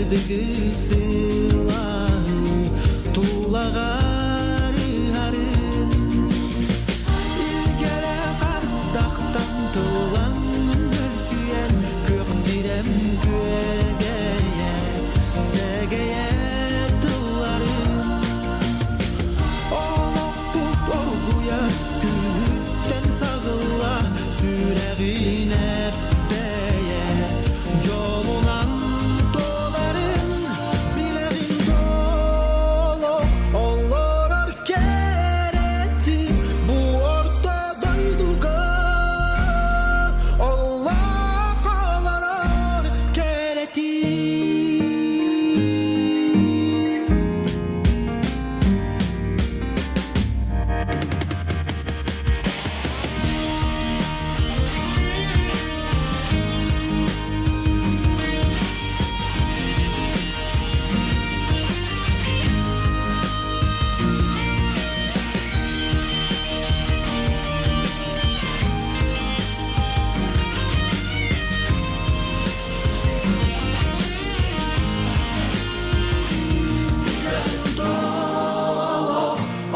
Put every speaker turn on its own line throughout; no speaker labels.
Сырдыгы сылааһы тулаҕар ыһарын Илгэлээх ардахтан тыллаҥҥын өлсүйэн Күөх сирэм күөгэйэ сэгэйэ тылларын Олохпут оргуйар күһүттэн саҕылла сүрэҕин эппэйэ дьолунан туоларын билэҕин олох олорор кэрэтин бу орто дойдуга олох олорор кэрэтин.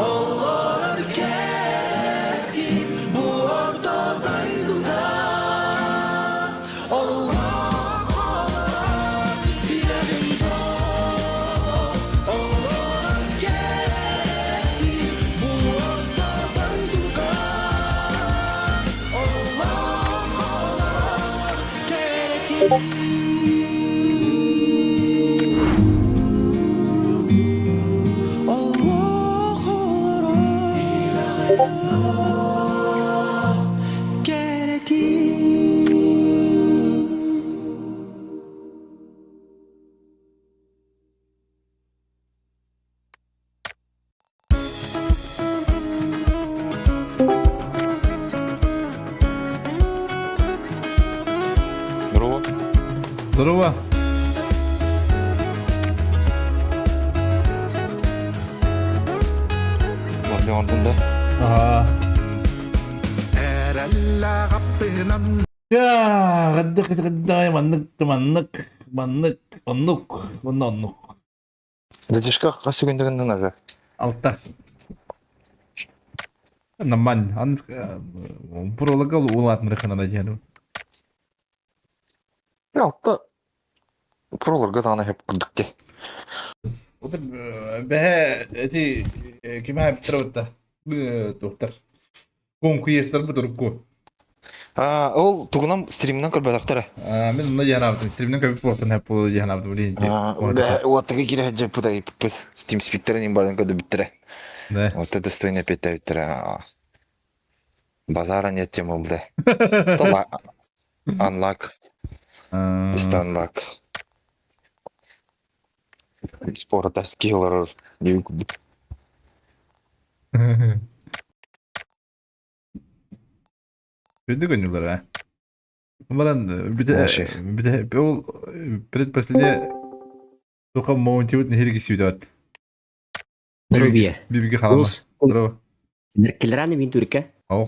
Олорор кэрэтин бу орто дойдуга Олох олорор билэбин Олорор кэрэтин бу орто дойдуга Олох олорор кэрэтин. Олох олорор кэрэтин.
Здорово.
Здорово.
Ладно, да.
Ага. Я, гаддык гаддай маннык маннык маннык оннук онно оннук.
Дедишка хас күндүгүн ага?
Алта. Нормально. Ан пролога улаатнырыхына диэн.
Алта пролога даҕаны хөп курдук ти.
Отыр бэһэ эти кимэ биттер туохтар Конкуестарбыт урукку.
А, ол тугунан стримнан көрбөтөхтөрө.
А, мен онно дьаһанаабытым. Стримнен көрбүт буолтун хэп буолу дьаһанаабытым. Билин
Уоттага кире дьаппыта иппит. Steam спиктерин барын көрдүбүттэрэ.
Да.
Вот это достойно петтебиттэрэ. Базара нет тема булда. Тола unlock. Just unlock. Спорта скиллер не
Үрдүк ойнуулар ээ. Баран бүтэ бүтэ ол предпоследний туха моунтибут нэһилик сүүтөт.
Здоровье.
Бибиги халама. Здорово.
Келераны мин түркә.
Ау.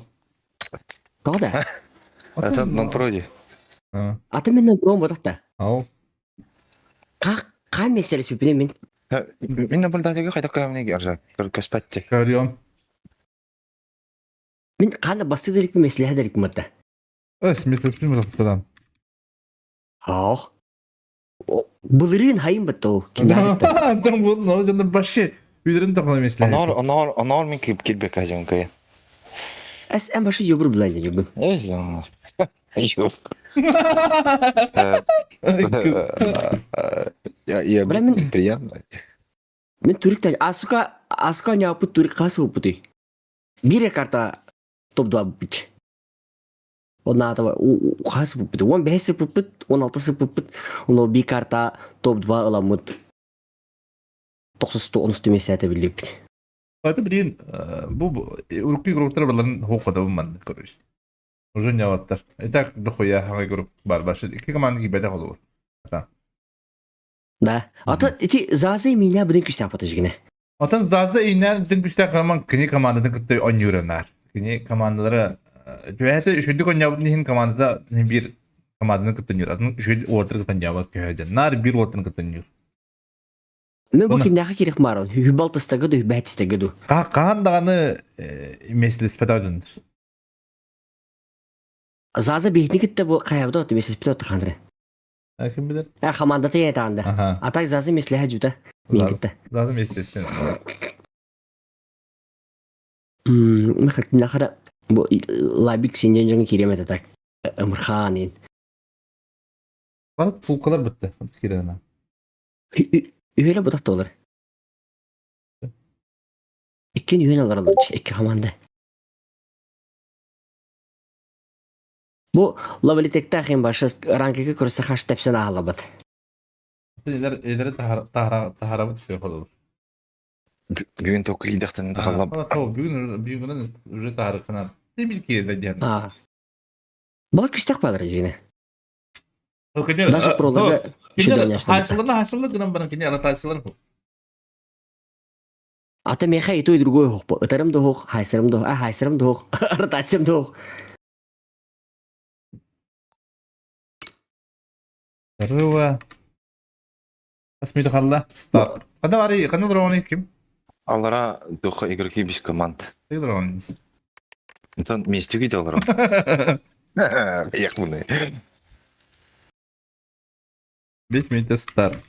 Тоҕо да?
Это нон проди.
Аты мен нон пром бодохта.
Ау.
Ка ка меселе сүпүнэ мин.
Мин наблюдателге хайдах көмнеге аржа. Көспәтте.
Көрүөм.
Мин хана басты дерикпин меслеһэ дерикпин батта.
Эс, меслеспин батастадан.
Ах. Былырыын хайын батта ол.
Антон был, но жана баши үйдөрүн тохно меслеһэ.
Онор, онор, онор мин кип килбек ажым кая.
Эс эм баши юбур булан юбун.
Эс, юб. Я, я приятно.
Мен түріктен асука асука няпы түрік қасы опыты. Бире карта топ-2 буппут. Оннаата хас буппут. 15 сыппыппыт, 16 сыппыппыт. Ону би карта топ-2 ыламмыт. 90 онус түмесээтэ биллибит.
Это, блин, бу урукку игроктар баларын хоққотобун манна, короче. Уже не алаттар. И так дохуя хаҥа игрок бар башы. Икки команда киирбэтэх олугур.
Да. А то ити Заза и меня будем күстәп атыжгына.
Отон Заза ииннээн бүтүн күстээх хараман кини командатын кытта оонньууранаар. Кини командалара түбэһэтэ үчүгдүк оонньообутун иһин командата биир Команданы кытта ньуур. Атын үчүгэй уолаттары кытта ньаабат көһө Наар биир уолаттарын кытта ньуур.
Мен бу кимнээхэ киирэх мааран? Үһү балтыстарга ду, үһү ду.
Хаһан даҕаны миэстэлэспэтэ дьоннор.
Заза биһитини кытта бу хайабыта оту миэстэлэспитэ оту хандры.
Ким билэр?
А командата я таанда. А так Заза миэстэлэһэ жута. Мин кытта.
Заза миэстэлэстен.
Махара бу лабик синен жаңы киремете так. Ымырхаанин.
Бары тулкалар бітті. Кирена.
Үһүлэ бутах толар. Иккин үһүн алар алар икки команда. Бу лавалитектах им башы ранкеге көрсө хаш тепсен аалабат.
Элер элер тахарабыт все холор.
Бүгүн току кийдэхтэн тахаллап.
Бүгүн бүгүн уже тахарыканар. Не бил киирдэ диэн.
Бала күстэх баалар жигине. Даже пролога
Хайсыларна хайсылар гынан баран кини ара тайсылар.
Ата меха и то и другое хох. Ытарым да хох, хайсырым да, а хайсырым да хох, ротациям да хох.
Здорово. Асмида халла. Старт. Када бари, кана дрони ким?
Алара духа игроки без команд.
Ты дрони.
Это вместе видел алара. Яхманы.
Бес минутта старт.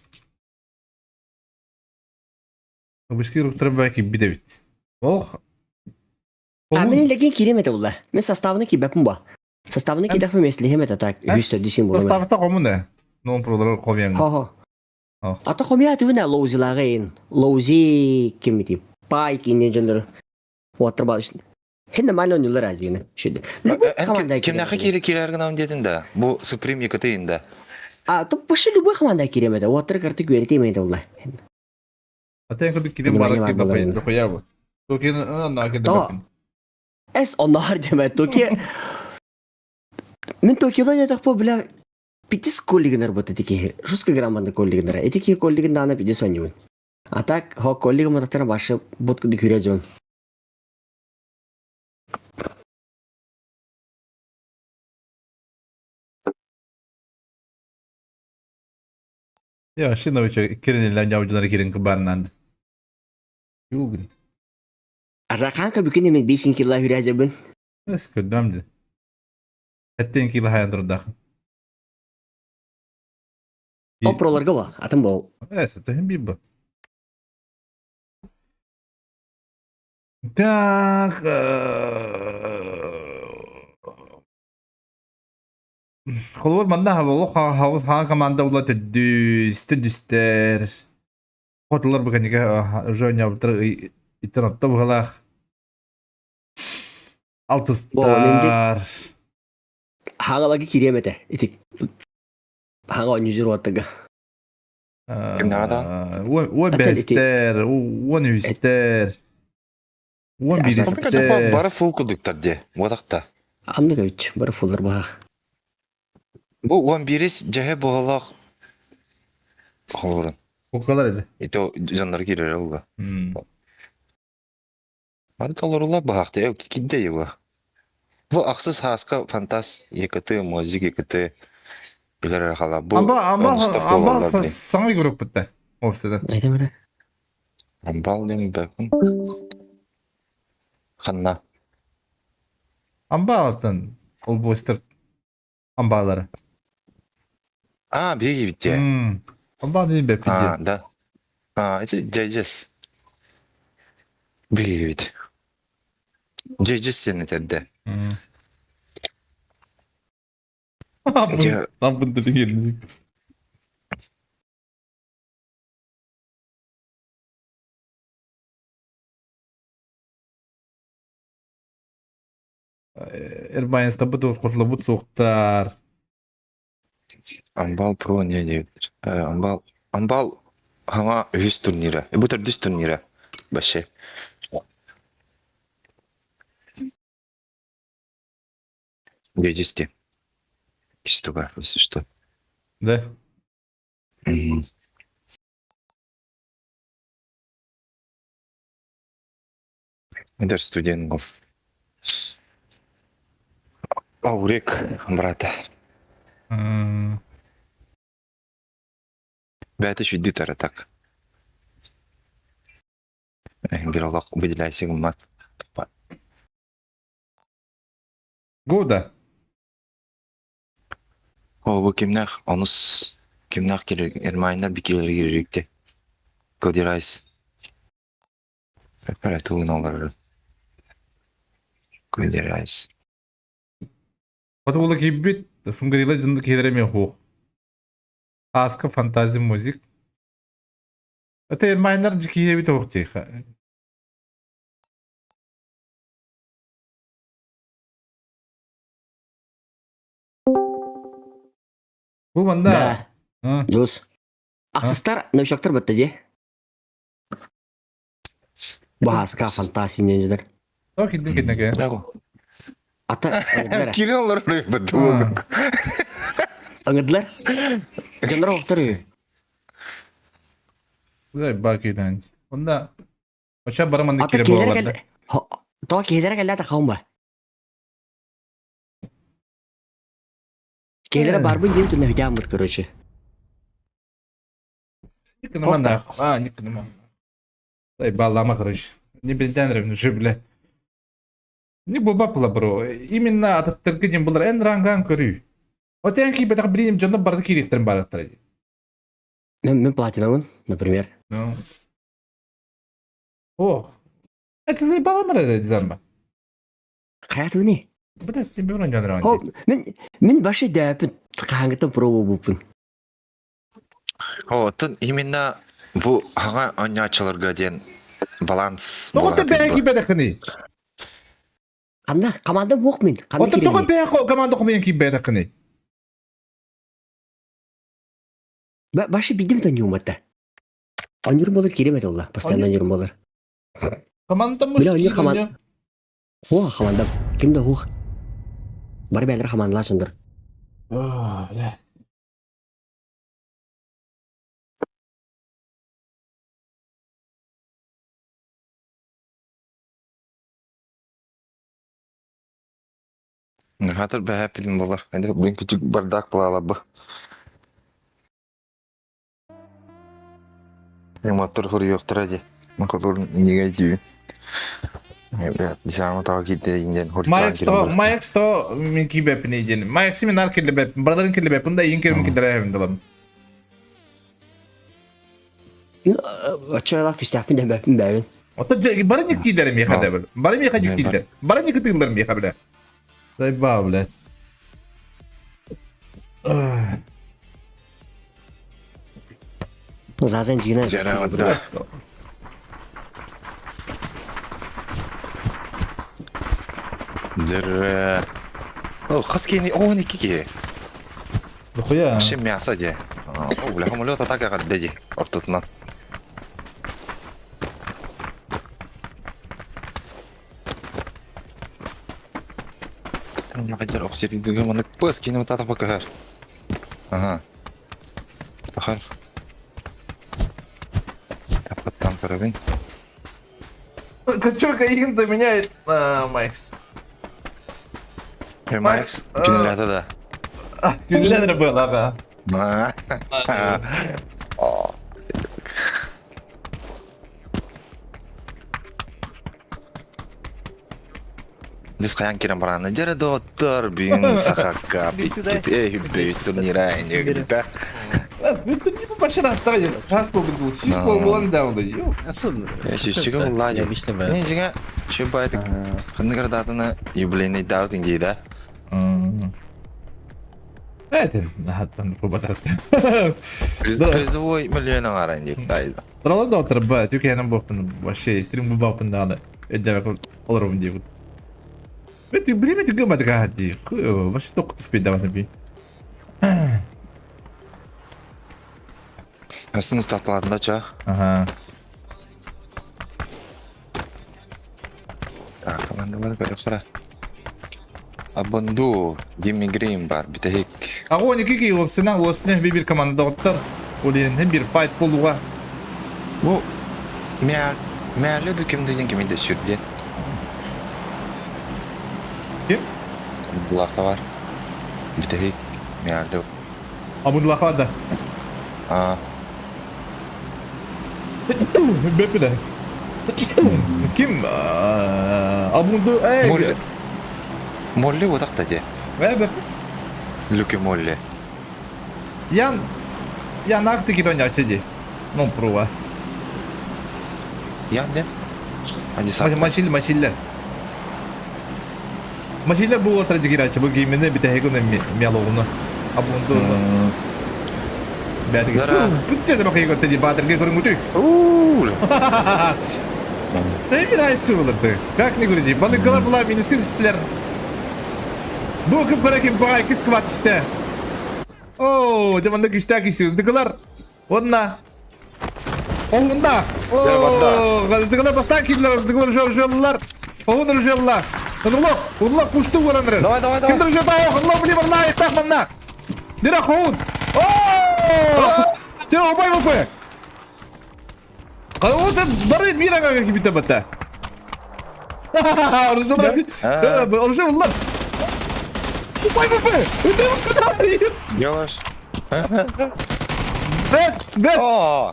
Бышки руктар баки бидебит. Ох.
А мен леген киремете була. Мен составны кибепм ба. Составны кидеф меслихем это так. Үстө дишим була.
Составта комун Ну пролар комьян.
Хо хо. Ата хомия түбүнэ лоузилагын. Лоузи кимити. Пайк инженер. Уаттар ба. Хинне майлон юлар ажигine. Шиде.
Кимнәхе кире кирәр генә дедин да. Бу Supreme ЕКТ инде.
А, то пошли любой команда киремеде. Уаттар карты күрете имейде була.
Ата кырдык кирем бар ки дохуя бу. Токи на ки
да. Эс оннар деме токи. Мен Токиода ятак по бля питис коллигнер бот этики. Жестко грамманда коллигнер. Этики коллигнер дана питис онюн. А так хо коллига матактара башы бот куды күрә.
Я шиновича кирин жаужунар кирин кыбарнан. Югин.
Араканка бүкін мен 5 кило хүрә жабын.
Эс көдәмди. Әттен кило хаян турдах.
О проларга ба, атым бол.
Эс, это бибба. Так. Холор манна хаболу хабус хан команда була төдүс, төдүстер. Хотулар бу каниге уже не бутыр интернетта бугалах. Алтыстар.
Хагалагы киремете. Итик. Хага онюзер оттыга.
Кимнәгә
О бестер, он үстер. Он биристер.
Бары фул кудуктар де. Бодакта.
Амны да бары фуллар баха.
Бу 11 жаһы бугалак. Холорун.
Кукалар иде.
Ито жаннар кирер улла. Бары толорула бахакты, кидде юла. Бу аксыз хаска фантас ЕКТ, мозик ЕКТ билер хала. Бу
Амба амба амба саңы групп битте. Офседен.
Айтам
Амбал дем бәкүн. Ханна.
Амба алтын. Ол бостер амбалары.
А, беги битте.
Амба не бе
А, да. А, это жайжес. Беги бит. Жайжес сен этедде.
Там деген. Эрбайнста бу кутлубут суктар.
Амбал про не дейбит. Амбал Амбал хаңа үс турнира. Бу төрдүс турнира. Баше. Дежести. Кистуга, если что.
Да.
Это студент был. Аурек, брата. Бэйэтэ үчүйдүү тара так. Бир олох выделяйся гыммат.
Года.
О, бу кимнээх онус кимнээх кири Эрмайнар бикилери киририкти. Коди Райс. Пеппере тугун олорор. Коди Райс.
Хотугула киирбит, Сунгарила дьонно киһилэрэ эмиэ суох. Ааска фантазия музик. Это Эрмайнар киһи эбит оһох тиэхэ. Бу манна
Да.
А,
Дьулус. Ахсыстар новичоктар бытта дии. Бу Ааска фантазия инженер.
Тоох кирдин кэннэгэ.
Яго.
Ата ыҥырдылар.
Кирилл олорор быт
Ыҥырдылар. Дьоннор оһохтор үһү.
Бу ба киирэн. Онда оча бары манна
Ата
кире
киһилэрэ
буолалар.
кэллэ. Тоҕо киһилэрэ кэллэ тахаум ба. Киһилэрэ барбын диэн түнэ хүтээммит короче.
Никнаман да. А, никнаман. Эй, баллама, короче. Не билден ревну, же, бля. Не буба была, бро. Именно ататтарга дем булар эн ранган көрүү. Отен ки бетах билим дьоно барды кириэхтэрин бараттар ди.
Мен платинабын, например.
Ну. О. Это заебало мара дизамба.
Хайатыны.
Блядь, тебе вроде не
Хо, мен мен башы дэпин хааңыттан проба буппун.
О, тын именно бу хаҥа оонньооччуларга диэн баланс
Тоҕо
буолар
бэйэ
бу.
киирбэтэххиний?
Ханна команда буох мин. Ханна
Оттон тоҕо
киирэмий?
бэйэ команда хомуйан киирбэтэххиний?
Башы бидим да ньуумата. Онньур болар кииремет олла. Постоянно онньур болар.
Команда
Бля, онньур команда. Хуа команда. Ким да хух. Бары бээлер хамаандалаачындар.
Бля.
Хатыр бэһэппитин буолар. Эдэр блин күчүк бардак буолалар бу. Мотор хуруйуохтара дии. Макотур нигэй дии. Ребят, десаама таға киирдэ инден хуриттаан
Маякс то, Маякс то мин киибэппин диэн. Маяксы мин нар киллэбэппин, бардарын киллэбэппин да иин кэрим киллэрэһэбин далам.
Оччолоох күстээхпин дэбэппин бэбин.
Оттон бары никтиилэр миэхэ да бил. Бары миэхэ дьиктииллэр. Бары никтииллэр миэхэ бля. Заебал, блядь.
Зазен дьиҥинэн
Да. Дэр. О, хас киһини 12 киһи.
Дохуя.
Вообще мясо дии. О, бля, самолет атакаҕа дии ортотунан. Хайдар охсетин маннык пыс кини утата покахар. Ага. Тахар. Тапаттан карабин.
Качок им заменяет Макс.
Макс, кинилята да.
Күнләнер был, ага.
Дис хайан кирен бараны дьэрэ доҕоттор бүгүн Сахакка иккит бөйүс турнира энигда.
Раз был, чис был да, он
Сүүсчүгө буллаа дии. Не дьиҥэ үчүгэй баайдык ханнык даатаны юбилейный даабытын дии да.
Это хаттан кубатар.
Призовой миллион аҥааран диэбит таайда.
Тралар да отырба, түкәнем боқтын вообще стрим бабын даны. Өйдәбе олорум диэбит. Бет билеме түгэн бадыга дии. Вообще тоқ түспей даваны би.
Асын устатылатын ча.
Ага.
Так, командалар көрөп Абонду, Гимми Грин бар, бүтэһик.
Агон ики опсына осны бир команда доттар. Олен бир файт болуга.
Бу Мээлі дүкемді ден кемейді сүрден.
Ким?
Бұлақа бар. Бүтэһик. Миалю.
Абыдлаха да.
Аа.
Бэппилэ. Ким Абунду э
Молли. Молли утахта де.
Э бэп.
Люки Молли.
Ян Ян ахты киронячы ди. Non prova.
Ян де? Ани
Машил машиллер. Машиллер бу отра дигирачы бу геймени битәһигүн миалоғуну. Абунду. Бәтиге. Бүтте бакый көртө ди батырга көрүнгүтү. Эми айсы болырды. Как не говори, балыгалар була миниске түстүлөр. Бу ким көрө ким бага иккис кыбат түстэ. Оо, дьэ манна күүстээх киһи Дыгылар Уонна Оһунда. Оо, дыгылар бастаан киирдилэр, дыгылар уже Оһун ружелла. Улло, улло кушту уоранырын.
Давай, давай, давай.
Ким ружета, улло били барла, итак манна. Дира хоун. Оо! Те обай бопы. Кого-то бары мира кибите бата. Оружие уллар. Упай бопы.
Yavaş.
Бэт, бэт.
О!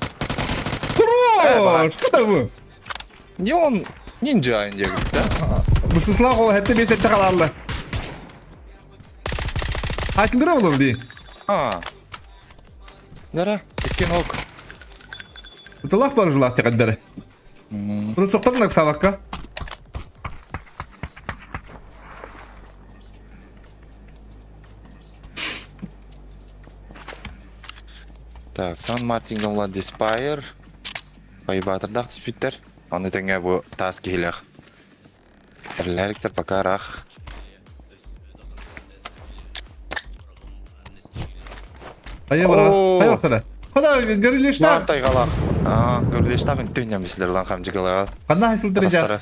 Хорош! Что бу?
Не он ниндзя диэбит да?
Бысыслаах ол хэтте бес этте халалла. Айтылдыра олор дии.
А. Дара, иккен ок.
Тылах бар жылах текаддары. Рустуктар сабакка.
Так, Сан Мартин Влад Диспайр. Байбатырдах түспүттэр. Аны тэҥэ бу таас киһилээх. Эрлээриктэр пока рах.
Хайа бара. Хайа бактара. Хада гөрүлештах.
Тайгалах. Аа, гөрүлештах үнтүн ямислер лан хамжыгалага.
Ханна хайсылдыр жа.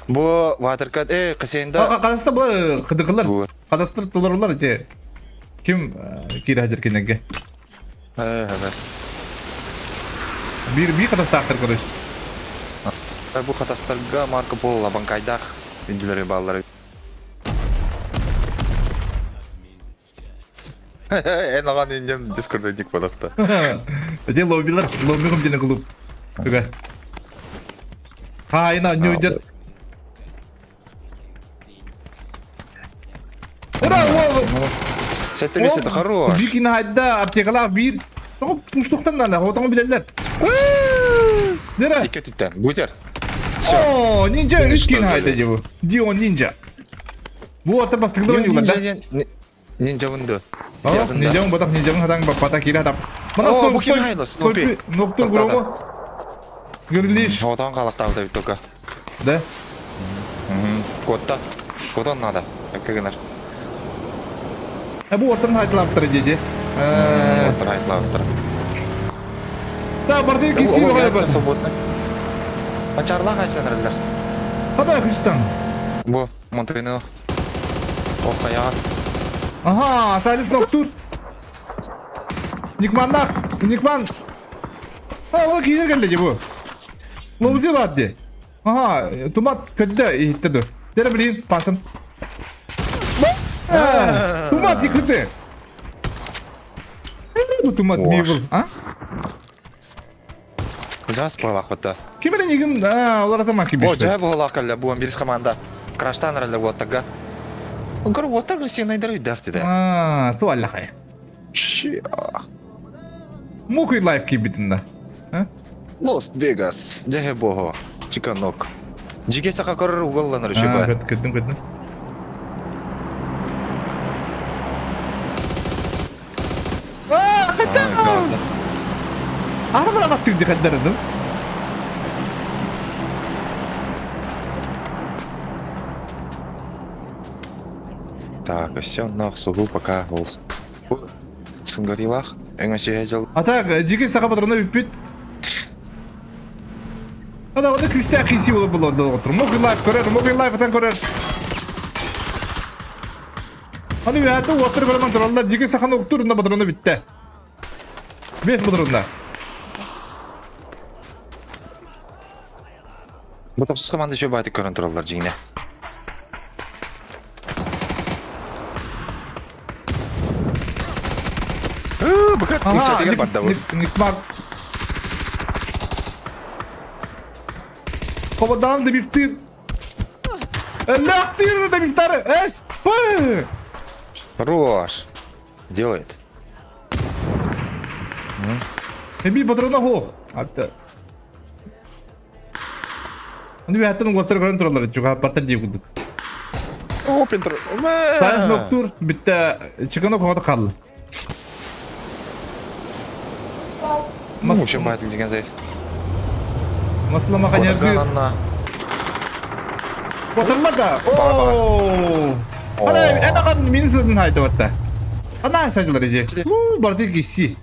Бу ватеркат э кысенда.
Казахстан булар кыдыкылар. Казахстан туларлар же. Ким кире хажыр кинеге.
Э, э.
Бир бир катастахтар короче.
Бу катастарга Марко Поло банкайдах үндүлөрү баллары. Эн аҕан иннем дискорда дик бодохто.
Де лоббилар, лоббигум диэн клуб. Туга. Хайна нюдер. Ура,
Сәтте беседі хорош.
Бикин хайда аптекалаах биир. Тоҕо пуштуктан нана, отоҥо билэллэр. Дера.
Икки түттен. Бутер. Все.
О, ниндзя үскин хайда дебу. Дион ниндзя. Бу ата бастыгылар ойнуулар да.
Ниндзя вынды.
Ниндзя батах ниндзя хатаң бапата кире хатап.
О, бу ким хайло, Снупи.
Ноктур громо. Гөрлиш.
Отан қалақтағы да только.
Да?
Котта. Котан надо. Кыгынар.
Ә бу ортан хайтылаптыр деди.
Ортан хайтылаптыр.
Да, барды киси бар.
Свободно. Анчарла хайсанрылар.
Хада хыштан.
Бу Монтвино. Охаян.
Ага, Салис Ноктур. Никманнах, Никман. А, ол киһи кэллэ бу. Лоузи баат Ага, тумат көддө иһиттэ ду. Дere блин, пасын. Тумат икрыты. Бу тумат мибл, а?
Куда спалах бата?
Ким эрэ нигин, а, олар атама ким
О, жай буолах кэллэ, бу бирис команда. Краштан эрэллэ уоттарга. Гор уоттар сенайдар үйдэх деді.
А, ту аллахай. Мукуй лайф кийбитин да.
Лост Вегас, дьэһэ бого, чиканок. Жиге саха көрөр угалланыр үшүбэ.
Көрдүм, көрдүм. Аа, хата! Армыр ағаттың де қаддарыдым.
Так, все, нах, сугу пока ол. Сунгарилах, эңәшеге жыл.
Ата, жеке саха патроны бүппүт. Ада, ода күсті қиси болып бұл онда отыр. Мокрый лайф көрер, мокрый лайф атан көрер. Аны үйәті отыр көрмін тұралдар, жеке саханы ұқтыр, онда патроны бітті. Бес патронда.
Бу топсус команда еще байтык көрөн тураллар жигине. Иксэтигэр барда бу.
Никмар. Хободаан дебифтир. Лахтыр дебифтары. Эс. П.
Хорош. Делает.
Эби патрона хо. Атта. Аны бэһэттэн уолаттар көрөн тураллар, чугаһаппаттар дии курдук.
О, пинтер.
Таас ноктуур бүттэ Чиканок хоҕото хаалла.
Ну, вообще батл деген зайс.
Маслама ханьяргы. Батырла да. О! Ана эн ахан мини сытын хайта Ана сайдылар иди. У, барды киси.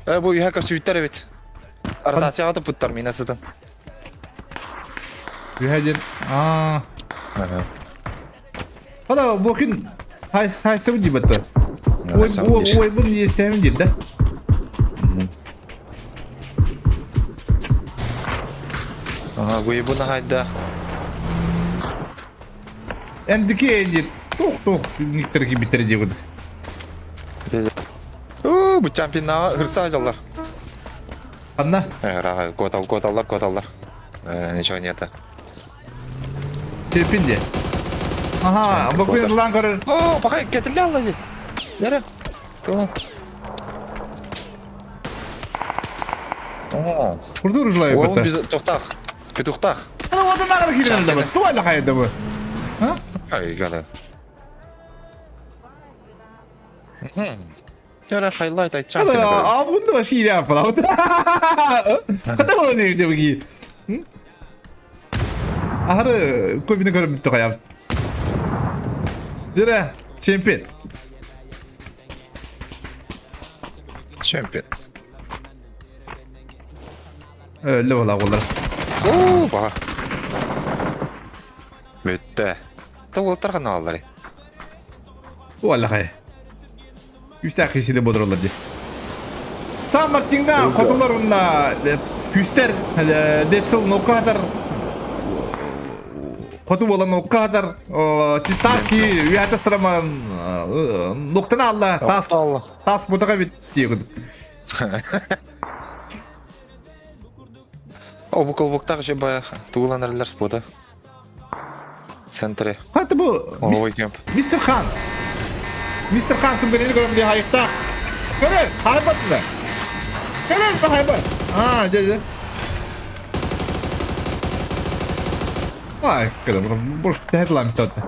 Э, бу үйэ көсүүттэр эбит. Ротацияҕа туппуттар миинэ сытын.
Үһэ диэн. Аа. Ана Вокин хайсыбы дии батта. Ой, ой, бун естәмин диир да.
Ага, гуйбун хайда.
Эндики диир. Тух тух никтер кибиттер дии кудук.
Уу, бу чемпионнаҕа ырса дьаллар.
Ханна?
Куотал, куоталлар, куоталлар. Ничего нет.
Чемпион дии. Ага, бу күн көрөр.
О, пока кетилде алла дии. Нере? Тылын. О,
Курдур желаю
Ол
бата.
біз тоқтақ. Петухтақ.
Ана одан ағыр келген да Туа хайда бу. А?
Ай, гада. Тера хайлайт ай чемпион.
Ана абунда вообще иля апала. Хата ол не деп ки. Ахары көбіне көріп бітті қоям. Дira, чемпион.
Чемпион.
Öyle ola олар.
Оо, баға. Бүтті. Туолтар ғана алар.
Уаллахай. Үстә кисиле бодыролар ди. Сан Мартинга хотулар онна күстер децел нокатар хоту болан нокатар таски уятастыраман ноктана алла тас тас бутага бит тиегүд.
О, бу колбуктах же бая тугуланарлар спота. Центре.
Хаты бу Мистер Хан. Мистер Хан сымгырını көрөм дии хайыкта. Көрөр, хайбатны. Көрөр, хайбат. А, же, же. Ай, көрөр, бу тәһәтләм истәтте.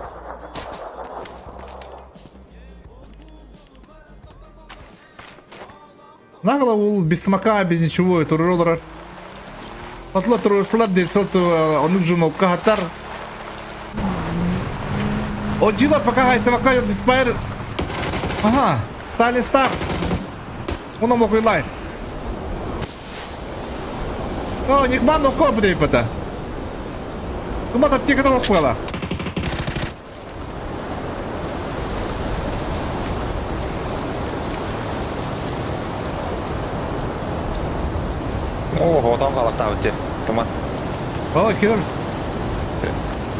Нагло ул без смока, без ничего, туруролар. Атлар турурслар десел онук жумокка хаттар. Оджила пока хайсавака диспайр. Ага, Silent Star. Уна мокуй лайф. О, Никман око буде пата. Тума аптека там опыла.
О, отам қалақтабыт те. Туман.
О, келер.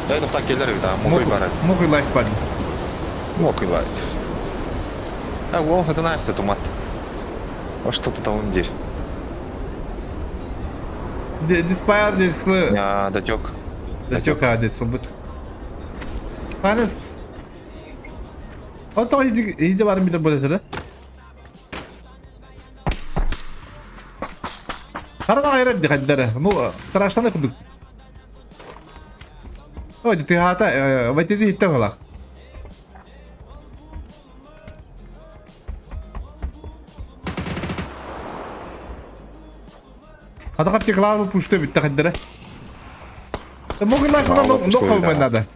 Дай тоқтақ келер бит, а мокуй барар.
Мокуй лайф бад.
Мокуй лайф. А, ол это Настя тумат. О, что-то там умдир.
Диспайр десlı.
Я датек.
Датек адет собут. Панес. Ото иди иди бар миде болесер. Харада айрат ди хаддара. Ну, тараштаны кудук. Ой, ты хата, вайтези хитте хала. Хата капчы клаву пушты битте хаддара. Могу лайк на нохов надо.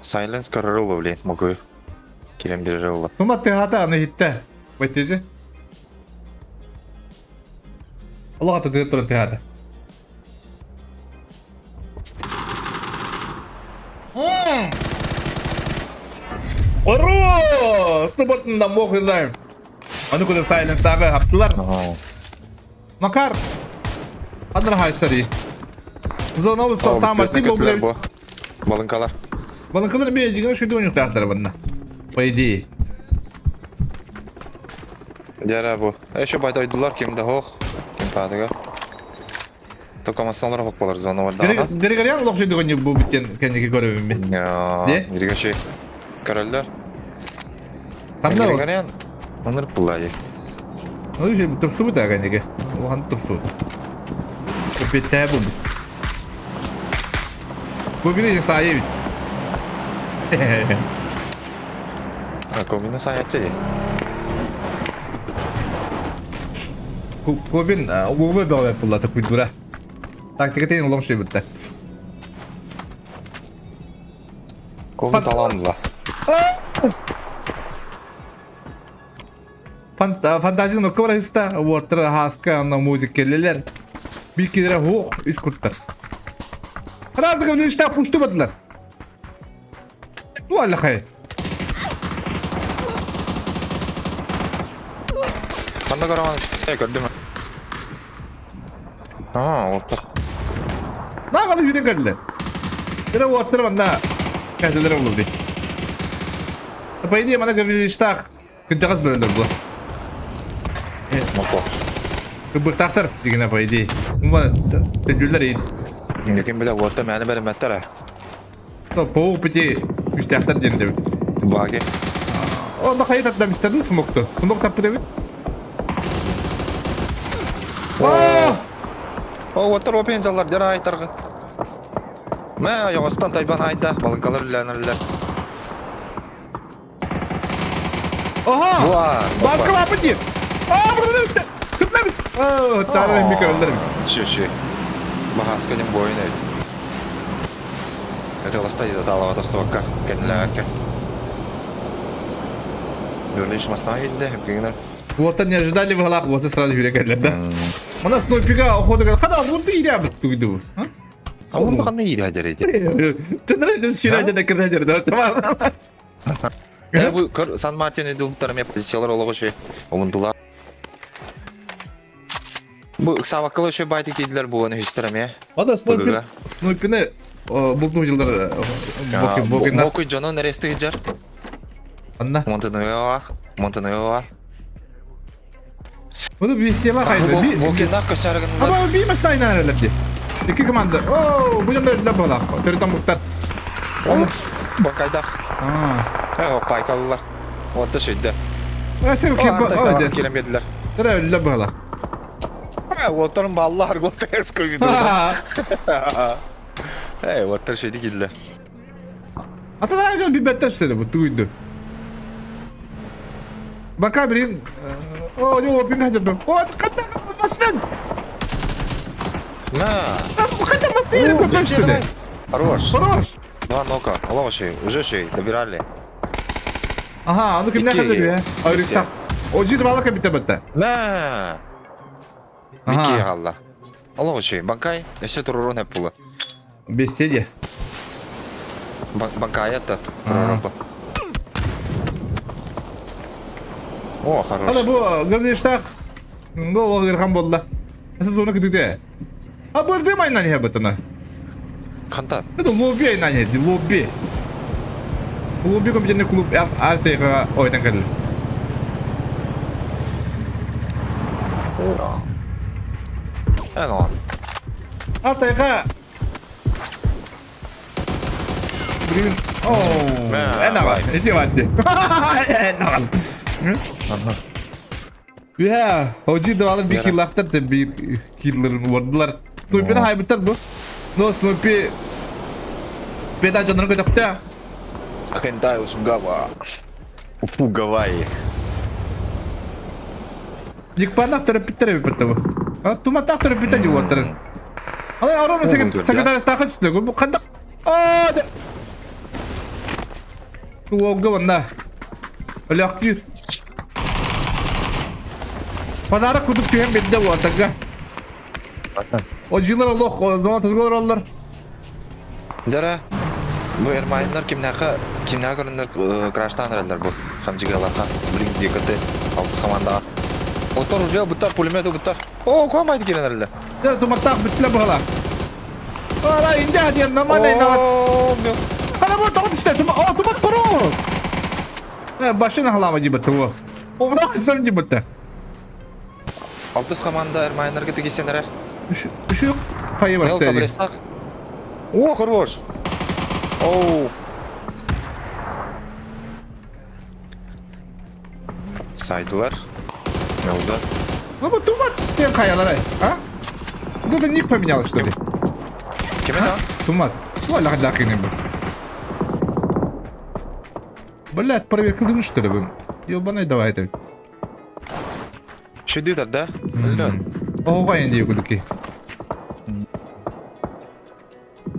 Silence көрөр блин, могу. Кирем берер
Тума ты хата аны хитте. Вайтези. Allah ата директор ты хата. Ура! Тубатында мохи лайф. Аны күдә Silence тагы хаптылар. Макар. Адыр хайсари. Зона сама типа блядь.
Балынкалар.
Балынкалар мен деген шүйді ойнақтақтар бұнда. По идее.
Дьэ бу. Еще байдойдулар ким да хоох. Ким паадыгар. Только массалар хопполар зона бардаҕына.
Григорян олох жойдуган бу бүттен кэнники көрөбүн мен. Де?
Григорий Короллар.
Ханна ол?
Григорян оныр пулайы.
Ну же турсубут да кэнники. Улахан турсубут. Көпеттää бу. Бу били саайы бит.
Комина саячы ди.
Кобин угубе бөҕө буллата куйдура. Тактика тейин улам шуй бутта.
Кобин таланла.
Фантазия нокка барыста, уоттар хаска анна музыка келлелер. Bir kilere хух үс курттар. Разыгы ништа пушту бадылар. Ну аллахай.
Ханна караман көрдүм. Аа, оттар.
Нагалы жүрен келдилер. Бire уоттар манна кәселер болду ди. По идее, мана говорили, кырдьаҕас бөрөлөр була.
Моко.
Кыбыртаахтар дигинэ по идее. Ума төдүллэр иин.
Ким биле уотта мэне берметтер.
Пау пути күстээхтэр диэн дебит.
Баги.
О, да хайы таттам истердин смокту. Смок таппы дебит.
О, уоттар опен жаллар дер айтаргы. Мә, йогостан тайбан айда, балынкалар үлләнерләр.
Ага!
Буа!
Банка лапы ди! А, burada Kıtlamış. Aa, tane mikrolar.
Ши, ши. Бахаска дем бойын эт. Это ласта еда талава тостовакка, кенләккә. Görünüş масна видде, хепкеңнер.
Вот не ожидали в голах, вот и сразу жүрекерлер, да? Мына снайпига охота када вурду ире бит тугду.
А он кандай ире хадер эди.
Төнрә сүйрәде дә керде да. Тамам.
Э, бу Сан Мартин иду тарме позициялар олого шей. Омундулар. Бу саваккалы шей байты кийдилер бу аны хистереме.
Ада снайпер снайпины булду жылдар боки боки
Моку жоно нерести жар.
Анна.
Монтенева, Монтенева.
Буну бисема кайда.
Боки на кошаргынлар.
Ама би мастай на Икки команда. О, бу жанда өллөр була. Төрөтөн буктар.
Бакайдах.
А.
Э, пайкалылар. Отта шүйдө.
Әсә кем ба?
Келем бердилер.
Төрө өллөр була.
Э, оттарын баллар готта эскөйдү. Э, оттар шүйдү кийдилер.
Аталар жан бибеттер шеле бу туйду. Бака бирин. О, жо бин хажыр. О, ката маслан.
На.
Ката маслан көпөштү.
Хорош.
Хорош.
Два нока. Аллах шей, уже шей, добирали.
Ага, аны кимден
Икки.
хажыр бе? Айрыкта. О, жир бала кабита батта.
На.
Ага.
Бики алла. Аллах шей, банкай, эше турурун хеп була.
Беседе.
Банкай это турурун. О, хорош.
Ана бу гөрнештах. Гол огырхан болду. Сіз оны күтүдө. А бу дым айнан я бытына.
Хантан.
Это лобби айнан я, лобби. Лобби компьютерный клуб РТХ ойдан келди.
Эн он.
РТХ Блин. О, эн ага. Иди ватти. Эн ага. Я, hoca da alıp bir kill attı da bir kill'ların vurdular. Snoopy'ni haybıtlar bu. No Snoopy Беда жонор көтөктө.
Хентай усугава. Фу, Гавайи.
Дикпанах төрөппүттер эбиппет бу. А туматах төрөппүттер дип оттырын. Ана арона
О,
сеген сагдар стахы түстө. Бу кандак. А, да. Уолга ванда. Өлөктүр. Подарок кудуп түһэн бидде уотага. О жылар олох, о тылгор олар.
Жара, бу эрмайыннар кимнәхә кимнәхә көрүннәр краштан эрелер бу. Хамжигалаха, блин, дикате, алтыс команда. Оттар уже буттар, пулемет буттар. О, куамайды келен эрелер.
Жара туматтах битле бугала. Ала инде хадиyan намана инде.
О, мен
Ана бу тогы түстө. Тума, о, тумат куру. Э, башын халама дибет бу. О, мына сам дибет.
Алтыс команда Эрмайнарга тигисен эрэр.
Үшүк хайы
Нел
барта.
Хабрестах. О, хорош! Оу. Сайдылар. Мелза.
Ну вот тумат тен хаялар, а? Вот это ник поменялось, что ли?
Ким это?
Тумат. Ой, лах бу. Блядь, проверка дым, что ли, вы? Ёбаный давай это.
Шүдүтэр да? Бля.
Оҕо дии кудуки.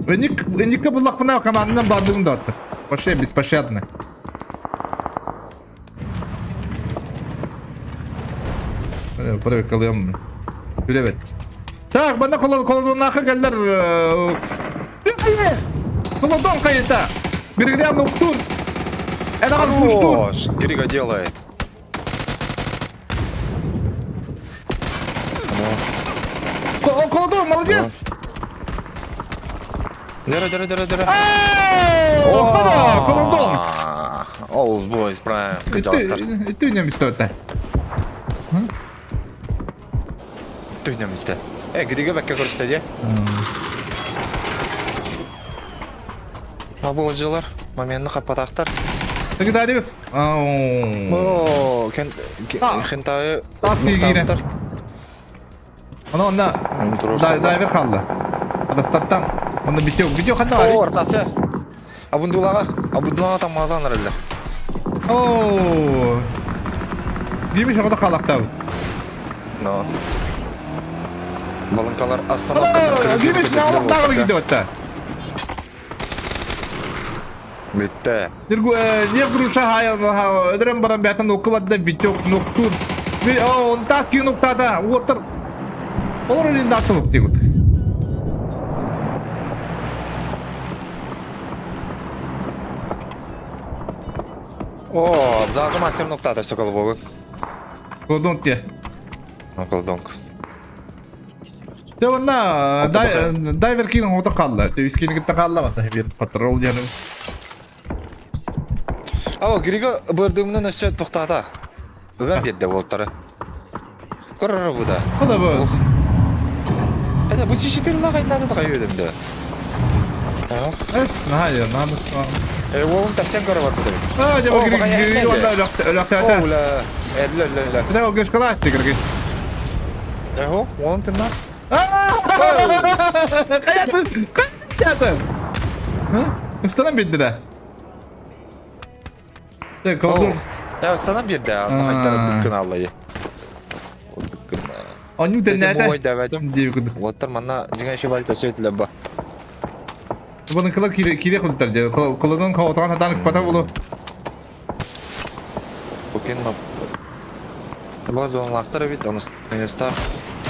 Эник, эника буллахпына команданан бардыгым да аттыр. Вообще беспощадно. Проверкалыам. Билебет. Так, бана колоннаха келлер. Колодон кайыта. Григорян уктур. Эдаган пуштур.
Хорош! Грига делает.
Колодон, молодец!
Дыра, дыра, дыра, дыра.
О, Колодон!
Old boys prime. Кыдьаҕастар.
Итүнем истөтэ.
Түһнэм истэ. Э, Грига бэккэ көрүстэ дии. Мабылжылар, моменны хаппатахтар.
Тагыдарыбыз.
О, кен хентайы
Тас киирэ. Оно онна дайвер халла. Адастаттан. Онна битё, битё ханна
О, ортасы. Абундулага, Абундулага там мазан эрэллэр.
О. Димиш оҕото халактабыт.
Но. Балынкалар остановкасы.
Димиш наалык дагы киде отта.
Бүттэ.
Не груша хай өдөрөн баран бятан укыбадда битёк нуктур. О, он тас ки нуктада. Уоттар. Олор элин датылып дегут.
О, зазы мастер нуктада все колобогу.
Колдонг те.
Колдонг.
Те онна дайвер кин ота калла. Те искини китта калла бата бир патрол жаным.
О, Григо бырдымнын өссө тоқтата. Ыган берді болтары. Көрөр буда.
Куда бу?
Это бу сишитир лагайнады да кайөдүмдө.
Эс, нахай, нахай.
Э, олын тапсен көрө бар буда.
А, я Григо Григо онда өлөктө.
О, ула. Эдле, ле, ле.
Сен ол гешкала тигерге.
Эхо, олын тынна.
Каятын, каятын. Ыстанан биддиле. Те, колдун.
Я ыстанан бирде, айттара дыккын аллайы. Дыккын.
Оню дэннээтэ.
Ой, давайте.
Диэбит.
Оттар манна дьиҥэ шибал көсөтүлэ ба.
Бұның кылы кире құддар де. Кылының қауытаған хатан пата болу.
Букен ма. Баз онлахтар бит, оны стар.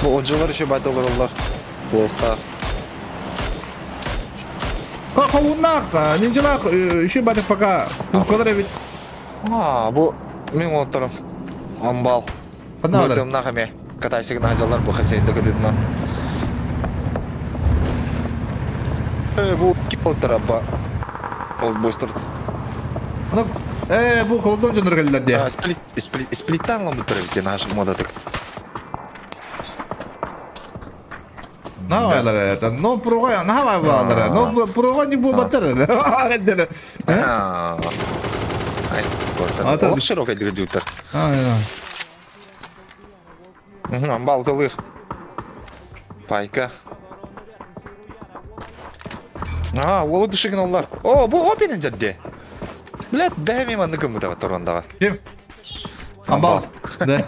Бу оджулар еще байталар олар. Лоста.
Қолуннақ, нинжалақ, еще батып пока. Кылыр бит.
А, бу мен оттарым. Амбал.
Қана
нахаме. Катайсыгын ажалар бу хасейді кыдытна. Э, бу кип ба. Ол бойстырды.
Аны э бу колдон жонор келдер де.
Сплит, сплит, сплиттан лам бутыр бит наш модатык.
На это, но прога, на балар. Но прога не бу батыр.
Ай, Ол широкий дигдютер.
А,
Амбал кылыр. Пайка. А, ол душыгын олар. О, бу опенен жерде. Блядь, бәме манны кым бутaba торондаға.
Ким? Амбал. Да.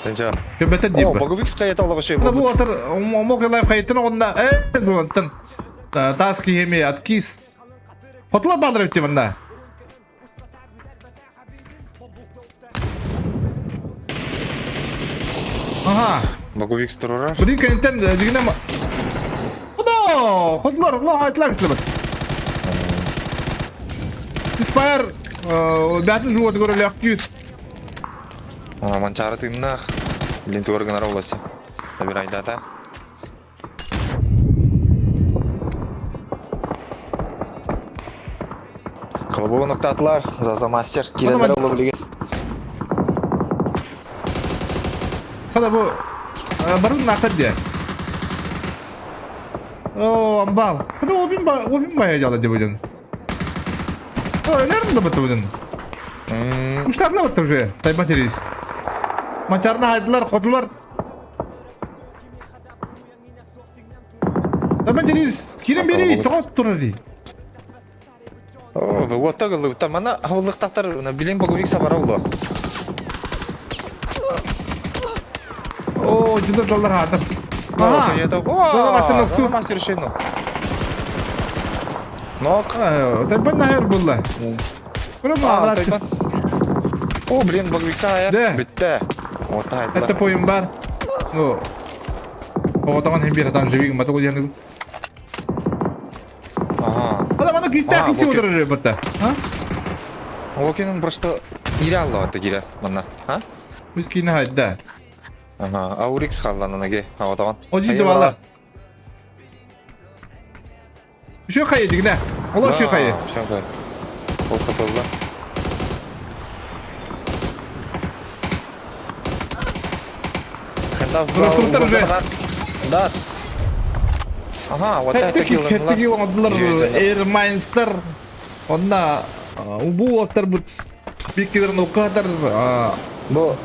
Сенча.
Көбөтө
О,
дип.
Боговикс кайта олығы шей
Бу отыр мок лайф кайтын онда. Э, бу онтан. Тас киеме откис. Котла бадыр бит мында. Ага.
Боговикс турурар.
Блин, кентен дигенем. Куда? Хотлар, Аллах айтлар кислебет. Испайр, бәтін жуады көрі ләқтүйіз.
Она манчары тыннах. Блин, тугар области. Набирай дата. Колобогу ноктатлар, Заза мастер, кирелер олы билеген.
Хада бу барын наахтар диэ. О, амбал. Хада обин ба обин бая жала деп ойлон. О, элерин да бытты будун. Уштарына бытты уже. Тайба терис. Мачарына хайдылар, хотулар. Тайба терис. Кирен бери, тоғат турар ди.
О, уотта гыллыбыта. Мана хабыллыктахтар билин боговик сабара уло.
О, дьылыр даллар хаатар. Ага.
Ага.
мастер нокту.
Мастер решено. Нок.
Тайбан нахер булла.
А, Тайбан. О, блин, боговик саайар. Бүтте. Ота
Это поем бар. Ну. Оҕотоҕон хин биир атан живиг матыл диэн
Ага.
Ада мана кисте киси отырыр бытта. А?
Локинын просто кире аллабатта кире манна. А?
Үс кийин хайда.
Ага, Аурикс халлананаге аҕатаҕан.
Ожи дубалар. Үшө хайы дигне. Олор үшө хайы.
Үшө хайы. Ол хатылла.
Ростовтар уже.
Дац. Ага, вот это
Хеттики оҥордулар Air Minster. Онна убу уоттар бут биккилерин уккатар
Бу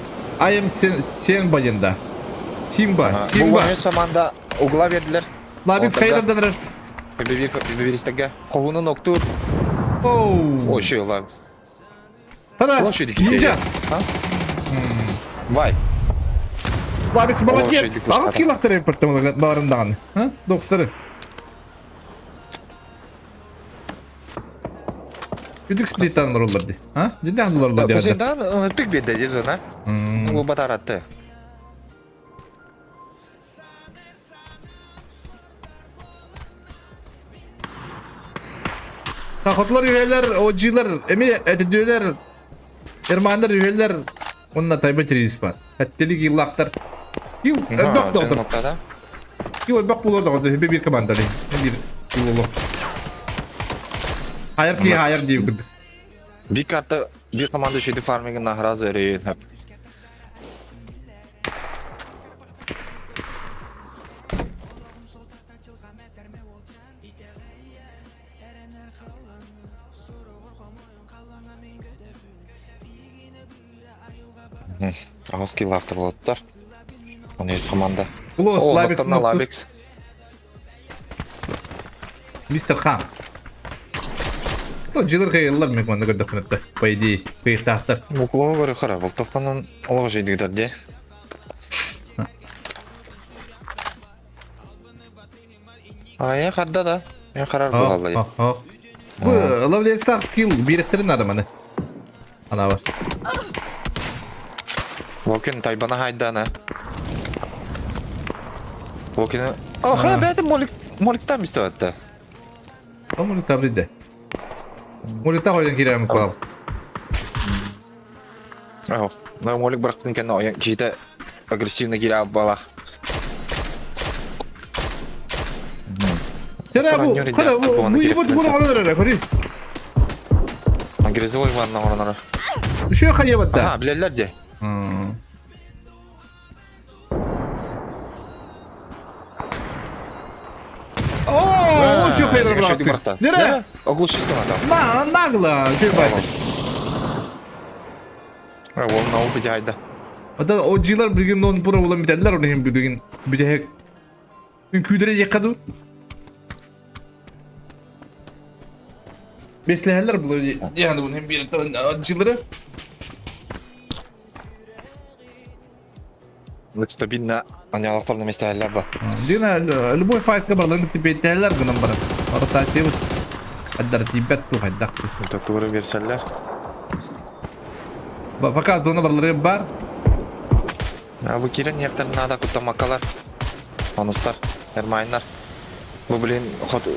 I am Сен Баденда. Симба, Симба.
Бу команда угла бердилер.
Лабис хайдан эрэр.
Бибиристерге хоһунун октуур.
Оу.
Ой, лабис.
Тара. Нинджа.
Вай.
Лабис молодец. Саҕыс килахтар эппертем баарындаҕаны. Докстары. Үдүк сплиттан олороллор ди. А? Динде олороллор ди.
Бусиндан пик бедде дезона. Бу батаратты.
Хотлар үһэлэр, OG-лар, эми этидүөлэр, Эрмандар үһэлэр, онна тайба террорist бар. Әттелик иллахтар. Кил өбөк доҕдор. Кил өбөк булор доҕдор. Хебе бир команда ли. Бир кил Хайыр ки хайыр дип кырдык.
Бир карта, бир команда шүйді фармингin нахразы өрейін хап. Аҕыс килаахтар буолаттар. Оны үс команда.
Клос, Лабекс,
Лабекс.
Мистер Хан. То дьылыр кыйыллар мен манна көрдөхпүнэтте. По идее, кыйыктаахтар.
Мукулова көрө хара, болтоппанан олох жейдигдер де. А я харда да. Я харар буолаллай.
Бу лавлетсах скилл биирехтерин надо маны. Ана бар.
Волкин тайбана хайдана. Волкин. О, ха, бәді молик моликтан мистебатта.
О, моликта билде. Моликта койдон киирем кылап.
О, на молик бырактын кэннэ киһитэ агрессивно киирэ бала.
Жана бу, кара бу, бу ибот буну оронор эрэ, көрүй.
Грязевой ванна оронор.
Үшөө хайыбатта.
Ага, билэллэр дии.
О, үшөө хайдар быракты. Нере?
Оглушись надо.
На, нагло, үшөө байты.
Ол на опыте айда.
Ата OG-лар билген нон пура була металлар оны хем билген бүтэһек. Үҥкүүлэрэ диэххэ дуу? Беслэһэллэр була диэхэ дуу хем биир OG-лары.
Стабильно анялықтар наместәлләр ба.
Дина любой файтка барларын тибеттәләр гынан бара. Ротация Аддар тибет ту хайдак.
Это туры берсәлләр.
Пока зона барлары бар.
А бу кирен ертер надо куттамакалар. Онустар, эрмайнар. Бу блин, хот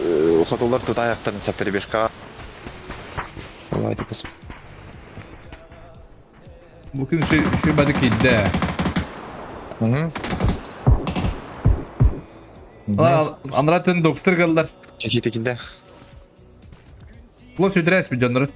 хотулар тута аяктарын сәперебешка. Олай деп
Бу күн ши бады кидде.
Угу.
Анратын докстер галлар.
Чекитекинде.
Лос үдірәс би жоннору.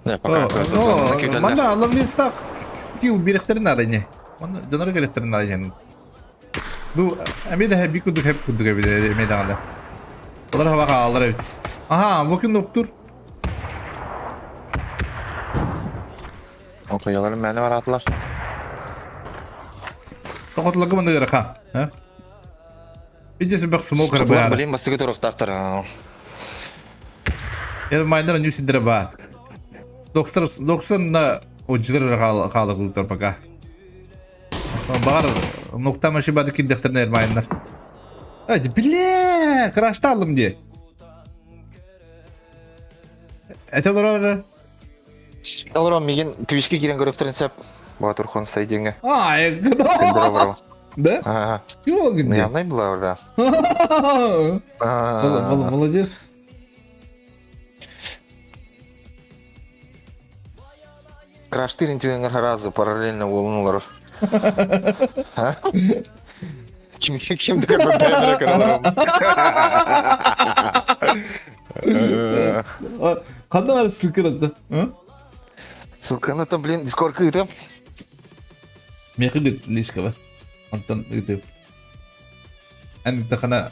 Не, пока это зона күүтэллэр.
Манна ловлистах скилл биэрэхтэрин наада ини. Манна дьоннору кэлэхтэрин наада ини. Бу эмиэ да хэбби курдук хэп курдук эбит эмиэ даҕаны. Олар хаба хаалар эбит. Аха, бу күн доктор.
Окуялар мэне бараатылар.
Тохотларга манна ыарахан. А? Видите, бөх смок
Хотулар блин бастыгы туруктаахтар.
Эр майнер нью сидре бар. Доктор, доктор на отжылар хаалыгылтар пока. Баҕар нуктам ошибады кирдэхтэринэ эрмайыннар. Ай, бля, крашталым дии. Этэ олорор.
Олорон мигин твичке киирэн көрөхтөрүн сөп. Батурхон сайдиҥҥэ.
Ай,
Күндэр олорон.
Да?
Ага.
Ким ол гынды?
Явнай была орда.
Молодец.
Краштырын түгэҥэр сразу параллельно уолун олорор. Ким ким да бэйбэрэ көрөлөрөм.
Ханна бар ссылка да?
Ссылканы там, блин, Дискордка ыытым.
Миэхэ ыыт лишкаба. Онтон ыытым. Эн тахана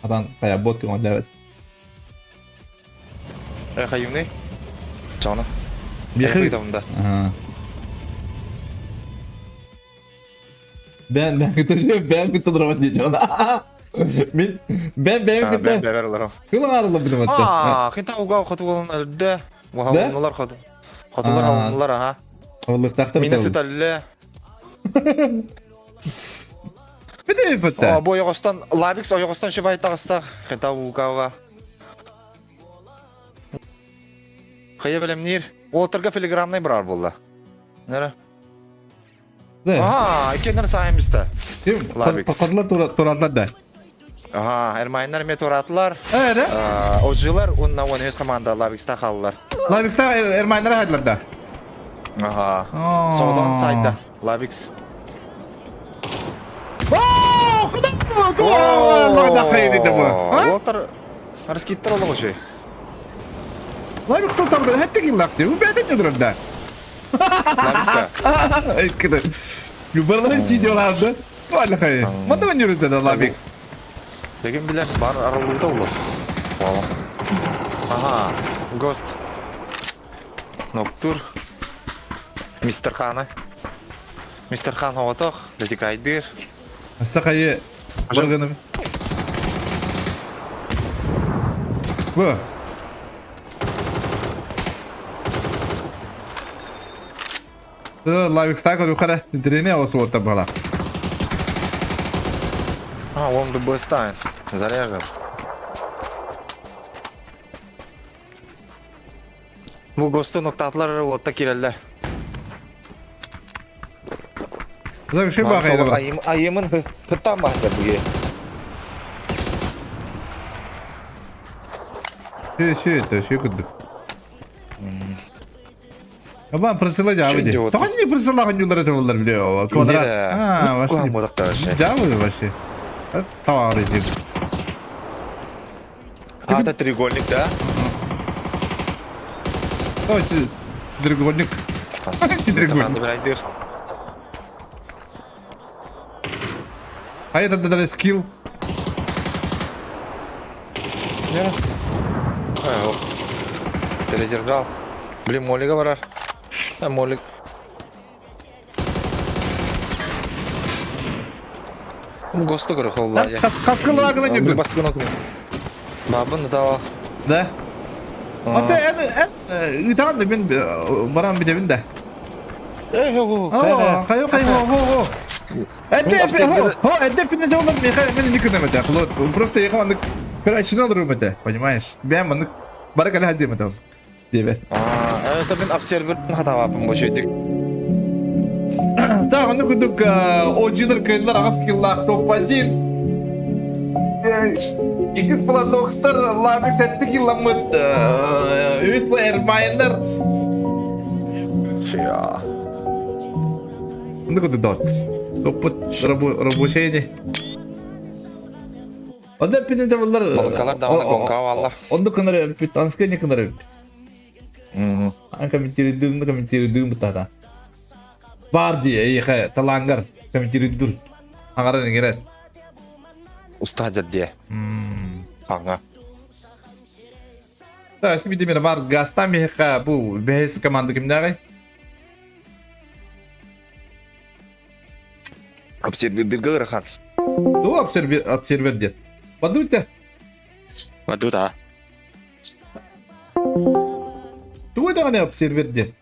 Атан хайа бот көҥүллээбэт.
Э, хайымный? Чоно.
Миэхэ
Ыытабын да.
Бээн бээн кытта бээн кытта олоробут дии дьон. Мин бээн бээн кытта
Бээн бэбэр олором.
кыл аарылла бутум атта.
Аа, кинта уга хоту болон өлдө. Уһаллар хоту. Хотулар алыннылар аха.
Оллуктаахтар.
Мине сыталле.
Бүтэ
О, бу ойоҕостон Лавикс ойоҕостон шибай таҕыста. Хета уугаҕа. Хайа бэлэмниир. Уолтарга филигранный брар буолла. Нера. Аа, иккиэннэр саайымыста.
Ким?
Лавикс.
Хотулар туратлар да.
Аха, Эрмайнар эмиэ тураатылар.
Ээ,
Ожилар уонна 13 команда Лавикста хааллар.
Лавикста Эрмайнар хайдылар да.
Аха. Соҕотоҕун сайда. Лавикс. Уолтар раскиттар олоҕу үчүгэй.
Лавикс тутарда хэттэ киллаахты. Бу бэйэтин ньудурар да.
Лавикста.
Барыларын чиидиолаарды. Туаллахай. Манна ньүрүтэ да Лавикс.
Дэгин билэр бар арыллыыта улар. Ага, Гост. Ноктур. Мистер Хана. Мистер Хан оҕотох, дэтикайдыыр.
Сахайы баргыным. Бу. Лавикстаа көрүхара интэриэһинэй оҕус буола.
А, он ДБ ставит. Заряжен. Бу госту ноктатлар уотта киреллер.
Ши баҕайы.
Айымын хыттан баһа буге.
Ши ши это ши курдук. Абан присыла жабы ди. Тоҕо не присыла ханюлар это боллар биле. Квадрат. А, вообще. Жабы вообще. Товары дип.
А, это треугольник, да?
Ой, треугольник. Треугольник. А это даже скилл.
Передержал. Блин, Молига барар. А, Молик. Госты көрө холла.
Каскылаагына ньүгүн.
Баскын окун. Бабын да.
Да. Ата эн эн ыытаҕын да мен баран бидэбин да.
Эй, хо,
хо. Хайо хайо хо хо. Эдде хо хо эдде финне жолдан мен никүнем это. Просто я маннык короче алырым это, понимаешь? Бэм маннык бара кэлэ хаддем это. Диэбэт.
А, это мен обсервер хатабаппын бошойдик.
Так, онно курдук OG-лар кыайдылар аҕыс киллаах топ-1. Иккис була Докстар Лавик сэттэ килламмыт. Үс була Эрмайнер.
Фиа.
Онно курдук дот. Топпут рабочий. Онно эппитин да буллар.
Балыкалар даҕаны гонкаҕа бааллар.
Оннук гынар эппит, анскай не гынар эбит. Ан комментируйдуун да комментируйдуун бутата. Бар дии эйиэхэ талаангар комментируйдур. Аҥаран иҥэрэр.
Устаадьар диэ. Аҥа.
Да, сибидимир бар газтан миэхэ бу бэһис команда кимнээҕий?
Обсервердиргэ ыарахан.
Тугу обсервер обсервер диэн? Подуйте.
Подута.
Тугу даҕаны обсервер диэн?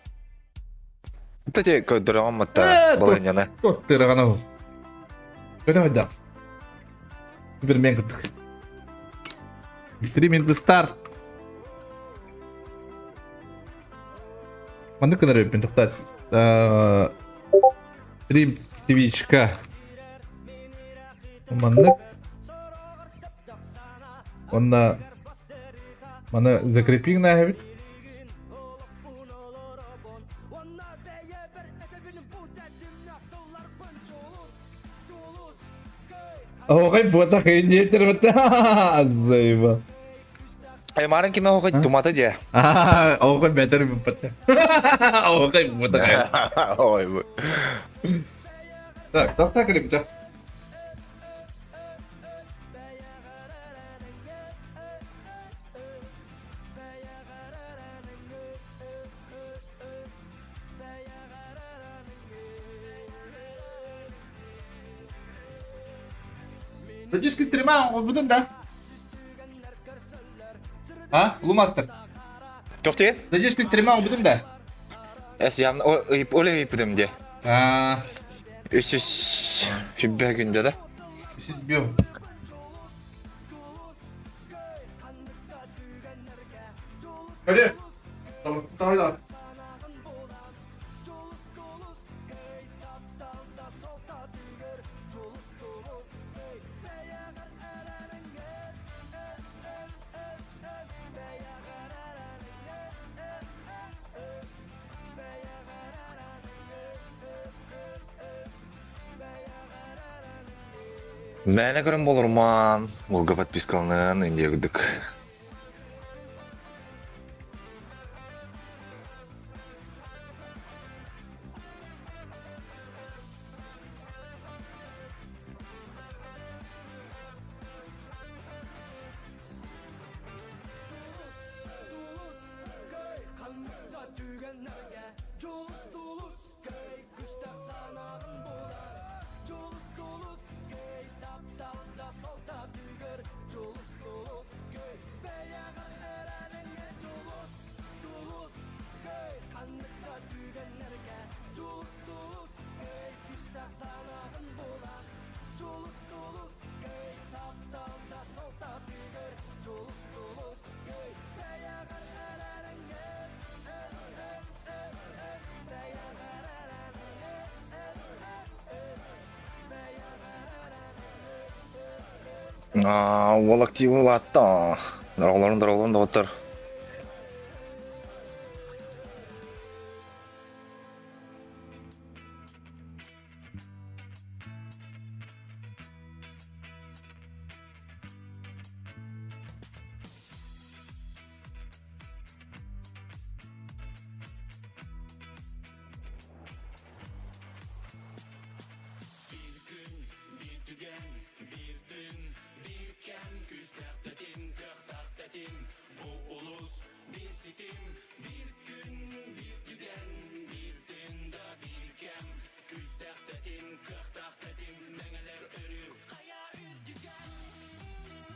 Кстати, көрдөрөҕүн матта балаһынньаны.
Көрдөрөҕүн ол. Көтө Bir мен кыттык. 3 минуты старт. Маннык гынар эбиппин тоқтат. Стрим Твичка. Маннык. Онна маны закрепи гына эбит. Оҕой буотах инниэтер азайба.
Аймарын киме оҕой тумата дьэ.
Оҕой бэтер буппата. Оҕой буотах.
Ой бу.
Так, так так ребята. Задержка стрима оҥорбутун да? А, Лумастер?
Тохти?
Задержка стрима оҥорбутун да?
Эс явно оле ыйыппытым де.
А,
Үс үс сүббэ күндэ да.
Үс үс бил. Hadi. Tamam, tamam.
Мээнэ көрөн болурман, Волга подпискаланан индия курдук. Аа, уол активы улаатта. Дороголорун дороголорун доҕоттор.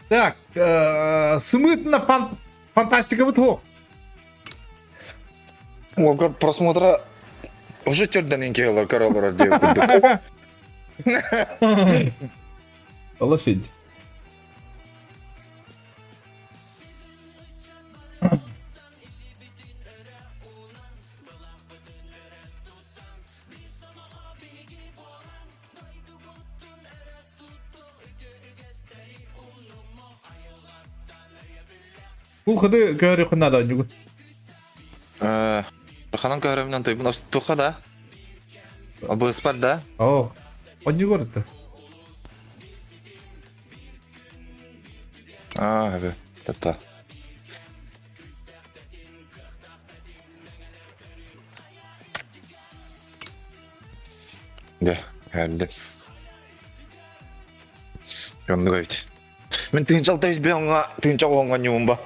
Так, сымыытына фантастикабыт суох.
Уолга просмотра уже төрдөн киһилэр көрө олорор диэн курдук.
Лошадь. Бу хыды көөрү надо ньугу.
Ханан көөрөмүнэн тойбун туха да. Быспар да.
Оо. Онньугу орто.
Аа, эбэ, тата. Дьэ, эрдэ. Оннук эбит. Мин тыынчал тайыс бэйоҥҥа, тыынча оҕоҥҥо ньуумба.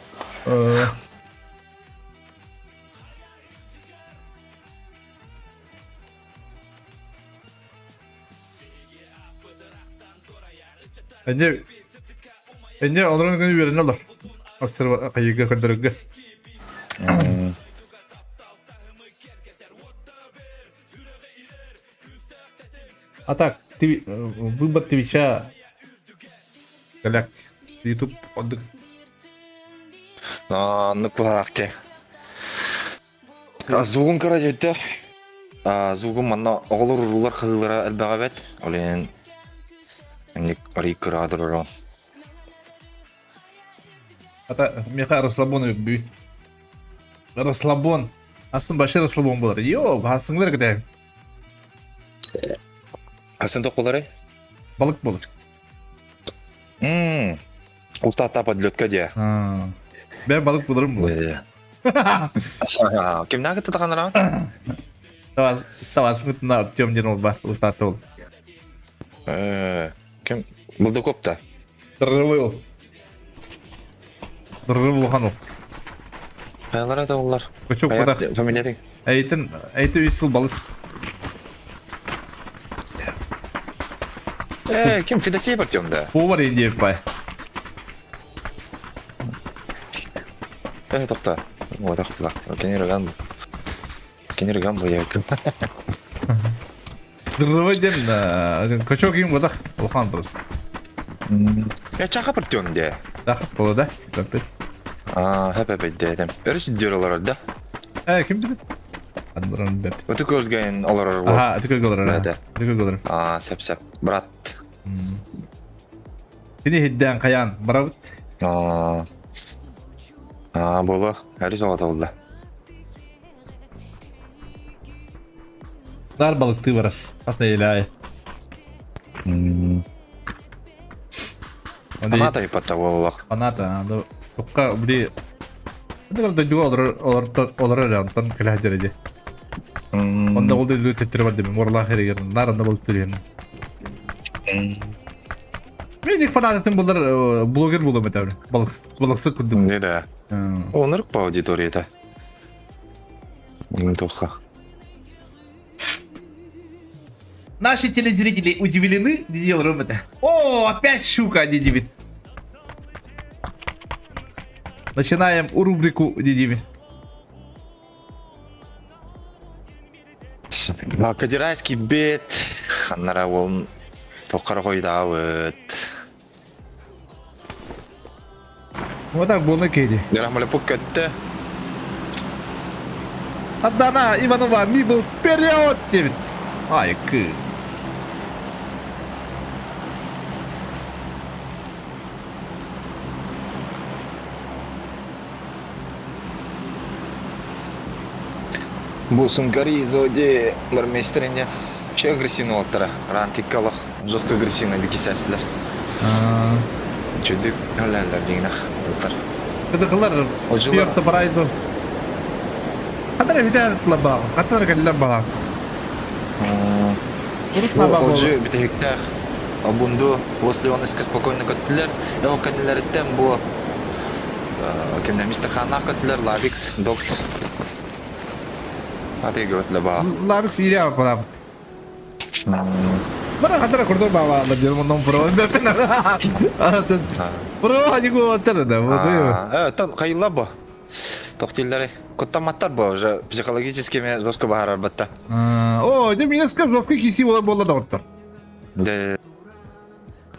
Энньэ, энньэ олорон гына үөрэнэ олор. Обсерва хайыга көрдөрөргө. А так, ты, выбор Твича Галактик. Ютуб отдых.
Оннук быһаахте. Звугун кыра дьиттэр. Звугун манна оҕолор уруулар хаһыылара элбэҕэ эбэт. Ол иһин инник арый кыраадыр орон.
Ата меха расслабон өбүй. Расслабон. Асын башы расслабон болар. Йо, басыңлар кете.
Асын тоқ болар
Балык болар.
Мм. Устата подлетка дия.
Бен балык боларым бұл.
Кимнәге кытта таханара?
Тавас мытына Артем ден ол бар, устата ол.
Ким? Булдукоп та.
Дыррыбый ол. Дыррыбы улахан ол.
Хайалара да олар.
Кочок кудах.
Фамилиятың?
Әйтін, әйті үс сыл балыс.
Э, ким Федосеев Артем да?
Повар енді бай.
Э, тоқта. О, тоқта. Кенер ган. Кенер ган бу я.
Дыррыбы ден, кочок им кудах. Улахан просто.
Я чаха Артем де.
Дахып болу да? Köpek.
Аа, хэп хэп дедем. Өрүс дер олар да.
Э, ким билет? Андыран беп.
Өтө көрген олар бол.
Аха, өтө көргөлөр.
Да.
Өтө көргөлөр.
Аа, сеп сеп. Брат.
Кини хидден каян барабыт.
Аа. Аа, болу. Әрі соға табылды.
Дар балыкты барар. Асна елай.
Фаната ипатта болулақ.
Фаната, анда тукка били Эдер дойдуга олорор олорор эрэ онтон кэлэ сылдьар ди. Онно ол дойду төттөрү бар дим уорлаах эригэр наар онно балык түһүөн. Мен ник фанататын булар блогер булам этэ балык балыксыт курдук.
Не да. Онырык по аудиторията. Тоха.
Наши телезрители удивлены, дедил это. О, опять щука, дедивит. Начинаем рубрику дедивит.
Кадирайский бет. Аннара ол тоққар қойдауыт.
Вот так было кейди.
Дирахмале пук көтті.
Адана Иванова Мибл вперед! Девять. Ай, кы.
Бу Сунгари зоди бармейстеринен че агрессивный олтара. Рантиккалах жестко агрессивный дикисәсілер. Чөдүк халаллар дигинах олтар.
Кыдыкылар пиорта барайду. Хатар бүтәр тла Хатар кэллэ баҕа.
Олжу бүтәһиктәэх Обунду Лос Леонеска спокойно көттүлэр. Ол кэннилэриттэн бу кимнэ Мистер Ханнаах көттүлэр, Лавикс, Докс. Аты көттүлэр баа.
Лавикс ире барабыт. Бара хатара курдук баба диэн онон бро. Бро анику оттар да.
Тон хайылла бу. Тохтиллери. Куттамматтар бу уже психологически ме жестко баһарар батта.
О, дьэ минеска жестко киси буолар буолла доҕоттор.
Дэ.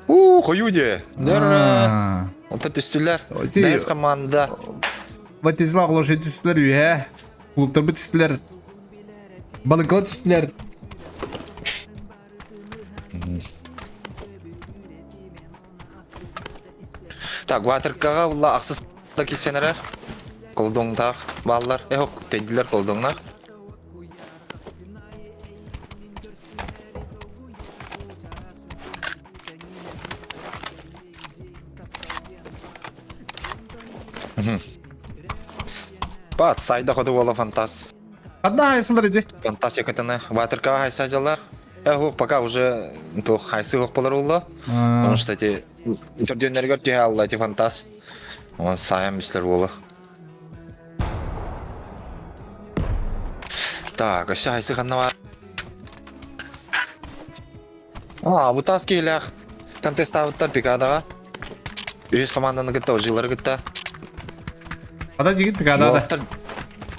У, хою де. Дэр. Онта түстүлэр. Бэс команда.
Ватизла оҕолор түстүлэр үһэ. Клубтарбыт түстүлэр. Балыҥкалар түстүлэр.
Так, Ватеркаға була ахсыз да кисенерер. Колдоңтаах бааллар. Эхок тейдилер колдоңнаах. Бат, сайда ходу буола фантаз.
Одна хайсылар иди.
Фантастикатыны Ватерка хайса дьаллар. Э, пока уже туох хайсы хуох болар улла. Потому что эти төрдүөннэригэр түһэ алла эти фантаз. Он сайам бислер буола. Так, өссө хайсы ханна бар? А, бутаас киһилээх контестаабыттар Пикадаҕа. Үһүс команданы кытта, ожиилары кытта.
Ада дигит Пикадада.
Уолаттар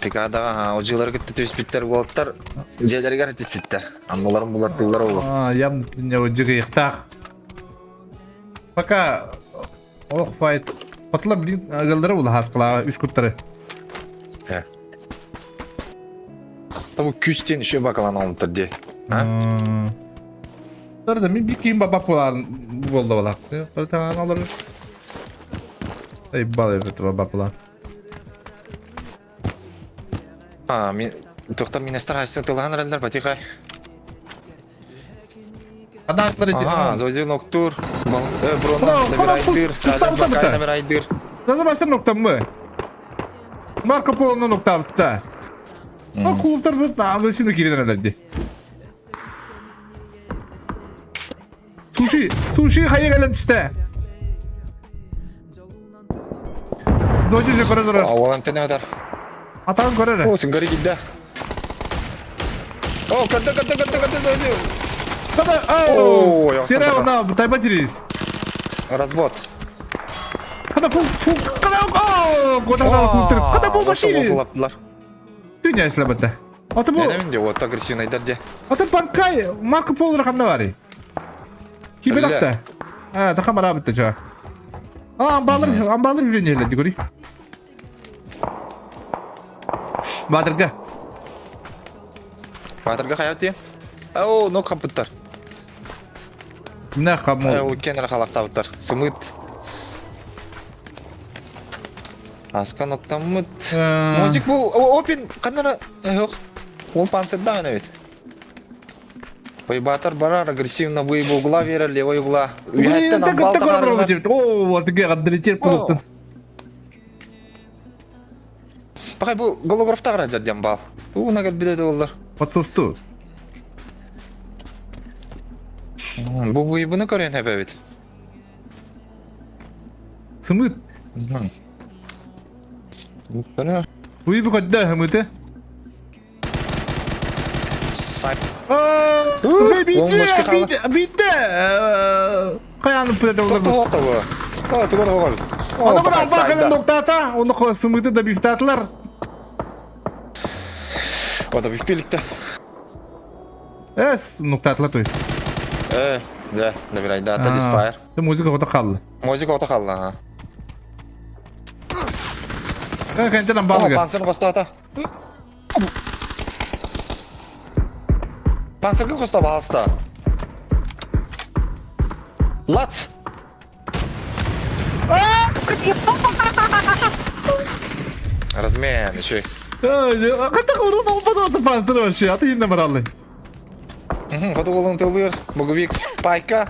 Пикадаҕа ожиилары кытта түспүттэр, уолаттар дьиэлэригэр түспүттэр. Аннуларын булаттыылар ол.
А, ям дьыгыйыктаах. Пока ох файт. Батылар блин ыгаллара улаһааскалааҕа үс куттары.
Э. Тому күстен еще бакалан алынтыр де. А?
Тар да мен bir кийин бабап болар болду балак. Бір таган алыр. Эй бал эбит бабап болар.
А, мен тоқтар министр хайсың тылахан эрэллэр батихай. Ага, Зоди Ноктур, Бруно номер Садис Бакай номер айдыр.
Называйся ноктамы. Марко Поло ноктабытта. О клубтар бит агрессивно кирен элди. Суши, суши хайа кэлэн истэ. Зоди же көрө турар.
Оолан тene адар.
Атаҕын көр эрэ.
О, сынгары кидде. О, көрдө, көрдө, көрдө, көрдө, Зоди.
Када,
О,
Тире она, тайба тирис.
Развод.
Када фу, фу, када, о, куда куда када бу машина. Дүнья эслэбэтэ. Ата бу...
Нәнәмин де, вот агрессивный де.
Ата банкай Марко Поло ханна барый? Кибелакта. А, таха барабытта ча. А, амбалыр, амбалыр үйренелі дегори. Батырга.
Батырга хаят О, нок хапыттар.
Мына хамол.
Ол кенер халақтабыттар. Сымыт. Аска ноктаммыт. Музик бу опин канара ох. Ол панцирда ана бит. Байбатар барар агрессивно выеб угла вера левой угла. Үйәттен амбал тағарына.
О, вот ге кулуктан.
Пахай бу голограф тағара жардем бал. Бу нагар биледи олар.
Подсосту.
Бу выебыны көрен хәбә бит.
Сымыт. Выебы көдді хымыты. Битте, битте. Каяны пүледі олар.
Тоқты бұл. Тугы тоғы.
Оны бұна бақылын ноқтата, оны сымыты да бифтатылар.
О, да бифтиликті.
Эс, ноқтатылар то есть.
Э, да, набирай, да, это диспайр.
Ты музыка ота қалды.
Музыка ота қалды, ага.
Э, кәнтен амбалыга.
Панцирын қостата. Панциргын қоста балыста. Лац! Размен, еще.
Қайта ұрын олбады оты панцир вообще, аты енді баралы.
Ходу олың тылыр, Боговик спайка.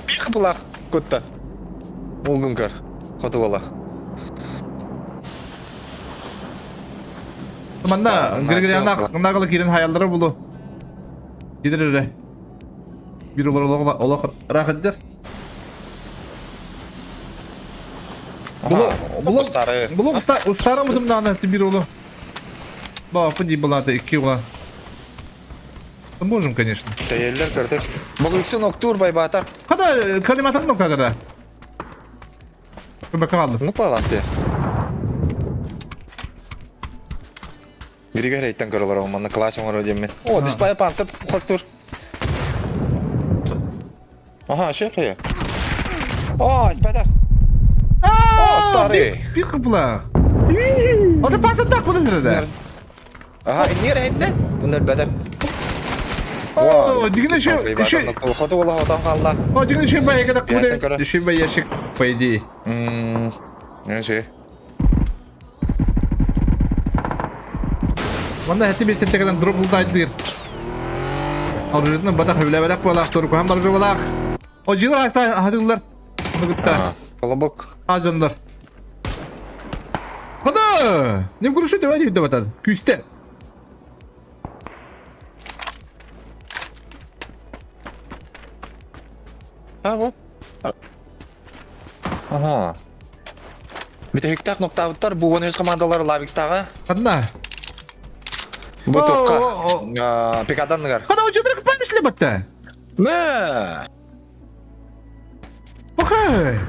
Bir қыпылақ көтті. Улгын көр. Ходу ола.
Манна Григорьяна кирен хаяллары булу. Кидер öyle. Bir olur олох рахаттер. Булу
старый.
Булу старый мутымдан бир улу. Ба, пынди была икки ула. Можем, конечно.
Тәйеллер көрдік. Боговиксен октур байбатар.
Када калиматар ноктадара. Көмөккө калды.
Ну паланты. Григорий айттан көрөлөр манна класс оңоро деммен. О, диспай панцир хостур. Ага, шехе. О, испайда. О, старый.
Бир кыпла. Ата панцир так буду нерде.
Ага, нер айтты. Bunlar бәдә.
О, дигән еще еще
Ходу ола отан калла.
О, дигән еще бай када куды. Еще бай ящик, по идее.
Мм. Неше.
Манда хәти бесен тегелән дроп булды айдыр. Оружетны бадах үләбәләк балах, торкуһан баржы балах. О, жилар айса хадылар. Нугытта.
Колобок.
Ажондар. Не грушу давай не батан. Күүстэн.
А, вот. Ага. Бүтэһиктээх ноктаабыттар бу 13 командалар Лавикстаҕа.
Одна.
Бу токка Пикаданныгар.
Хана учудрых памисли батта.
Мэ!
Пахай!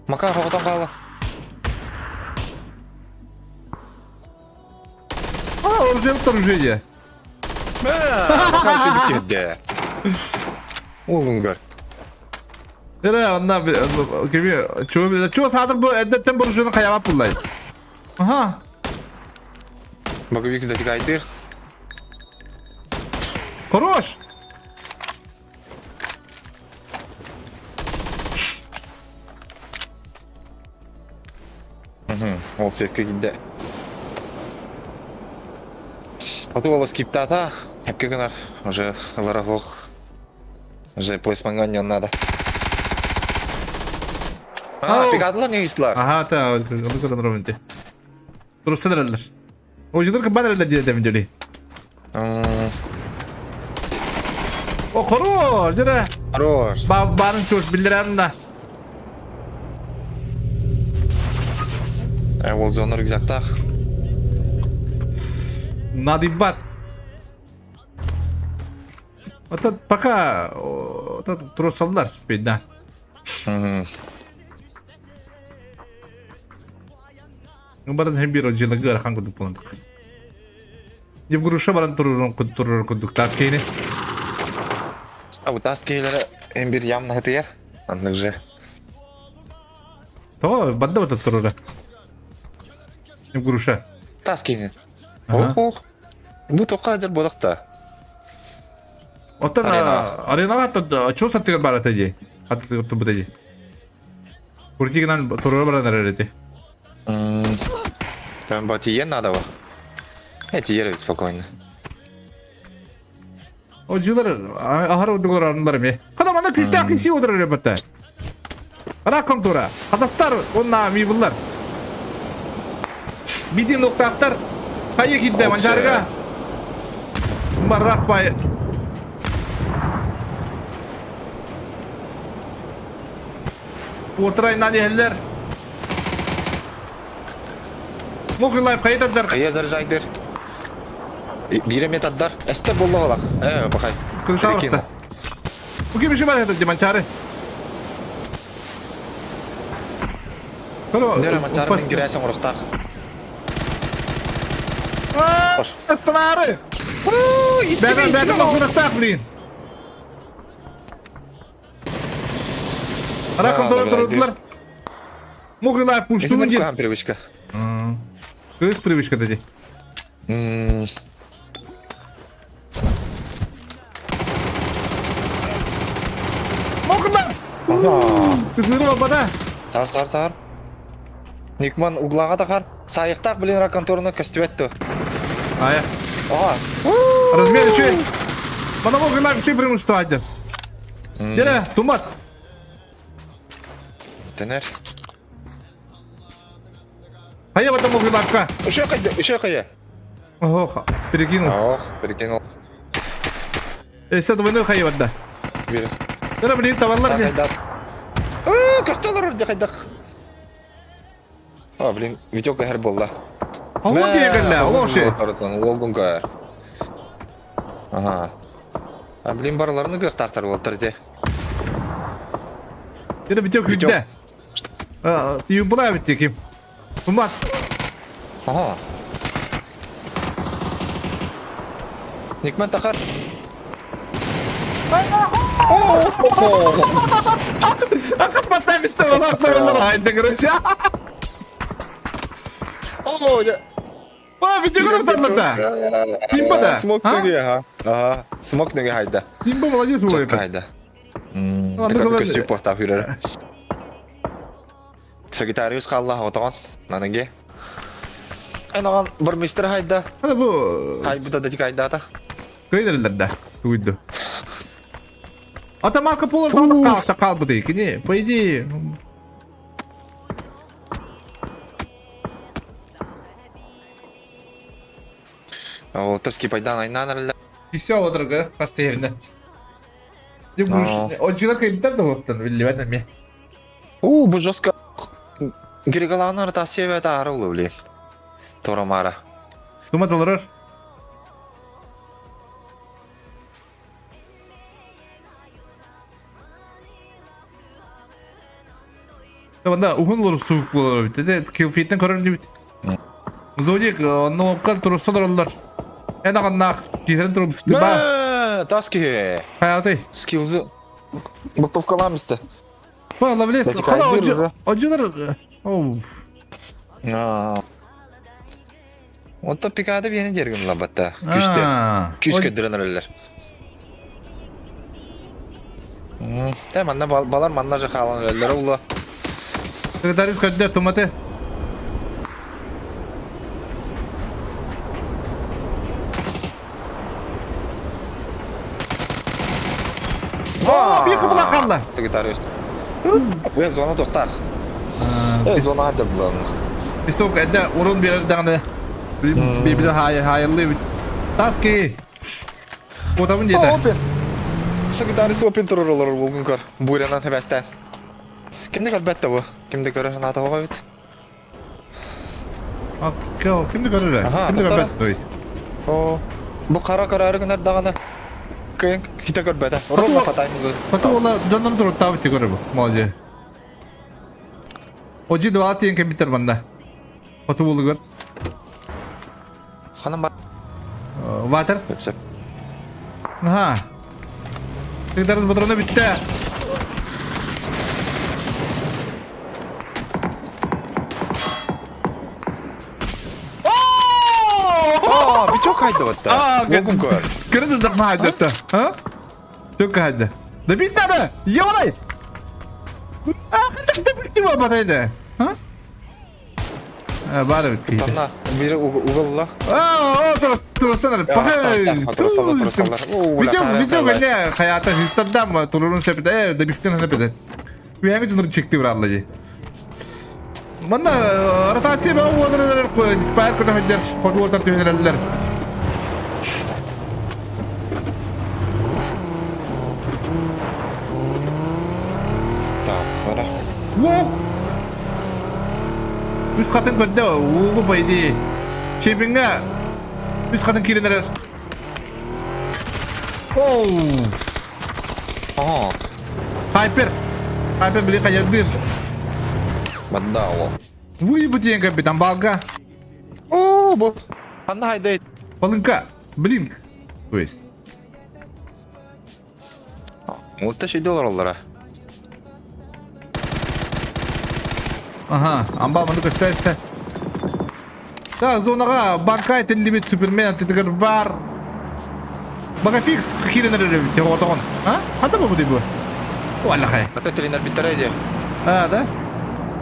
Макар оҕотон хаалла.
А, уже вторжение.
Мэ! Макар үчүгэй киирдэ. Уолунгар.
Эрэ, онна кими чуо чуо саатар бу эрдэттэн буржуну хайаҕа пуллай. Аха.
Боговик затягайдыр.
Хорош!
Ол сепке киирдэ. Хоту ол скиптата, хепке гынар, уже ылара суох. Уже плейсманга не надо. А, пикадылар не истилар.
Аха, та, оны көрөн робинти. Турустан эрэллэр. Ожидыр кыбан эрэллэр диэтэ дьоли. О, хорош, дьэ.
Хорош.
Баарын чуос биллэрэн да.
Ол зона рюкзактах.
Надыбат. Оттон пока оттон турусаллар спейда. Баран hem bir дьылы ыарахан курдук буоландык. Евгруша баран турурун турурун курдук таас кейни.
А вот таас кейлere hem bir ямна хытыйар. Аннык же.
Того банда вот турура. Евгруша.
Таас кейни. Ох, ох. Бу тоққа жер бодақта.
Оттон аренаға чо саттыгар бар ата дии. Аттыгар тубута дии. Куртигынан турура баран эрэр эти.
Там ба тиен надо ба. Э, тиер спокойно.
О дьылар аһар ордугар арынлар эми. Када мана күүстээх киси отырар эбэтэ. Ара контура. Хатастар онна мибыллар. Бидин октаактар хайы кидде манчарга. Баррах бай. Уотурайынан иһэллэр. Мокрый лайф хайытардар.
Хайа заряжайдыр. Бире метаддар. Эстер болла олақ. Э, бақай.
Крыша орта. Бу ким бар этот Манчары?
Нere Манчары мен кирәсең урыктак.
Астынары! Бәден, бәден урыктак, блин. Раком турдылар. Мокрый пуштун
ден. привычка.
Кыз привычка деди. Мокрый Кызыры бада.
Сар, сар, сар. Никман углаға тахар. Сайықтақ блин раконторына көстүбәтті.
Ая.
Ага.
Размер еще. Мана мокрый лайф еще преимущество один. Дере, тумат.
Тенер.
Хайа потом мокрый лайфка.
Еще кайда, еще кая.
Ох, перекинул.
Ох, перекинул.
Эсэ двойной хайа вода.
Бери.
Дере, блин, товарлар не.
Костелар орде хайдах. А, блин, Витек кайыр болла.
А вот я гля, лоши.
Олгун кайыр. Ага. А, блин, барларны кых тақтар болтыр те.
Дере, Витек күдді. Юбла бит ким. Тумат.
Ага. Никман тахар.
Акат хайда, короче.
О, я...
О, Витек урықтарларда. Имба да?
Смок ноги, ага. Ага, смок ноги хайда.
Имба молодец ой.
Четко хайда. Такой көстүү похта хүрер. Сагитариус қалла отаған. Наныге. Айнаған бурмистр хайда.
Hadi bu
Хай буда да хайда та.
көйдерлер да. Туйду. Ата Марко Поло даҕаны хаалбытый кини, по идее.
Олтар скипайдан айнаан эрэллэр.
Все отырга постоянно. Отжила кыйбыттар да оттон биллибэт эмиэ.
Уу, бу жестко. Григалааны ротация бэт аара улы, блин. Торомара.
Тума толорор. Онда уһун олору суук буолар эбит. Ити килфиттен көрөр дибит. Зодик онно туруста олороллор. Эн аҕаннаах киһирин туруп
ба. Тас киһи.
Хайатай.
Скилзы Бутовкалаам истэ.
Ба, лавлес. Хала одьулар. Оу.
Онтон пикада биэни дергин лабатта. Күстер. Күс көддөрөн эрэллэр. Тэ манна балар манна же хаалан эрэллэр улла.
Секретарис көддө туматы. О, биир кыбыла хаалла.
Секретарис. Э, зона тохтаах. Э, зона дьаблан.
Песок эдэ урун биэрэр даҕаны бибиле хаайыллыы Таски. Куотабын диэтэ.
Опен. Секретарис опен турар олорор булгун көр. Буйранан хэбэстэн. Кимде көрбөт да бу? Кимде көрөр санаата оҕо эбит.
Кимде көрөр? Кимде көрбөт то есть?
О, бу хара көрөөрү гынар даҕаны кыйын хите көрбөтө. Ровно по таймингу.
Потом ола дьоннор туруттаабыт көрөр бу. Молодец. Ожи два тиен кемиттер манна. Хоту булугар.
Ханан бар.
Ватер.
Сөп.
Аха. Тыгдарыз патрона бүттэ.
Аа, бичок хайдыбытта. Уогун көр.
Көрө да хайдытта. А? Только хайда. Да бит надо! Ёлай! А, да бит не батайды. А? Баар эбит киһитэ.
Танна бири угалла.
Аа, турсанар.
Турсалар, турсалар.
Видео, видео кэллэ хаята хыстардам турурун сепите, да бифтен хана бедет. Үйәңі жыныр чекти бұралла же. Манна ротация баа уонар диспайр көтө хөддер, хоту уотар түһүнэрэллэр.
Так, бара.
Воу! Үс хатын көрдө, уугу по идее. Чебинге үс хатын киирэн эрэр. Оу!
Ага.
Хайпер! Хайпер били хайардыр.
Банда ол.
Выебу диэн капитан балга.
О, бу. Ханна хайдай.
Полынка. Блинк. То есть.
Мутта шейде олар
Ага, амбал маны көстө Да, зонаға банкай тиллибит Супермен титигер бар. Багафикс кирен эрэр отоҕон. А? Хата бу бу? Уалла хай.
Ата тренер биттер
А, да?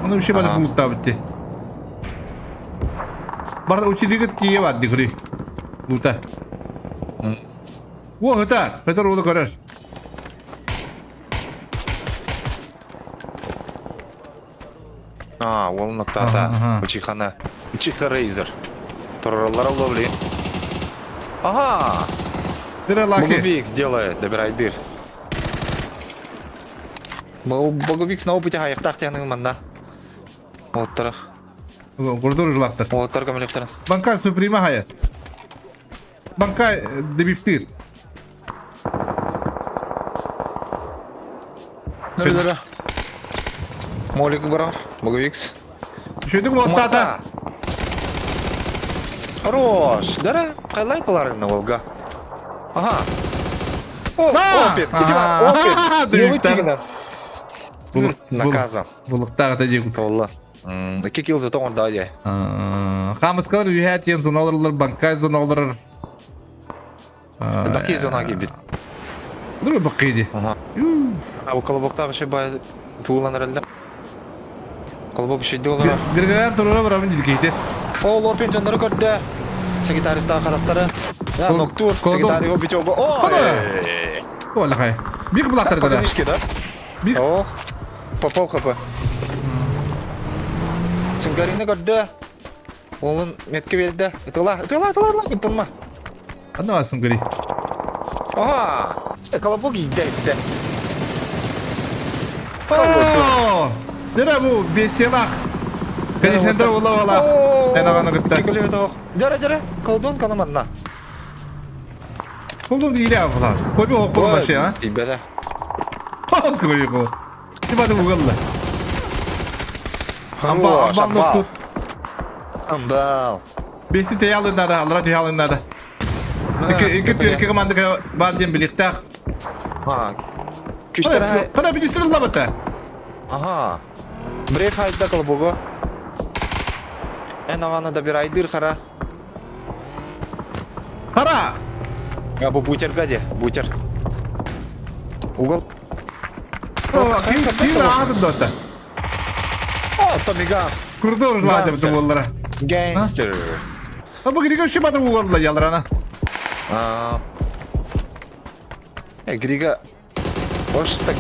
Оны вообще бада
Ага.
булуттаабыт ти. Бар училигит тие бар дикри. Лута. О, это, это уолу көрөр.
А, ол ноктата. Учихана. Учиха Рейзер. Тураралар ловли. Ага!
Дыра лаки.
Боговикс делает, добирай дыр. Боговикс на опыте хайықтақ тяның манда. Оттар.
Гордор жылақтар.
Оттар көмелектер.
Банка суприма хая. Банка дебифтир.
Дыры дыры. Молик бар. Боговикс.
Шөйдік оттата.
Хорош. Дара, қайлай баларыңны Волга. Ага. О, опен. Иди опен. Не вытягина. Наказан.
Булуктагы да жегут.
Олла. Iki килл зато он дали.
Хамыскалар үйәт ен зоналарлар, банкай зоналар.
Баки зона гибит.
Дұры бақиди.
Ага. А у колобоктагы ши бай тууланар элде. Колобок ши доллар.
Гыргыран турура барамын дейді кейде.
О, лопин жоннору көрдө. Секретаристагы катастары. Да, ноктур, секретарь его битёб. О!
Олақай. Бих булаттар да.
Погонишки, да?
Бих.
О, попал хп. Сунгарины көрдө. Уолун метке биэрдэ. Ытыла, ытыла, ытыла, ытыла, кыттылма.
Анна басым гри.
Ага, колобок иидэ иттэ.
О! Дера бу беселах. Конечно, да ула ула. Эн аҕаны кытта.
Дера, дера, колдун канаманна.
Колдун дииле авлар. Коби оккула машина.
Тибеде.
Кой ко. Тибады угалла. Амбал, амбал ноктур.
Амбал.
Бести теялын надо, алра теялын надо. Ики ики түркі командага бар дем билихтах.
А, күштер.
Кана бидистер лабата.
Ага. Брейв хайда колбого. Эн авана да бир айдыр хара.
Хара!
А бу бутер гаде, бутер. Угол.
Ким аадын дота.
О, Томиган.
Курдор ладым дуоллара.
Гангстер.
А бу Грига шибады уголла ялрана.
А. Э, Грига. Ош так.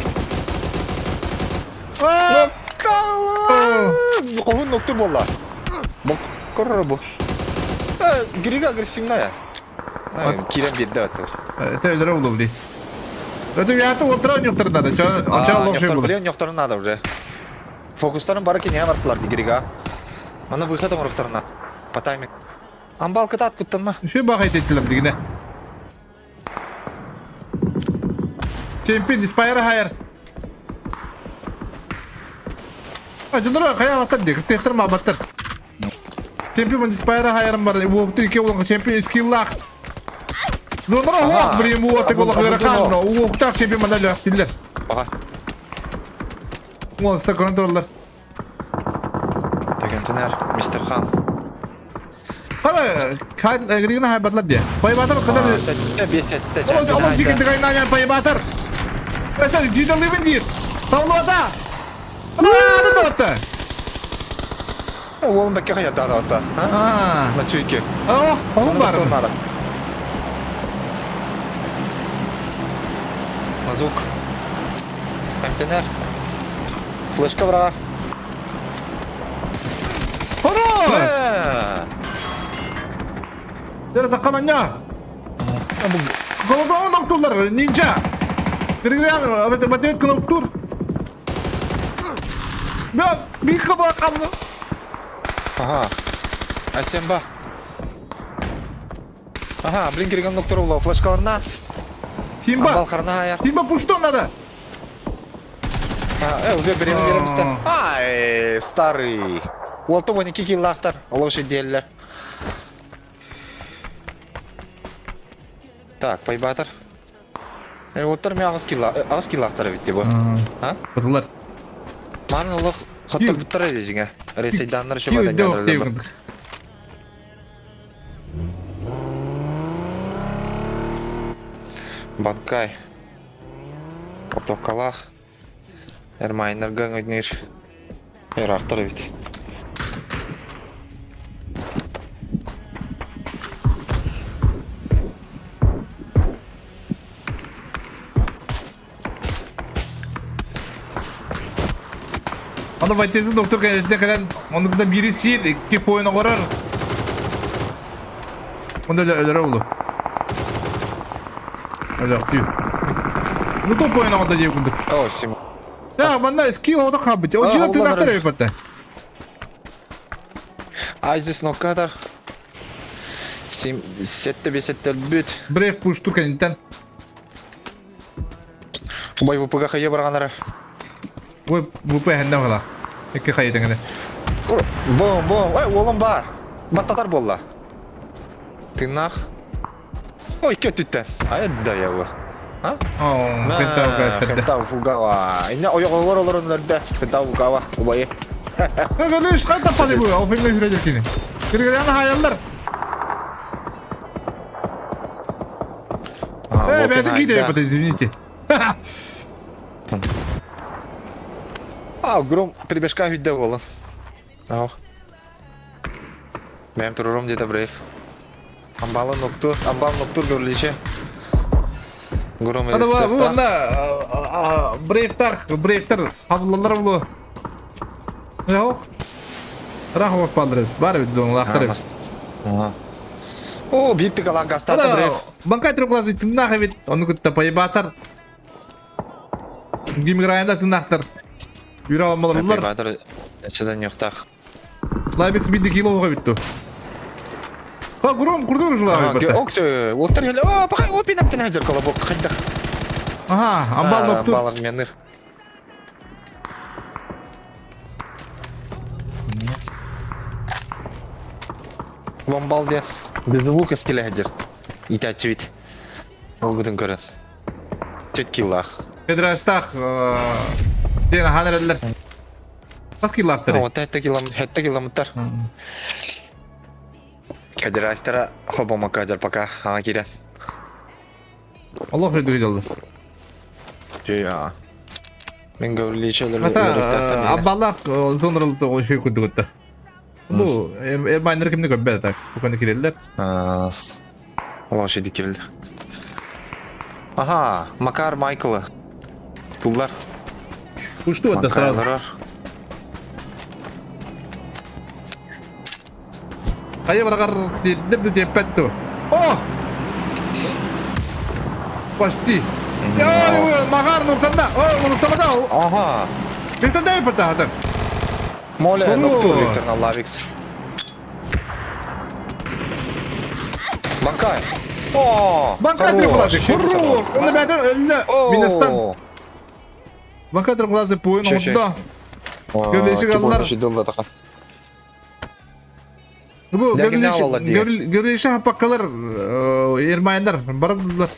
Кохун ноктур болла. Бок корор бу. Грига агрессивная. Кирен бирде атты.
Это өлөрө булуу ди. Это я то отра нюхтар надо. Ча ча лох
булуу. Блин, нюхтар надо уже. Фокустарын бары кине бардылар ди Грига. Аны выход оҥоруохтарына. По тайминг. Амбал кытаат куттанма.
Үчүгэй баҕайы этилэр дигинэ. Чемпион Диспайра хайар. А, дьонноро хайаабаттар дии, кыттыахтар маабаттар. Чемпион Диспайра хайарым бар, уокту икки уолга чемпион скиллаах. Дьонноро уох, блин, уоттак олох ыарахан, уоктаах чемпион манна өлөөхтүллэр.
Аха.
Уолста көрөн тураллар.
Төгөнтүнэр, мистер Хан.
Хара, Григна хайбатлар дии. Пайбатар кытар.
Сэттэ, биэс сэттэ.
Олох дьигин дыгайнаан пайбатар. Эсэ жидалыбын диир. Тавлуота. Ааны тоотта.
Уолун бэккэ хайардаата отта.
Аа.
Начуйки.
Оо, холун бар.
Мазук. Эмтэнэр. Флешка быраҕар.
Хоро! Дere таккананья. Голодон доктурлар, нинджа. Григорян, батет кнопктур. Бя, бир кабак kaldı.
Ага. Асемба. Ага, блин, кирген доктор улла флешкаларына.
Тимба.
Амбалхарына аяр.
Тимба пуштон надо.
А, уже берем беремсте. Ай, старый. Уолта 12 киллаахтар, олох диэллэр. Так, пайбаатар. Э, уоттар мен аҕыс килла, аҕыс киллаахтар эбит бу. А?
Бытылар.
Маны олох хоттор буттар эди жиҥэ. Ресейданнар еще
Кил дөө
Банкай. Отоккалаах. Эрмайнерга өҥөйдүүр. Ыраахтар эбит.
Аны Вайтезин доктор кэлэрдэ кэлэн оннук да биири сиир, икки поин оҥорор. Онно өлөрө улу. Өлөхтүү. Ну то поин оҥордо диэ курдук.
О, Сим.
Да, манна скилл оҕото хаалбыт. О, дьиэ тыынахтар эбит
Айзис ноккатар. Сим сетте бесеттер бүт.
Брев пуштур кэнниттэн.
Убай ВПГ хайа барганара.
Ой, ВП хэннэ бала. Икки хайа тэҥэнэ.
Бом, бом. Ой, уолум бар. Баттатар буолла. Тыыннаах. Ой, икки өттүттэн. Ай, да я бу. А?
О, Хентау кастырда.
Хентау фугава. Инне ойоҕоҕор олорон өлөрдө. Хентау фугава, убайы.
Көрүш қайта пали бу. Опимге жүреді кини. Киргеряны хаяллар. Э, бәті киде это, извините.
А, гром прибежка үйдө болон. Ау. Мен турурум деді Брейв. Амбалы ноктур, амбал ноктур көрличе. Гром
Аны бу
рестартаах.
онно брейктах, брейктер хабыллалар булу. Yok. Рахов баалар бар эбит зоналаахтар эбит.
О, биир тыгалаах гастаата брейк.
Банкай трехглазый тыыннаах эбит, ону кытта поебатар. Гимграйында тыыннаахтар. Юра алмаларлар.
Поебатар эчеден юктах.
Лайбекс бидди кило оҕо эбит ту. Ха, гром курдур жылаа бит.
Оксө, оттар келе, о, пахай, опин аптен хажар колобок хайдах.
Ага, амбал ноктур.
Амбал разменыр. Бомбал диэн беззвук эскилэ сылдьар. Иитээччибит. Олгутун көрөн. Түт киллаах.
Федерастах диэн ахан эрэллэр. Хас киллаахтары?
О, хэтте килламмыттар. Килламмыттар. Федерастара холбомокко сылдьар пока аҥа киирэн.
Олох үрдүк дьоллор.
Дьэ, Мин көрүлүүчүлэр
Ата аббалаах зонрал шүй курдугутта. Бу эрмайнер кимни көрбөт так. Спокойно киреллер.
Олох шеди киреллер. Ага, Макар Майкла. Туллар.
Ушту это сразу. Хайа барагар деб деппетту. О! Почти. Магар нуктанда. О, нуктанда.
Ага.
Виктор дай пата.
Моля, нуктур Виктор на лавикс. Банкай. О!
Банкай трехглазый. Хорош. Он опять Минестан. Банкай трехглазый пуин онда.
Көрүлүшү
Бу көрүлүшү хапаккалар ермайындар бардылар.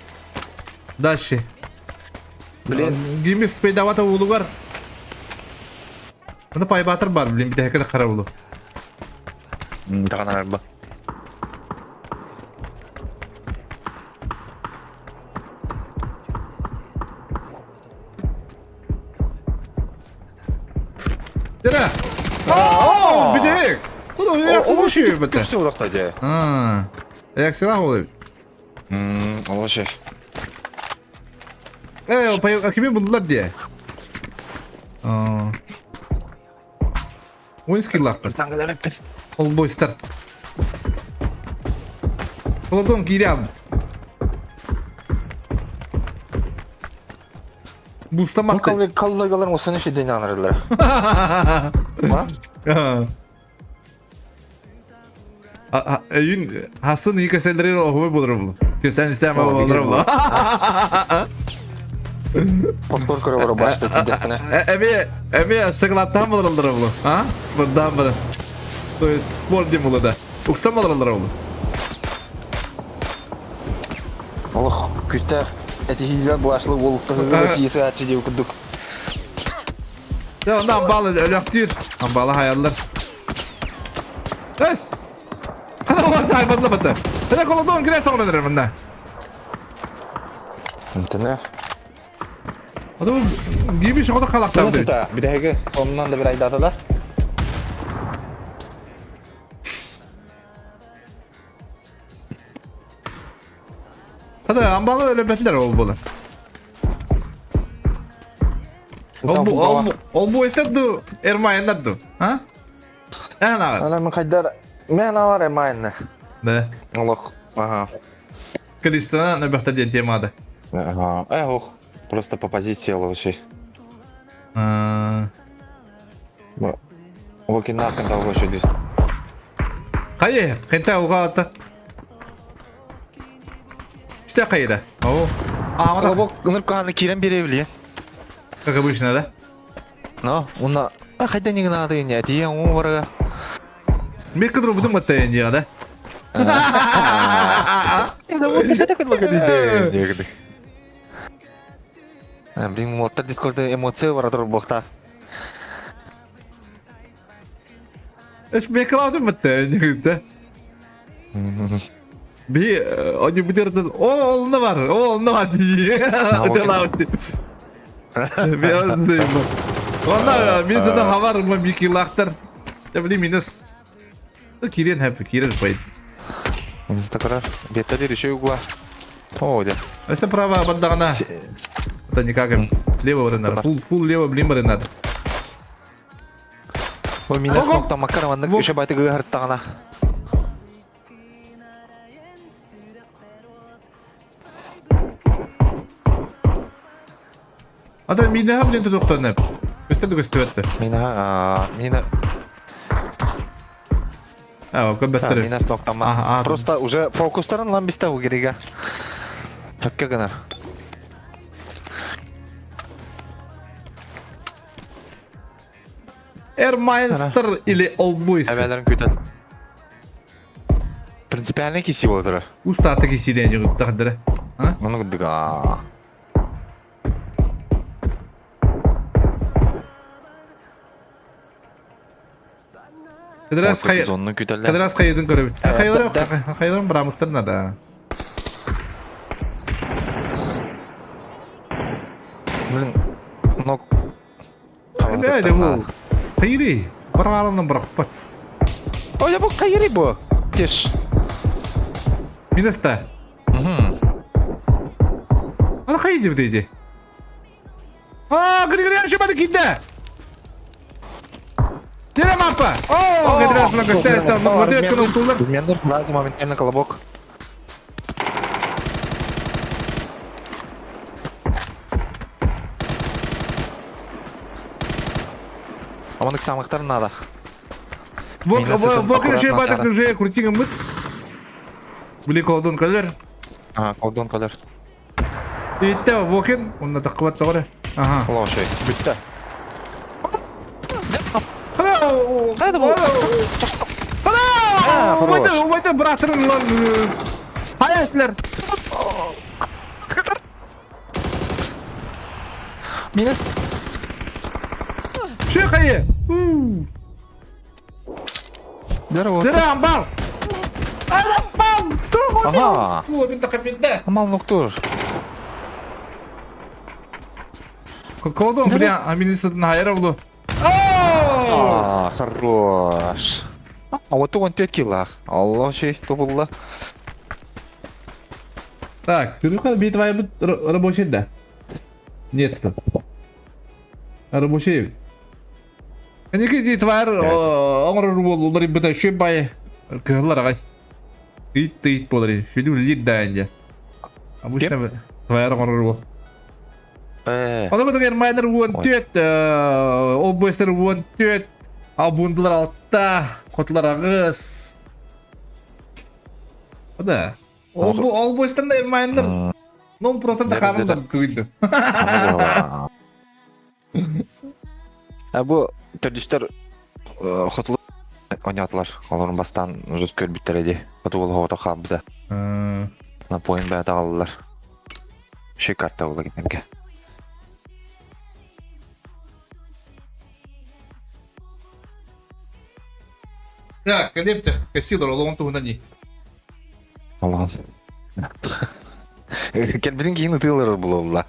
Дальше.
Блин.
Гимис пейдавата улугар. Мына пайбатыр бар, блин, бите хекеле кара улу.
Таган арба.
Дера. О, битек. Куда я кулуши бите.
Күпсө улакта же.
А. Реакция болду.
Олоше.
Э, пай кими булдулар дие. А. Ойынский лақтыр. Ол бойстар. Холодон кире албыт. Бустаматты.
Коллегаларым осыны шеден анырдылар.
Өйүн хасын екі сәлдері оғуы болыр бұл. Сен істәмі болыр бұл.
Повтор көрө башта тидехне.
Эме, эме сыгылаттан болыр бұл. А? Спорттан болыр. То есть спорт дем болы да. Укстан болыр бұл.
Олох күттәх этихилер булашлы болуктагы тиесе ачы деп курдук.
Ya ondan амбалы өлөктүр. Амбалы хаяллар. Эс. Кана олар айбадлы бата. Эне колодон кире соңнаныр мында.
Антена.
Ада гиби шода калактар.
Тына бидеге оннан да бир айдата да.
Hadi амбалы өлөбөтлөр ол болар. Ол бу эстедду эрмайыннадду. А? Ана.
Ана мен кайдар мен авар эрмайынна.
Да.
Олох. Ага.
Калистана нөбөхтө диэн темада.
Ага. Эх, просто по позиции лучше. Локинакында лучше дис.
Кайы, кенте угаата. Işte кайда. О. А, мана.
Лобок нырканы кирен бере биле.
Как обычно, да?
Но, уна хайда не надо не, тие у бара.
Мен кыдыру будум батта енді, да?
Это вот это как бы Блин, моттар дискорда эмоция бара тур бохта.
Эш мен кыладым батта енді, да? Би, они будерден, о, олны бар, о, олны бар, Онда мен сені хабар мики лақтар. Я блин, минус. Кирен хэп, кирен пойд.
Минус такара. Бетта дир еще угла. О, дьэ.
Өссө право бардаҕына. Это никак им. Лево барынар. Фул, фул лево блин барынар.
О, минус ноктамаккар маннык үше байтык ыһарттаҕына.
Ата минаһа блин тутуктанып. Көстө көстүбэттэ.
Минаһа, мина
А, көбөттөр.
Минас ноктаммат. Просто уже фокустарын лан бистэ угирига. Хөккө гынар.
Эрмайнстер или Олдбойс?
Эбэлэрин күтэн. Принципиальный киси болотура.
Устаты киси ден жугуттахдыра. А?
Муну кудуга.
Кыдырас хай...
Зонну күтэллэр.
Кыдырас хайытын көрөбүт. Хайылар хайылар брамыктар надо.
Блин, но
Бля, бу. Хайри. Баралынан бырахпат.
Ой, бу хайри бу. Тиш.
Минеста. Ана хайди бит иди. А, Григорий шибады кидде. Дере мапа. О, Григорий на гостей стал. Вот это тулар.
Мендер сразу моментально колобок. Аманык самыктар надо.
Вот, вот шибады уже крутигом бит. Били колдун калер.
А, колдун калер.
Итте Вокен, онна таққыбат тоғыры. Ага.
Лошай, бүтті.
Hello!
Қайда бұл?
Hello! Убайды, убайды, братырың лан. Хайасылар.
Минус.
Ши хайы.
Здорово.
Дыра, амбал. Амбал!
Ага.
Фу, мен таққып
Амал ноктур.
Колдон, бля, а минусатын хайра булу.
А, хорош. А вот он тет киллах. Алла шей тобулла.
Так, Кирюха битва бит рабочий да? Нет. Рабочий. Кенеки ди твар оңор бол улар бит ши бай кырлар агай. Ит ит болар. Шүдү лид да инде. Обычно твар оңор бол. Ону кытары Майнер 14, Олбойстер 14, Абундылар 6, Хотулар 8. Да. Олбойстер да Майнер Ну, просто тахандар күйді.
А бу төрдүстер хотулу ойнатылар. Олорун бастан уже көрбүттер эди. Хоту бол хото хабза. На поин бә алалар. Ши карта була китнерге.
Так, Калептер, Кассилор, олоғын туғынан не?
Олоғын. Келбидин кийин ытыылар булолла.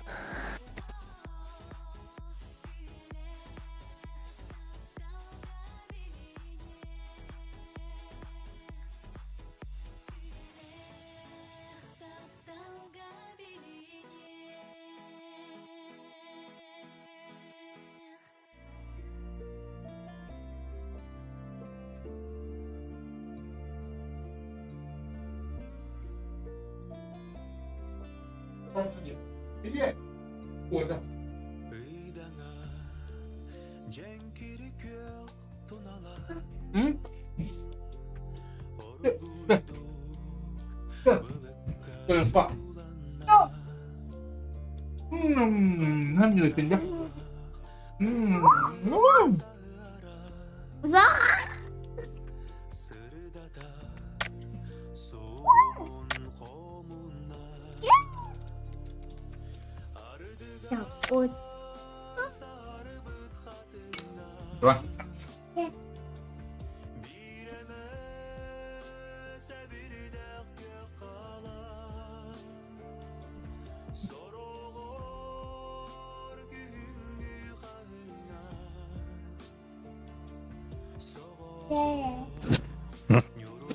Давай.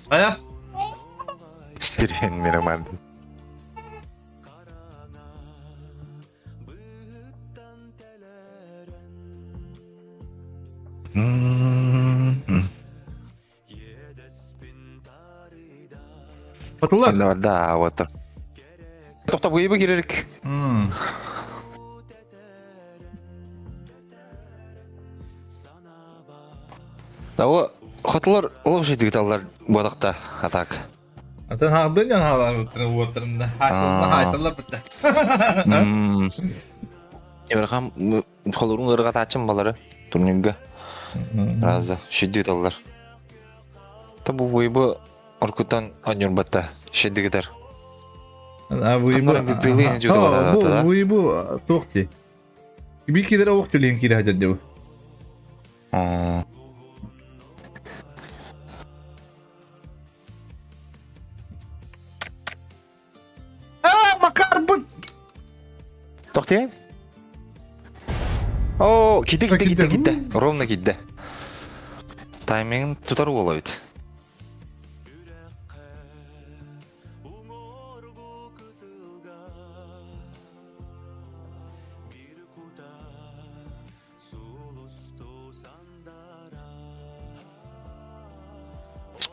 Ая?
Сирен мирамарды.
Хотулар.
Да, вот. Тохтоп кыйбы кирерик. Того хотулар олох жидигиталлар буолахта атак.
Атын хаалдын дьон хаалар уоттарында. Хайсалла хайсаллар битте.
Ыархан холорун ыргатаачым балары турнирга. Разы шиддигиталлар. Та бу бу оркутан анюрбатта шиддигитар.
Бу бу туох ти. Би кидere ох төлен кире хадер дебу. А, Макар бут.
Тохтуйан? О, кидде кидде кидде кидде. Ровно кидде. Таймингин тутар уола бит.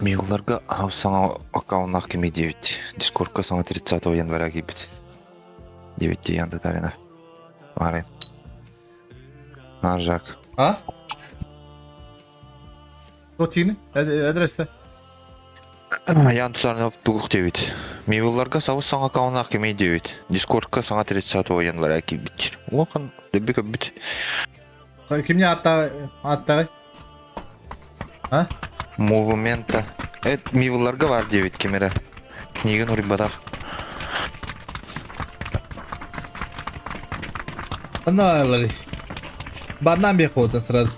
Миуларга саҥа аккауннаах кимий диэбит. Дискордка саҥа 30 января киирбит. Диэбит Ян Татарина. Марин. Маржак.
А? Тотини? Адресе.
Ян Татаринов тугух диэбит. Миуларга сабыс саҥа аккауннаах кимий диэбит. Дискордка саҥа 30 января киирбит. Улахан дэбби көббүт.
Кимне аттагы? А?
Мувмента. Эт мивларга бар диэбит ким эрэ. Книгин уруйбатах.
Анна Банан бехота сразу.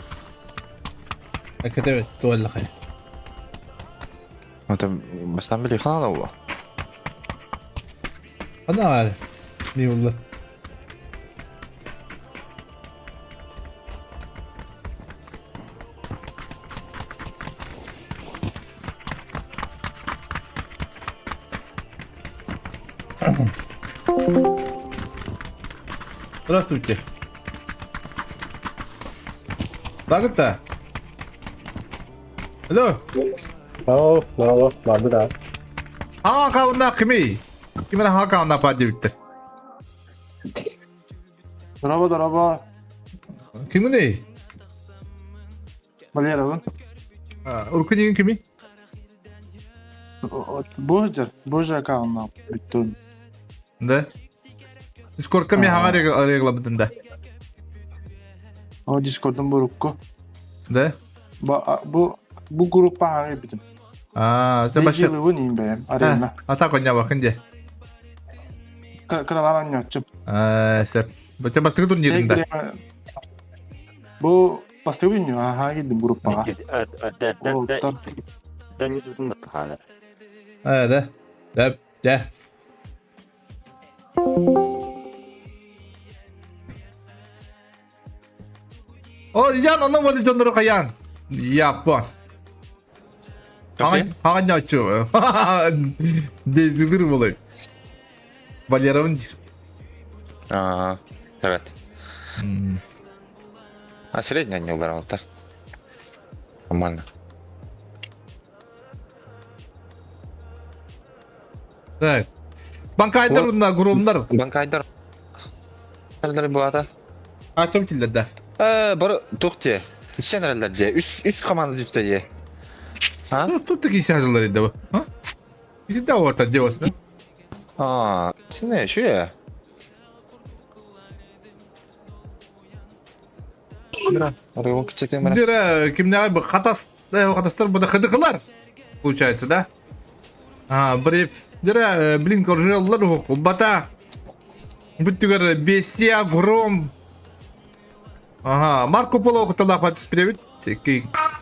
Академия туаллахай.
Это бастан били хана була.
Ана мивлар. Здравствуйте. Багыта. Алло.
Ау, мало, барды да.
Ха кауна кими? Кимена ха кауна падибитте.
Дороба, дороба.
Кимгүнэй?
Валерабын.
Урку деген кими?
Бу бу же аккаунтна бүттүн.
Да. Дискордка мен хаңа регламентын да.
О, Дискордун бурукку.
Да?
Бу бу группа хаңа битим.
А, это башы.
Дежилыбын им бэм, арена.
Ата коня бакын де.
Кыралан ньотчуп.
А, сеп. Бача бастыгы турнирында.
Бу бастыгы ньо, аха кидим группага.
А, да. Да, да. О, Ян, онно вот дьоннору хайаан. Яппа. Хаҥа ньооччу. Дезилир болой. Валеровын дейсің.
Аа, evet. А средний они ударил, так? Нормально.
Так. Банкайдар уна громдар.
Банкайдар. Буата.
А чем тилдер да?
Э, бар тухте. Сен эрэллэр Үс үс команда түстэ дии. А?
Тут такие сядылар edi bu. Ha? Bizi de orta diyorsun.
А, сине шүе. Бра, арыгын күчетем бра.
Дира, кимне бу хатас, хатастар бу да хыдыкылар. Получается, да? А, бриф. Дира, блин, коржеллар бата. Бүттүгер бестия, гром. Ага, Марко Поло кутала патис привет. Ки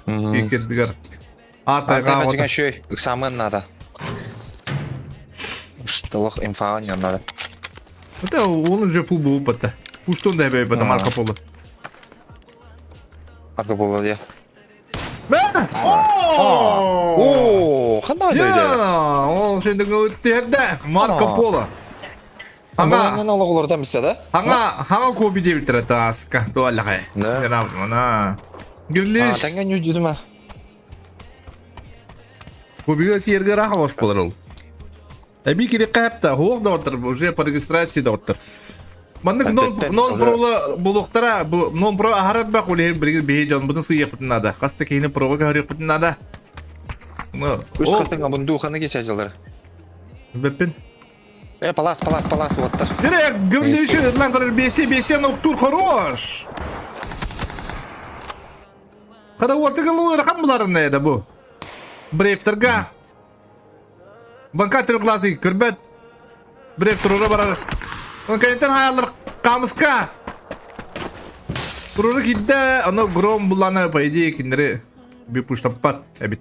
кидгер. Ата
Ата шөй, экзамен надо. Шталох инфа не надо.
Это он уже пул был бата. Пусть он да бата Марко Поло.
Марко Поло я.
О!
О, хана дойде.
Ол шендігі өттерді. Марко Поло.
Аңа олорда миссе да?
Аңа, аңа коби деп тұрады аска. Туаллахай.
Да.
Мына. Гүрлиш.
Тэҥҥэ ньүүдьүтүм а.
Кубига тиэргэ ыраах оҕус буолар ол. Эбии кириэххэ хэпта, хуох доҕоттор, уже по регистрации доҕоттор. Маннык нон прола булуохтара, бу нон про аһар элбэх ол иһин билигин биһи дьонбутун сыыйыахпытын наада. Хас да киһини прога көһөрүөхпүтүн наада.
Үс хатыҥ абундууханы кисэдьалар.
Бэппин.
Э, палас, палас, палас, уоттар.
Грек, гүрлүүшү ытлан көрөр бесе, бесе ноктур хорош. Хара уотыгыл ыарахан буларын да бу. Брейфтерга Банка трехглазый көрбөт. Брейв турура барар. Он кэнниттэн хааллар камыска. Турура киирдэ, ону гром булланы, по идее, кинилэри бипуштаппат эбит.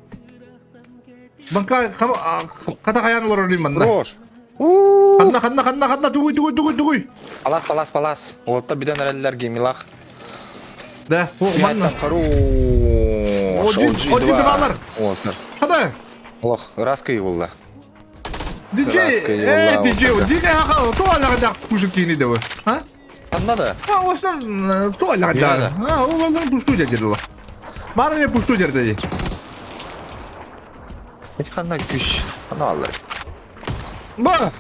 Банка хата хайаан олорор манна.
Хорош.
Ханна, ханна, ханна, ханна, тугуй, тугуй, тугуй, тугуй.
Палас, палас, палас. Уолта бүтэн эрэллэр гемилах.
Да, о, манна.
Хорош.
Оджи балар.
Уолтар.
Хада.
Олох, ыраас кыйы булла.
Диджей, э, диджей, диджей хаха, то аллаҕа пушек тиини да А?
Ханна да?
А, осынан то аллаҕа да. А, ол аллаҕа пушту дедилла. Бары не пушту дерде.
Эти ханна күш. Ханна аллар.
Ба.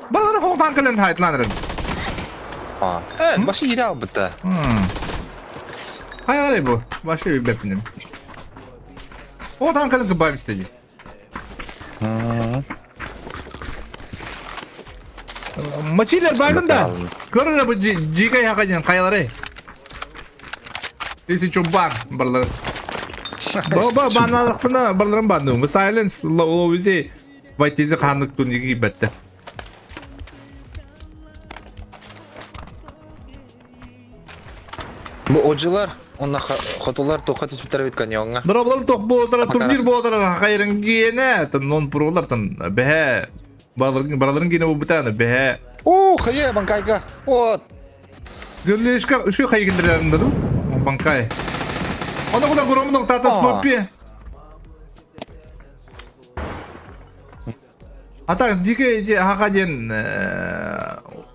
Балары хоғтан кэлэн хайтланырын.
А, э, башы ире албыта.
Хайалар бу. Башы билбеппин. Хоғтан кэлэн кыбаем истеди. Мачилер багын да. Көрөр бу жигай хаканyan хайалары. Если что бар барлары. Ба баналыкпына барларын банды. Silence ловизи Вайтези ханнык туниги бетте.
Бу ожилар, онна хотулар тоққа түспүттэр эбит каньоҥҥа.
Дороблар тох буолтара турнир буолтара хайрын гиэнэ тан нон пролар тан бэһэ бараларын гиэнэ бу бэһэ.
О, хайа банкайга. Вот.
Гөрлешка үшө хайгындырарында ду банкай. Оны куда громның тата смопи. А так дике ди хака диэн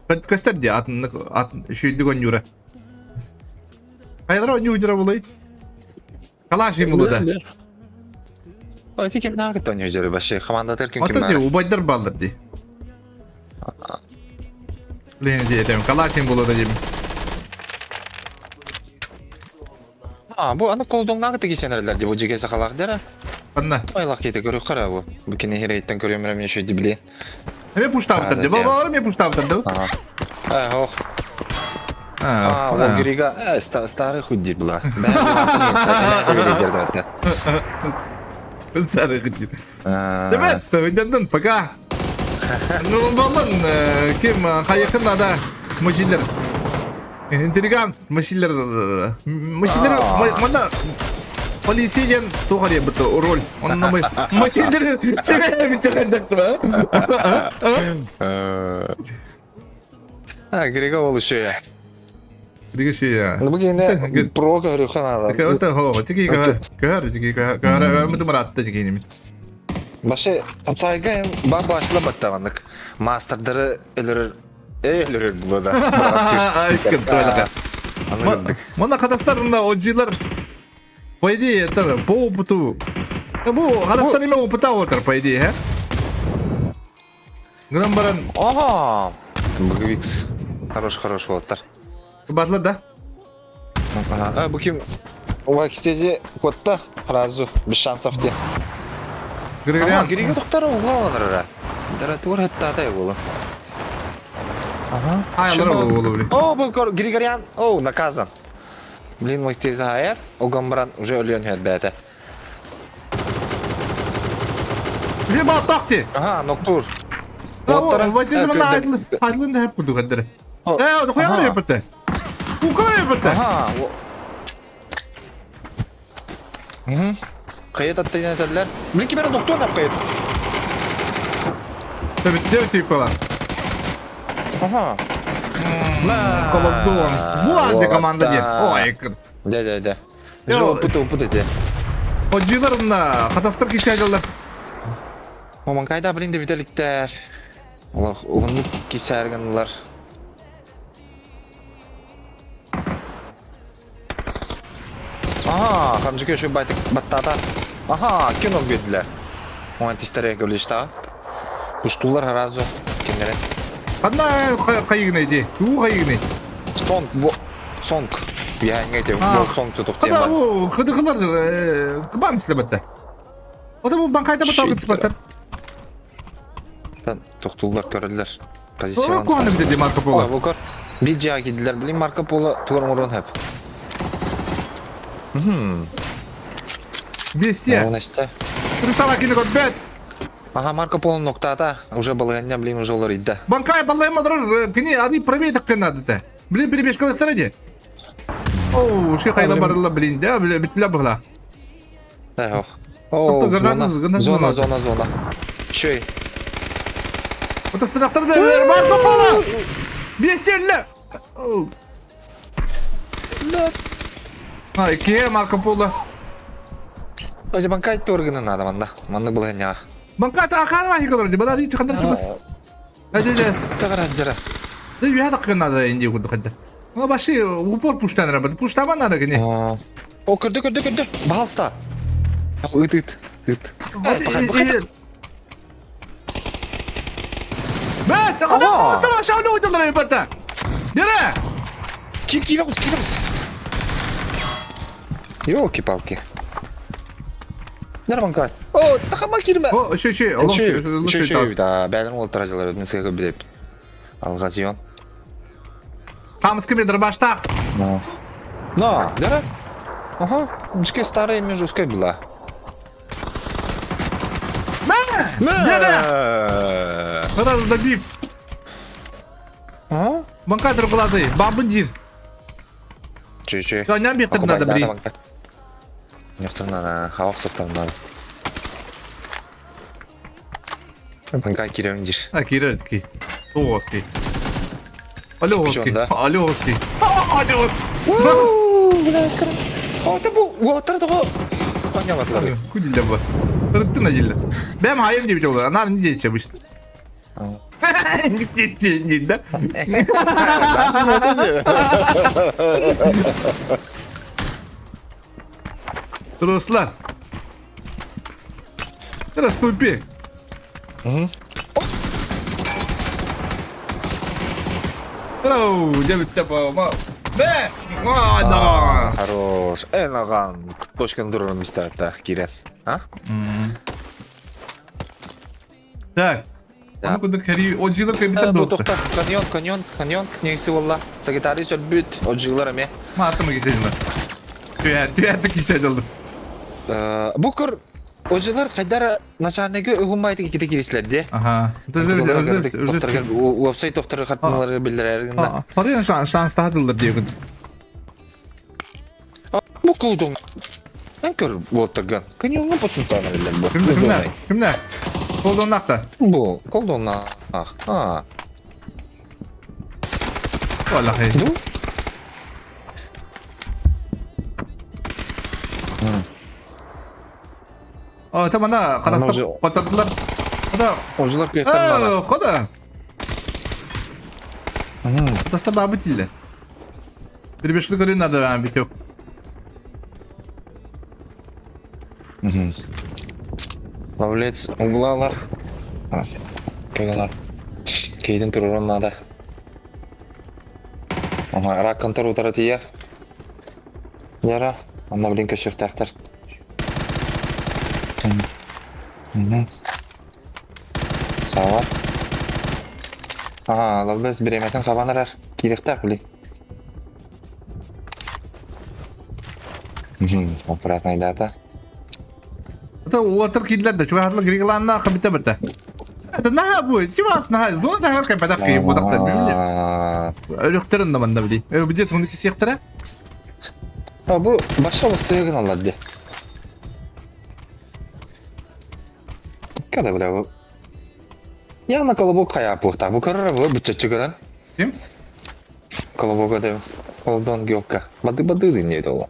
көстөр ди атын атын үчүйдүк онньуура. Хайдара онньуу булай. Калаш им да.
Ой, ким нагыт онньуу жері башы. Командатыр ким ким
Ата ди убайдар баллар ди. Блин, ди этем калаш им да дим.
А, бу аны колдоңнагы тиги сенерлер ди бу жеге сакалак дера.
Анна.
Айлак кете көрү кара бу. Бу кини херейттен көрөм мен еще дибли.
Эме пуштабытыр ди. Бабалар ме пуштабытыр ди.
Ага. Э, ох. А, ол Грига, э, старый худи была.
Старый худи. Демет, өйденден пока. Ну, балан, ким хайыкын ада мужчинлер. Интеллигент мужчинлер. Мужчинлер, мана полиция ден туғар ебіті роль. Онна мы мужчинлер чегая битергендек
А, Грига ол еще.
Грига еще.
Ну, бүгін про көрү ханада.
Это хо, тики көр, тики көр, мы маратты тики неме.
Башы тапсайга ба башла баттавандык. Мастердары өлөрөр өлөрөр була да.
Мына Казахстанда ожилар по идее это по опыту. Бу Казахстан эме опыта отыр по идее, э? Гынан баран.
Ага. Бугвикс. Хорош, хорош болоттар.
Батла да?
Ага. Бу ким? Вакстези котта сразу без шансов те.
Григорян.
Грига токтар углаланыр. Дара тур хатта тай болу. Ага.
Ай, болу, блин.
О, бу Григорян. О, наказан. Блин, Вакстези хайр. Огамбран уже өлөн хәт бәтә.
Же ба такти.
Ага, ноктур.
Вакстези мана айдлы. Айдлы да хәп куду хәддер. Э, хуяр япты. Укар япты.
Ага. Угу. Кайет аттайын әтәрләр. Блин, кимер ноктур нап кайет.
Төбет, төбет түйіп қала.
Ага.
Колобдон. Буанды команда ден. Ой,
Да, да, да. Жо, путы, путы де.
Ожилар мына катастрофа кисәдилер.
Маман кайда, блин, деп бителиктер. Аллах, угынлык кисәргәнләр. Аха, хамжыка şu байтык баттата. Аха, кино биэрдилэр. Оҥон тистэрэ көрүлүштаҕа. Устуулар сразу кинилэри.
Ханна хайыгынай дии? Тугу хайыгынай?
Сонг, сонг. Биһээҥҥэ ити бол сонг тутук диэн
Хада
бар.
бу кыдыкылар кыбам силебетте. Ота бу банкайда бу тыспаттар.
Тохтууллар көрөллөр.
Позициялан. Куһаны бите Марко Поло.
Бу көр. Бир жаа кидилер билин Марко Поло тугар оҥорон хөп.
Бестия.
Оҥосто.
Крысава кини көрбөт.
Ага, Марко Поло ноктаата. Уже балыганньа, блин, уже олор идда.
Банкай балайым олорор, кини аны правее таккын надо. Блин, перебежкалыктар иди. Оу, ши хайла барылла, блин, да, битля быгла.
Эх, О, зона, зона, зона, зона. Чөй.
Отастырақтар да Марко Поло! Бестелле! А, ке Марко Поло.
Өзі банкай торгыны надо манна. Манны было не.
Банкай ахарма хикалар, бада ди хандар чубас. Хадиде.
Тагара жара.
Да я так надо инди куду хадда. Ну баши упор пуштан работает. Пуштама надо гне.
О, көрдө, көрдө, көрдө. Пожалуйста. Ыт, ыт, ыт.
Бэт, хада хада шаулы ойдалар ребята. Дере.
Кил, кил, кил, кил. Елки-палки. Норманка. О, тахама кирме.
О, ши, ши,
ши, ши, да, бәлін ол таразалар, мен сыға білеп. Алғазион.
Хамский метр баштах.
Ну. На, дара. Ага, мчке старая межуская была.
Мэ!
Мэ!
Сразу добив.
А?
Банкатор глазы, бабындир.
Чүй-чүй.
Ням бихтер надо, блин.
Нефтер надо, хавақ соқтар надо. Банка киревин дир.
А, киревин ки. Тоғызки. Алёғызки. Алёғызки. Алёғыз.
О, это бу уолаттар тоҕо Понятно.
Кудилля бу. Рыттын адилля. Бэм хайым деп жолы. Анар не дейче обычно. Не дейче, не, да? Руслан. Расступи. Оу, Бэ! Да!
Хорош. Эн аҕан точканы турарым истээтэ киирэн. А?
Так. Ону курдук кэрии одьилар кэлбитэ
Бу
дуо?
тохтор каньон, каньон, каньон книгisi буолла. Сагитарий сөлбүт, одьилар эмиэ.
Маатымы кисэдилэр. Түһэ, түһэ кисэдилэр.
Бу көр одьилар хайдара начальнигы уһуммайтык иккитэ кирислэр дии.
Аха.
Тохторгар уопсай тохтор хартыналары биллэрэр гында.
Парыйын шанс таһадылар диэбин.
Бу кылдың. Эн көр уоттарган. Каньоҥҥа посунтаан эрэллэр бу.
Кимнэ, кимнэ? Кимнэ? Колдоннахта.
Бу колдоннаах. Аа.
Олахай.
Ду?
О, там ана кадастар котардылар. Хода.
Ожулар кыахтар
Хода. Кадастар бабы тиллер. Перебешли көрүн надо битек.
Павлец углалар. Кыгалар. Кейден турурун надо. Ага, рак контор утара тиер. Яра, анна блин көшөктәхтер. Сава. Ага, лавлес биреметин хабан арар. Кириктак, блин. Аккуратная дата.
Это уотер кидлер да, чугахатлы григланна хабита бата. Это наха будет, чего с наха, зона наха кай падак кай бодак да. Өлөктөрүн да манда били. Э, бите соны кисектера.
А бу баша сыгын алады. Када бля бу. Яна колобок кая пухта. Бу көрөр бу бүтчөчү көрөн.
Ким?
Колобок деп. Колдон гёкка. Бады бады не ол.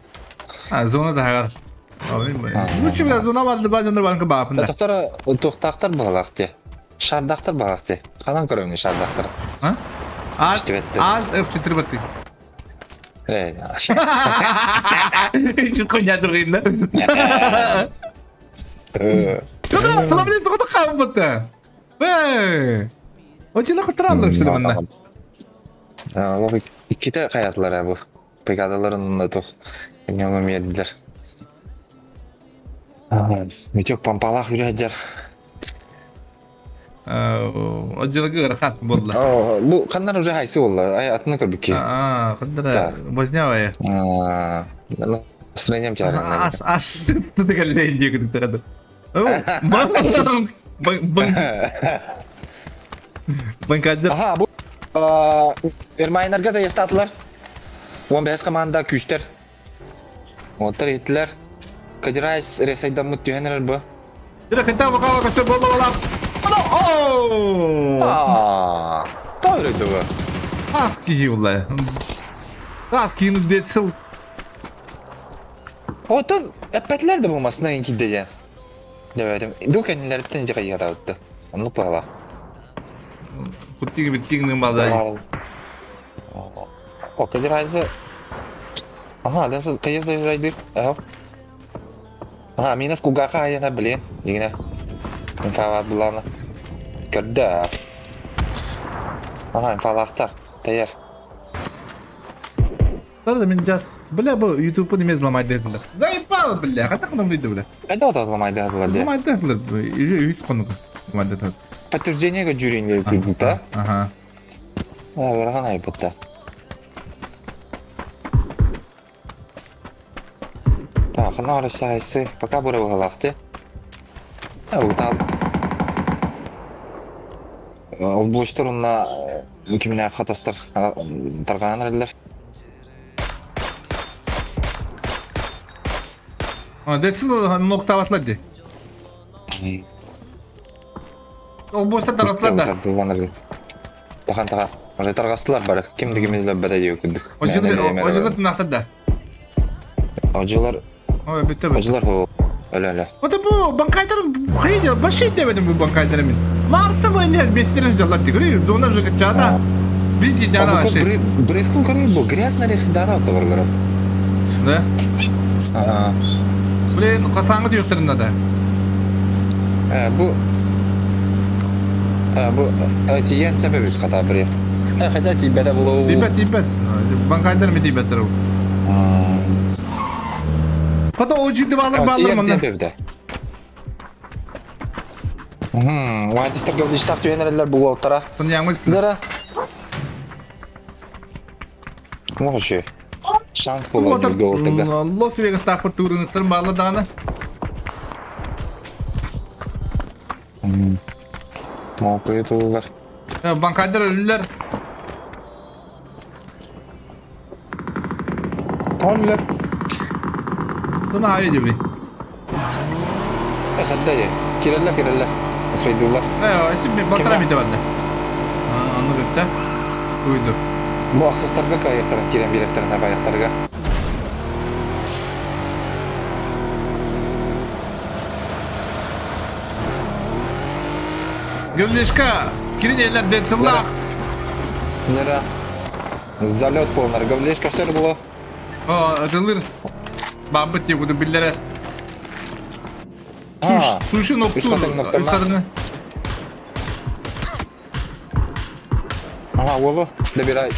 А, зона да хагар. Лучше бля зона барды бажандар банка баапында.
Тохтара тухтактар балакты. Шардактар балакты. Канан көрөңү шардактар.
А? Alt F4 баты. Хуйня другина. Куда? Блин, куда хаалбыта? Эй! Очила кутураллар что ли манна?
Иккитэ хайатылар бу. Бригадаларын да тух. Эмиэ миэрдилэр. Митек помпалаах үрэ
Отделга ыарахан буолла.
Бу ханнар уже хайсы буолла? Ай атыны көрбүкки.
Аа, ханнара Вознявая.
Настроением чааран.
Аш аш сыттыгаллейн диэки тыгады. Банкадыр.
Аха, бу Эрмайнарга заестатылар. 15 команда күүстэр. Оттар иһиттилэр. Кадирайс ресайдаммыт түһэн эрэр бу.
Дьэ хэнтэ бакала көстөр буолла буолла. Оо!
Аа, тоҕо дуу.
Таас киһи буолла. Таас киһини децил.
Отон эппэтилэр да бу масына киирдэ диэн. Дэбэтим. Ду кэннилэриттэн дьэ хайыатаабытты. Оннук баҕалаах.
Куттиги биттигин балдай.
О, Кадирайзы Ага, да, кайыз заезжайды. Ага. Ага, минус кугаха айана, блин. Дигине. Инфа булана. Көрдө. Ага, инфалахтар. Таяр.
Да, мен жас. Бля, бу ютубны неме взломать дедилер. Заебал, бля. Қата қадам дейді, бля.
Қайда ота взломать дедилер, де?
Взломать дедилер. Үз қонуға. Взломать дедилер.
Подтверждение жүрейін дейді, да?
Ага.
Ыарахан айбытта. Так, хана арасайсы, пока бура быһалаахты. Утал. Олбуочтар уна киминэ хатастар тарҕаан эрэллэр.
Децил ноктаватлар ди. Олбуочтар тарҕастылар да.
Тахан тахан. Уже тарҕастылар бары. Ким да кими бата диye күрдүк.
Ожылар тынахтар да.
Ожылар.
Ой, бүттө бүттө.
Ожылар хо. Өлө өлө.
Ота бу банкайтар хайда вообще дебедим бу банкайтар мин. Мартта бу энди бестерин жаллар тигри. Зона уже качата. Видите, да, вообще.
Бревкун көрүй бу грязно рesi дана оттабарлар.
Да? Блин, касаңы түйөктөрүн да.
Бу бу тиен себеби хата бир. Хотя тибете булу.
Тибет, тибет. Банкайдар ми тибеттер. Потом очи балыр балыр мында.
Вантистер гөвдүштак түйенерелер бу болтара.
Сон яңы
Дара. Вообще. Шанс было жүргө
Лос Вегас тақпыр турыныктарын баалы даганы.
Мопытылар.
Банкайдар өлүлөр.
Толлер.
Соны айы деп.
Садда Киреллер, киреллер. Освайдылар.
Э, эси батыра бите барды. Аны бепте. Уйду.
Бу аксыстарга кайыктар, кирен биректерин баяктарга.
Гөвлешка, кирин элер дециллах.
Нера. Залет полнар. Гөвлешка сөр было.
О, атылыр. Бабы те буду биллере. Суши нокту.
Ага, олу, добирай.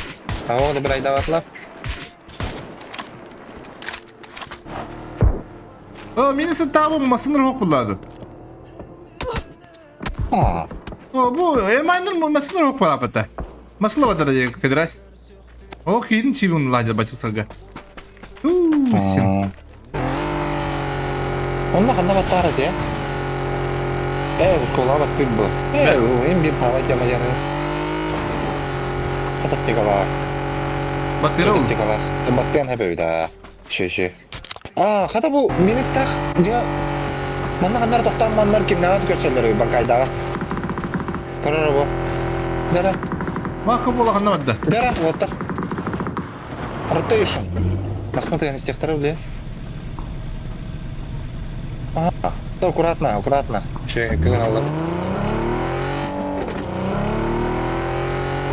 Ага, добирай даватлар.
О, минеси табы масыныр хоқ булады.
А.
О, бу эмайныр масыныр хоқ балапата. Масыла бадара кедрас. О, кийин чибун ладя бачысага. Син.
Онна ханна баттара те. Э, школа баттыр бу. Э, им бир тала жама яны. Хасап тегала.
Баттыр ол.
Тегала. Баттын хэбэ да. Ши ши. А, хата бу министр я Манна ханнар тоқтан маннар кимнәгә көсәләр банкайдага. Көрөр бу. Дара.
Мака була ханна бадда.
Дара, вот так. Ротейшн. Посмотри на тех бля. Ага, аккуратно, аккуратно. Че, как надо.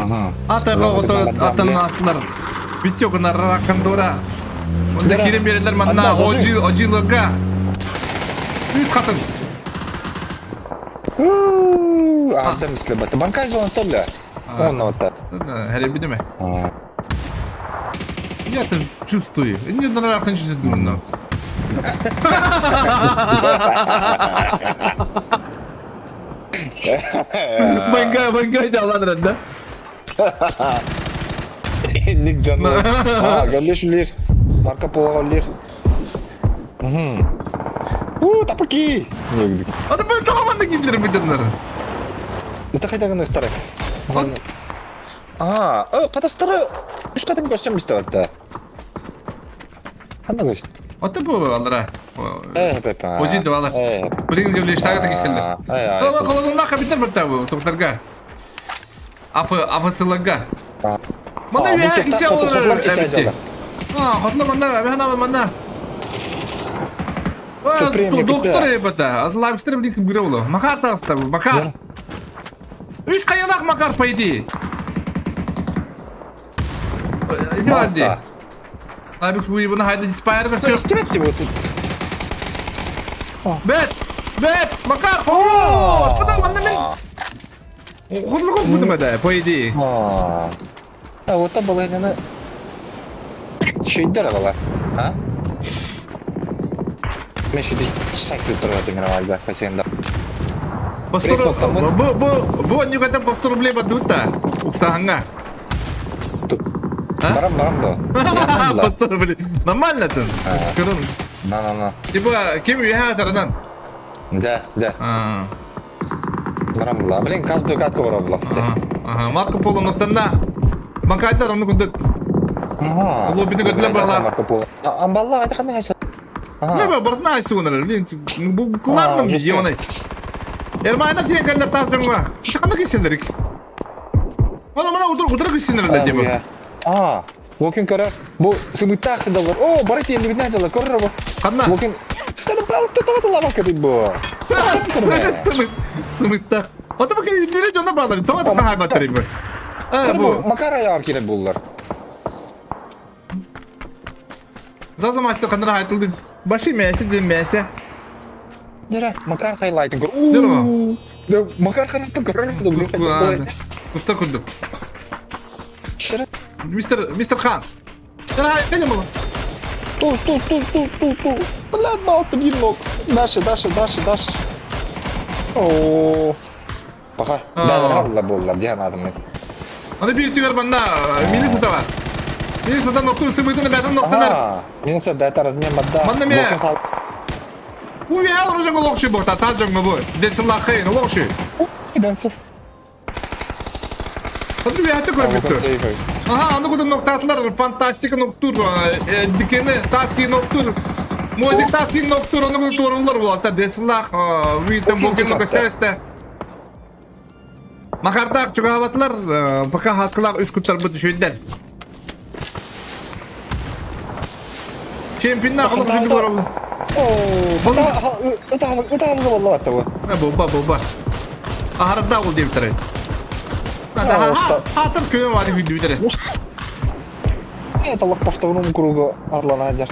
Ага.
Ата кого аттан астылар. Витек на кондора. Онда кирен берелер манна ожи ожилыга. Үс хатын.
Ардым мислебата. Банкай зона толля. Он вот так.
Хәребидеме? Я это чувствую. Не нравится чувствую. Банкай, банкай жаланыр да.
Инник дьону. Аа, Галлеш үллиир. Марко Полоҕа үллиир. Мгм. Уу, тапаки!
Аны бу тоҕо манна киирдилэр бу дьоннор?
Это хайда гына ыстары? Аа, э, катастары үс катын көрсөм истебатта. Ханна көст?
Ото бу алара.
Э, пепа.
Ожи двалар.
Э.
Билигин гөвлештага тагиселлер.
Э,
Колонна капитан барта бу токтарга. Афы, афысыларга. Мана үһэ кисе олорор эбити. А, хотла манна, бэхана манна. Доктор эбата. Лайвстрим дик бирэ оло. Макар таста, Макар. Үс хайалах Макар по идее. Иди. Лайбекс буйбуна хайда диспайр да все.
Истибет вот тут.
Бэт! Бэт! Макар! О! Что там манна мен? Хотлугун будем да, по идее.
А вот там была не Шүйдер ала. А? Мен шүйді шаксы тұрып мировальда, хозяин
По 100 Бу бу бу не когда по 100 рублей бадута. Уксаһанга.
Барам барам бу.
По 100 рублей. Нормально там.
На на на.
Типа кем үйә таранан.
Да, да. Барам була. Блин, каждую катку барам була.
Ага, Марко Поло ноктанда. Макайдар оны күндік.
Ага.
Лоббини көтүлөр баглар.
Марко Поло. Амбалла айта кандай айса.
Не бе, бартна айсы онар. Блин, бу куларным ебаный. Эрмайна тиен кэллер таас дьоҥҥо. Ханна кисселлерик. Мана мана утур утур кисселлер дебе.
А, Локин көрөр. Бу сымыттаах доллар. О, бары тиэллибитинэ дьалар көрөр бу.
Ханна?
Локин Пожалуйста, тоҕо лавка дейт бу.
Сымыттаах. Ото бу кинилери дьоно баалар. Тоҕо да хаайбаттар бу.
Бу Макар аяар кире буллар.
Заза мастер ханнара хайтылды. Баши мәсе ден мәсе.
Дere, Макар хайлайтын көр. Уу. Макар харатын көр.
Куста курдук. Мистер мистер Хан. Дere, була.
Ту, ту, ту, ту, ту, ту. Блядь, малста бир ног. Дальше, дальше, дальше, дальше. Оо. Пока. Бәлер хабылла боллар, диhan адым мен.
Аны бир түгер манна минус сатава. Минус сатан ноктур сымытын бәтен ноктанар.
Минус бәтә размен мадда.
Манна ме. Уй, ал рожың локши бохта, та жоңго бу. Денсил лахын, локши.
Денсил.
Хатыр бәтә көрүп бүттү. Аха, аны кудun ноктатлар фантастика ноктур, дикени таски ноктур. Мозик таски ноктур, аны кудun торунлар була. Денсил лах, витен бокен ноксесте. Макардак чугаабатлар, пока хаскылар үс куттар бу түшөйдер. Чемпионна кылып жүрдү көрөлү.
Оо, ыта ыта болла бу.
Буба буба. Ахарда ол деп турат. Хатыр көм бар күндү
Это лох по второму кругу Адлана Адер.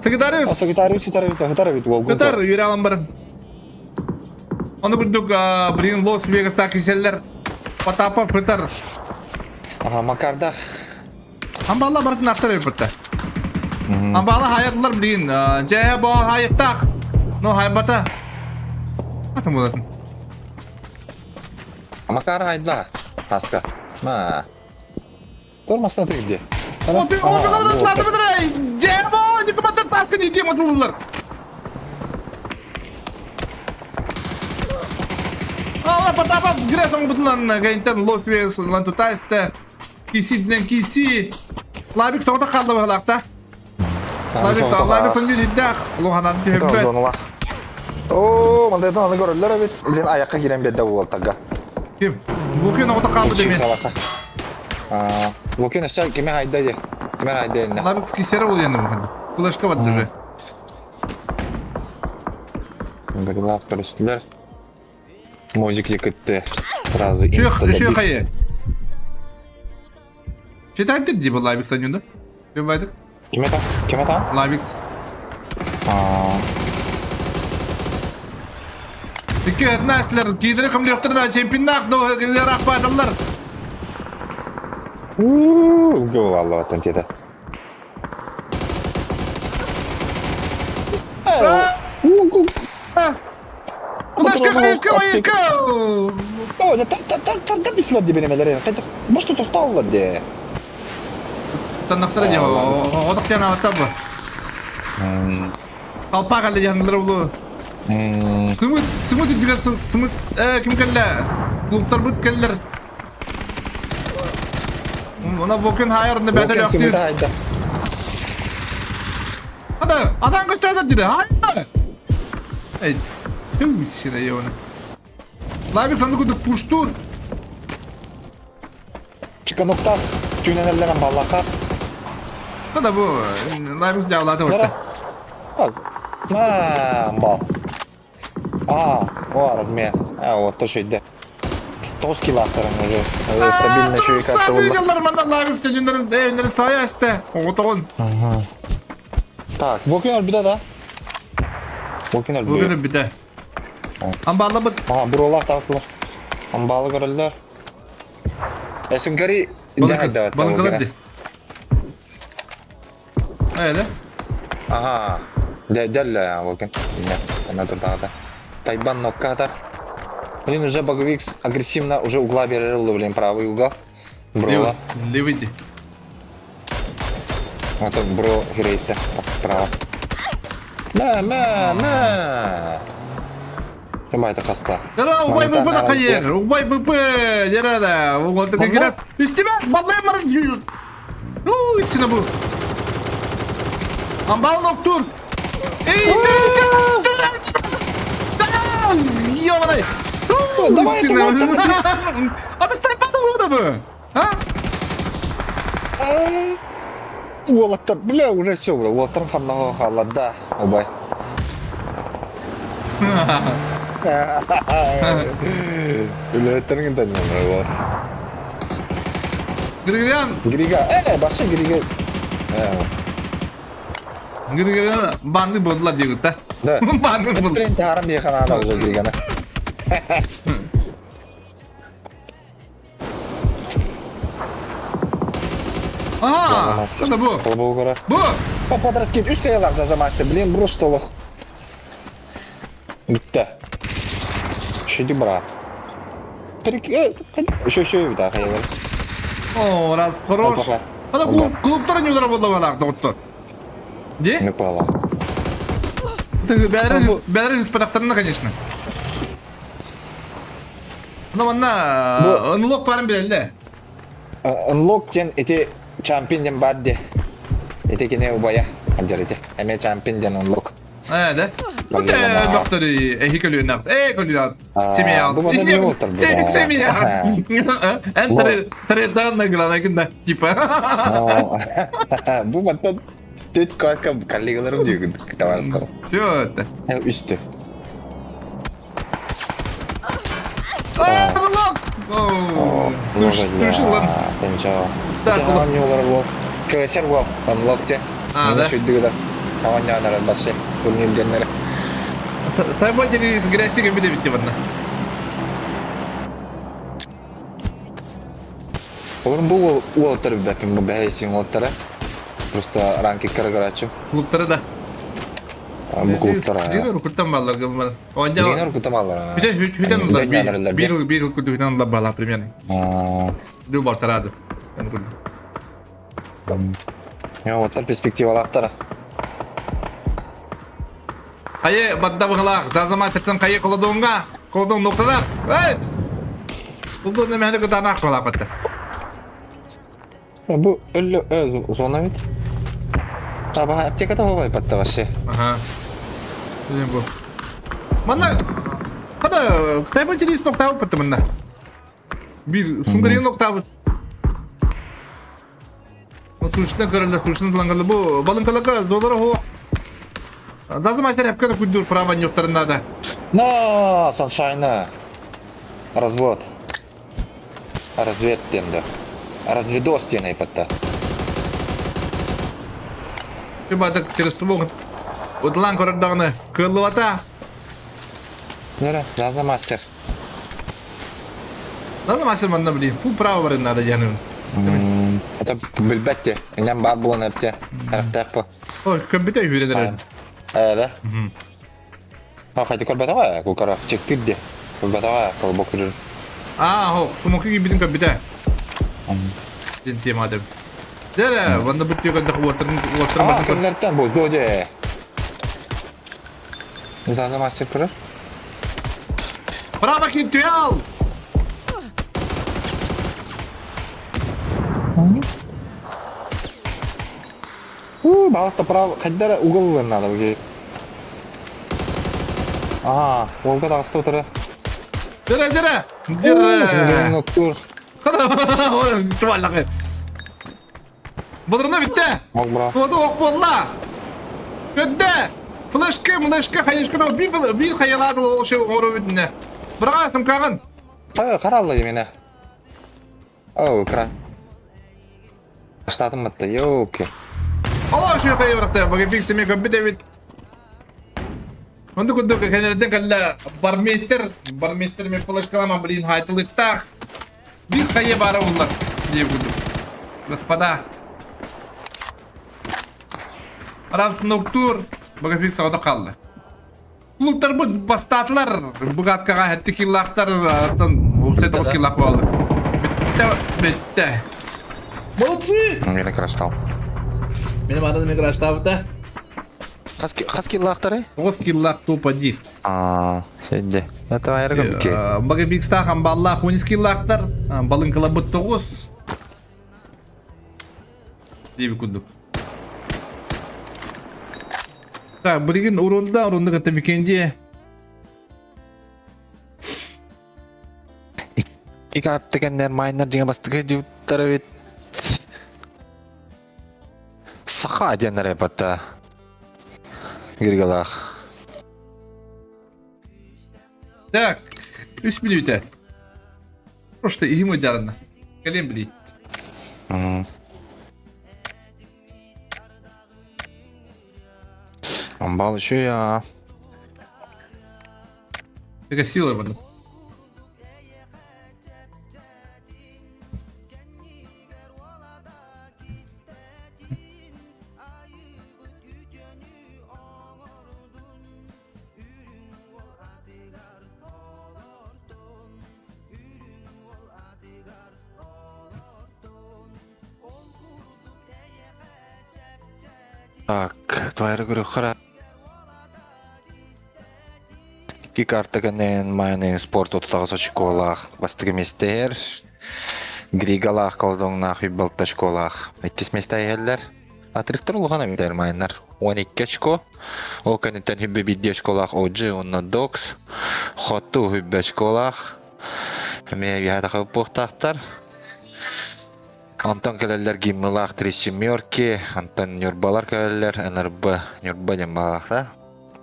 Секретариус.
Секретариус, секретариус, секретариус бол.
Кытар юрэ алан баран. Оны күрдүк Брин Лос Вегаста киселлер. Потапов Кытар.
Ага, Макардах.
Амбалла бартын автор беріпті. Амбалла хаятлар блин. Жая бо хаяттақ. Но хайбата. Атым болатын.
Макар хайдла. Хаска. Ма. Тормастан тегде.
О, бе, о, бе, Жая бо, никомата таска не тема тылылар. Ала Потапов гресом бутылан гайнтен Лос Вегас лантутайсте. Киси ден киси. Лабик соғда қалды бағалақта. Лабик лабик сон жүддәх. Луханан түһөбөт.
О, мандайтан аны көрөллөр бит. Блин, аякка кирен бедде болот тага.
Ким? Лукин оғда қалды демен.
А, Лукин өсө кеме хайда де. Кеме хайда энне.
Лабик кисері ол енді бұған. Флешка бар уже.
Берлак көрүстүлөр. Музик жекетте сразу инстада.
Шүйе қайы. Читайте дии бу Лайбикс анньыда. Ким байтык?
Ким это? Ким это?
Лайбикс. Икки этнастилер киидери көмлүөхтэрин чемпионнаах но ахпааталлар.
Ууу, аллабаттан тиэтэ. Бу тохтооллар дии.
Таннахтара дии оҕотох диэн ааттар бу. Алпаак алла диэн улуу. Сымыт, сымыт үрдүгэр сымыт ким кэллэ? Клубтарбыт кэллэр. Она Вокен хайарында бәтер яктыр. Ада, адан көстәдер диде. Хайда. Эй, түс сине йоны. Лайбик санды кудук пуштур.
Чиканоктар түйненерлерен баллака.
Ада бу, Лайбик жаулады орта.
На, бал. А, о, размер. А, вот то что 9 килоактарын уже стабильно еще и как-то
Садыгалар манда Лайбик стадиондарын, өннөрү сая эсте. Отогон.
Так, Вокен өлбүтэ да? Вокен өлбүтэ.
Вокен өлбүтэ. Амбалла бут.
Ага, буролар тағысылар. Амбалы көрөллөр. Эсүнкари дәһәйдә.
Балынкалар ди. Öyle.
Ага. Дәллә Вокен. Ана турдагы. Тайбан нокка Блин, уже Боговикс агрессивно уже угла берерил, блин, правый угол. Бро.
Левый ди.
Вот он, бро, херейт право. Мә, мә, мә. Кем это хаста?
Яра, убай БП да кайер. Убай БП. Яра да. Угол ты кират. Истиме, баллай мар. Ну, истина бу. Амбал ноктур. Эй, Ёбаный.
Давай, давай,
давай. А ты стай падал бы. А?
Уолаттар, бля, уже все, бля, уолаттар хамнаға қалады, да, убай. Үләттерің тәнен бар.
Григорян.
Грига, башы Грига.
Григорян банды болдылар дейгіт, да?
Да.
Банды болды.
Блин, тарам бейхана уже Григаны.
Ага, это бу.
Бу.
Бу.
По подраскит үс каялар за мастер. Блин, бруш толық. Бітті. Шиди брат. Еще еще да хаялар.
О, раз хорош. Ана клуб клубтар не удар болды бала доктор. Де?
Не пала.
Ты бәрі бәрі инспекторына, конечно. Ну, манна unlock барын билелде.
Unlock ден эти чемпион ден бар де. Эти кене убая. Анжар эти. Эме чемпион ден unlock.
Да? Доктор, эхи көлүнак. Э, көлүнак. Семья.
Бу бана не болтыр.
Семья, семья. Эн третан на главное кында, типа.
Бу батта төт сколько коллегаларым дейгін товарыстар.
Чё это?
Үсті.
Unlock! Слушай, ладно.
Сенчо.
Так,
не олар бол. Көсер бол. Unlock те.
А, да?
Шүйдігі Аңанянары басы. Турнирденнері.
Тайбай через грязь беде битте бадна.
Олар бу уолтар бәпім бу бәйсин уолтары. Просто ранки кыргырачы.
Клубтары да.
Бу клубтары.
Дигер куртан баллар гыммар. Онда
Дигер куртан баллар.
Хүтен хүтен алар. Бир бир куртан хүтен алар бала примерно. Ду балтарады.
Я вот перспективалақтары.
Хайы бадда бұғылақ, зазама тіптен қайы қоладуынға, қоладуын ноқталар. Өз! Бұлды нәмәлі күтанақ қолақ бітті.
Бу өллө зона бит. Таба аптекада болбай батта вообще.
Ага. Блин, бу. Мана Када Кытайба телес ноктабы бітті мында. Бир сунгарин ноктабы. Сушны көрөлөр, сушны тылангалы. Бу балынкалака золора хо. Дазы мастер әпкені күндүр права нёктарында да.
На, Саншайна. Развод. Развед денді. Разведос диэн айпатта.
Кыбатык через тубук Утлан көрөр даҕаны кыаллыбата.
Нера, Заза мастер.
Заза мастер манна блин, фу право барын надо диэн.
Это билбэт те. Инем бар булан эпте. Тарафтаах по.
Ой, көмбүтэ үһүрэн эрэр.
Ээ да. А хайда көрбөтөҕө, кукара чектир де. Көрбөтөҕө, колбок көрөр.
Аа, хо, сумоку киирбитин көрбүтэ. Дин тема деп. Дere, ванда бут тиөгөн уоттарын уоттарын
Аа,
батын көр.
кимнэртэн бу, бу де. Заза мастер көрөр.
Право кintüel!
У, балыста право, хайдара угол надо уже. Аа, уолга таҕыста утары.
Дere, дere! Дere!
Ноктур.
Туваллаҕы. Бодруна бүттэ!
Мог бра.
Воду ох буолла! Көддө! Флешка, млешка, хайышка да бир бир хаялаады ол шей оңоро бүтүнэ. Быраға сымкагын.
Каралла демене. Оу, кра. Штатым бытты, ёлки.
Олар шей хайы быракты. Багы фиксеме көбүт эбит. Онду курдук кенерден калла бармейстер, бармейстер мен флешкалама блин хайтылыктах. Бир хайы бары улар деп курдук. Господа. Раз ноктур, багы фикс ода калды. Клубтар бу бастаатылар, бугаткаға хәтті киллахтар, аттан 39 киллах болды. Бітті, бітті. Молодцы!
Мені краштал.
Менің атым мен краштабыта.
Хас киллахтары?
9 киллах тупо ди.
Аа, сенде. Это айрыгы бike.
Бага бикста хамбаллах 12 киллахтар, балынкала бут 9. Дейбі күндік. Так, билигин урунда, урунда кытта бикенди.
Ик аттыгеннер майнер деген бастыгы жуттары бит. Саха диэннэр эпатта. Гиргалах.
Так, 3 минута. Просто ihim жарына. Кэлем били.
Амбал еще я.
Такая сила в этом.
Так, твоя говорю, хара. Икки карта кэннин майны спорт отутаҕас очколаах бастакы миэстэһэр Григалаах колдоҥнаах үбалта очколаах иккис миэстэ иһэллэр Отрывтар улахан эбит майнар 12 очко ол кэнниттэн хүббэ биирдии очколаах OG уонна Dogs Хоту хүббэ очколаах эмиэ үһэ буохтаахтар Онтон кэлэллэр гиммылаах Три семерки, онтон Ньурбалар кэлэллэр НРБ, Ньурба диэн баалаах да,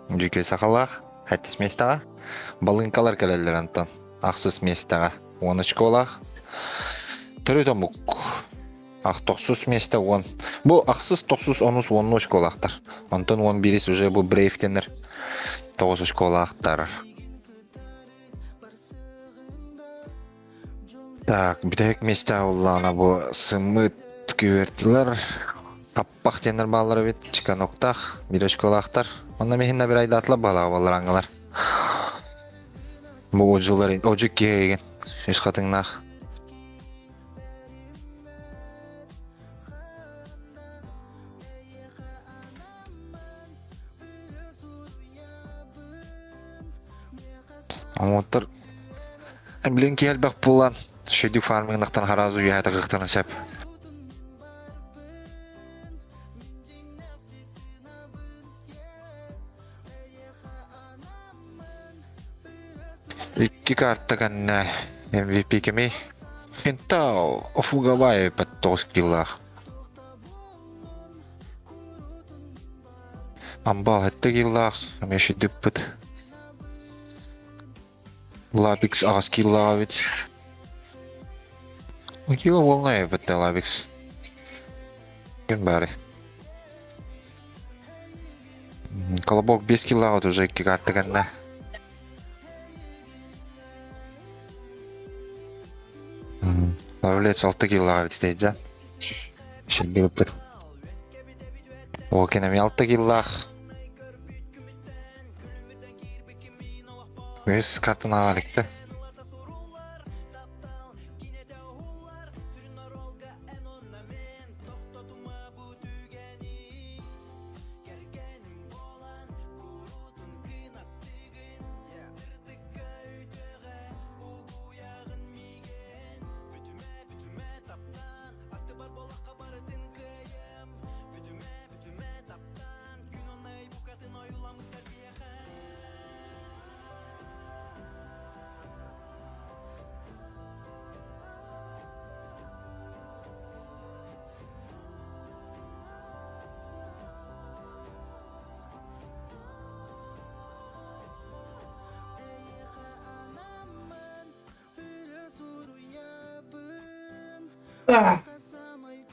Дьүкэй сахалаах, сэттис миэстэҕэ. Балыҥкалар кэлэллэр онтон ахсыс миэстэҕэ, уон очколаах. Төрүт омук ах тохсус миэстэ уон. Бу ахсыс, тохсус, онус, уонну очколаахтар. Онтон уон биирис уже бу Брейв диэннэр тоҕус очколаахтар. Так, бүтэһик миэстэ буоллаҕына бу сымыыт күөртилэр таппах диэннэр бааллар эбит, чеканоктаах, биир очколаахтар. Онно миһиннэ бир айдаатылар баалаҕа буоллар аңҥалар. Бу одьулар, одьу киһи үс хатыҥнаах. Омуттар блин киһи элбэх буолан шөдүк фармыгынахтан харазу үөһэ тахыахтарын сөп. Икки карта кэннэ MVP кимий? Хинтау Офугавай тоҕус киллаах. Амбал сэттэ киллаах, эмиэ шүдүппүт. Лапикс аҕыс киллаах эбит. Кило волна эбэтэ Лавикс. Ким бары? Колобок 5 килоҕа уже икки карта гынна. Лавлец 6 килоҕа бититейден. Шилдибиппит. О, кенеми 6 киллаах. Үс картын аға иликте.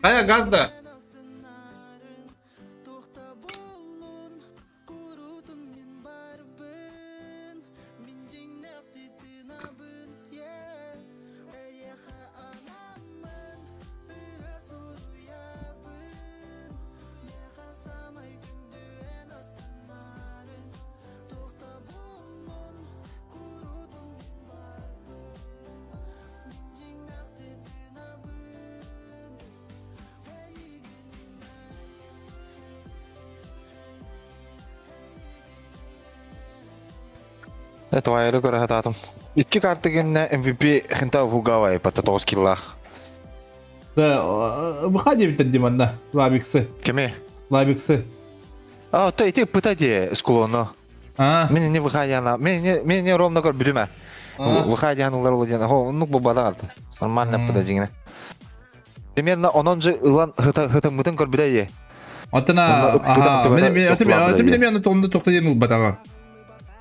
Хайа газ да.
Твайры көрө сатаатым. Икки карта гэннэ MVP хинта Фугава ипата 9 киллаах.
Да, выходи битен диманна, лабиксы.
Кими?
Лабиксы.
А, то ити пыта дии склону.
А.
Мен не выходя мен не мен не ровно көр бүлүмэ. Выходя улар ула диэн хо оннук бу бадаҕат. Нормально пыта дьиҥинэ. Примерно онон же ылан хытыммытын көрбүтэ дии.
Отына аха мен мен мен мен тонду тохта диэн ылбатаҕа.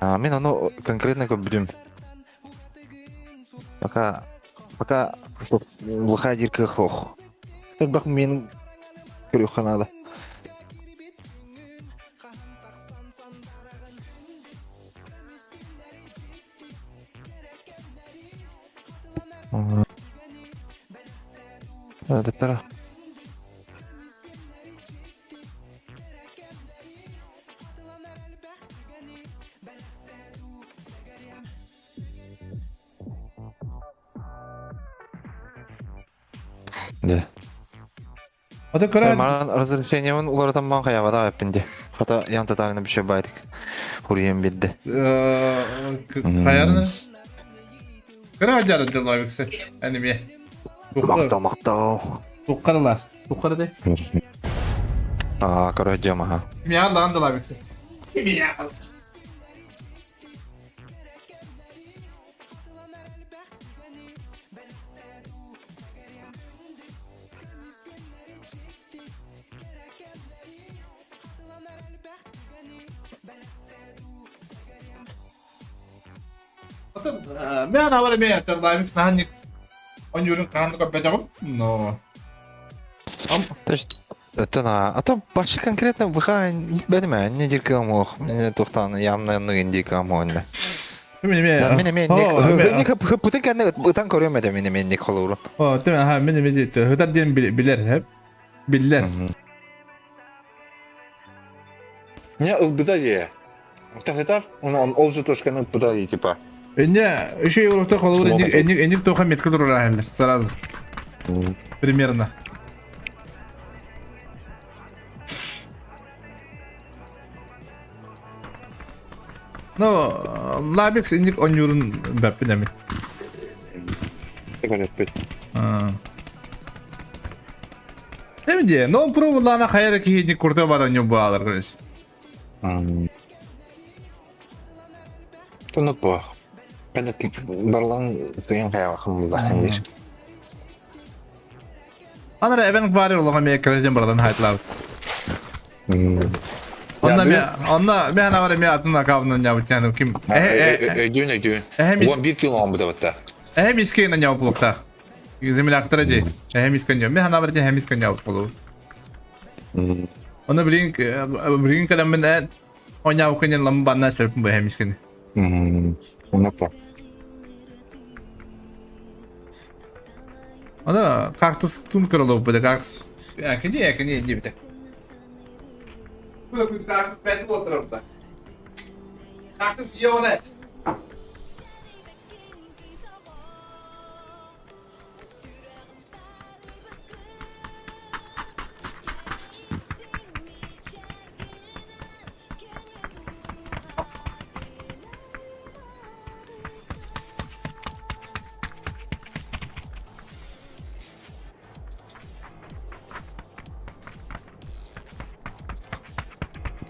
А мен ону конкретно көрбүтүм. Пока пока выходир кых Бах мен көрүөххэ наада. Доктора. Да.
Ото кыра
Маран разрешениемин уларытан хайабада эппинди. Хата ян татарына bir şey байдык. Хурием бидди.
Хаярны. Кыра жары делавиксе. Аниме.
Мактал мактал.
Туккарылар. Туккары де.
А, короче, дема, ага.
Мияр лан делавиксе. Мияр. Мен авар мен делавикс наханник. Он юрин канды көппетегим. Но.
То есть, это на, а то вообще конкретно ВХ бәдеме, не диркам ох, мне тухтан ямна ну индикам онда.
Мен мен.
Мен мен не путин кәне утан көрөм эде мен мен не колору.
О, тем аха мен мен хытар диэн билер хеп. Биллер.
Не ылбыта дие. Тахтар, он ол же точканы ылбыта дие типа.
Эне еще Европта колор эник эник эник тоха метка турар ахеллер сразу. Примерно. Ну, Лабикс эник онюрун бәппин эми. Эми де, но пробовала хайра кихи курта бара не баалар, короче.
Тунут бу. Кәнәт барлан туян каябахым булда хәндир.
Анара эвен бари олога ме креден бардан хайтлав. Онна ме онна ме ана бар ме атына кабынан нябытяны ким.
Өйдүүн өйдүүн. 11 кило он бу батта.
Э мискейна нябы булуктах. Земляктара дии. Эһэм искэн Мен ханабар дии эһэм искэн болу. Оны билин билин кэлэммин э оñаабыкка диэн ламы банна сөппүн бу эһэм искэни.
Онно
Аны кактус тун көрөлөбүт кактус. Кини кини диэбитэ. Кактус бэрт буолтарабыта. Кактус йоне.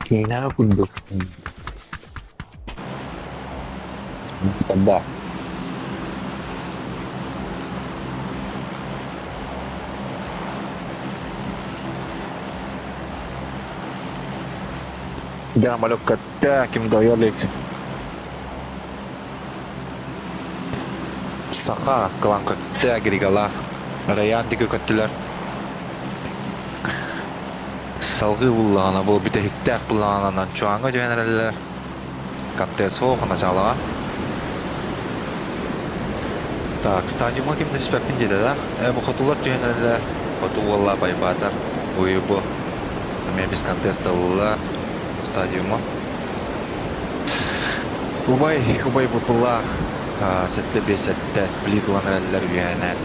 Киинэҕэ курдук Да. Дьэ, малек көттө, ким да илик. Саха кылаан көттө, Григалаах. Райан диэки көттүлэр. Салгыы буллаҕына бу бүтэһиктээх былаанынан чуаҥҥа түһэн эрэллэр. Контент суох началаҕа. Так, стадиумҥа ким да түспэппин диэтэ да? Э, бу хотулар түһэн эрэллэр. Хоту уолла байбаатар. Уйу бу. Эмиэ без контеста ылла стадиумҥа. Убай, убай буппулаах. 7-5-7 сплит ылан эрэллэр үөһэнэн.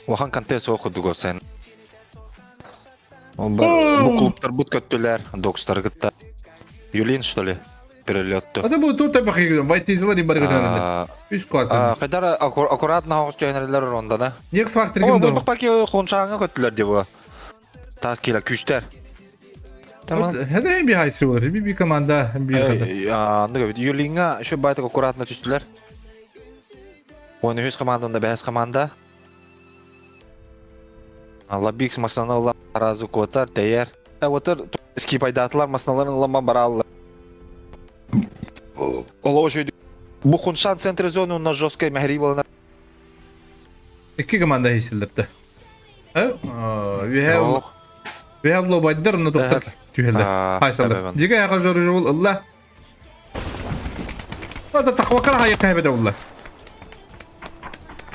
Улахан контест суох курдук уопсайынан. Бу клубтарбыт көттүлэр, докстары кытта. Юлин, что ли, перелетту.
Это бу тут табахи, вайтизлар и баргаталар. Үс квартал.
Хайдар аккуратно оҕус түһэнэллэр рондана.
X Factor ким
О, бу паки хончааҥҥа көттүлэр дии бу. Таас киилэ күүстэр.
Это би хайсы болар, би би команда би.
Аны Юлинга еще байтак аккуратно түстүлэр. 13 команда, онда 5 команда. Лабикс массыынаны ылла аразы куотар, тэйэр. Отыр скипайдаатылар массыыналарын ылама бараллар. Олоо шөйдү. Бу Хуншан центр зоны онно жесткай мэһэрии буолана.
Икки команда хийсэллэрдэ. Үһэ Үһэ лобайдар онно туктар түһэллэр. Хайсаллар. Дигэ яга жоружул ылла. Это тахвакал хайыкка хэбэдэ улла.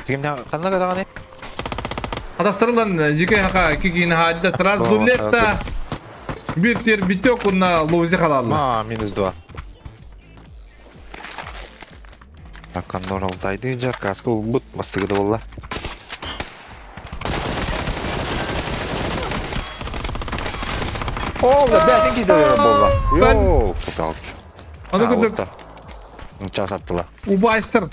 Кимне ханна кадаҕаны?
Атастырылан дьике хака кикин хаадда сразу летта. Бир тер битек уна лози халалла.
А, минус 2. Аккандор алтайды жар каска улбут бастыгы болла. Ол да бәтин киде болла. Йоу, кутал.
Аны күндүк.
Час аттыла.
Убайстар.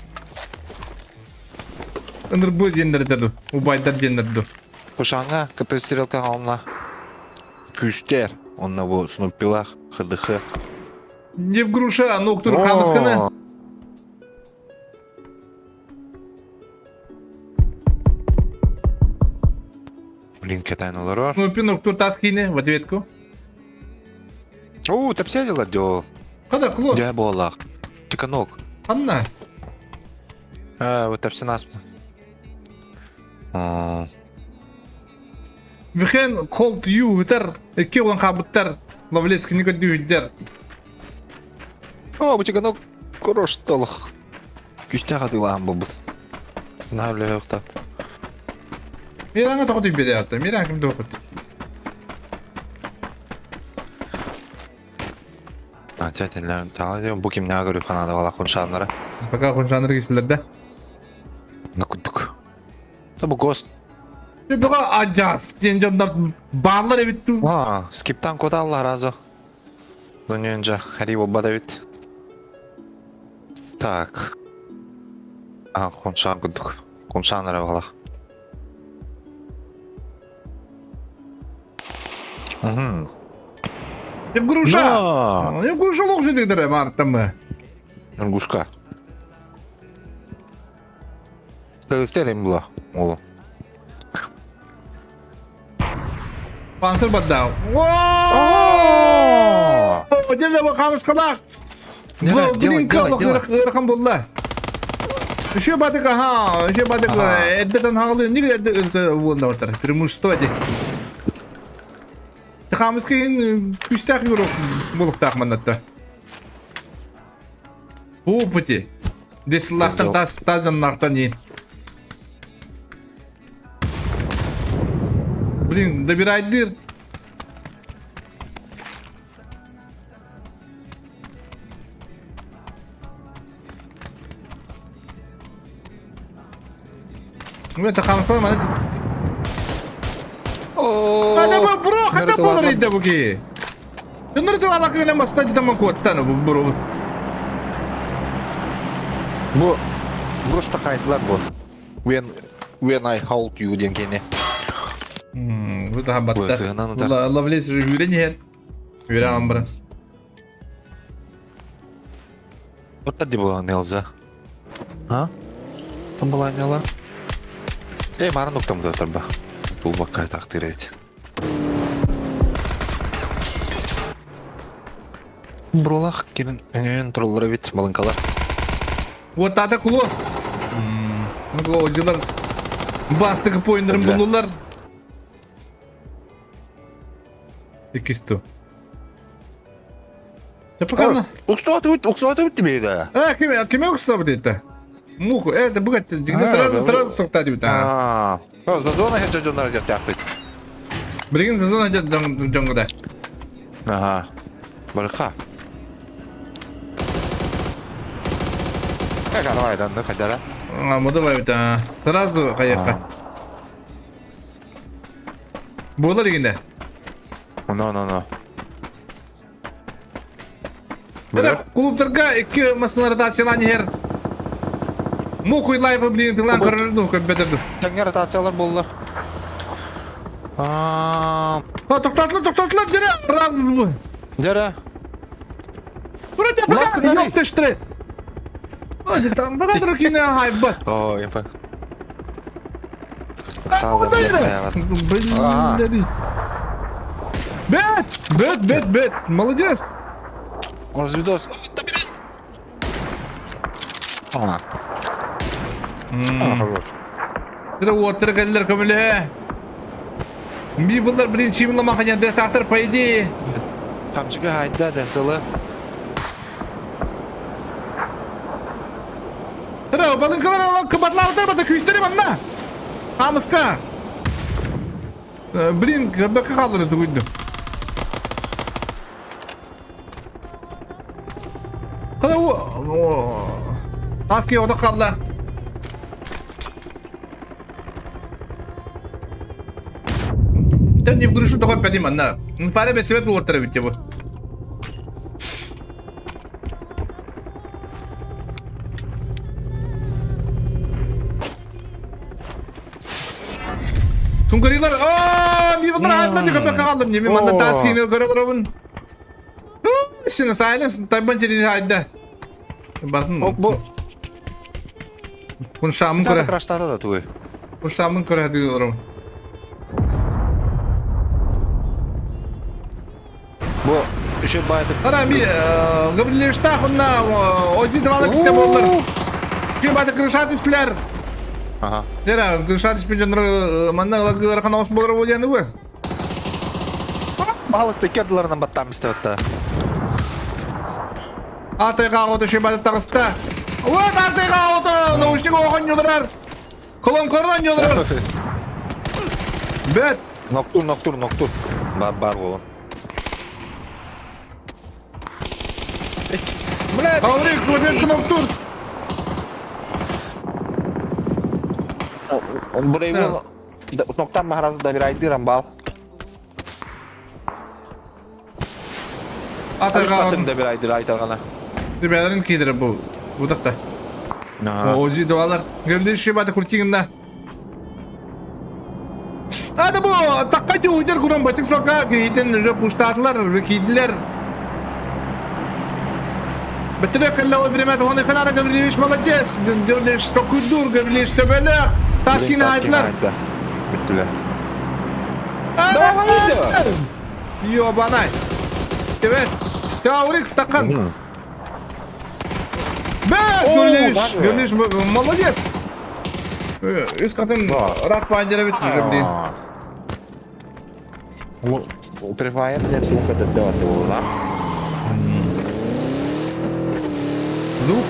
Ындыр бу диэннэрдэр убайдар диэннэрдэр.
Кушаңа КП стрелка онна күстер. Онна бу снуппилах ХДХ.
Не в груша, а нуктур хамысканы.
Блин, кэтэн олорор.
Ну, пинок тур тас киини в ответку.
Оо, тэпсиэлэр дьол.
Хада, клосс.
Дьэ буоллах. Чыканок.
Анна.
Э, вот тэпсин аспын.
Вихен колт ю хытар, икки улан хабыттар, Лавлецкини көрдүүһүддэр.
Оо, бу чыканок короштолох. Күстээх атыылаан буолбут. Наһаа үлэлээх
Мираҥа тоҕо түйбэдэ атта? Мираҥ ким туохпут?
А, тетелер, бу кимнээх көрүү ханаада бала хуншааннара.
Пока хуншааннары кисилэр да.
Ну курдук. Бу гост.
Бөҕө адьас диэн дьоннор бааллар эбит дуу.
А, скиптан куталлар разу. Дуньюнжа, хари болбат эбит. Так. А, хуншаан курдук. Хуншаан эрэ бала. Угу.
Евгруша! Евгруша лох жедегдер мартамы.
Нургушка. Стелим была. Ола.
Пансер баддау. Деле бу камыскалах.
Делай, делай, делай.
Ыарахан булла. Еще батык, ага, еще батык, эрдэтен хаҕылыы, не эрдэ буолла бартар, преимущество ди. Хамыскайын күүстээх игрок буолуктаах маннатта. По опыте. Десыллаахтан тас тас дьонноохтон иин. Блин, добирайдыр. Это хамскалар маны Ана бу бро, хата болар иде бу ки. Дөнөр тылаба кыгына маста дитаман куоттан бу бро.
Бу просто хайдылар бу. When I hold you диэн кини.
Бу daha батта. Ловлес же жүрен ехер. Үөрэ аҕам баран.
Вот где была Нелза? А? Там была Нела? Эй, марын уктам да тарба. Бул бакка тактыр эт. Бролах кирин өңөн турулар бит балынкалар.
Вот тата кулос. Ну, ожилар бастыгы поиннарын булулар. Иккис ту. Чапакана.
Уксуаты уксуаты бит да.
А, ким ким уксуаты бит Муху, это бүгәт, сразу сразу соктады бит.
А, зазона хәҗә жоннар җәтәкте.
Билген зазона жоңгода.
Ага. Барха. Как давай, да, ну хотя
А, ну давай бит. Сразу каяка. Буолар игинде.
Но, но, но.
Бля, клубтарга икки массыына ротациялаан иһэр. Мух лайфы блин тылан көрөр ну көббөтөрдү.
Тэҥҥэ ротациялар буоллар. Аа,
Тоқтатылар, тоқтатылар, дьэрэ, раз бу.
Дьэрэ.
Вроде пока, ёпта штрет. Ой, там бага кине хайбат.
Ой, импа.
Блин, Бет! Бет, бет, бет! Молодец!
Разведос. А. А, хорош.
Уоттар кэллэр көмөлөһө. Мивлар, блин, чимла маханя детектор, по идее.
Хамчыга хайда дэнсылы.
Ра, балынкалар алан кыбатлаабытар бата күүстэри манна. Хамыска. Блин, бэкэ хааллары тугуйду. Хала Аски ода қалла. Да не в грушу такой пятим анна. Фаре без свет лотер ведь его. Сунгарилар, ааа, ми бұлар айтла деп көпе қалдым. Неме манда тас киіне көрі тұрабын. Сені сайленс, тайбан жеріне айтды. Бартын.
Бу.
Күн шамын көрі.
Краштата да туй.
Күн шамын көрі дейді тұрабын.
Бу еще байтып.
Ара ми Гаврилевичтах онна ози давалы кисе болдыр. Че байды крышат үстілер.
Ага.
Дера, крышат үспен жаныр манна лагылар ос болар болияны бу.
Балысты керділерінен баттам істеп
Артайға оты шебады тағыста. Вот артайға оты наушник оған юдырар. Колон кордан юдырар. Бет.
Ноктур, ноктур, ноктур. Бар, бар болон.
Бля, Таврик, клавиатка ноктур.
Бурайвын ноктан махаразы добирайдырам бал.
Артайға оты.
Добирайдыр айтарғана.
Ребятарын кидір бу. Будақта. Ози дуалар. Гөмді шибады куртигында. Ады бу таққа удер куран бачык салка кейтен уже пуштатылар, кийдилер. Бітірек әлі о беремет, оны канара Гаврилевич молодец. Гаврилевич токуйдур, Гаврилевич төбелек. Таскин айдылар.
Бүттілер.
Давай! Ёбанай. Evet. Таурик стакан. Бэ, Гүлиш, Гүлиш, молодец. Үс қатын рак пандера бит уже, блин.
Префайр нет звука добивать его,
Звук,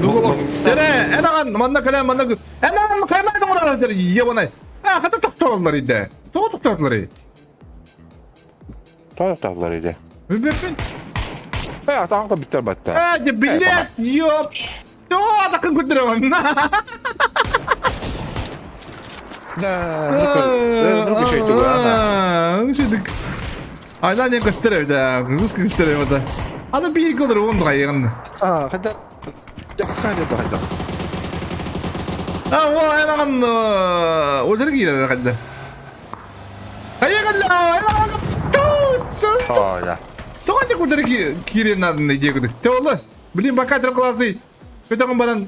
звук, Тере, эн манна кэлэн манна эн аҕан каймай оҥорор дер ебаный. А, хата тохтоллар иде. Тоҕо тохтоллар?
Тохтоллар иде.
Билбеппин.
Э, атаҕын биттер батта.
Э, де билет, ёп. Тоҕо атакын көрдөрөҕүн.
Да, друг еще и тугана.
Үшедік. Айла не көстөр эбит, русский көстөр эбит. Аны биир кылыр он дайыгын.
А, хотя хайда хайда.
А, о, айлаган өлтірі киирер хайда. Айаган айлаган
О, да.
Тоҕо дьэ өлтірі киирен надо диэкүдүк. Те Блин, бака тыр классы. Көтөҕүн баран.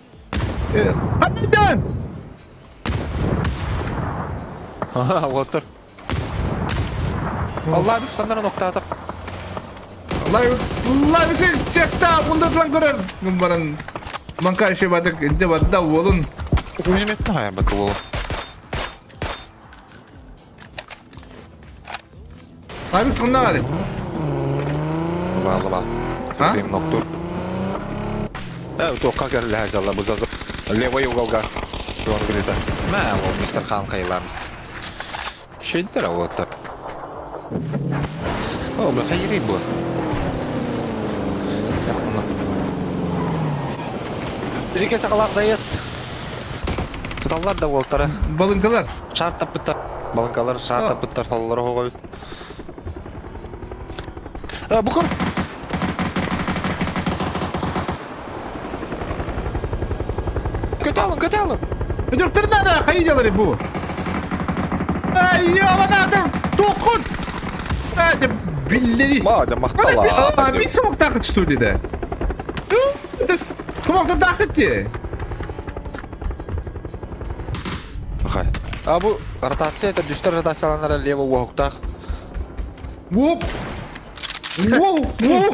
Ханныйдан?
Ага, вот. Allah biz kanların oktaatak.
Лависик чекта, ундатан көрөр. Баран Манка еще бадык, инде бадда уолун.
Пулемет на хайр бат уолу.
Лавис ханна бары.
Баалла баа.
А?
Прим ноктур. Э, тоққа керлі жалла бұл зазы. Левый уголга. Жор где-то. Мә, ол мистер Хан қайламыз. Шейдер олаттар. О, бля, хайри бу. Бирике сақалақ заезд. Туталлар да уолтара.
Балынкалар.
Шар таппыттар. Балынкалар шар таппыттар холлар оҕойут. Букур. Көтө алын, көтө алын.
Доктор надо, хайы делали бу. Ай, ёбана, тоқут. Ай, биллери.
Ма, да мақтала.
Би смог тахать, что ли, да? Это смог тахать те.
Хай. А бу ротация, это дүстер ротацияланара лево уоқтақ.
Воп. Воу, воу.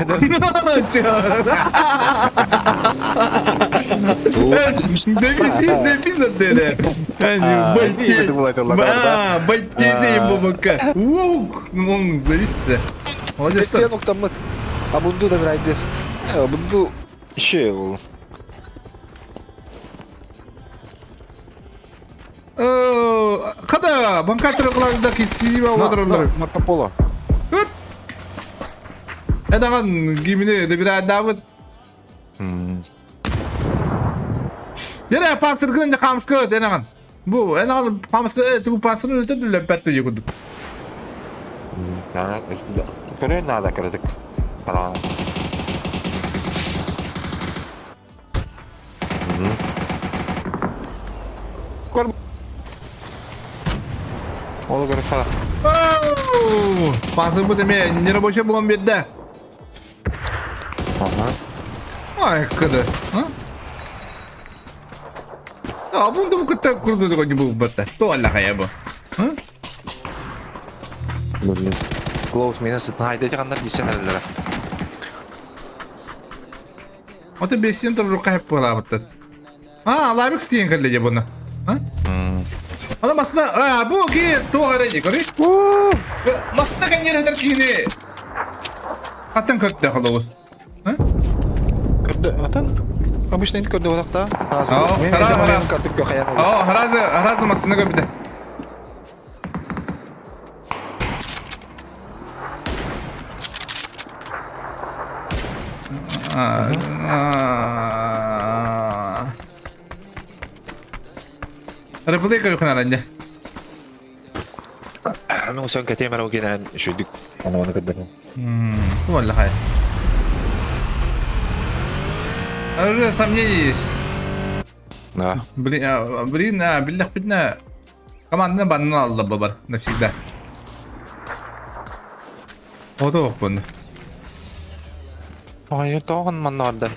Байтези Воу, он зависит. Молодец.
Сен уктаммыт. А бунду да бирайдер. Бунду еще ол.
Қада банкатор қыларда кесиба отырылар.
Марко Поло.
Эдаган гимне де бир адабыт. Дере пансыр гынжа камскы денаган. Бу энаган памскы ту пансыр өтө дүлөп бәттү югудук.
Көрө надо көрдүк. Кара. Көр. Ол көрө кара.
Пансыр бу деме нерабочий болгон бедде.
Ага.
Ай, кыды. А? А, бунду бу кытта курду деген бу батта. То алла хая бу. А?
Блин. Клоус минус хайда дегеннер десенерлер.
Ото бесин тур рукай була батта. А, лабик стиен кэлле буну. А? Ана масна, а, бу ки то гареди, кори? Масна кеннер кини. Атын көттө холобус. А?
Көрдө, атын обычно инт көрдө болакта.
Оо,
Мен
хара,
эдем
хара.
орен картык кө хаян алды.
О, разы, разы масна көбүдө. А, а. Реплика юхнаранде.
Мен сон кетемер окенен шүйдүк. Аны оны көрдүм.
Валла хай. Уже сомнения есть.
Да.
Блин, а, блин, а, биллах бидна. Команданы баннын алды бабар навсегда. Ото боппун.
Ой, тоғын маннарды.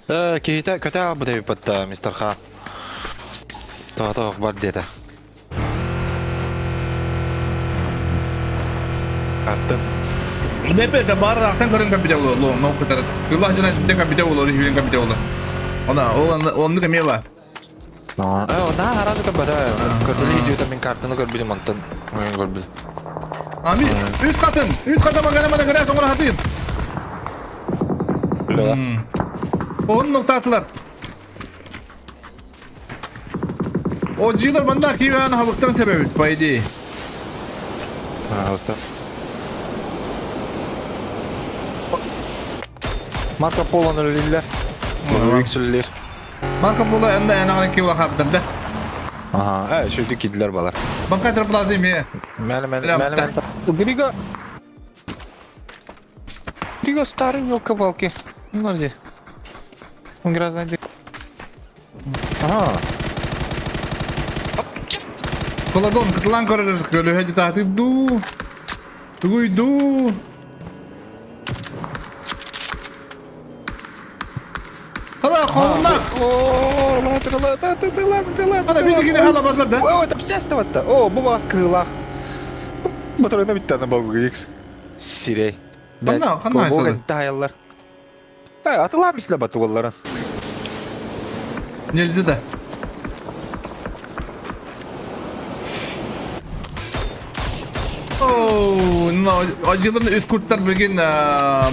Э, кейте көтө албы деп батта мистер Хан. Тоғы бар деді. Аттым.
Бэпэ баар аттан көрөн кэбитэ буолуо, лоҥ кытары. Кыллаах дьон аттан кэбитэ буолуо, үһүөн кэбитэ буолуо. Она, ол оннук эмиэ баар.
Наһаа араас көрбөтө. Көрдүлү видеота мин картаны көрбүтүм онтон көрбүтүм.
Ами, үс хатын, үс хатын магана мана гына тоҥор хатын. Onun noktатылар. О, джилер манна киеван хабыктан себебит, по идее.
Вот Марко Поло өлүллэр. Виксүллэр.
Марко Поло энда энаҕын кива хабыттар да.
Ага, шүрдү кидилер балар.
Банка трплазы ме.
Мәлі, мәлі, мәлі, мәлі. Григо. Григо старый елка-палки. Подожди. Он грязный. Ага.
Коладон кытылан көрөр көлөһө жытааты дуу. Тугуйду. Хала холуна.
О, ладно, ладно, ладно, ладно, ладно.
Ана биди кини хала базар да.
О, это псястыватта. О, бу бас кыылах. Моторына биттана богу X. Сирей.
Ханна, ханна айсады?
Тайыллар. Атылам исле батугалларын.
Нельзя да. Оу, но ажылын үс курттар бүгін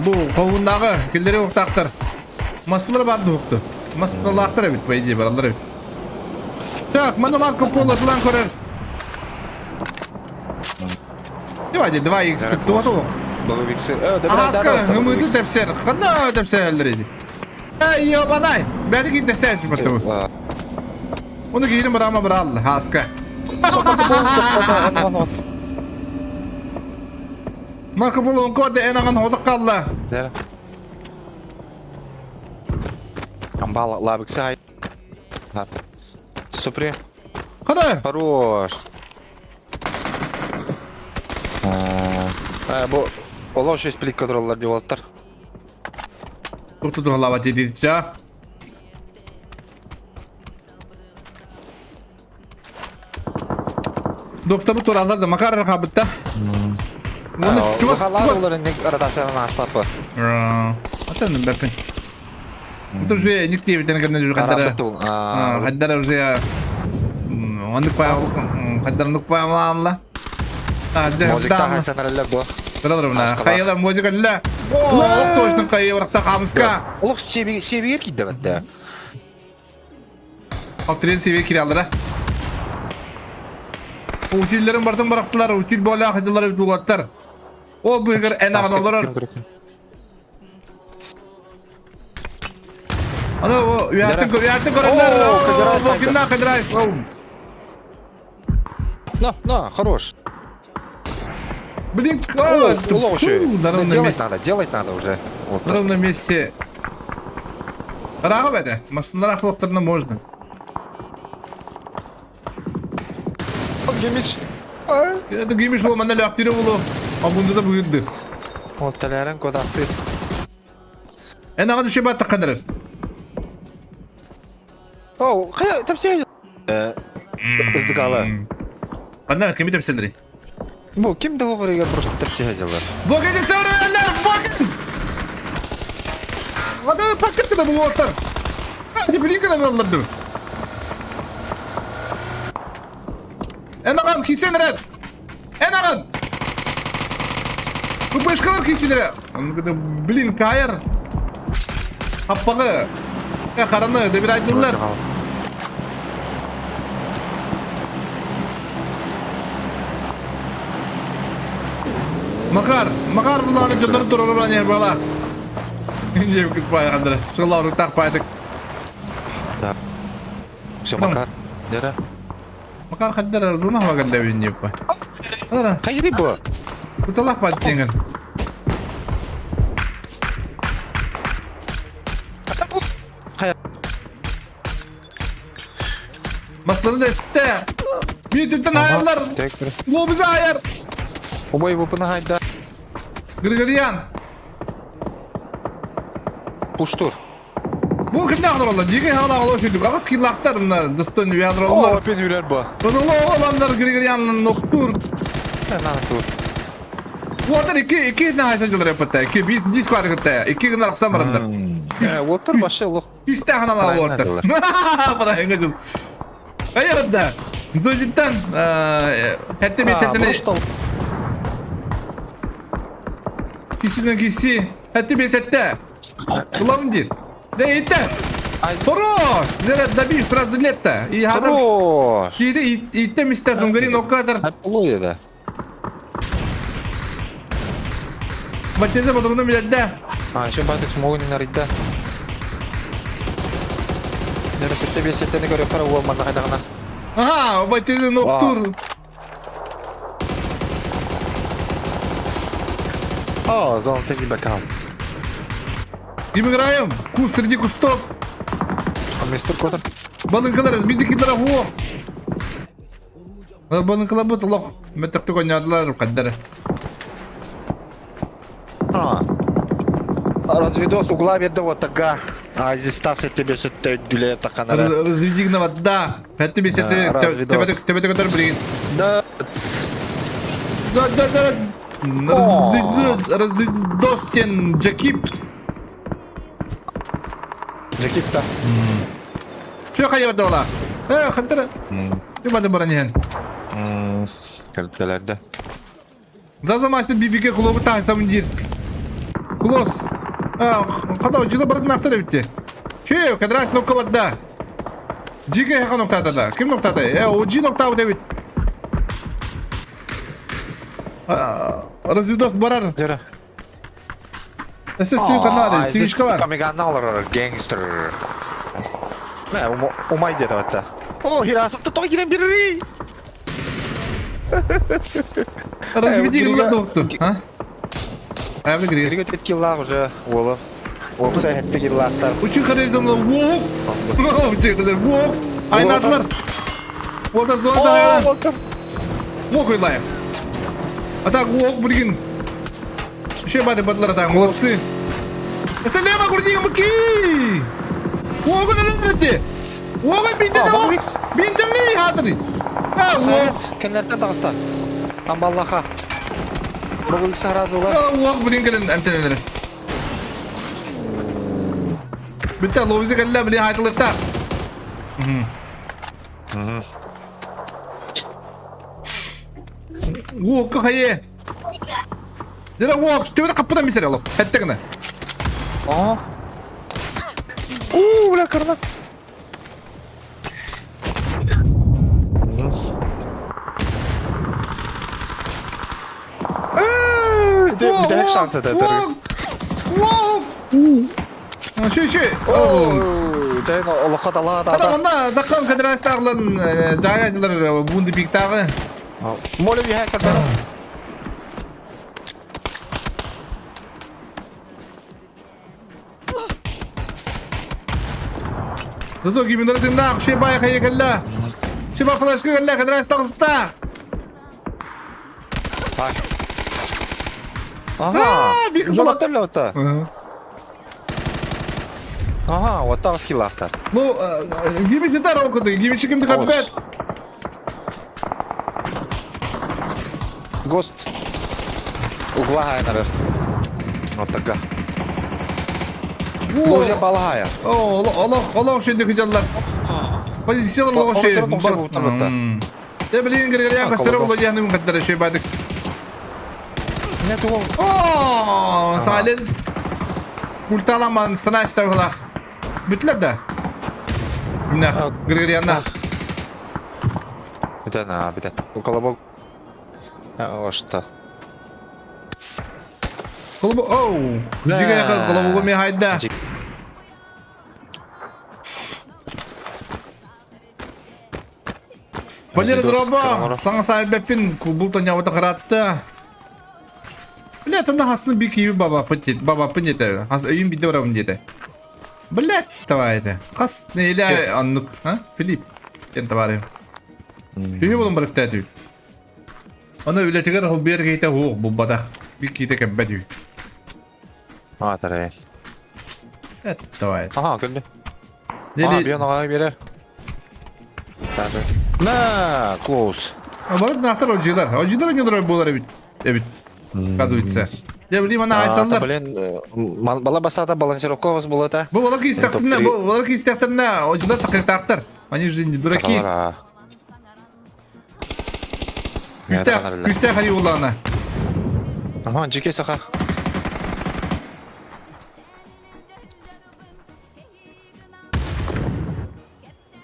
бу ковуннагы киллери уктактар. Масылар бар дукту. Масылар бит, по идее, баралар бит. Так, мана Марко Поло план көрөр. Давайте 2х тутту.
Богу X. Да, да,
Аска, ымыды тепсер. Хана тепсерлер иди. Эй, ёбанай. Бәді кин тепсер потом. Оны киирин барама барал, хаска. Марко Поло онко де энаган ходок калла.
Амбала лабик сай. Супри.
Хана.
Хорош. Бу Олоо шесть плит контроллар деп алыптар.
Укту лава тедича. Доктор бу туралар да Макар рахабытта. Оны
Бухалар олар инде ротацияны аштапы.
Атын бәпин. Это уже не те ведь на жүр
Карапты.
Хаддара уже оны па хаддар нук па алла.
Мозикта хайсанаралар бу.
Хайла музыка ла. О, точно кайы хамска.
Олох себегер кидде батта.
Алтрен себе киралдыра. Утиллерин бартын барактылар, утил бола хадылар булаттар. О бугер эн аган олар. Ана о уятын уятын көрөлөр.
О,
Кидна кадрайс.
На, на, хорош.
Блин,
О, уже.
На ровном
Делать
месте.
надо, делать надо уже.
На ровном месте. Рахып это. Масынлар ахлоқтарына можно.
Гемич.
Это гемиш ол мана ляқтыры болу. А бұнда да бүгінді.
Вот талярын кодастыз.
Эн аған үше баттық қандырыр.
О, қая тапсия. Ыздыкалы.
Қандай кеми тепселдері?
Бу ким договорыга просто тапсия взяла.
Богин сөрелер, богин! Ада пакетті да бұл оттар. Hadi блин алырды. Эн аған кисенрер. Эн аған. Bu башкалар кисенрер. Блин, кайыр. Аппағы. Э, қараны, деп айдылар. Макар, Макар буланы жонор турар не бала. Инде күт бай кандыр. Сылар так байдык.
Так. Все, Макар. Дера.
Макар хаддар руна ваганда винне па. Ара,
Хайри бу.
куталах ба деген. Масланы да исте. Bir tütün ayarlar. Bu bize ayar.
Обой бу пына хайда.
Григорьян.
Пуштур.
Бу кимде алар Жеге hala алар шүйтүп. Агас килактар мына достойный
О,
ядролар.
опять үрер бу.
Оландар Григорьянның ноктур.
На тур.
Уотар икки икки наһаа дьылар эппэтэ. Икки биир диск баар кытта. Икки гына арахсан барандар.
Уоттар вообще лох.
Үстээх аналаа
Правильно
уоттар. Правильно дьыл. Айырда. Зодиттан хәтте бесәтіне Кисинен киси. Хәтте бесәтте. Улам дир. Да итте. Хорош! Зерет добил сразу лето. И
Хорош!
Итте мистер Зунгарин окатор.
Аплой да.
Батезе бодоруну билэрдэ.
А, еще батык смогу не нарыйда. Нөрөсөттө биэсэттени көрүөххэ уол манна хайдаҕына.
Аха, батезе ноктур.
О, золотой бокал.
Им играем. Куст среди кустов.
А мистер Коттер?
Балыҥкалар, бидикилер хуох. Балыҥкаларбыт олох мөттөхтүк оонньоотулар хайдары.
А. Разведос угла берді вот тага. А здесь стався тебе сөтті дүле тақанара.
Разведигнова, да. Хәтті бесетті
Разведос.
төбөтө көтөр билигин.
Да.
Да, да, да. Разведостен Джакип.
Джакип та.
Что хайа бардала? Э, хантара. Ты бады баран иһэн.
Кэллэрдэ.
Заза мастер бибике клубы таһсамын диир. Клосс. Хата жылы бардын автор эбитти. Че, кадрас нокка барда. Жиге хака ноктата да. Ким ноктата? Э, OG ноктабы дебит. Разведос барар.
Жара.
Эсэс түү канады, тигишка бар.
Камиганна олорор гангстер. Мэ, умай деді батта. О, хирасыпты той кирен берери.
Разведи доктор, а? Әбі гири.
Гириге тет киллах уже уолу. Опса хетте киллахтар.
Учи харизмлы воп. Учи харизмлы воп. Айнадылар. Ода зонда. Мок ойлаев. А так воп билген. Еще бады бадлар так молодцы. Сәлем курдига мки. Огын элендирти. Огын бинтен о. Бинтенли хатыры.
Совет кенлерден тағыста. Амбаллаха. Бүгінгі саразылар.
Ох, блин, кэлэн эмтэнэлэр. Бүтэ ловизы кэллэ, блин, хайтылыкта. Уокка хайе. Дера уок, төбөдө каппыта мисер алып. Хэтте гына.
Ага. У, бля, карнак. Бүтэһик шанс это.
Уок! Шүй, шүй.
Дэн олохо дала да.
Ата онда даккан кадрастарлан жага бунды биктагы.
Молю я кардара.
Зато гиминер тыңнақ, шебай хайекалла. Шеба флешка калла кадрастагыста.
Так. Ага. Жолаттар Ага, вот так скиллахтар.
Ну, гимич битар окуды, гимич кимди капкат.
Гост. Угла хайнарар. Вот така. Ложа балахая.
О, олох, олох шенде күжаллар. Позициялар олох шей. Я блин, Григорьян кастера було яны каттара шей бадык.
Не тугол.
О, Сайленс. Ульталаман станаста булах. Бүтләр да. Менә Григорьянна.
Бүтә на, бүтә. Бу колобок. О, что?
Колобок. Оу. Жиге колобок ме хайда. Валера Дроба, саңа сайбеппин кубул тоняута каратты. Блядь, анда хасын бик ию баба пытет, баба пынете. Хас өйүн бидде барабын диете. Блядь, давай это. Хас нейле аннук, а? Филипп. Кен товары. Түйе болон барып тәтү. Аны үлетигер хубер кейте хук бу бадах. Бик кейте кәббәтү.
А, тарай.
Эт, давай.
Ага, көлдү. А, бион ага берер. На, клоус.
Барыт нахтар ожилар. Ожилар не дурай болар эбит. Эбит. Оказывается. Я билим ана айсаллар.
Блин, бала басата балансировка вас была-то.
Бу балар киистэхтэринэ, бу балар киистэхтэринэ, одьулар такыктаахтар. Они же не дураки. Күүстээх, күүстээх хайыы буоллаҕына.
Аха, дьикэй саха.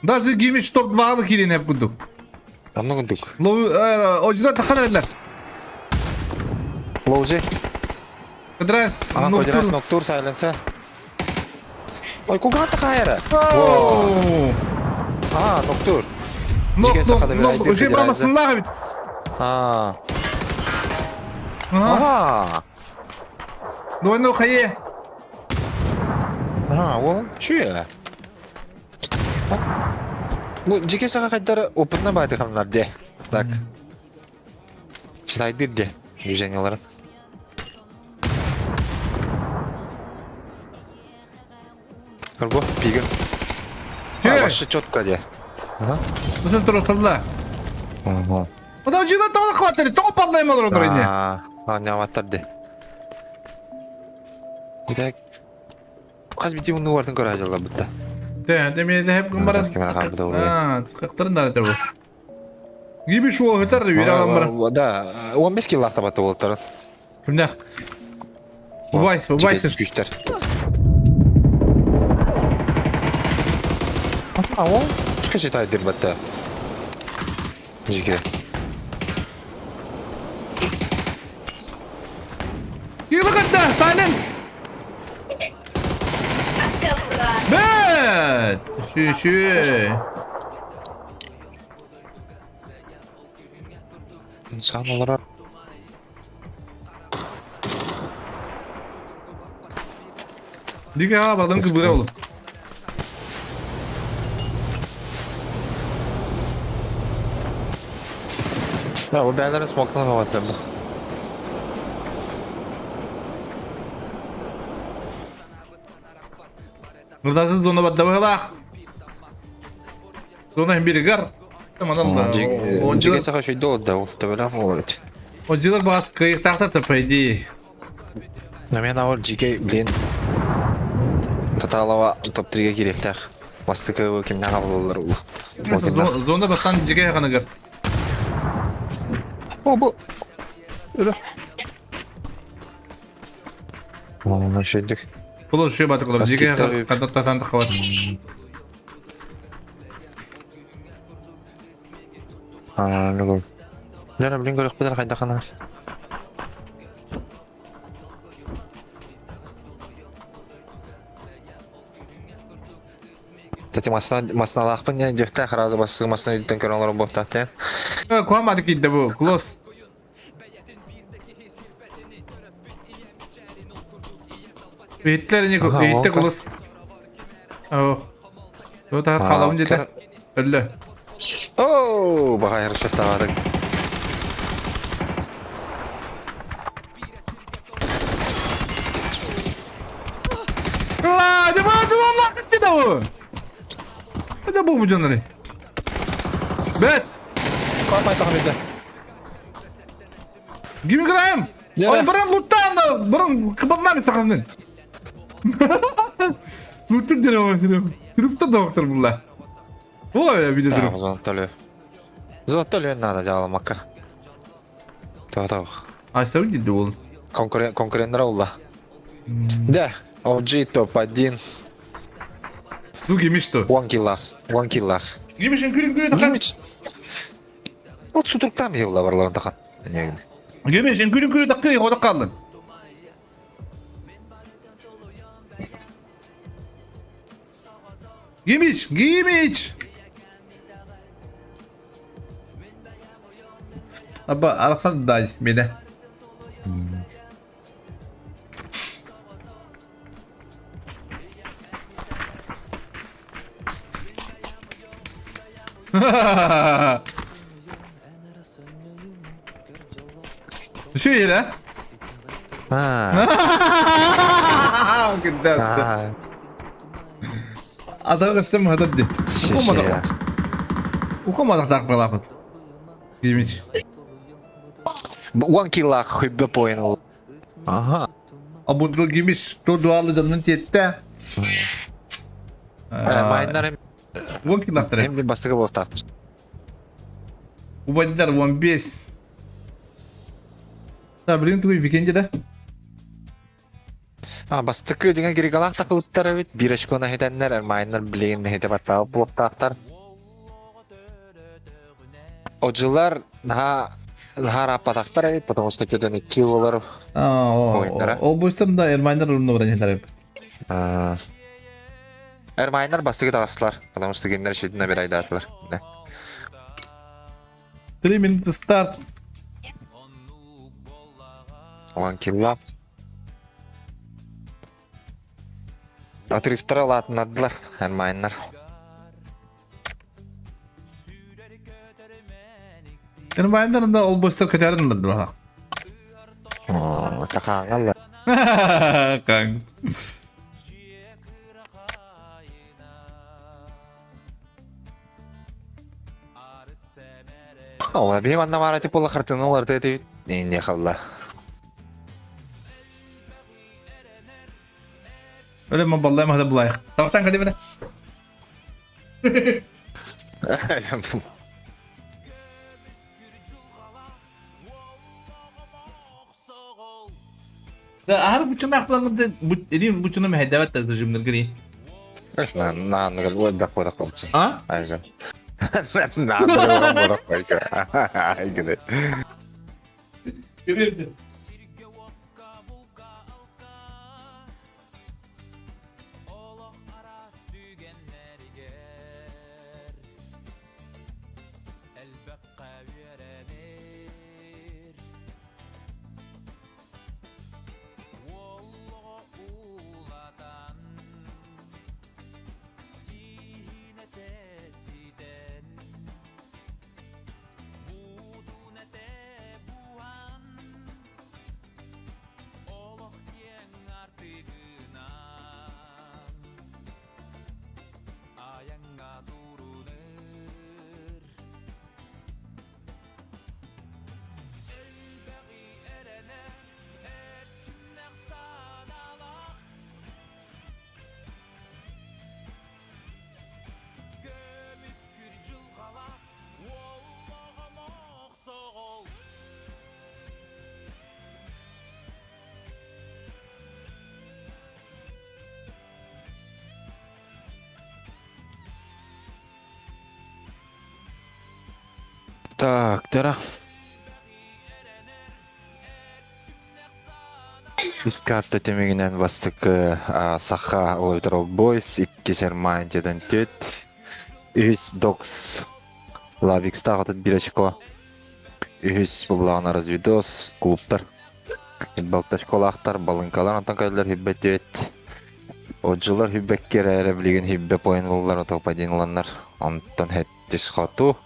Даже гимиш топ-2 киирин эп курдук.
Онно курдук.
Одьулар таххан эрэллэр.
Лоузи.
Кыдрас,
Ага, Кыдрас, Ноктур, Сайленса. Ой, кулгаан такайра. А, Ноктур.
Нок, уже бамасынлаах эбит.
А. А.
Двойной хайе.
А, ол чүе. Бу жеке саха хайдары опытна баайды хамнар де. Так. Читайдыр де движенияларын. Көрбө, пигин. Вообще четко де. Ага.
무슨 туруталла.
Ага.
Ода жина тоҕо хватали, тоҕо паллайм олороллор ини.
Аа, ньаматтар де. Итак, хас бити унну бартын көрө дьалла бутта.
Те, деме де хеп гын баран.
Кемера хаалбыта буолуо.
Аа, тыкактарын да это бу. Гиби шуа хытар үөрэ алан баран.
Да, 15 киллаах табатты буолтарын.
Кимнээх? Убай, убай сыр.
Күүстэр. А ол үскө читайдыр батта. Жиге.
You look at the silence. Бэт! Шү шү.
Инсан олорор.
Диге аға бардым кыбыра олу.
Да, бу бээлэрин смоктан хаватсам.
Нурдасы зона бадда Зона биригар. Таманан да.
Жиге саха шүйді ол да, ол төбелем ол.
Отжилар бас кыйыктахта по идее.
Но мен ауыр жиге, блин. Таталава топ-3-ге кириэхтээх. Бастакы кимнээх абылалар ол.
Зона бастан жиге ханыгар.
О, бу. Үрө. Оны шүйдік.
Бұл шүй батықлар. Жиге кадар татан тақабат.
Аа, ну. Дәре блин көрөх бедер хайда ханар. Кстати, масына масыналаахпын диэн диэхтээх разы бастыгы масына үттэн көрөн олорон буолтаах диэн.
Куамады кийдэ бу, клосс. Иһиттэр ини иһиттэ клосс. Оо. Тута хаалабын диэтэ. Өллө.
Оо, баҕайыр шефтаҕадык.
Это бу буденный. Бет!
Кормай тахмида.
Гимми Грайм! Ой, бұрын луттан, бұрын қыбылнамыз тахмин. Луттан дерево. Трупта доктор була. Ой, видео труп.
Зонтолю. Зонтолю надо дьаламакка. Тоҕо
Айса видео ол.
Конкурент конкуренттер олла. Да, OG топ-1.
Ду гимиш то.
One киллах. One киллах.
Гимишин күлүн күлүн тахан.
Ол сутуруктан бии барларын тахан.
Гимишин күлүн күлүн таккы хода калдын. Гимич, Гимич! Аба, Александр дай меня. Şu yere.
Аа.
Кидда. Атаҕа көстөн хатар ди. Ухамадах таах балаахыт. Гимич.
One киллаах хүббэ поин ол. Аха.
Абудул гимиш то дуалы дьонун тиэттэ.
Майнар эм
Уон киллаахтар.
эм bir бастыгы буолтаахтар.
Убайдар 15. Да, блин, твой викенде да?
А, бастакы деген Григалаах такылыттар эбит. Биир очкону хитэннэр, Эрмайнар билигин хите баттаабыт буолуохтаахтар. Одьулар наһаа наһаа ырааппатахтар эбит, потому что кеден икки олар ойындара.
Ол буйстан да Эрмайнар урунна баран хитэр.
Эрмайнар бастыгы таҕыстылар, потому что кинилэр шитин набирайдаатылар.
3 минуты старт.
One килла. Отрывтара улаатыннардылар, Эрмайнар.
Эрмайнар да ол буйстар көтәрін да.
Сахаҥалла.
Каң.
Ола биһи манна маара тип буолла хартыны уларыта этибит. Не халла.
Öyle mi vallahi hadi bulayık. Tamam sen hadi bana. Да, ар бучуна акпалаңды бу эдим бучуна мехедебет да зажимдыр гри.
Наанныгыл уоддах буодах болчу.
А?
Айгын. Наанныгыл буодах болчу. Айгын.
Görüyorum.
Так, тара. Үс карта түмүгүнэн бастакы Саха Олойтор Boys, иккис Эрмантиядан түт, үһүс Докс Лавикстаах отут биир очко, үһүс Бублаана Развидос, клубтар, балта школаахтар, балыҥкалар онтон кэллэр хүббэ түөт, Отдьулар хүббэккэ эрэ билигин хүббэ поин буллар, топ-1 ыланнар, онтон хэттис хоту,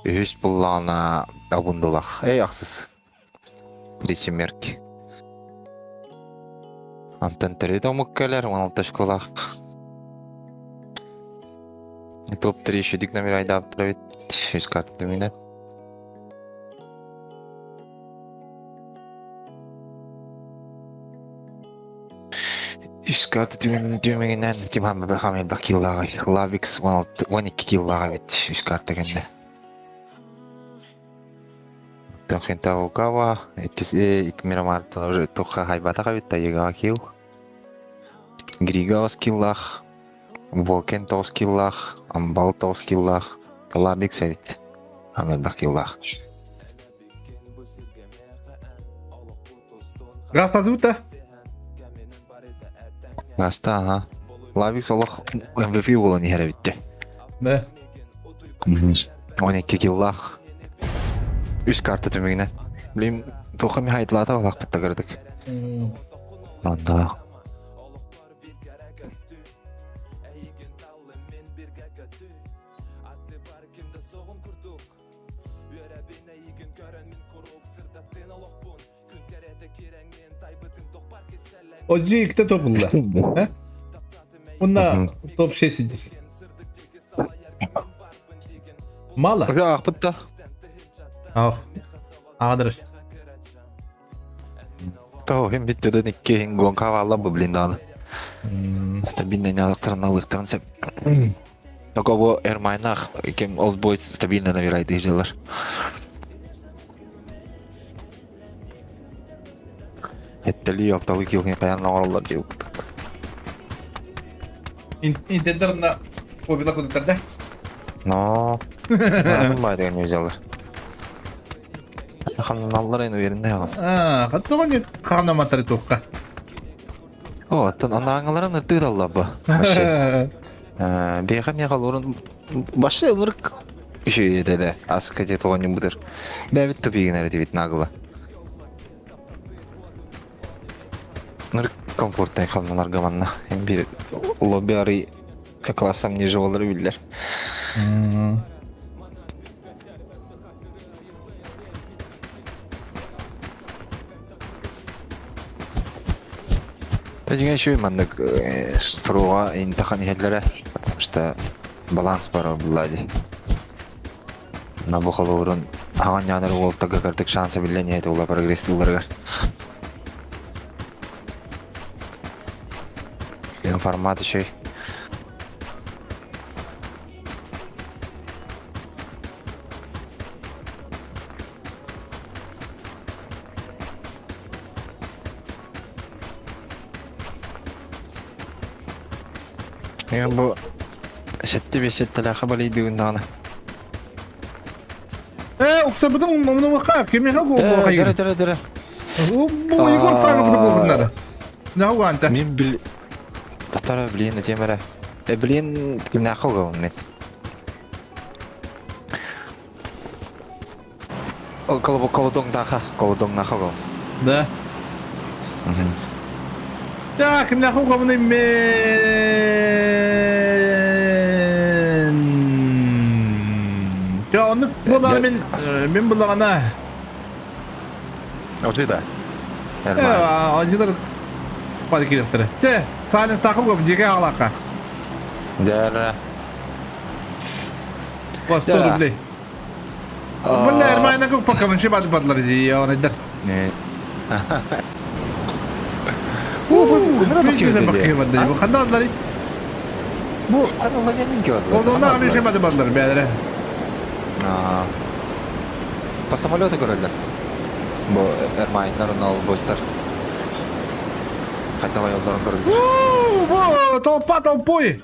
үһүс буллаҕына Абундулах, эй ахсыс, Три семерки. Антон төрүт омук кэлэр, 16 школах. Топ-3 шүдүк номер айдаабыттар эбит, үс карта түмүнэн. Үс карта түмүгүнэн ким хамма хамай киллааҕай. Лавикс 16, 12 киллааҕа эбит, үс карта кэннэ. Хентагокава, иккис Мирамартан уже туха хайбатах эбит, тайыгаҕа килл. Григавас киллаах, Волкен тоҕус киллаах, Амбал тоҕус киллаах, Лабикс эбит. Амелбах киллаах.
Газ тазыбыта?
Гаста, ага. Лавикс олох MVP буолан иһэр эбитте.
Да.
12 киллаах. Үс карта түмүгүнэн. Блин, туха михайтлаата олахпытта көрдүк. Онда.
Оджи иккитэ топ ылла. Э? Уонна топ 6 сидир. Мало.
Уже аахпытта.
Ах. Аҕа.
Того хим биттеден икки хин гонка валла бу блин дааны. Стабильно нялыктарын алыктарын сеп. Только бу Эрмайнах кем Old Boys стабильно набирает дежелер. Эттели алталы килген каян оңороллор дип.
Интернеттерна победа кудуттар да.
Но. Бай деген нельзялар. Хамналлар эни веринде ягыз.
А, хаттыгын ханаматары туққа.
О, аттан анааңаларын ыртыыралла бу. Вообще. Бэйэхэ миэхэ олорон башы ылырык үчүгэй этэ да аска дьэ тоҕонньуммутар бэйэбит тупигин эрэ этибит нагло. Ынырык комфортнай хамналарга манна биир лобби арый классам ниже буолара биллэр. Дьиҥэ үчүгэй маннык туруга интахан иһэллэрэ, потому что баланс бара булла дии. На бу холобурун хаҥан ньаанар уолтарга кырдык шанса биллэн иһэ тула прогресстыылларыгар. Формат үчүгэй. Бу сэттэ биэс сэттэлээххэ балыйдыыбын даҕаны.
Э, уксарбытын умнумуохха, кимиэхэ буолуохха
Дөрө дөрө дөрө.
Бу Егор саҥа буолбун надо. Науганта.
Мин бил Татара блин этиэм эрэ. Э блин кимнээххэ угабын мин. Колодоҥнаха, колодоҥнаха угабын.
Да. Так, кимнээххэ угабын мен. Чэ, оннук буоллаҕына мин мин буллаҕына
Отуй да.
Ажылар бары кириэхтэрэ. Чэ, Саленстаахы угабын дьиэгэ аҕалаахха.
Дэрэ.
По 100 рублей. Бля, нормально как пока вообще бад бадлар ди, я он айдар. Ханна бадлар.
Бу
Онна bir şey бады бадлар бәдере.
По самолету көрөллөр. Бу Эрмайннар ол бойстар. Хайдах ойоллорун көрөллөр.
Бу толпа толпой.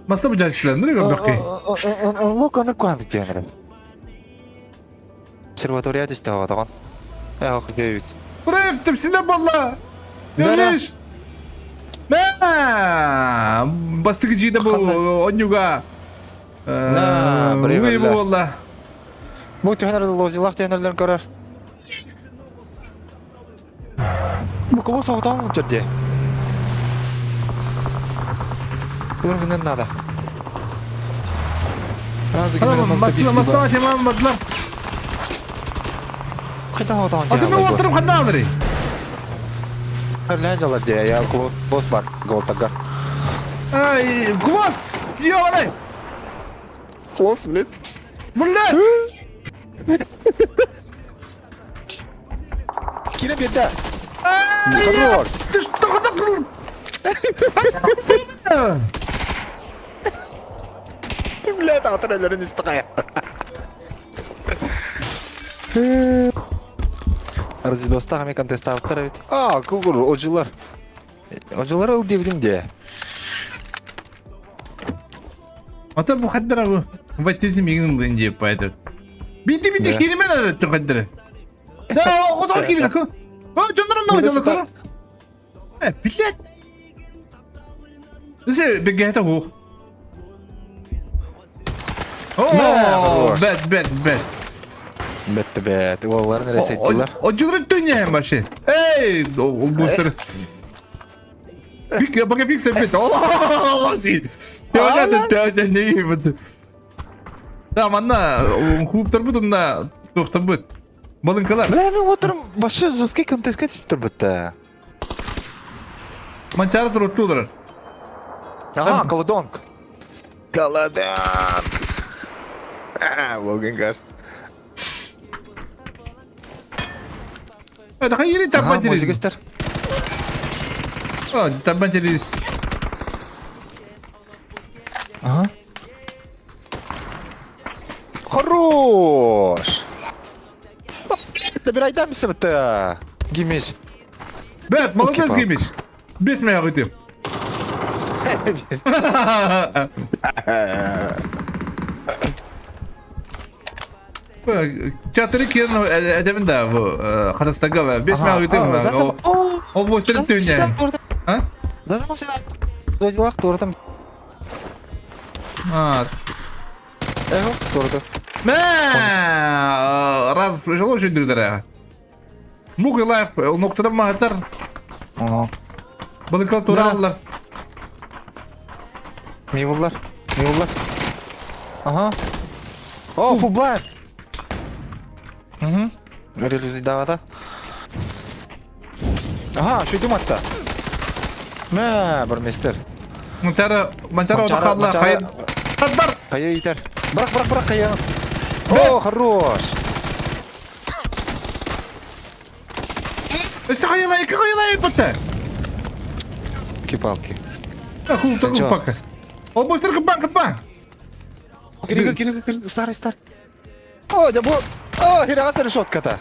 Маста быдьааччылар, ну көрдөххө.
Лук аны куһаҕан диэн Обсерватория түстэ оҕотоҕон. Ээ, күтүөбүт.
Прыв, типсинэ буолла! Görүш! Мэ! Бастакы дьиэтэ бу онньуга.
На,
Уй буолла.
Бу түһэнэр лозилах түһэнэллэрин көрөр. Бу колос оҕотоҕун сылдьар дии. Ур гынан надо. Разы
Массына массына темам бадлар.
Хайда оҕотоҕун
Аты мен уоттарым ханна алырый?
Ля жалар дии, я клосс бар голтага.
Ай, клосс! Ёбаный!
Клосс, блин.
Блядь!
Кире беда. Хорош.
Ты что так?
Ты, блядь, атыраларын истіғая. Арзидоста хами контестаптар бит. А, кугур, ожилар. Ожилар ыл дебдим де.
Ата бу хаддара бу. Ваттизм игин ылын деп пайда. Бити бити киримен аратты хаддара. Да, оҕото киирдэ. О, дьоннорун наҕа Э, блядь. Десе бегета хух. О, бэт, бэт, бэт.
Бэтті бэт. Оларын ресеттилер.
Очугры түнне машин. Эй, ол бустер. Пик, пока пик сепет. О, Тётя, тётя, не вот. Да, манна, клубтар бут, онна тохтар бут. Балынкалар.
Бля, мен отырым, башы жесткий контестке түсіп тұр бітті.
Манчары тұр оттудырар.
Ага, колодонг. Колодонг. Волгенгар.
Это хайыри
Ага,
тарбан
музыка
через.
истер.
О, тарбан через.
Ага. Хорош! О, блядь, набирай дамся-то! Гимиш.
Бэт, молодец,
Окей,
Гимиш. Без меня выйти. Чатыры кирн эдемин да бу Хатастага бес мә выйти. Ол бу стерим түйне. А?
Зазам всегда до делах туратам.
А.
Эго, турата.
Мә, раз пришло очень дырдыра. Мук лайф, ноктадан махатар.
Ага.
Балыкал тураллар.
Мивуллар. Мивуллар. Ага. О, full blind. Угу. Реализовата. Ага, шүйдім атта. Мә, бір мистер.
Манчара, манчара ота қалла, қайын. Бар.
Қайы итер. Бірақ, бірақ, бірақ, қайы. О, хорош.
Өсі қайылай, екі қайылай бітті.
Кипалки.
Хул пока. О, быстро кыбан, кыбан.
Кири, кири, кири, старый, старый. О, дя бу. О, хирагаса решетката.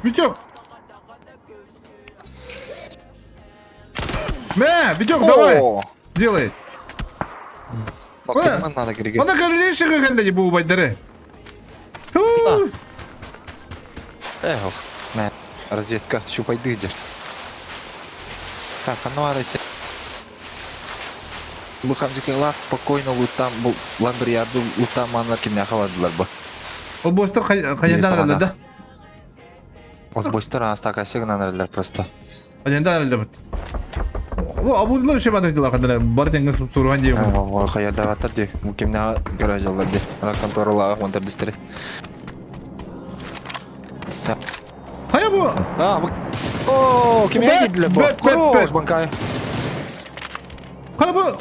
Витек. Мә, Витек, давай. Делай.
Покемон надо кириге.
Она королейший каганда не бу байдары.
Эх, мә, разведка, щупайды дер. Так, а ну арыся. Бу хамжикалах спокойно лутам, бу ламберьярды лутам манлар кимне хавадылар бу.
Ол бостар қайдан аралды да?
Ол бостар астака сигнал аралар просто.
Қайдан аралды бит. Бу абудылар ше бадыдылар қандай бар деңгіз сурган дейм.
Ой, хаярда батар ди. Бу кимне гаражалар ди. Ана конторалага монтар дистери.
Хая бу.
А, бу О, кимне кидилер бу? Хорош, банкай.
Қара бу.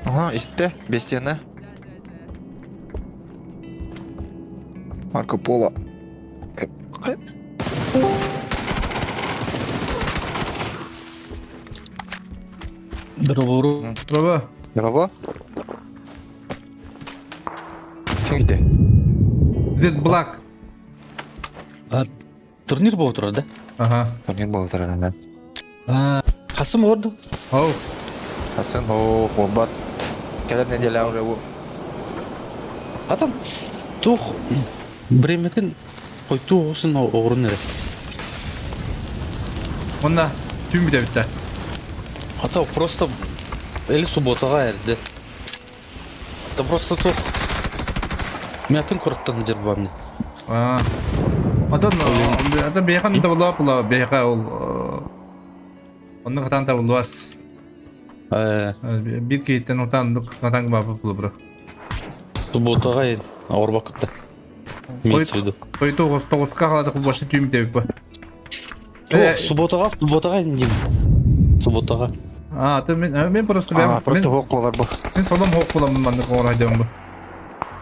Ага, исте, бестияны. Марко Поло.
Здорово.
Здорово.
Здорово. Ким
Z Black.
А, турнир был утро, да?
Ага.
Турнир был утро, да.
А, Хасым орду.
Оу.
Хасым, о, бат. Кэлэр неделя уже.
А там тух бремекен қойту осын оғырын әрі.
Онна түн бите битте.
А то просто или субботаға әрді. Это просто тух. Мятын құрттан жер бамны.
А. Атын атын бейхан табылып була бейха ол онны катан табылып. Бир кейттен отан катан бабы була бро.
Субботаға ауыр бакытта.
Қой тоғыз тоғызға қалады башы түйім деп ба.
Субботаға, субботаға деймін. Субботаға.
А, ты мен мен просто
мен просто хоқ болар бу.
Мен солом хоқ боламын мандык орай деймін бу.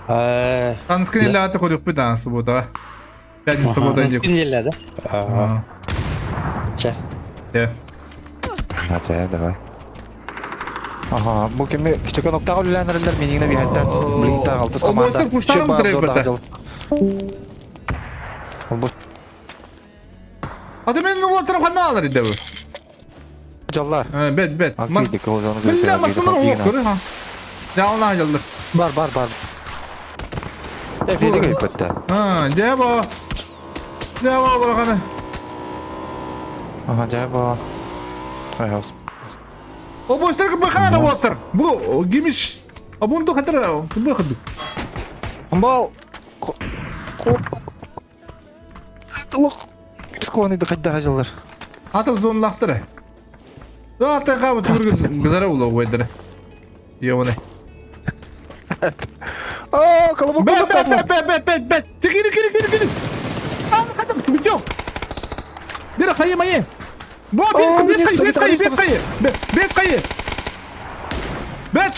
Таныскын эле аты көрүк бит ан субботаға. Пятница суббота деп.
Таныскын эле, да? Ага. Ча.
Де.
Ата, давай. Ага, бу кеми кичекен октага үлеләнерләр минеңне бихәттән. Блинкта алтыс команда.
Обостыр куштарын битиреп бит.
Бу
Аты мен уотырым ханна алар иде бу.
Жаллар.
Бет, бет. Бля, масылар оқ көрі ха. Жална жаллар.
Бар, бар, бар. Э, бери көйпөттө.
А, жабо. Жабо бараханы.
Ага, жабо. Ай, хаус.
Обостыр бахана уотыр. Бу гимиш. Абунду хатыр бахды.
Бал. Толық. Рискованный дыхать жаллар.
Атыр зонлақтыр. Ата кабы түгүргүн гыдара ула уйдыр. Йоны.
О, колобок
Бет, бет, бет, бет, бет, бет, бет. Кири, кири, кири, кири. А, кадам, битёк. Дера хайы майы. Бо, бес, бес хайы, бес хайы, бес хайы. Бес хайы. Бет.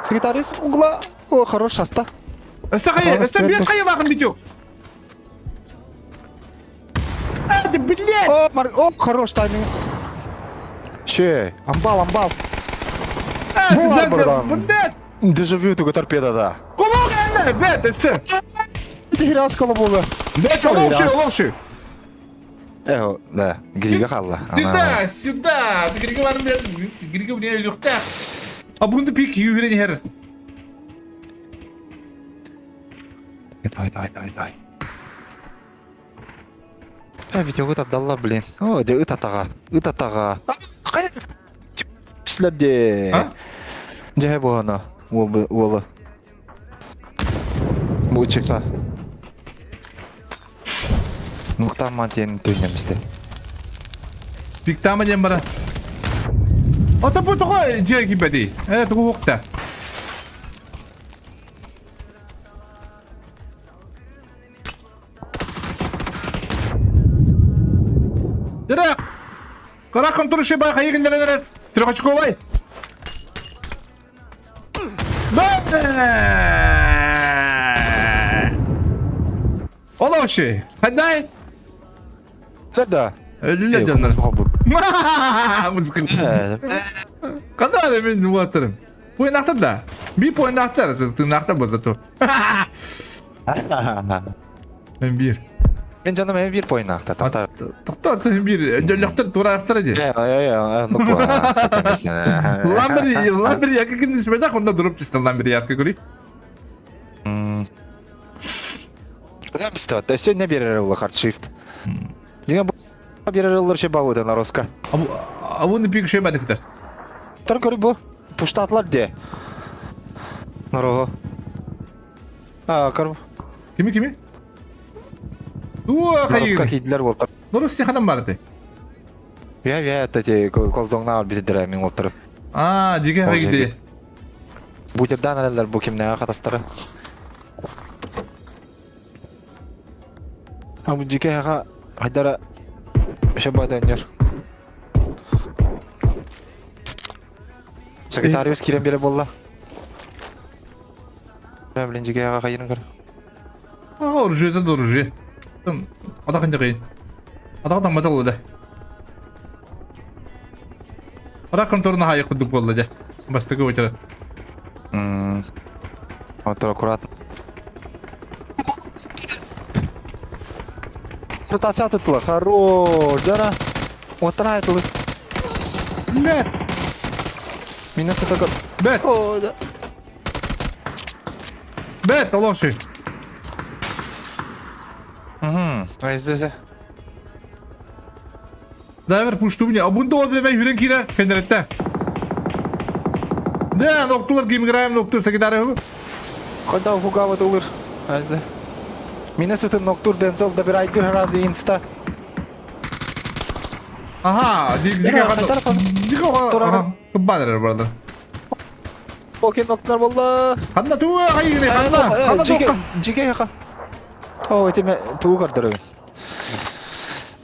Секретарь угла. О, хорош, аста.
Өсө хайы, өсө бес хайы лахын битёк. Блядь!
О, Мар... О, хорош тайминг. Че, амбал, амбал.
Э, Блядь!
Дежавю туга торпеда, да.
Кулак элле, бет, эссе.
Тиграс колобуга.
Бет, оловши, оловши.
Э, да, Грига халла.
Сюда, сюда. Грига бар, Грига мне люхтах. А бунды пик юрен хер.
Давай, давай, давай, давай. Э, ведь ыт Абдалла, блин. О, де ыт атаға. Ыт атаға. Пислерде. Дьэ буһана уолу. Бу чыкта. Нуктаама диэн түннэмистэ.
Биктаама диэн бара. Ата бу тоҕо дьиэ киирбэтий? Э, тугу уһукта? Дыра! Кыра контурши ба хайы гыннаран эрэр. Трехочковай. Олооши. Хандай?
Сэрда.
Өлүлэ дьоннор. Музыка. Кандай мен уатырым. Пуйнахтар да. Би пуйнахтар. Тыынахтар болса ту. Биир.
Мен жаным эми биир пойнаахта. Тохто.
Тохто биир дьоллохтор тураахтар дии.
Э, э, ну
Ламбери, ламбери яка киндис бедах, онда дуруп түстэ ламбери ярка көрүй.
Өссө не берер олла хардшифт. Дигән берер оллар шей багуды нароска.
Абуны пик шей бадыктар.
Тар көрү бу. Пуштатлар де. Нарого. А, көр.
Кими кими? Уа,
Нароска
хайыр.
кийдилер болтар.
Норос ханам барды.
Я я эти колдоңна битидер мен олтырып.
А, диге хайгиди.
Бутердан аралар бу кимнега катастары. А бу жике ага хайдара шабаданер. Секретариус кирен бере болла. Блин, жике ага кайырын көр.
А, оружие это оружие. Там, атака не кыйын. Атака там матал да. Ара конторна хайы кудук болла да. Бастыгы очара.
Вот аккуратно. Ротация tuttular. Хорош. Дара. Отыра айтылы.
Бет.
Минус это
Бет.
О, да.
Бет, олоши.
Угу. Ай, здесь.
Дайвер пушту мне. А бунда ол биле хүрен кире фенеретте. Да, ноктулар ким играем нокту секретарь.
Когда фугава тулыр. Айзе. Минус это ноктур дензел добирай дыр разы инста.
Ага, диге диге Кыббадыр brother.
Окей, ноктур болла.
Ханна туга хайгыны, ханна, ханна
Жиге, жиге яка. О, этиме тугу көрдөрөбүн.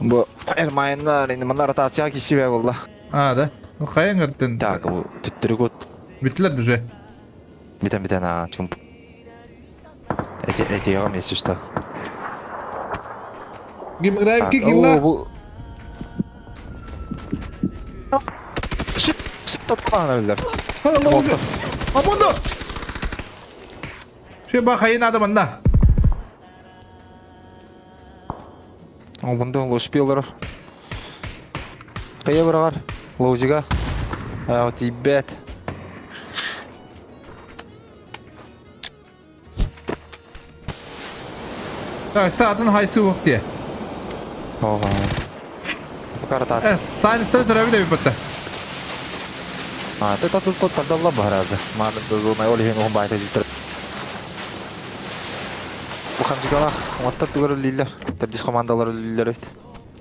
Бу Эрмайннар инде мына ротация кисибе болла.
А, да. Ну хайын көрдүн.
Так, бу түттүрүк
Бүттүлөр уже.
Битен битен а, чумп. Эти эти ягам если что.
Ким играем кикилла?
Бу Шип, шип таткан элдер.
Амондо. Шеба хайын адам анда.
О, бунда лошпилер. Кая барар? Лоузига. А, вот ебет.
Так, саатын хайсы ук дие.
Ого. Пока ротация.
Э, сайнстар төрөбү деп бітті.
А, ты тут тут тогда баразы. Маны дозуна олихин ун байта житер. Бу хамжигалах, оттар түгөр лиллер. Тердис командалар лиллер бит.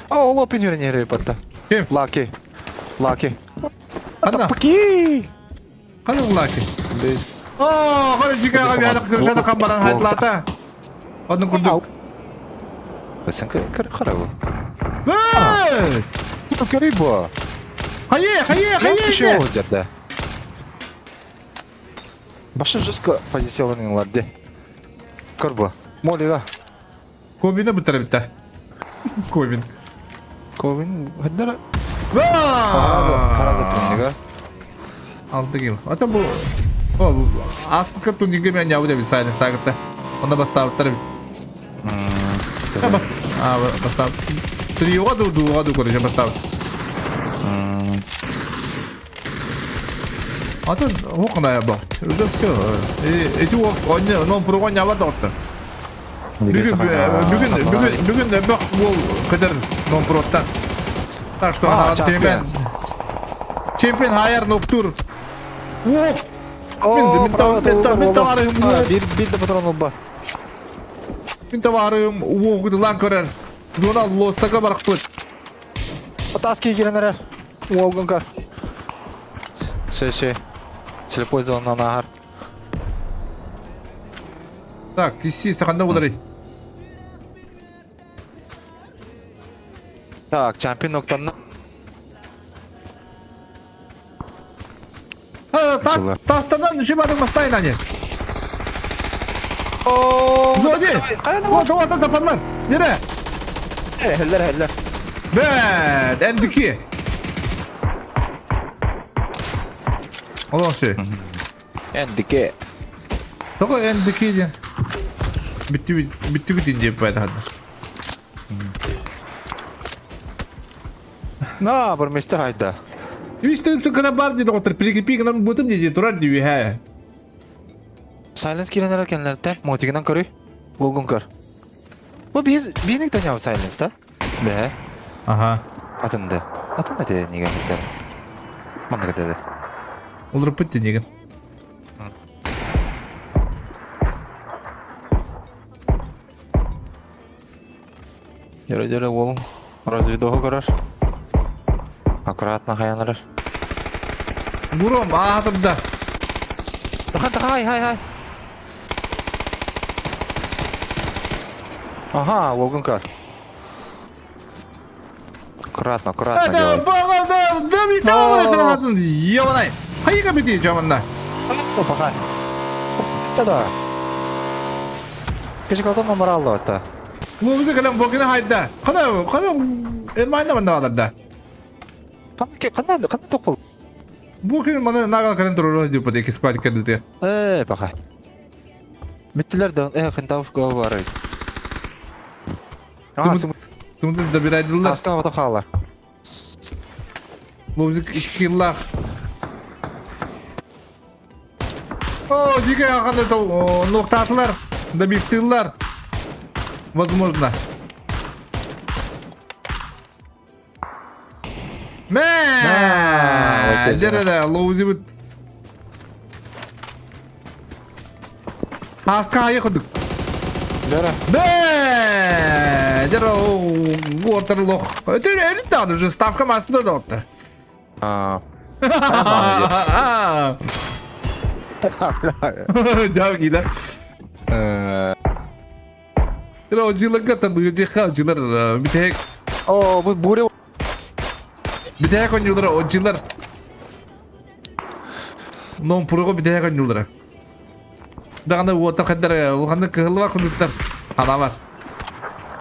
А, ол опин юрен батта.
Ким?
Лаки. Лаки.
Қанда?
Тапки.
Қанда лаки?
Без.
О, қара жигаға бәрі кыршада қамбаран хайтлата. Одну курдук.
Сен көр кара бу.
Бэй!
Көрүй бу.
Хайе, хайе, хайе!
Еще жерде. Башы жестко позицияланыйлар де. Көр бу. Молига.
Кобина бітірі бітті. Кобин.
Ковин хаддара. Хараза турнига.
Алты кил. Ата бу О, ааспыкка турнирга мен ябы деп сайын стагытта. Онда бастабыттар. А, бастап. Триоға ду дуға ду короче бастап. Атын хоқына бо. Уже все. Эти он он прогон яба доқты. Бүгүн бүгүн бүгүн бүгүн бөх бол кыдыр нон проттан. Так что ана чемпион. Чемпион хайар ноктур. О, мин товарым.
Бир бир да патрон олба.
Мин товарым уогутулан көрөр. Зона лостака барахпыт.
Таски кирен эрэр. Уолгун көр. Ше ше. Слепой зонанан ааһар.
Так, киси саханда буолар.
Так, чемпион октанна.
Тас, тастанан жибадың бастайын ане. Зоди! Вот, вот, это панлар. Нере?
Хеллер, хеллер.
Бэт, эндики. Олох ши.
Эндики.
Тоҕо эндики диэн? Бүттүбүт бүттүгүт диэп байтахадна.
На, бурмистер хайда.
Үстүм сыкына бар диде отыр прикрепи гынан бутым диде турар диби хэ.
Silence кирен эрэр кэннилэртэн мотигынан көрүй. Булгун көр. Бу биз биник таняв Silence да? Бэ.
Ага.
Атынды. Атынды те неге хаттар. Маннык этэ.
Уларыппыт динигин.
Дөрө-дөрө уолуҥ разведоһу көрөр. Аккуратно хайанарар.
Гуром аатырда.
Тахан хай хай хай. Ага, уолгун көр. Аккуратно, аккуратно делай.
Ебаный. Хайга бити жаманна.
Пахай. Да. Кеше калдым мораллы отта.
Лугуза кэлэн бокина хайда. Хана хана элмайна манна аларда.
Ханна ханна ханна токпол.
Бу күн маны нагал кэлэн турар дип эки сквад кэлди.
Э, пахай. Бүттүлэр да, э, хинтауш го бар. А,
Тумды добирайдылар.
Аска ото хаалар.
Лугуза киллах. О, диге хана то ноктатылар, добиктылар. Возможно. Мэ! Дere лоузи бит. Аска айы кудук.
Дere.
Бэ! Дere уотер лох. Это это уже ставка маспыда доктор.
А.
Дяги да. Дere ожилар гата дыжы ожилар битек.
О, бу буре
Битек онюлар ожилар. Ном пурго битек онюлар. Даганы уотер каддар улханы кыһыллар кудуттар. Ана бар.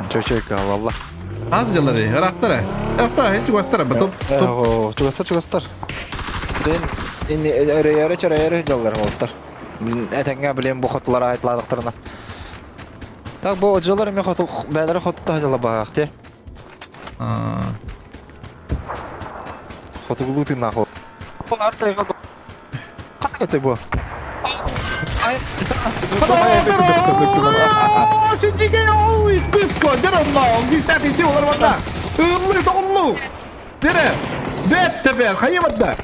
Чөй-чөй алла.
Аз жылары, ырактары. Ырактар, хен чугастар, топ топ.
О, чугастар, чугастар. Ден инни өрөйөрө чөрөйөрө жаллар болуптар. Этеңге билем бу хотлар айтладыктарына. Так бу жылар эме хоту бәләре хоту та жыла багак те.
А.
Хоту глутын нахуй. Ол артайга Кандай өтө бу? Ай.
Ситиге ой, кыско, дере мал, гистати ти олар ванда. Ыллы тоғыллу. Дере. Бет тебе, хайыбатда.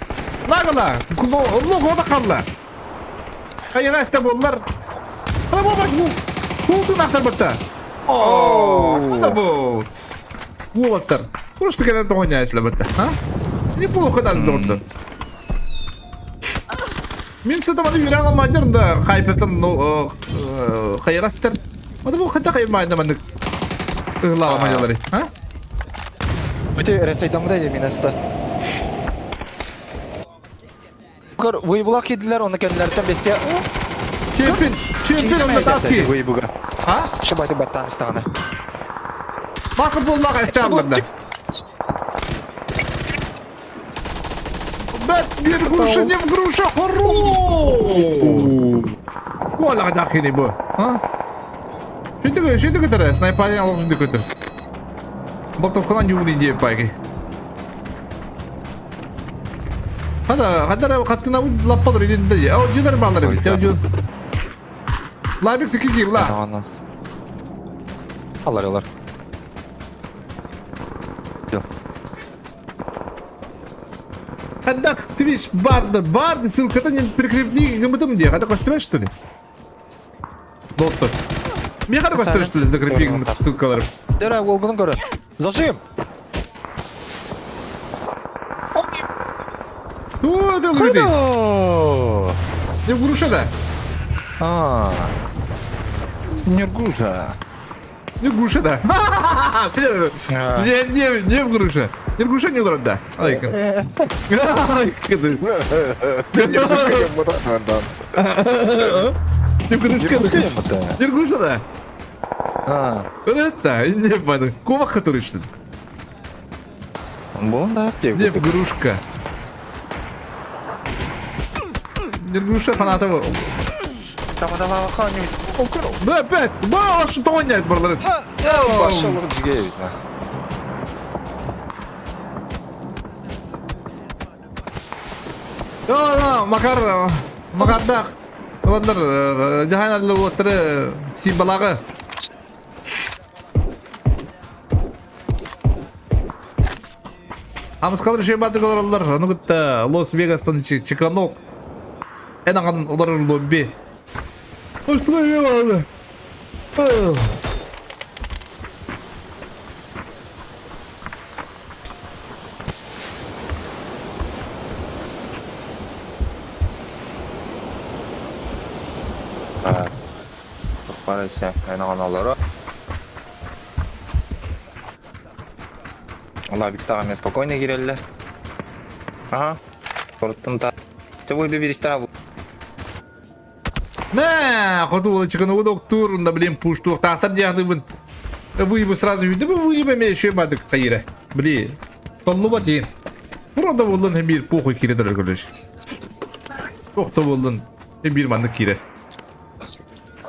Нагала, куло, уллу года қалла. Хайыга исте боллар. Ана бу бак бу. Култун актар батта. О, куда бу? Уолаттар. Просто келен тоғыня эсле батта, а? Неплохо да доктор. Мин сытаманы үйрен алмадыр да хайпертан ну хайрастер. Ада бу хата каймайна маны ыглава мадалары, а?
Өте ресайдамда еминеста. Көр, выйбула кидилер, оны кенлерден бесте.
Чемпион, чемпион на таски.
Выйбуга.
А?
Шабайды баттан истаганы.
Бакы боллага эсталларда. Бэт биир груша не в груша хоруу! Куолаҕа дахини бу. А? Шүтүгү, шүтүгү тары, снайпарин алох шүтүгү тыр. Бортовкалан юуни диэ пайги. Хада, хада хаттына лаппалар идин да. О, джилер балар бит. Жыл. Лабик сики ла.
Алар алар.
Хаддах, ты видишь, барды, барды, ссылка-то не прикрепли гмтм где? Хада костюмешь, что ли? Доттор. Мне хада костюмешь, что ли, закрепи ссылкалар.
Дөрө уолгунун көрө. Зажим!
Ту, ты лыды. Не в груша, да?
А. Не груша.
Не в груша, да. Не, не, не в груша. Не в груша не урод, да. Ай-ка. Ай-ка ты. Не в грушка. Не в груша, да. Это, не падай. Кумах, который что ли?
Буолан да
Не в грушка. Не в груша фанатова. Да опять! Да, что он барлары?
Башалык жиге бит.
Да, да, Макар, Макардах. Олар жаһан арлы оттары симбалагы. Амыскалар шей бардык олар Аны кытта Лос-Вегастан Чиканок. Эн аңан олар лобби. Ой,
Парайся, айнаган олоро. Лабикстага мен спокойно киреллер. Ага. Торуттум та. Хотя бы бир
Мә, хоту чыканы доктор, да блин, пушту, тахтар диахтыбын. Вы сразу видите, вы бы еще бадык хайра. Бли. Толлуба тиин. Burada болдun hem bir похуй кире дөрөр көрөш. Тохто болдун hem bir маннык кире.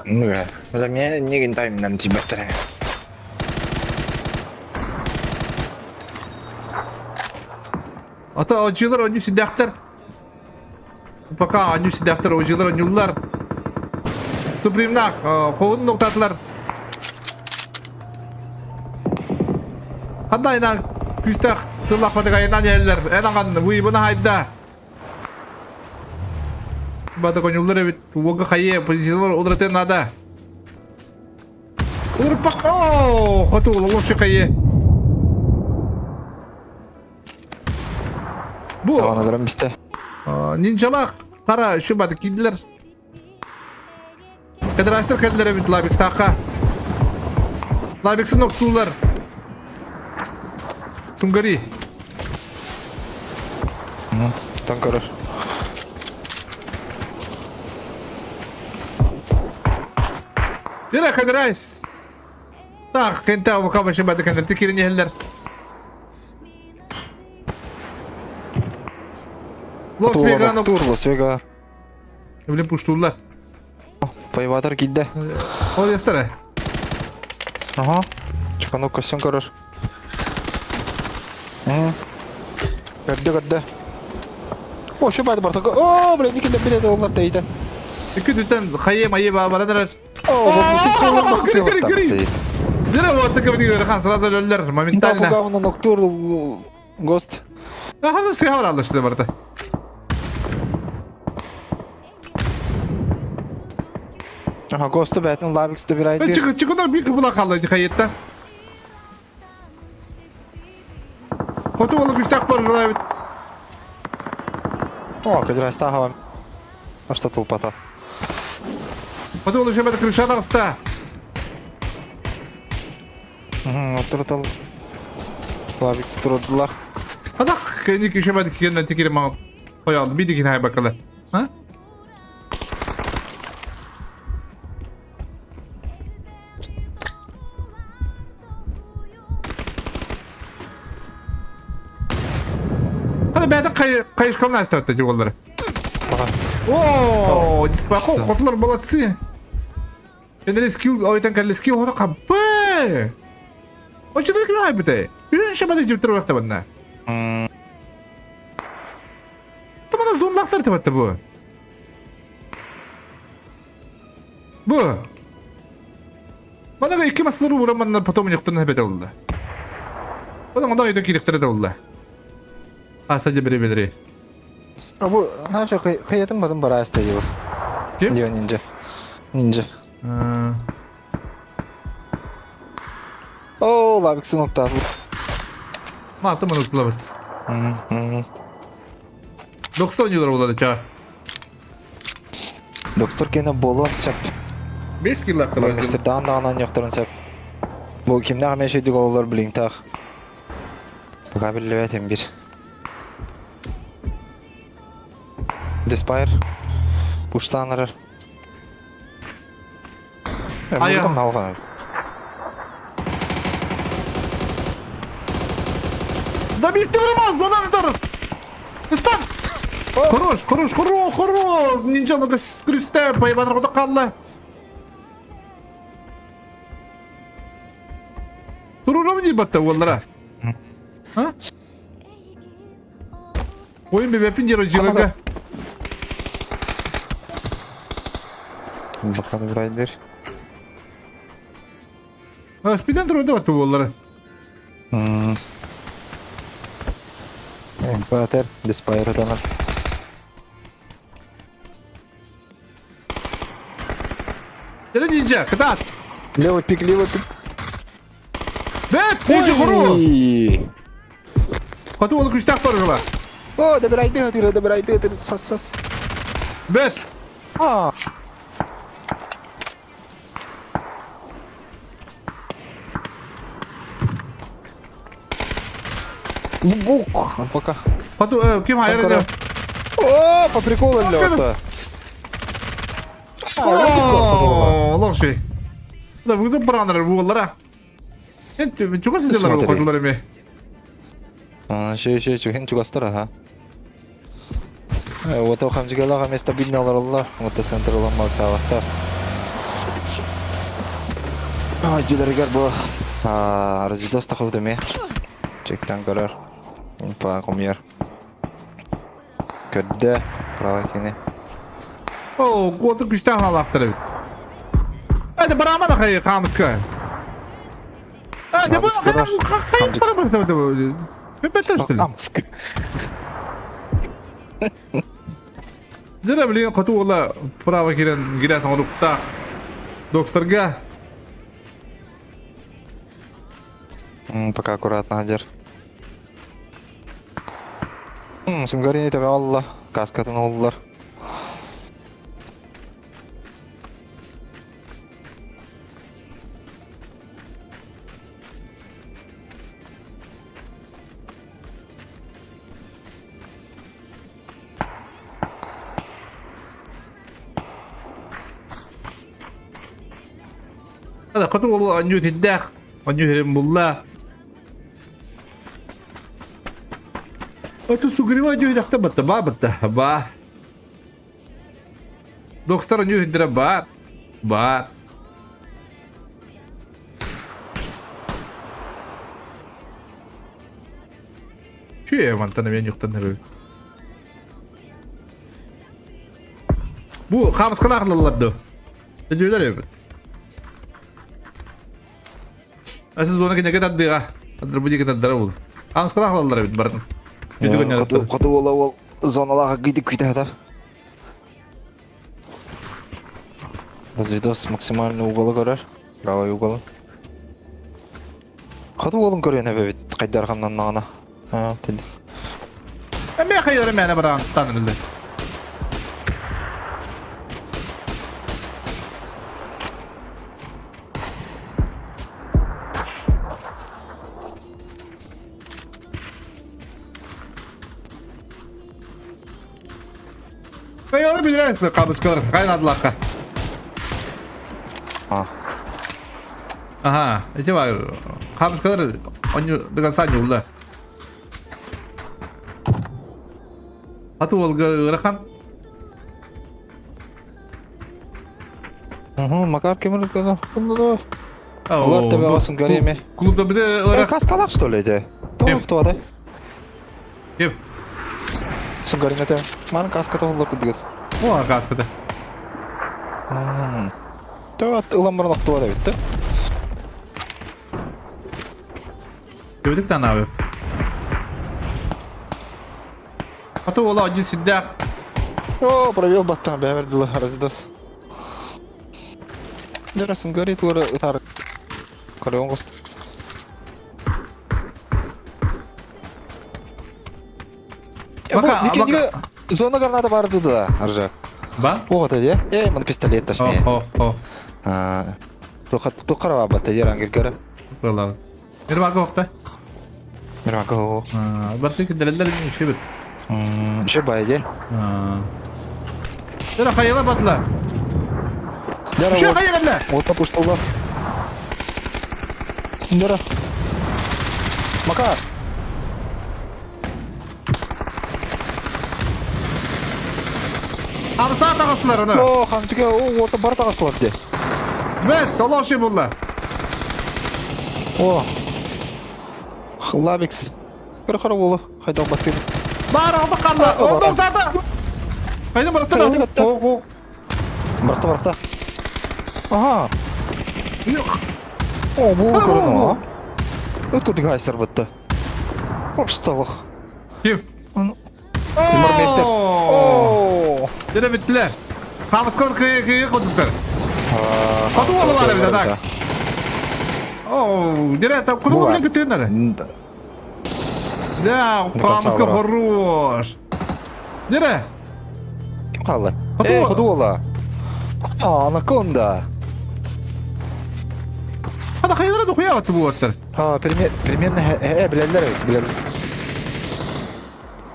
Ну, бля, мне не тайм нам тибеттер.
Ата ожилар оню сидяхтар. Пока оню сидяхтар ожилар онюлар. Супримнах, хоғын ноктатылар. Хандайна күстах сылах батык айынан еллер. Эн аңан выйбына хайда. Батык онюлар эбит. Уога хайе позициялар олар надо. Олар пак. О, хоту лучше хайе. Бу
Таваналарым бисте.
Нинджалах қара şu батык кийдилер. Кадрастыр кәділер бит лабикс таққа. Лабиксы ноктулар. Сунгари.
Тон көрөр.
Yine Kadirayс. Так, кента вакаба шибады кәндер тикирин еллер. Лос Вегано.
Тур Лос Вега.
Блин, пуштулар.
Пайватар кидде.
Ол ястара.
Ага. Чыканы костюм көрөр. Көрдө көрдө. О, şu барды бартак. О, блин, никинде билет олар дейди.
Iki дүтен хайе майе барадар.
О, бу сикколор
Кири, кири, кири. Yine вот так говорили, хан сразу лөллер моментально.
Пугавна ноктур гост.
Хазыр сыйхавар алышты барды.
Ага, госты бәтин лабиксты бир айды.
Чыгы чыгы бик була калды хайетта. Хоту олы күстак бар жылай бит.
О, кадраста хава. Ашта тулпата.
Хоту олы шебет крышада аста.
Отыртал. Лабикс турдулар.
Адак кеники шебет киген текире ма коялды. Bir dikin hay bakalım. Ha? Доктор бэйэтин хайышкалын астатта дьуоллары. О, диспако хотулар молодцы. Кенери скилл ойтан кэлли скилл хоно хабы. Оччотугар ким хайбытай? Үн шабады жиптер барта банна. Тамана зонлахтар табатта бу. Бу. Мана икки маслары уран манна потом нектон хебете oldu. Потом онда өйдө кирихтере да oldu. Аса жебери бедери.
А бу начо кыятын батын бараста его.
Ким?
Дио нинджа. Нинджа. О, лабик сынок та.
Мартын мына 90 юлар болады ча.
Доктор кene болон сөп.
5 килла кылар.
Мистер даан даан сөп. Бу кимнәг мәшәйдик олар блин тах. Пока биллебет бир. Деспайр. Пуштаныр. Музыкам алган.
Да битти vuramaz, ondan atarım. Стан! Хорош, хорош, хорош, хорош! Нинджа надо скристе, поебан рода калла. Турурам не батта оллара. А? Oyun bir webin diyor жылыга.
Баканы бирайдер.
Спиден туруда батта оллара.
Инфатер, Деспайр данар.
Деле нинджа, кытат.
Левый пик, левый пик.
Бет, нинджа хорош. Кату ол күчтәк торгыла.
О, добирайте, тире, добирайте, тире, сас, сас.
Бет.
А. Бук, он пока.
Кату ким хайыр
О, по приколу лёта.
О, лохши. Да вызов бранер буоллара. Эн чуга сиделар бу хотулар эми.
А, шей, шей, чуген чугастар, ага. Вот хамжигалага место бидналар алла, вот центр ламак саваттар. А, дилергер бу. А, развидос тахылды ме. Чектен көрөр. Па комьер. Көрдө, право кини.
О, куоту күчтәк халактыр бит. Hadi brama da kayı kamıska. Hadi bu kayıp para bıraktı. Беттер
Камыска.
Дера билген кату ола право кирен кирен оруктах. Докторга.
Пока аккуратно, Адер. Сунгари тебе алла. Каскатын олдулар.
Hadi кату ола аню тиддах. Аню херем булла. Аты сугрила аню хидахта батта ба батта ба. Доктор аню хиддера бар. Бар. Чүе мантан мен юктан небе. Бу хамыскалар лалларды. Өдүлөр эбит. Асыз зона кенеге таддыга. Адыр бу диге таддара бул. Хамыскалар лаллар эбит бардым.
Кату кату ола ол зоналага гидик күтәдер. Развидос максимальный уголы көрөр. Правый уголы. Кату уголын көргөн эбит кайдар хамнан нагана. А, тинди.
Эме хайыр мене баран танырды. Хайыр билерсиз кабыскалар кайнадылакка.
А,
Ага, эти бар. Кабыскалар оню дыган сан юлда. Хаты уолга ыарахан.
Угу, Макар кемер гына. Олар тебе басын көреме.
Клубда бile
Э, каскалак что ли эти?
Кем?
Тоқ туады.
Кем?
Сын көреме Ман каска тоғылар күдігіт.
О, каскада.
Тоқ ыламырын оқтуады бітті.
Gördük tane abi. Хаты уола один сиддах.
О, провел баттан бәверділі разидас. Жарасын көрі туары ұтары. Көрі оңғысты.
Бака,
Бу, зона граната барды да, аржа.
Ба?
О, это де? Эй, мана пистолет точнее.
Ох, ох,
А, Тоқара бабата ер ангел көрі.
ох. Нирвага охта.
Мирмака
Барты кедерелер шибит.
Еще байде.
Тера хайла батла. Еще хайла.
Вот попустила. Дара. Макар.
Арса тагыслар аны.
О, хамчыга, о, ота бар тагыслар де.
Бет, толоши булла.
О. Лабикс. Көр хара болу. Хайда баттым.
Бар алды қалды. Онда тата. Қайда баратты
Қайда
да? О, о.
Барта барта. Ага. О, бул көрүнү, а? Өткө дигайсер бітті. Ошталых.
Ким?
Мурмейстер. О!
Дене биттилер. Хамыскар кыйы кыйы кодуктар. Катуу болу бар эбит, так. О, дене там куду
Була.
билен күтүнөр. Да, хамыска хорош. Дене.
Ким калды?
Катуу.
Эй, куду бола. А, анаконда.
Ада кайдара да хуя бу оттар.
А, примерно билелер бит, билелер.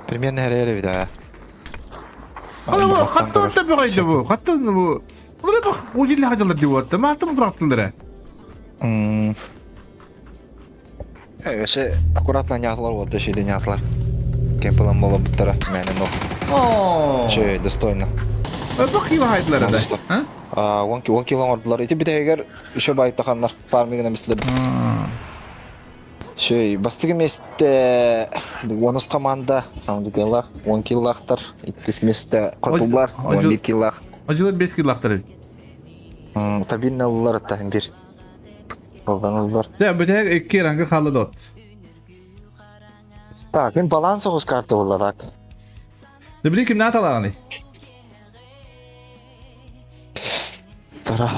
Примерно хәрәре бит, а.
Ада бу хатты отта бу кайда бу. Хатты бу. Булар бу ужил хажалар дип отта. Мактым бырактылар.
Вообще, аккуратно нятылар вот, шейде нятылар. Кемпелан боло буттара, мәне но.
О.
Че, достойно.
Бу кыйла хайдылар да. А?
А, 10 кило ордылар. Ити бит эгер еще байтаханнар фармигына мисле. Шей, бастыгы месте онус команда, андыгылар, 10 киллахтар, иккис месте котулар, 11 киллах.
Ажылар 5 киллахтар бит.
Стабильно улар тахын бир. Олдан улар.
Да, бит 2 ранга калды дот.
Так, мен баланс оғыз карта болла так.
Да билин ким наталаганы?
Тара.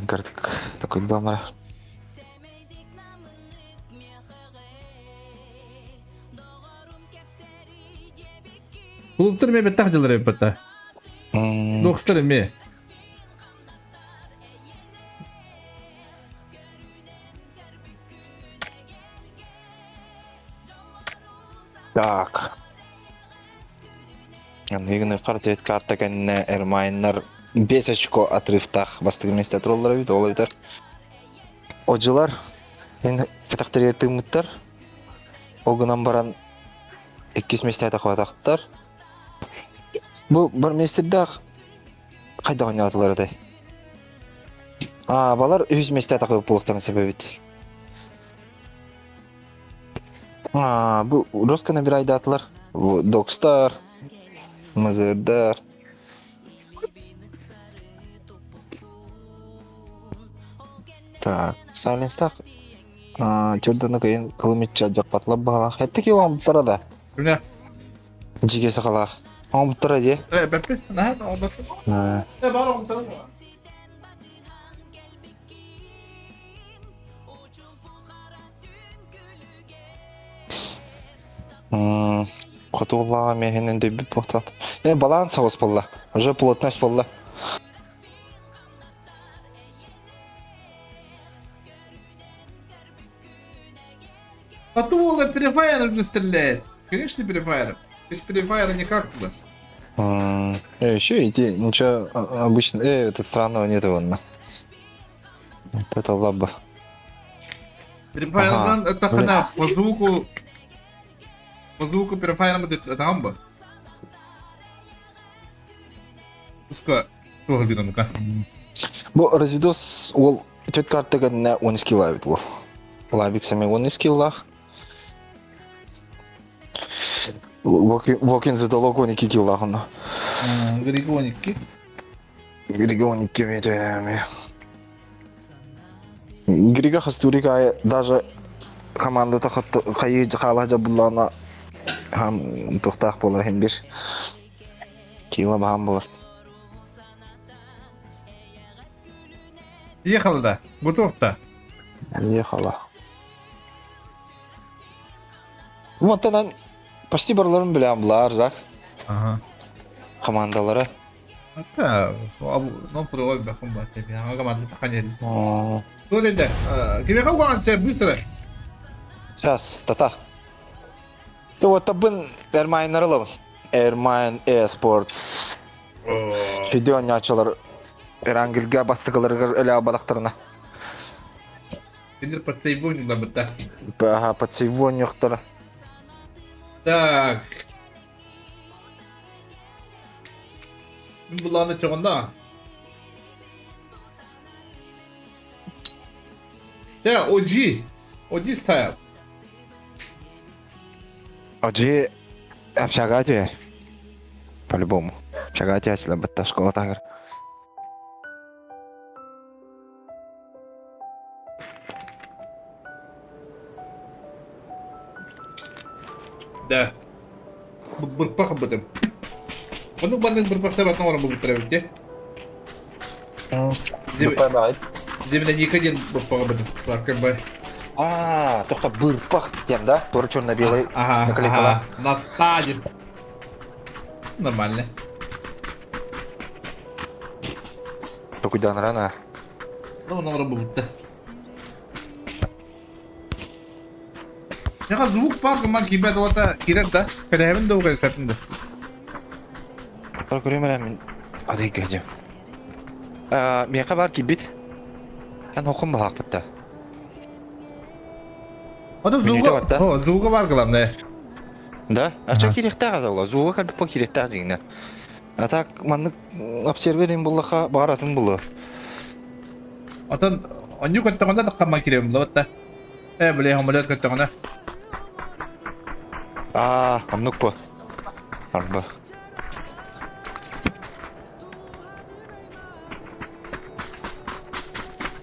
Картык. Такой домара.
Клубтар ме беттах жылар бетта. Докстар ме.
Так. Ангыгыны карта бит карта кэннэ Эрмайннар 5 очко отрывтах бастыгы месте тураллар бит, ол битер. Ожылар мен катактар тымыттар. Огынан баран 2 месте тахватактар. Бу бір местердах кайда ойнатылар этэй? А, балар 3 месте тахып булуктарын себебит. А, бу Росканы бир айдатылар. Бу Докстар, Мазырдар. Так, Сайленстах. А, Jordan'ы кыйын кылымычча жакпатлап бала. Хэтти ки оңбуттара да.
Күнә.
Жигесе кала. Оңбуттара де.
Э, бәппес, на, оңбасын.
А,
Э, бар оңбуттара.
Хотуллаға мехенен дөйбүт буктат. Э, баланс соғыс болла. Уже плотность болла.
А то он префайром же стреляет. Конечно, префайром. Без префайра никак было.
Еще идти, ничего обычно, это странного нет вон. Вот это лаба.
Префайрдан это хана по звуку. По звуку префайром это хамба. Туска туох динамика.
Бу разведос ол түт карта кэннэ 10 кило эбит ол. Лабик сэмэ 10 киллаах. Вокин задолог 12 киллаах онно.
Григорий 12.
Григорий 12 метр. Грига хастурик айы даже командата хайыы хаала жабыллаана хам тухтаах буолар хин бир. Кила баһаам буолар.
Ехала да, готов да.
Ехала. Онтон почти барыларын билэм булар зах.
Ага.
Командалары.
Hatta non provo il combattere, ma команда такая. Тур Кимиэхэ угаҕын чэ быстро.
Сейчас, тата. Ты вот табын Эрмайннары ылабын. Эрмайн Esports. Видео оонньооччулар Эрангелгэ бастакыларыгар өлөө балахтарына.
Кинилэр подсейвонь ылабыта.
Ага, подсейвоньохтара.
Так. Булааны чоҕунна. Чэ, OG. OG style.
OG общага түһэр. По-любому. Общага түһээччилэр бытта школа таһыгар.
Да. Бырпах бытым. Оннук баннык бырпахтар атын оҥорон булбуттар эбит дии. Земляника диэн бырпаҕа бытым. Сладкай бай.
А, только бырпах диэн, да? Тоже черно-белый
Ага,
наклейкалар.
ага. Настанет. Нормально.
Токуйдан рано.
Ну, оҥорон булбутта. Яха звук бар гыман киирбэт уота киирэр да? Кэтэһэбин да угайыспаппын да.
Тор көрүм эрэ мин адый кэдьим. Миэхэ бар киирбит. Эн хохун баһаахпыт да.
Ото
Мүнүүтэ
звуга,
барда.
о, звуга бар главное.
Да? Ача киириэхтээх адалла. Звуга кэлбит по киириэхтээх дьиҥнэ. А так маннык обсерверин буллаха баар атын булу.
Отон онньу көттөҕүнэ таххамма киирэбин булабат да. Э, бля, самолет көттөҕүнэ.
Аа, оннук бу. Арба.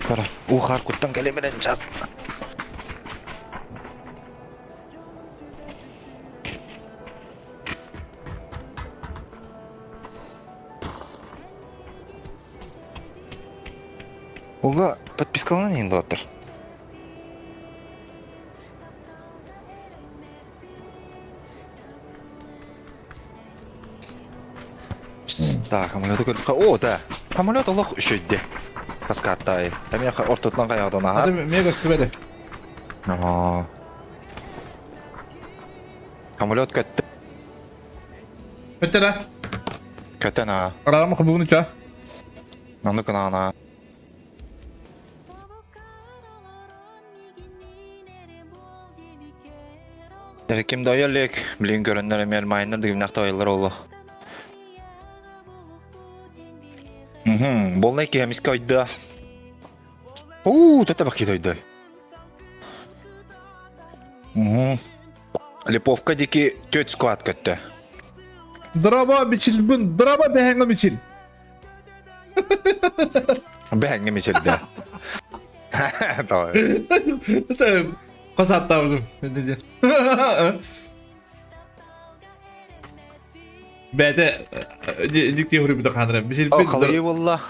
Тара, ухар куттан кэлэминэн час. Уга подпискаланан иһин доҕоттор. Так, самолету көрдөххө, о, да, самолет олох үчүгэй. Паскартай. Эмиэ ортотунан хайаҕытын аһар.
Мега стыбеде.
Аа. Самолет көттө.
Көттө да.
Көтөн аа.
Аралама хобугуну ча.
Ону кынаана. Ким да ойоллек, билин көрөннөр эмиэ майнар дыгымнахта ойоллар олу. Мхм, болнай киһэмискэ ойда. Уу, тата бакит ойда. Мхм. Липовка дики төт сквад көттө.
Драба мичилбин, драба бэһэҥэ мичил.
Бэһэҥҥэ мичилдэ. Давай.
Хос аттаабытым. Бэйэтэ никтии хуруйбута хаанара.
О, халыйы буолла.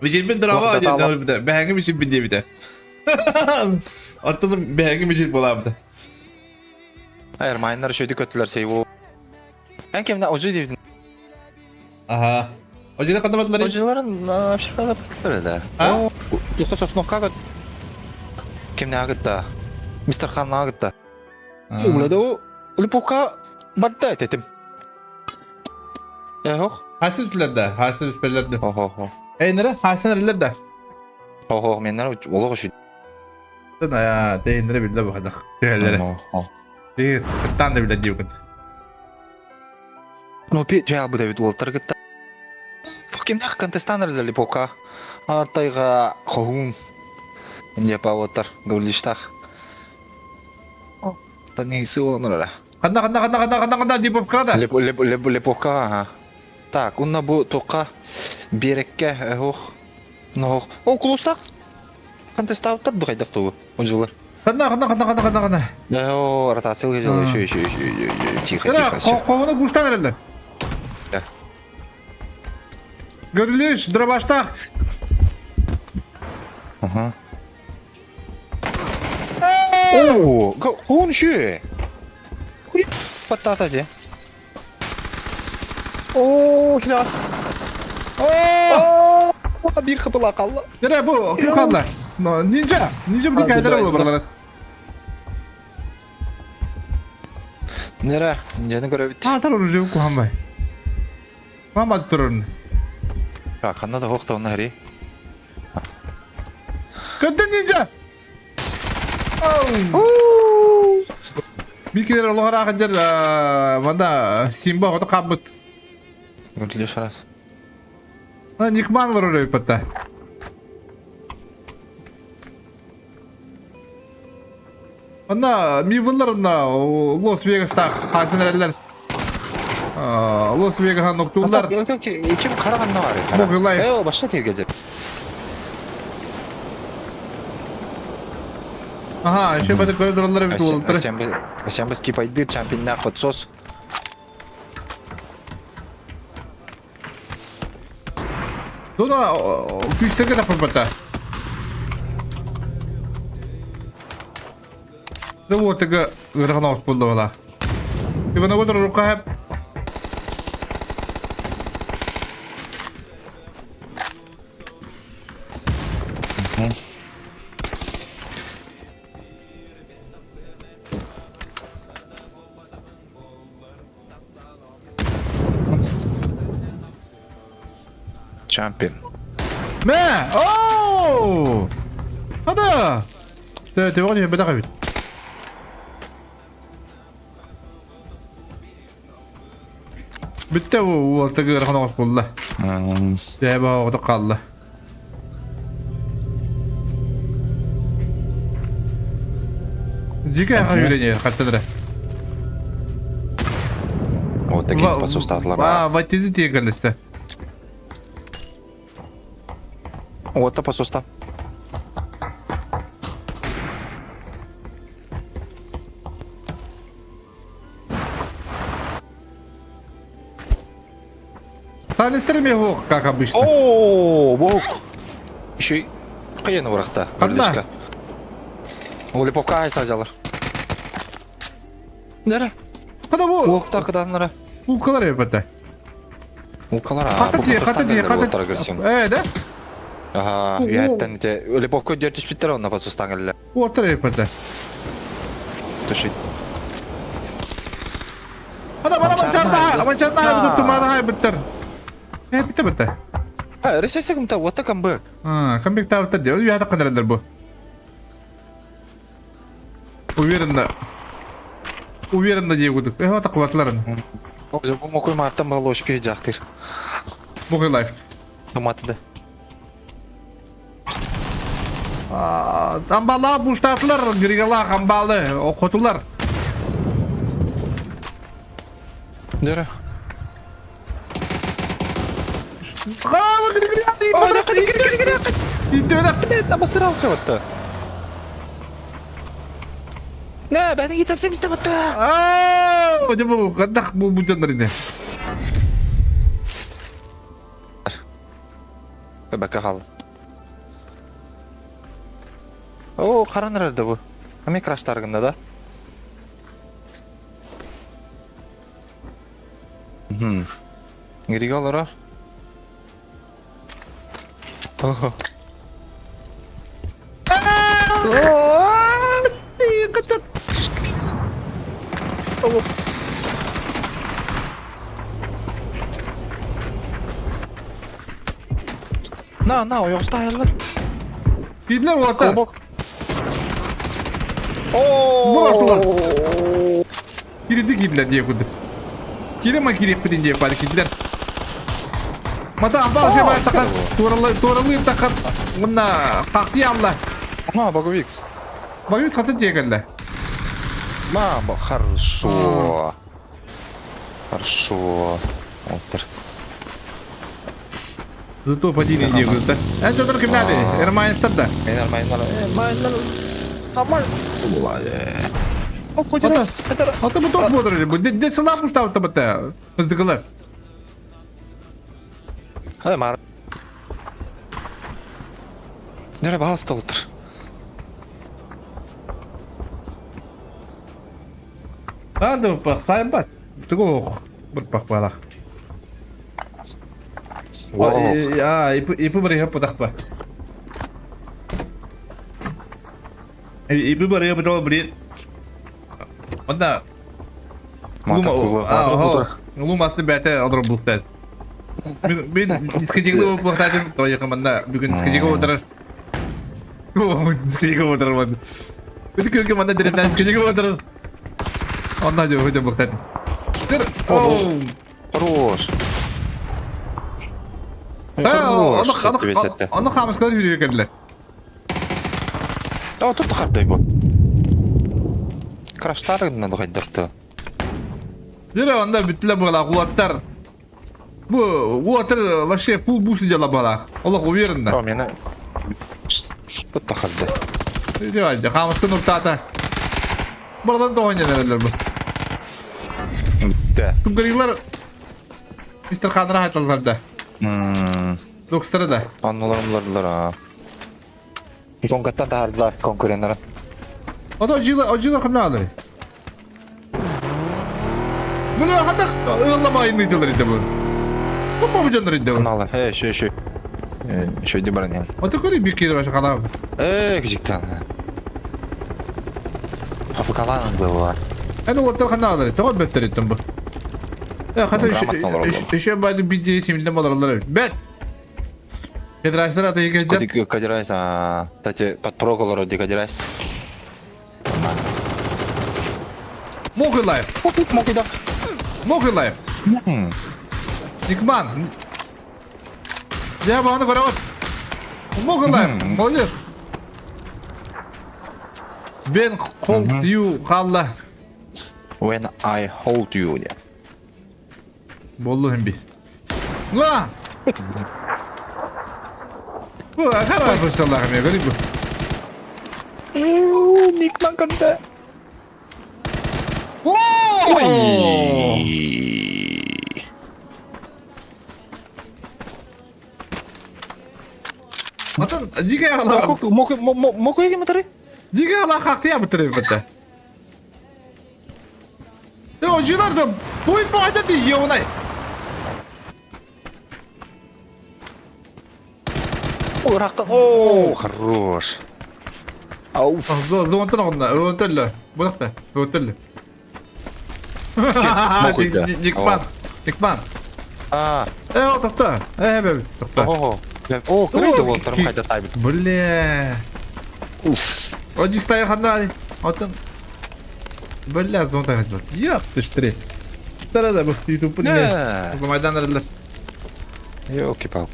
Мичилбин драба диэн бэһэҥҥэ мичилбин диэбитэ. Оттон бэһэҥҥэ мичил буолаабыта.
Эрмайнар шөйдү көттүлэр сейву. Эн кэмнэ ожи диэбитин.
Аха. Ожида ханна бардылар?
Ожиларын общага бардылар да.
А?
Тухта Сосновка гыт. Кимне агытта? Мистер Хан агытта. Улада о Липука барда этетим. Эхох.
Хасыл түлер да, хасыл үспелер да.
Хо-хо-хо.
Эйнere, хасыл эрилер да.
Хо-хо, меннер олох үчү.
Тына, тейнere билде бу хадах. Түһэллere. Биир кыттаан да билэр диэбиккин.
Ну, пи түһэ албыт эбит уолтар кытта. Кимнээх контестан эрэллэр Липовка? Артайга хоһуун Непа уоттар Гавриловичтаах. Таньыйсы буолан эрэ.
Ханна ханна ханна ханна ханна ханна Липовка да?
Леп Леп Леп Липовка ага. Так, уонна бу туохха биэрэккэ оһох ноһох. О, кулустаах контестаабыттар ду хайдах тугу удьулар.
Ханна ханна ханна ханна ханна ханна.
О, ротация выжила еще еще еще тихо тихо все.
Хоһуну куштан эрэллэр. Көрүлүш, дробаштаах.
Ага. О, он еще. Патата де. О, храс.
О!
О, bir кыпыла қалла.
Нere bu? Kim kaldı? Ninja. Ninja bu hikayeleri olur buralara.
Нere, ninjаны көрөбүт.
Таатар оружие кухамбай. Мама турун.
Ханна да хоқта онна хари.
Көттүн ninja. Bir kere Allah'a akıncır манда Симба оты кабыт.
Көрүлүш раз.
Никман лорой патта. Онна мивылар онна Лос Вегастах хасынралар. Лос Вегаха ноктулар.
Ким караганна бар.
Богылай.
Э, башта тергезеп.
Ага, еще бата көрдүралар бит болтыр.
Сен біз кипайды чемпионнах подсос.
Дуна күчтеге да папата. Да вот теге гыргана ос булды бала. Ибана көтөр рукка хеп.
Чемпион.
Мә! Оу! Ада! Тэ тэ вроде беда бит. Бүтте бу уолтагы ырахан оҕус булла. Дьэ оҕото хаалла. Дикая хаюрение хаттадыра.
Вот такие посустатлар.
А, ватизи тиегалесе.
Вот та посуста.
Талистер его, как обычно.
О, бог. Еще и кыйын уракта.
Канда?
Олиповка айса жалар. Нere?
Када бу?
Уокта кыданнара.
Улкалар ебете.
Улкалар.
Ката тие, ката тие, ката. Э, да?
Ага, яттан те. Олиповка дөртүс биттер онна посустан эле.
Уоттар ебете.
Түшү.
Ана бана манчарда, манчарда бит тумада хай биттер. Э, битте битте.
А, ресесе кымта, вот камбэк.
А, камбэк табыттар де. Уята кандырдар бу. Уверенно. Уверенно дей кудук. Э, вот кубатларын.
Бу мокой мартан бало ошпи жактыр.
Богой лайф.
Томаты да.
Амбала буштатлар, григала амбалы, окотулар.
Дөрө. Обосрался вот-то. Не, бәні кетіпсем істеп атты.
Ау, деп бұл қандақ бұл бұтандар еді.
Бәкә қалды. О, қараныр әрді бұл. Аме краштарғында да. Григалар. Ого. На, на, ойоқста айылар.
Кидлер оларда.
Колбок. О!
Кириди кидлер дие кудып. Кире ма кире пидин дие бар кидлер. Мата ампал же бар тақат, туоралыы тақат, уонна хахти алла.
Ма, Баговикс.
Баговикс хата тиэгелле.
Мама, хорошо. Хорошо. Оттыр.
Зато падение диэгүтэ. Эн жодор кимнээди? Эрмайнстар да.
Мен нормально. Нормально. Нормально.
Ата бу топ бодыр. Бу де сылап уштабыта бата. Ыздыгылар.
Хай мар. Нере баас толтур.
Арды бак сайын бат. Тугу бір бак балах. А, ипи бар ихап потахпа. Ипи бар ихап потахпа, блин. Онда Улуу масты бәте олорор булуктаат. Мин дискотекада буолуохтаатым, тоҕо манна бүгүн дискотека отырар. Дискотека отырар манна. Бүтүн күнгэ манна деревнэ дискотека отырар. Онна дьэ өтө буолуохтаатым.
Хорош. Хорош.
Ону хаамыскалар үүрүө кэллэр.
О, тут хардай бу. Краштар гына духайдырты.
Дьэ онно бүттүлэр буолаах уоттар. Бу уоттар вообще фул буст дела буолаах. Олох уверенно.
О, мені тут тахарды.
Дьэ, хаамыскын уртаата. Buradan da oynanırlar bu.
Бүттэ.
Сумгарилар Мистер Ханра хаталларда. Докстара да.
Аннулар а. Конкаттан тахардылар конкуренттары.
Ото ожилар ханна алыр. Бля, хата ылламайын ыйтылар иде бу. Бу бу дьоннор иде бу.
Ханалар. Э, шö шö. Шö ди баран.
Ото көрі бир кейдер башы хана.
Э, кижиктан. Афыкаланын было.
Эни оттар ханна алыр. Тоҕо бөттөр иттим бу. Э, хата еще байды бидей семилден боларлар. Бет. Федерация ата егер.
Кадирайс, а, кстати, подпроголор декадирайс.
Мокрый лайф.
Мокрый, да.
Мокрый лайф. Никман. Я бағаны көріп Мокрый лайф. Молодец. When hold you халла.
When I hold you.
Боллу хем бит. Ла! Бу хара башаллах мен көріп.
Никман көрді.
Ой! Атын жиге ала.
Моку еге матары?
Жиге ала хактыя бітіріп бітті. Э, ожилар да пойт байды ебанай.
Ой, рақтан. О, хорош. Ауф.
Зонтан оғында, өтілі. Бұлақта, өтілі. Никман, Никман.
А.
Э, о, тоқта. Э, бе, тоқта.
О, о, көрейді ол тұрым қайда тайбыт.
Бля.
Уф.
Оди стая ханали. Отын. Бля, зонтан хотел. Ёп, ты ж три. Да-да-да, бұл ютуб не. Майдан аралар.
Ёлки-пал.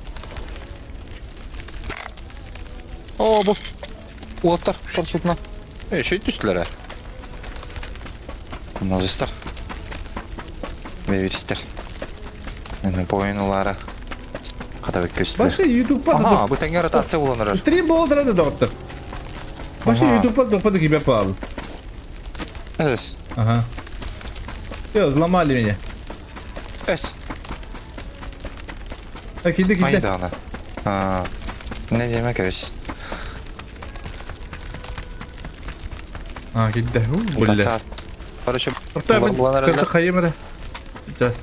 О, бұл. Уоттар, парашютна. Э, шөйт түстілер, ә. Молодецтар. Бейбитистер. Мен поинулары. Қата бек көстілер.
Башы ютуб
Ага, бұл тәңге ротация боланыр.
Стрим болдырады доғыттыр. Башы ютуб доқпады кибе пал.
Эс.
Ага. Все, взломали меня.
Эс.
А, киді, киді.
Майданы. А, не демек эс.
А, киді. Бля.
Короче,
Тоқтай, мен хайымыры. Сейчас.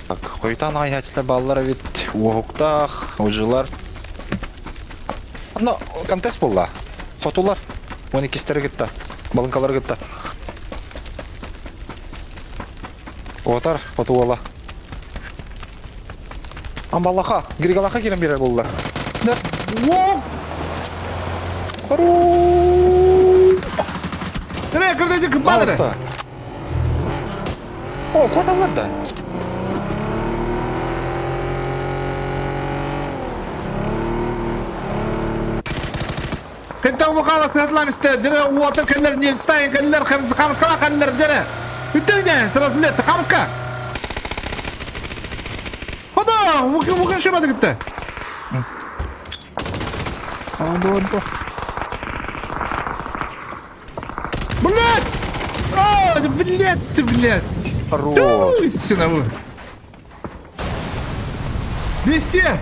Так, хойтан айначылар балалар бит уоһуктаах, ужылар. Аны контест болла. Фотолар. 12 гитта. Балынкалар гитта. Отар, фотола. Амбалаха, Григалаха кирен бирер боллар. Да.
Во!
Хару!
Тре, кырдыжы кымбадыры.
О, кодалар да.
Кентау вокала сыатлам истэ. Дере уотар кэллэр, Нильстайн кэллэр, Хамскала кэллэр, дере. Үттэрне, сразу лет, Хамска. Хода, вуки вуки шыбады гипте.
Оду оду.
Блядь! О, блядь ты, блядь!
Хорош.
Истина вы. Вместе!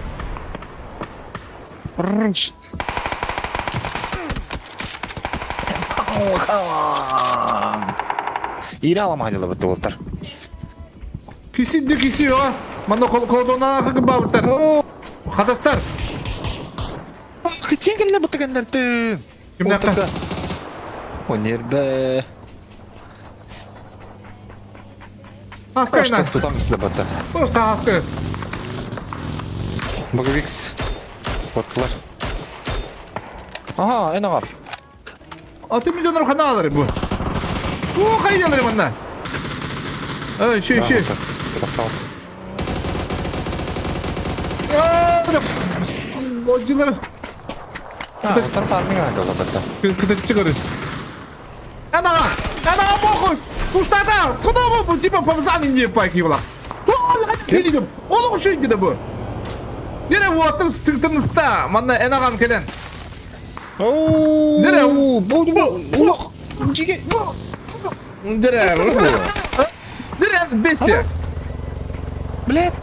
Хорош. Ире аламаһа бытты уолтар.
Кисидди киси о. Манна колдонаа бабыттар. Хатастар.
Кытен кэллэр бытты кэллэртин.
Кимнээххэ?
О, нербе.
Аскайна.
Тутам исле бата.
Просто аскай.
Боговикс. Оттулар. Ага, эн ағар.
6 миллионар хана алар бу. О, хайдалар манна. Эй, ши, ши. Отжилар.
А, отар фарминг азалар бата.
Кытыччы көрү. Ана, ана похуй. Куштата, куда вы типа помзани не пакивала? Ол ушул деди бу. Дере уотыр сыктырныкта, манна энаган келен. Дере,
Бу бу Жиге.
Дере. Дере, бесе.
Блядь.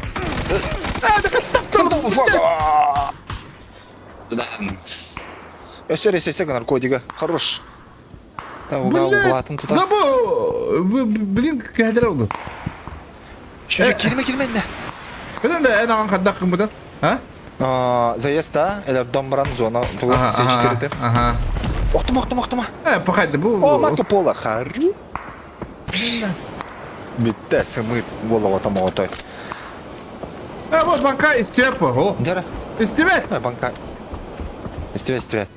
Да,
Өсөр эсесе наркотига. Хорош. Та уга углатын
Да
тута.
бу, блин, кәдер oldu.
Чү кирме кирме инде.
Беден де энаган кадак кымбыдан. А?
А, заезд та, элер домбран зона тугу сечкерде.
Ага.
Октума, октума, октума.
Э, пахайды бу.
О, Марко Поло, хару. Битте сымыт волова тамотой.
Э, вот банка истепа. О.
Дера,
Истебет.
э, банка. Истебет, истебет.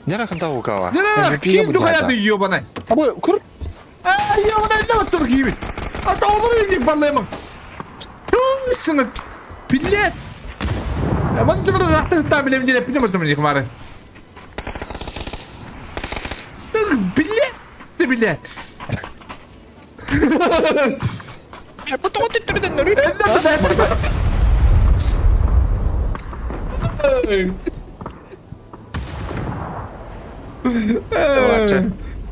Дера ханта укава.
Дера, ким тухаяды ёбаный.
Абы, кур.
А, ёбаный, не вот киви. А то он не баллемом. Сына, блядь. А вот ты рахты там или мне пидем это мне хмары. Блядь, ты, блядь.
Потом ты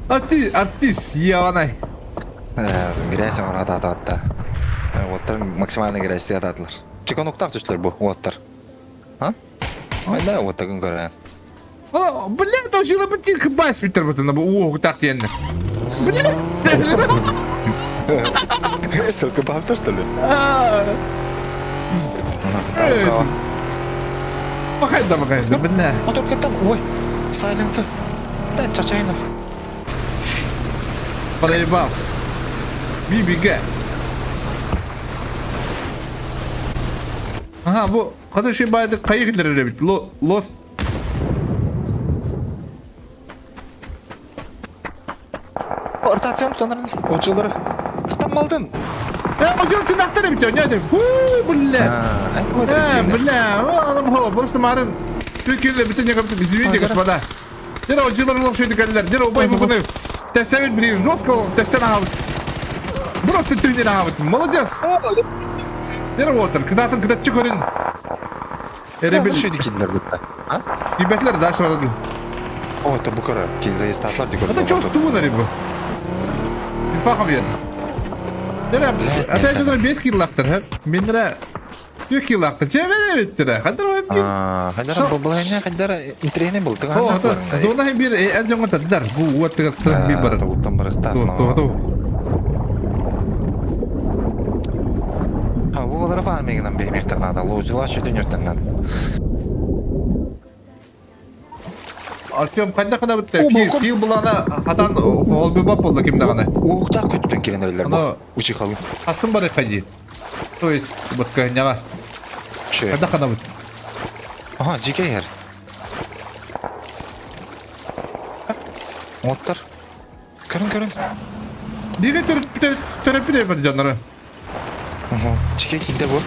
Артист, артист, ебаный.
Грязь он атата. Оттар максимально грязь ататылар. Чекон уктак түштүлөр бу оттар. А? Айда оттагын көрөн.
О, блядь, там жила бы тихо бас питер вот на о, так теннер. Блядь.
Ссылка бабта, что ли?
Махай да, махай да, бля.
Мотор каттан, ой, сайленсер. Блядь, Чачайнов.
Проебал. Бибига. Ага, бу када ши байды кайы килер бит. Лост.
Ротацияны тутанарын, отжылары. Тутанмалдын.
Э, мажон тынактар бит, не дем. Фу, бля. Э, бля, адам хо, просто марын. Türkiye'de bütün yakın извините, господа. Дера отжылары лох шойды кәлләр. Дера убай мугуны. Тәсәвил бри жестко тәсән ага. Просто тренер ага. Молодец. Дера отыр, кыдатын кыдатчы көрін.
Эребил
Эребил.
шүйді килдер битта. А?
Ибәтләр дальше барады.
О, это букара. Кин заезд атлар дигән.
Это чё стуна рибу? Инфахам ен. Дера, ата дера 5 киллактыр, ха? Мен дера 2 киллактыр. Чеме биттер. Хадыр ой бир.
А, хайдар бу булайна, хайдар интерене бул.
О, ата зона хем бир эн жоңга тадар. Бу уат тыгыр бир бар.
Туттан барыста.
Ту ту.
А, бу балара фармигынан бемектер надо. Лоужила шүдүн өртен надо.
Артем кайда кана битте?
О, балкон.
Кил булана хатан холбу бап болду кимде гана.
Уктар көттөн келен өлөр бу.
Аны
Учихалы.
Асым бар хади. То есть баска няга.
Шö.
Кайда кана бит?
Ага, жеке ер. Оттар. Көрүн көрүн.
Диге төрөп төрөп төрөп жаннары.
Жеке килде бу.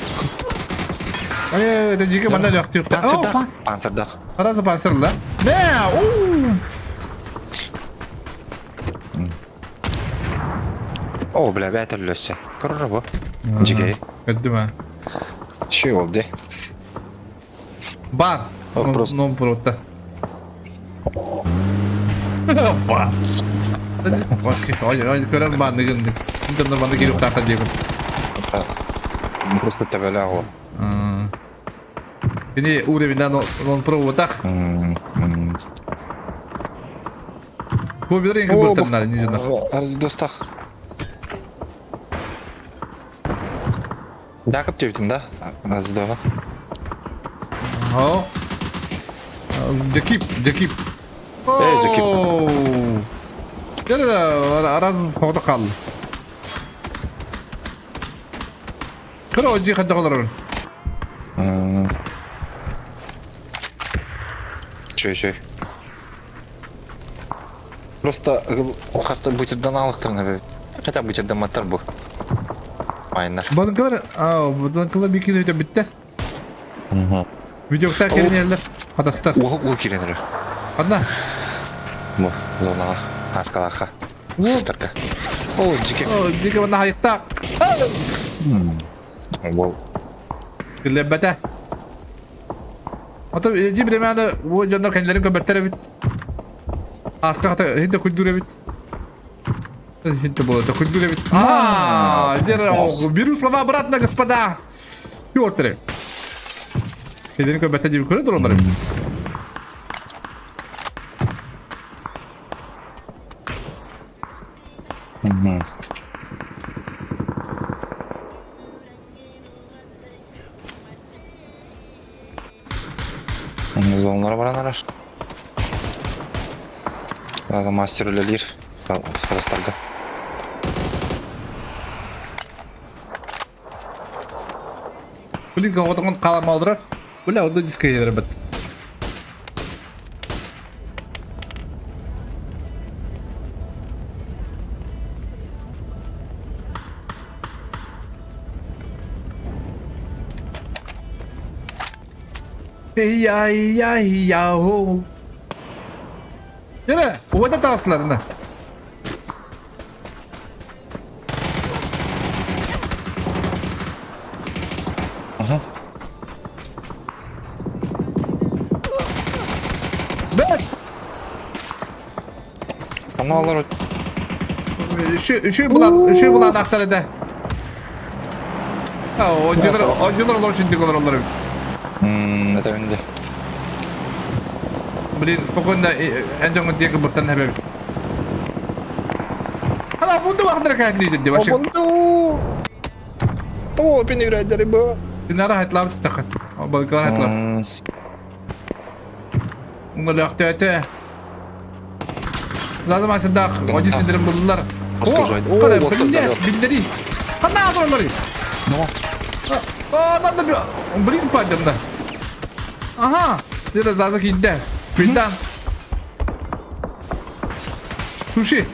Ай, это дьике манна лөхтүөхтэ.
Панцирдах, панцирдах.
Сразу панцир, да? Мэ, уф!
О, бля, бэт өллөссө. Көрөр бу. Дьиге.
Көрдүм а.
Шүй ол де.
Бар.
Вопрос.
Ну, просто. Бар. Ой, ой, көрөр бааны гын. Интернет бааны келіп тақта деймін.
Просто төбөлө ол.
Кини уровеньдан он пробоватах. Бу бир инги быртаннар не знаю.
Достах. Дакып тебитин да? Раздова.
О. Декип, декип.
Эй, декип.
Дere раз хоғда қалды. Кыра оджи хадда олар.
Чөй, чөй. Просто хаста бутердан алықтырын Хотя бутердан маттар бу. Майнар.
Банкалар, а, банкалар бикин өтө битте. Видеокта келинелер. Хатастар.
Ух, ух киренер.
Одна.
Бу, лунаға, аскалаха. Сестерка. О, дикий.
О, дикий вона хайта.
Вол.
Килебете. Ата жи билемәне бу дьоннор кэннилэрин көбөттөр эбит. Аска хата хинте куйдур эбит. Хинте было, куйдур эбит. А, беру слова обратно, господа. Петр. Кэннилэрин көбөттөр дип көрө тураллар эбит.
Зонлар баран араш. Ладно, мастер үлелер. Қазақстарға.
Блин, отогон калам алдырар. Бля, онда диско келер бит. Эй-яй-яй-яу. Yürü, uvada tavsılarını. Бэт!
Аны алар
Үшүй булан, үшүй булан ақтар еді. Ойынчылар, ойынчылар олар үшін тек олар олар.
Это менде.
Блин, спокойно, ән жоңын тегі бұқтан хәбәбит. Ала, бұнды вақытыра кәйтлейді деп вообще.
Бұнды! То, пен играть бу.
Динара хайтлап тақат. Балкалар хайтлап. Уңы ләқтәті. Lazım aslında оди синдирим булдулар.
О,
Биллери. Хана азорлары.
Ну.
А, надо блин падем да. Ага. Дера заза кидде. Билдан. Суши.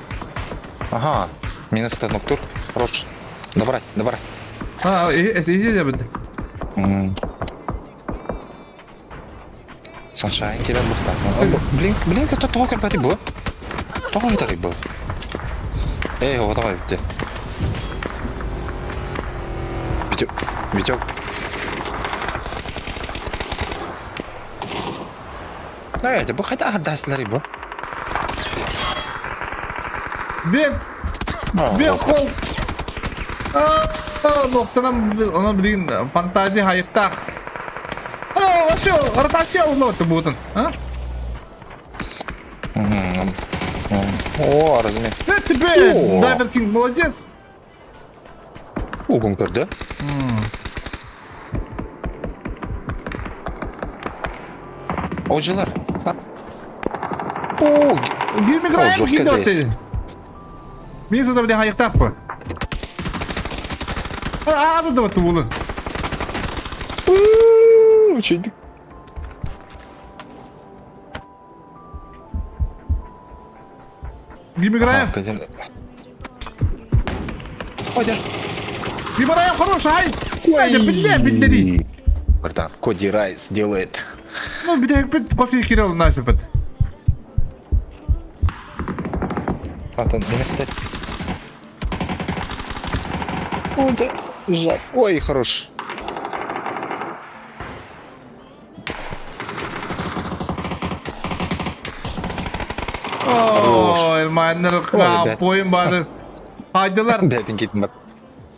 Ага. Минус это ноктур. Хорош. Добрать, добрать.
А, иди забыт.
Саншайн келен бұқта. Блин, блин, это тоғы кірбәді бұ. Тоғы айтар бұ. Эй, о, давай, бітті. Витек, Витек. Эй, это бұ қайда ардасылар бұ?
Бен, бен қол. Ноқтанам, оны блин, фантазия хайықтақ. Ана, вообще, ротация ұлы бұтын, а?
О, разумею.
Это тебе, Дайвер Кинг, молодец.
Угон көрді. О, жилар. О,
Гимиграем кидоты. Мен сізді біле хайықтақ қой. А, да, да, бұлы.
Чейдік.
Гимиграем.
Ой,
Гимиграем хорош, ай. Ай, біле, біле.
Братан, Коди Райс делает.
Ну, бүтэһикпит кофе киирэ олунаа сөпөт.
Антон, меня сюда. О, да, сжат. Ой, хорош.
Ой, майнер поем баадыр. Хайдылар.
Бэтин китин бар.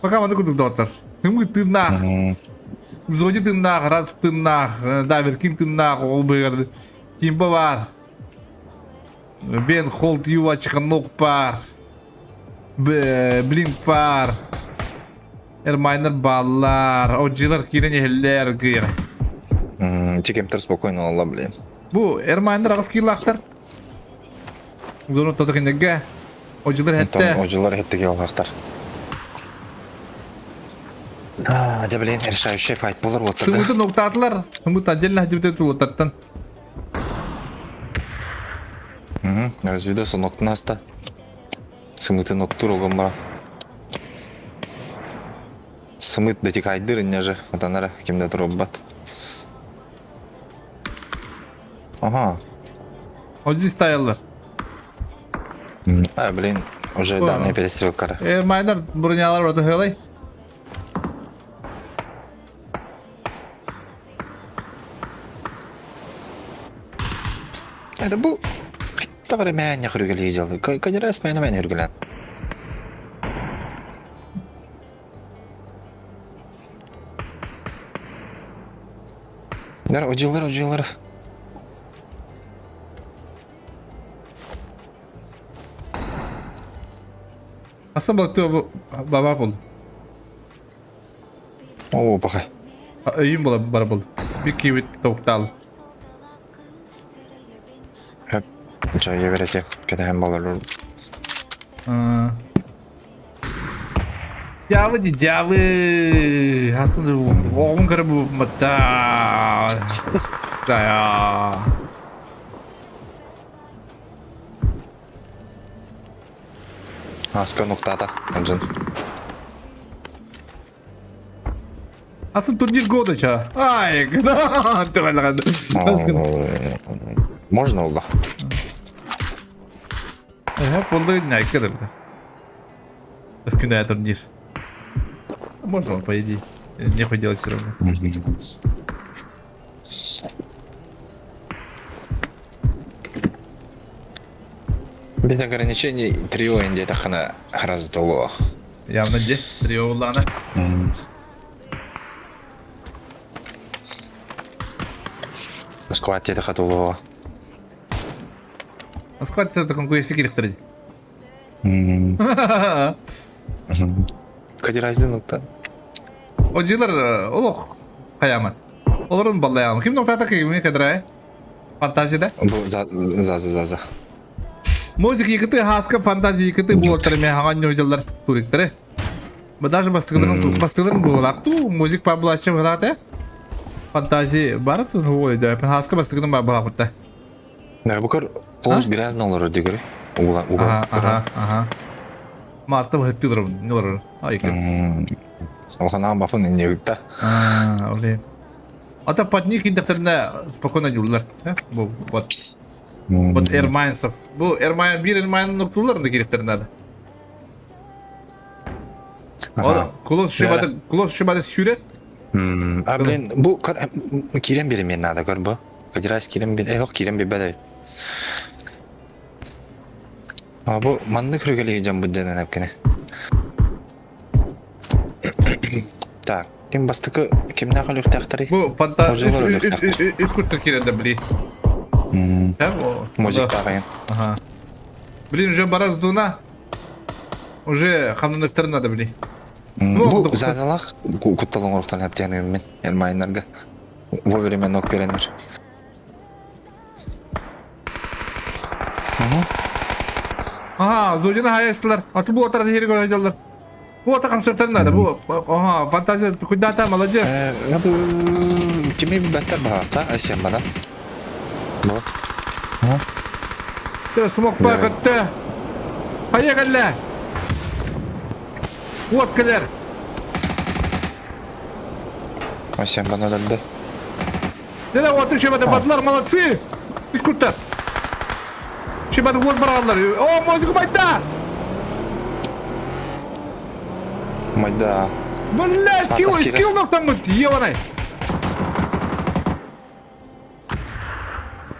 Пока маны кудук доҕоттор. Тымы тыыннаах. Зоди тыыннаах, раз тыыннаах, Даверкин тыыннаах, ол быгар Тимба бар. Бен Холт Юва Чеханок бар. Блинк бар. Эрмайнер баллар. Оджилар киирэн иһэллэр гыйар.
Чекемтер спокойно олла, блин.
Бу Эрмайнер аҕыс киилаахтар. Зону тото кинеге. Оджилар хетте.
Оджилар хетте киилаахтар. А, да блин, решающий файт болар вот тогда.
Сымыты ноктаатылар. Сымыт отдельно хадибите тулутаттан.
Угу, разведос ноктун аста. Сымыты ноктур огон бара. Сымыт дотекайдыр инне же, отанара кимде турубат. Ага.
Оджи стайлар.
А, блин, уже данная перестрелка.
Э, майнер бронялар орта хылай.
Это бу Хаттагары мээнэ хүргэлии дьыл. Кадирас мээнэ мээнэ хүргэлэн. Нар одьылар одьылар.
Аса балыктыы баба бол.
Оо, баха.
Өйүм була бар бол. Bir киевит токтал.
Чайы берете, кэтэһэн балар.
Дьаабы ди дьаабы. Асын оҕун көрө бу мата. Да.
Аска нуктата, Анжен.
Асын турнир года ча. Ай,
Можно oldu.
Буолла найка да. Өскүнэ турнир. Можно, по идее. Нехуй делать все равно.
Без ограничений трио инде тахана раз доло.
Явно де. Трио улана.
Сквад те тахатуло.
Москва те конкуренция кирихтер.
Кадирайзы нукта.
Оджилар олох каямат. Олорун баллаям. Ким ноктата кими кадрай? Фантазияда?
Бу за за за за.
Музыка якыты хаска фантазия якыты буолтар мен хаган ньойдалар туриктары. Даже бастыгыларын бастыгыларын буолар ту музык паблачы барата. Фантазия бар ой да хаска бастыгыларын бар балапта.
Да, бу көр полус грязно олорор дигер. Угла угла.
Ага, ага. Марта быһыттылар, нелар. Ай.
Алхана бафын не үтта.
А, блин. А то под них интернет спокойно юллар. Бу вот. Вот Эрмайнсов. Бу Эрмайн бир Эрмайн нуктулар да керектер надо. О, Клос шибады, Клос шибады сюрет.
А, блин, бу кирен бери мен надо, көр бу. Кадирас кирен бер, эх, кирен бер бәдә. А бу манны күргәле жан бу дәнән әпкене. Так, ким бастыкы кимнә калыктактары?
Бу фанта искусство кирен бли.
Музыка тагын.
Ага. Блин, уже бара зуна. Уже хамныныктар надо, бли.
Бу задалах кутталың орықтан әптен мен Элмайнерге. Вовремя ног беренер.
Ага, Зодина хайстылар. Аты бу отар хери көрөдөлөр. Бу ата концерттер надо. Бу ага, фантазия куда-то молодец.
Бу кими бәттер баата, асем бана. Бу.
Смок бар көттө. Поехали. Вот кэлэр.
Асем бана дәлде.
Дere вот шебады бардылар, молодцы! Искуттар. Шебады вот бараллар. О, мозгу байда!
Майда.
Бля, скилл, скилл нохтаммыт, ебаный!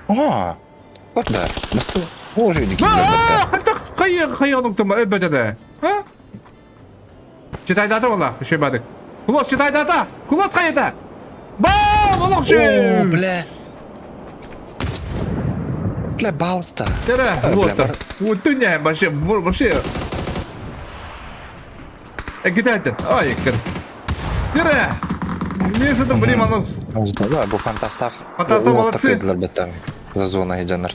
А, вот да. Басты. Уже дики.
А, хайа, хайа нохтаммыт, эббетеде. А? Читайдата ола, шебады. Кулос читайдата! Кулос хайда! Бам! Олох
О, бля. Бля, балста.
Дere, вот. Вот ты не, вообще, вообще. Кидайте. Ой, кыр. Дere. Месяцем, блин, оно.
Да, бу фантастах.
Фантастах молодцы.
За зона иджанар.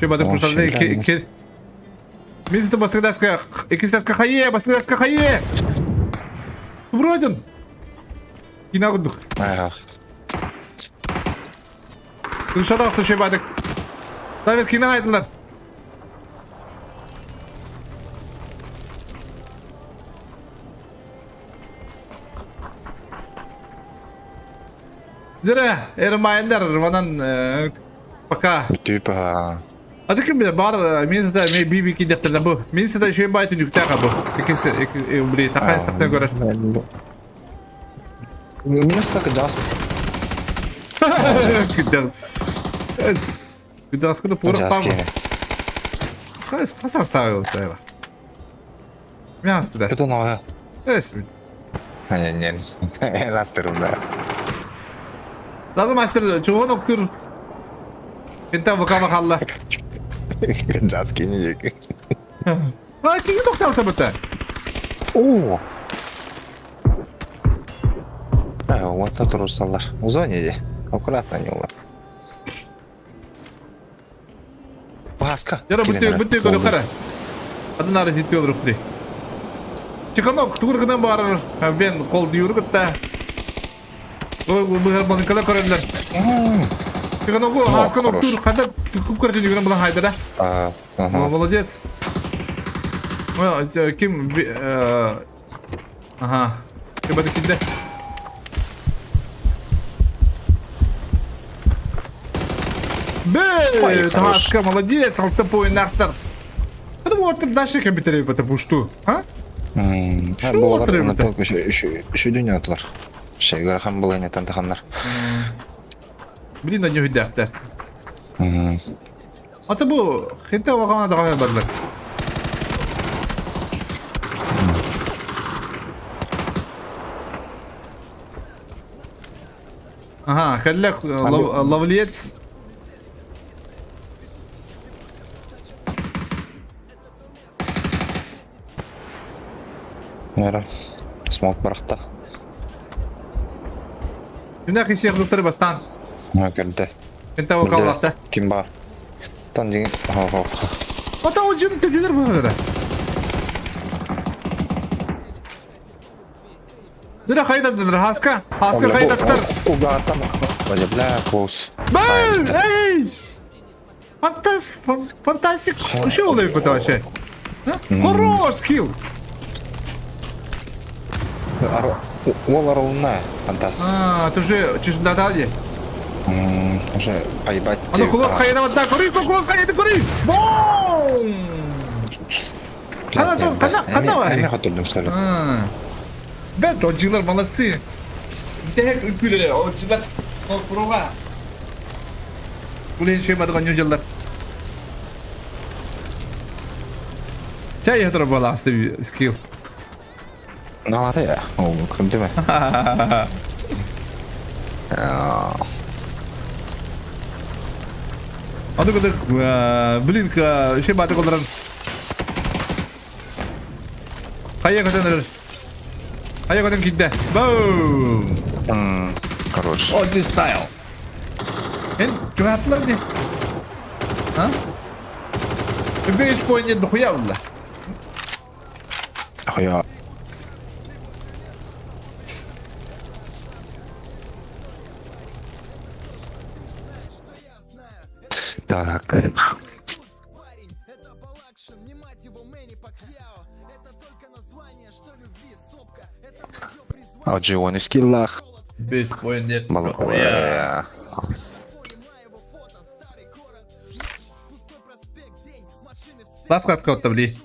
Че, бады курсанды кел. Месяцем бастыдаска, икистаска хае, бастыдаска хае. Вроде. Кинагудук.
Ага.
Шадақсы шебадык. Давид кина айтылар. Дире, эрмайындар, манан пока.
Типа.
А ты ким биле бар, мен сата мен биби ки дефтерде бу. Мен сата шей байт нүкте бу. Икisi, бли, такай стактан көрөр.
Мен стак жас.
Күдән. Күдәскіді пурық пам. Қасан ставил тайва. Място да.
Это новое.
Эс.
Не, не, не. Мастер да.
Lazım мастер, чого ноктур. Кента вакама халла.
Жас не дек.
А, киги доктор табыта.
О! А, вот тут русалар. Узоне де. Аккуратно не ула. Паска.
Яра бүтө бүтө көрө кара. Адын ары хитти olur бу. Чыканок тугургынан барыр. Мен кол дүйүргүт да. Ой, бу балынкала көрөлөр. Чыканок хасканок тур када күп көрөтүн жүгүрөн булан хайда да. Молодец. Ким Ага. Ким бады килде? Бэй, Таска, молодец, алты поинактар. Это вот дальше компьютере потому что, а?
Шо отырып? Шүдүн атлар. Шегер хан был эне тантаханнар.
Блин, на нього дәхтер. Ата бу хинте вагана даган барлар. Ага, каллак лавлец.
Нера. Смок барахта.
Түнә кисер доктор бастан.
Ха, келді.
Хинте вакаллакта.
Ким бар? Тан деген. Хо хо.
Ата ол жерде төбелер бар. Дira kaydattır Haska. Haska kaydattır.
Кулгаттан. Бля, клоус.
Бэй! Эйс! Фантастик. Что oluyor bu вообще? Хорош скилл.
Ол арылына, фантас.
А, ты же чужда дали.
Уже поебать.
А ну кулос хайна да, кори, кулос хайна, кори. Бом! Кана, кана, кана.
Эме хотурдум, что ли?
Бет, отжилар молодцы. Дек үпүлere, отжилар толпуруга. Булен шеймадыган нюжалар. Чай ятыр бола асты скилл.
Налады я. О, күндү ме?
Аны кыдык, блин, шеймадык оларан. Кая көтөнөр. Кая көтөн кидде. Бум!
Хорош.
Old style. Эн жугатлар не? А? Беш поинт дохуя булла.
Хуя. Так. А Джиони скиллах.
Беш поинт
Мало.
дохуя. Ласка откатта били.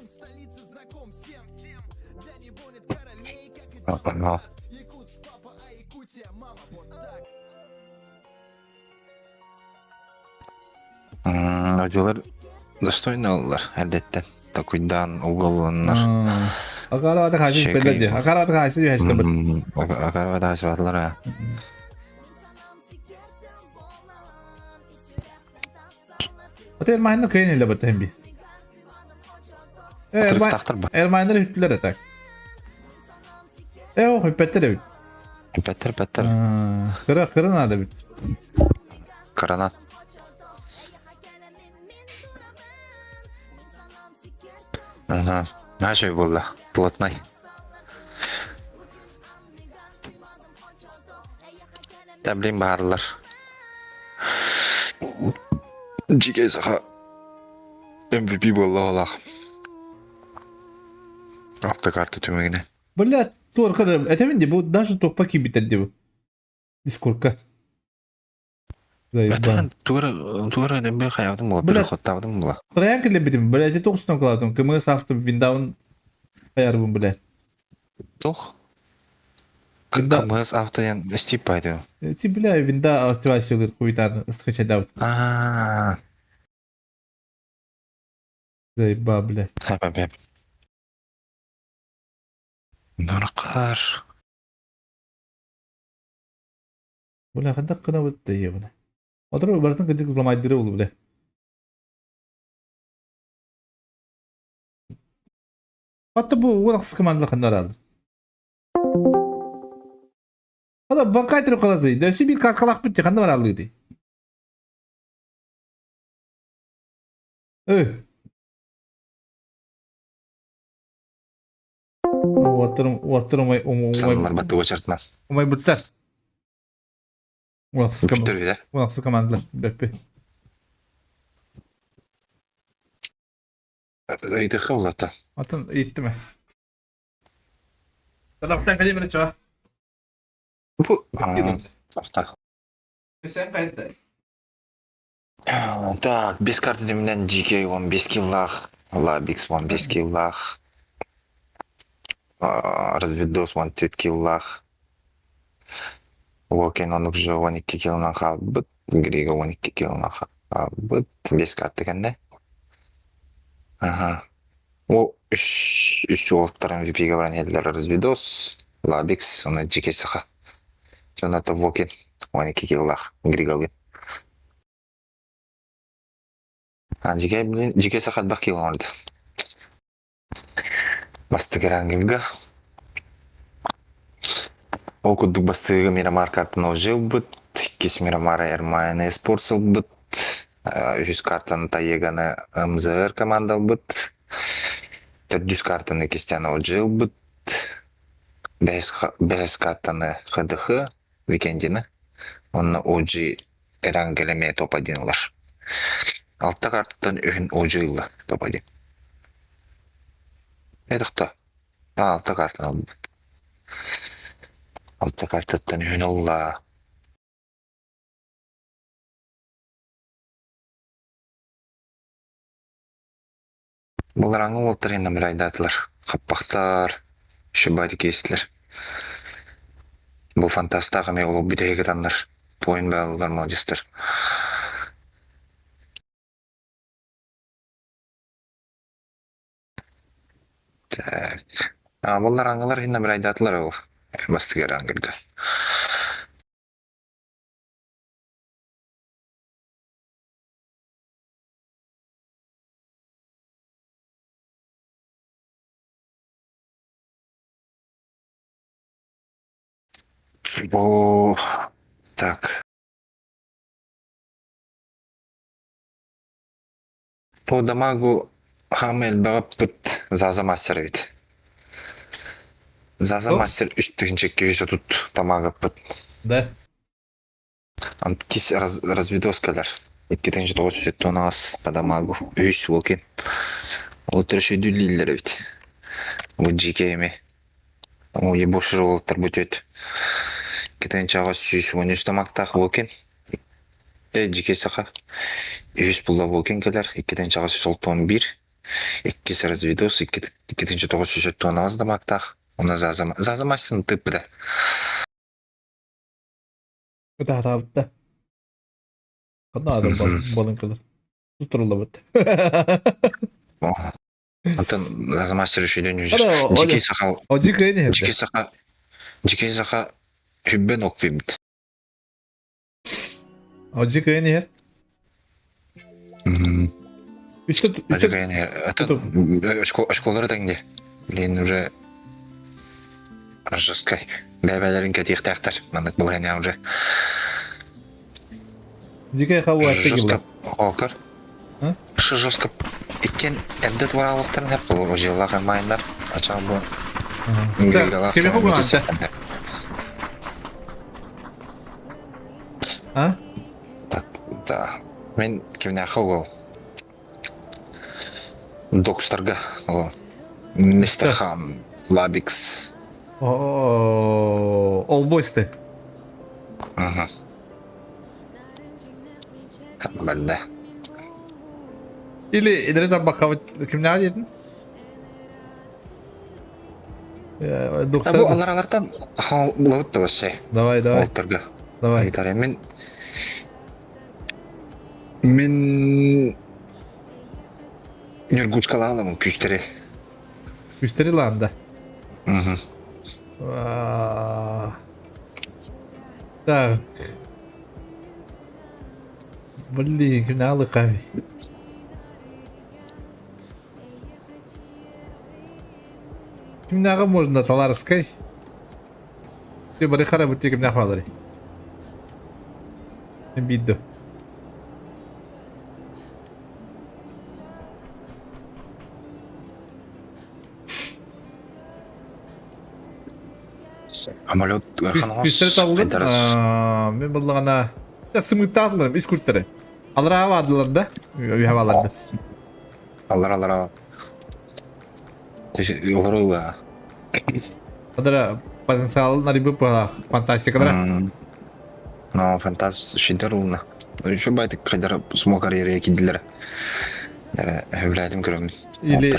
Одьулар достойно ыллар эрдэттэн. Такуйдаан угалланнар.
Акараата хаачы пеллер ди. Акараата хаачы үһэстэ бит.
Акараата хаачы батылар а.
Ата Эрмайнер кыйын эле бит би.
Тырыктахтар ба.
Эрмайнер үттүлэр это. Э, ох, үппеттер эбит.
Үппеттер, үппеттер.
Кыра, кыра надо бит.
Кыранан. Ага, наша буолла, плотнай. Таблин баарлар. Дьигэ саха MVP буолла олах. Автокарта түмүгүнэ.
Бля, туорка этэмин ди, бу даже туохпа киирбиттэр ди бу. Дискордка.
Бэтэн туора туора нэмбэ хайабытым була, переходтаабытым була.
Троян кэлбитим, бля, эти тоҕустан кылаатым, кымы сафтым, виндаун хаярбын, бля.
Туох? КМС автоян стип пойду.
Ти, бля, винда активациялыр хуйтан скачать
А.
Заеба, блядь.
Хэп-хэп. Нуркар.
Бля, хайдах гына бытта бля. Отыру барытын кырдьык взломайдыры булу, бля. Хатта бу уон ахсыс команда ханнар алды. Ада банкайтыр қаласы. Дөсі bir kalkalak bitti. Ханна бар алды ди. Ө. Уаттырым, уаттырым, умай,
Саналар батты очартынан.
умай буттар. Уон ахсыс
Бүттөр бит,
Уон ахсыс командалар. Бөппе.
Ыйдыха улата.
Атын иттиме. Тараптан калим ча.
Бу авто.
Sen kayıtta.
Так, без карты менен GK 15 киллах, Лабикс 15 киллах, Разведос 14 киллах, Уокен он уже 12 киллынан хаалбыт, Грига 12 киллынан хаалбыт, без карты кэннэ. Ага. О, үс үс уолаттар MVP-га баран иһэллэр Разведос, Лабикс, уонна GK Саха. Дьоно Вокен 12 киллах, Григалын. А, GK, блин, GK Саха элбэх килл оҥордо. Бастакы рангылга. Ол курдук бастыгы Мирамар картаны уже ылбыт, иккис Мирамара Эрмайны Спортс ылбыт, үһүс картаны Таеганы МЗР команда ылбыт, төрдүс картаны Кистяна уже ылбыт, бэһис картаны ХДХ Викендини, уонна OG Эрангел эмиэ топ-1 ылар. Алта картаттан үһүн OG ылла топ-1. Этохто. Алта картаны ылбыт. Алта картаттан үһүн ылла. Булар аңы уолтар номерайдаатылар. Хаппахтар, шыбари кестилер. Бу фантастаах эмиэ олох бүтэһигэ таннар. Поин бааллар молодецтар. Так. А, буллар аңылар хинна бирайдаатылар ол. Бастыгар аңгырга. Бу так. По дамагу хаама элбэҕи Заза мастер эбит. Заза мастер үс тыһыынча 230 тамагыппыт.
Да.
Кис разведос кэлэр. 2978 по дамагу. Үс уокин. Ол төрөшөйдүүллэр эбит. Бу GK эми. О, ебошыр уолаттар бүтөт. 2813 тамактаах уокин. Э, GK саха. Үс булла уокин кэлэр. 2861. Иккис разведос, 2978 дамактаах. Уна Заза, Заза мастин тыппыта.
Ытаатаабытта. Ханна адам балын кылыр. Тустуруллабыт.
Антон Заза мастер үшүйден жүр. Дикий саха.
О, дикий не
Дикий саха. Дикий саха хүббен окпибит.
О, дикий не Үстэ
Это школалары тэҥде. Блин, уже жесткай. Бэбэлэрин кэтиэхтээхтэр. Маннык былаһыня уже.
Дикий хауа
Жестко. Окер. Шы жестко. Иккен эрдэ туораалыктарын хеп болор ожиалаах майндар. Ачаан бу.
Кеми хуган. А?
Так, да. Мен кимнээхэ уол. Докстарга ол. Мистер Хан, Лабикс.
О, All Boys ты.
Угу. Бэрдэ.
Или илери табакка кимнээҕэ диэтин?
Бу аларалартан булабыт да вообще.
Давай, давай.
Олтарга.
Давай.
Айтар мен мен Нюргучкалааламын күүстэри.
Күүстэри лаанда.
Угу.
Так. Блин, кимнээҕэ лыкави. Кимнээҕи можно Таларскай? Ты бары хара бутти кимнээх баалары? Бидду.
Самолет
Күстері табылды. Мен буллаҕына сымыттаатылар үс курттары. Алараа баадылар да. Үһэ бааларды.
Аллар аллар. Олору
Адара потенциал нарибы фантастикалара.
Но фантаз шидер улна. Еще байтык кайдар смог карьере кидилер. Хөбләдим көрөм.
Или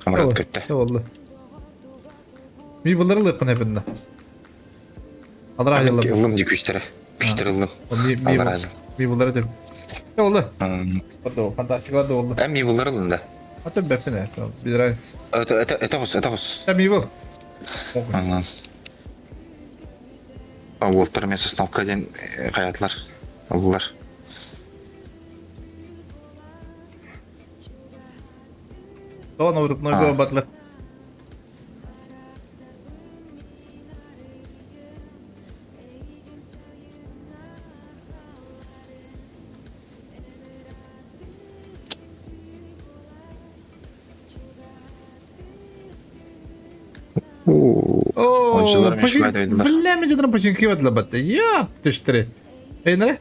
Самолет көттө.
Oldu. Mi bunları lıkın hepinde. Аллар ajıldım.
Ыллым ди күчтөрө. Күчтөрө ыллым. Аллар ajыл.
Mi bunları dedim. Ne oldu? Oldu. Фантастикалар да oldu.
Эм ми булар ыллым да.
Ата бэппин без разницы.
Это это это гос, это гос.
Это ми был.
Уолтар мен сосновка диэн хаятылар. Ыллылар.
Тоҕо урукной батлар.
Ойыншылар мен шулай дедилер.
Бля, мен починки батлар батты. Яп, түштүрү. Эйнере?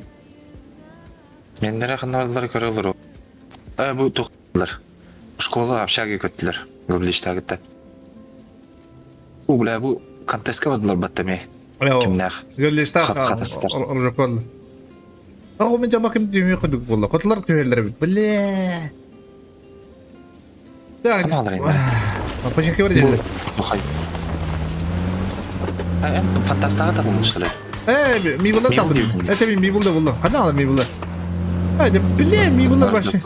Мендере ханналар көрөлөр. Э бу тухлар. Школа общаги көттүлөр. Гөблиштагытта. У бля бу контестке бардылар батта ме. Кимнах.
Гөблиштаг.
Хат-хатастар.
Оржокол. Ага мен жама ким дүймө кудук болла. Котлар түһөлөр бит. Бля. Так.
Аналар эйнере.
Починки бар дедилер.
Бу хай. Э, фантастага тагылмышлар.
Э, ми булар табылды. Это ми булда булда. Кана ми булар. Haydi бля, ми булар башы.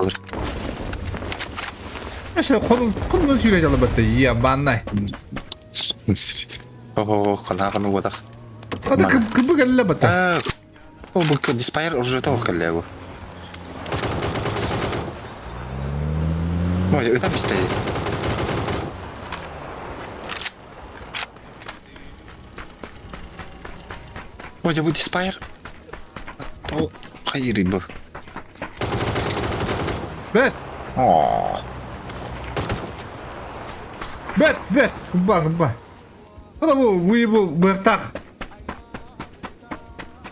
Аша кол кол сүйрөй алып Я баннай.
Ого, кана кана бодах.
Ада кыбы келле бата.
О, бу диспайр уже того келле бу. Ой, это быстрее. Ой, бу диспайр. О, хайры бу.
Бет.
О.
Бет, бет, кымба, кымба. Ана бу бу быртах.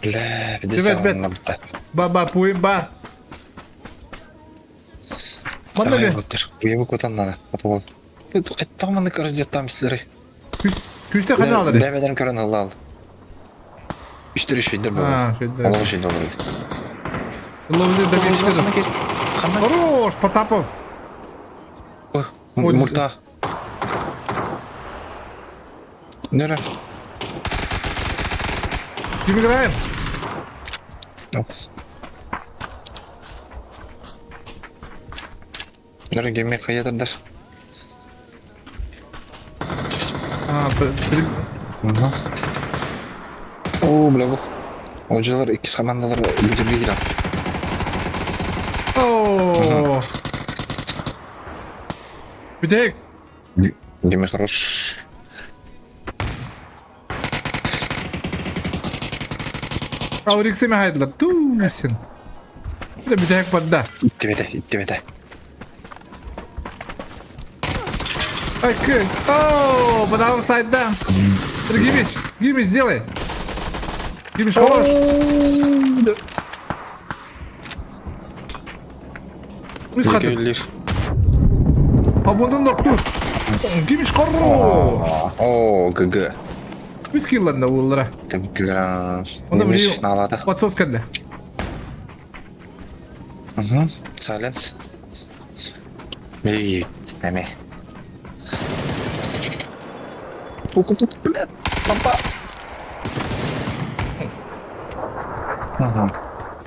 Бля, бит.
Бет, Ба, ба, пуим, ба. Манна бе.
Буебу котан надо. Отвол. Кайттаманы көрөз там силери.
Күстө кана алыр.
Бәбәдән көрөн алла ал. Үстөр шөйдер бу.
А, шөйдер.
Алга шөйдер алыр.
Ловли добивши. Хорош, Потапов.
Мульта. Нөрө.
Ким играем?
Нөрө гемме хайатырдар.
А,
О, бля, бу. Олжалар иккис командалар бүтүргэ киирэн.
О. Бүтэһик.
Диме хорош.
Ауриксеме хайдылар. Туусин. Бля, бүтэһик барда.
Иттибэтэ, иттибэтэ.
Окей. О, подавал сайт, да. Гимич, Гимич, сделай. Гимич, хорош. Үс хатып. А bundan нохту. Гимич хорош.
О, ГГ.
Үс килларында уллара.
Онда Гимич налады.
Подсос кэллэ.
Угу. Silence. Бей, эме. Блядь, лампа.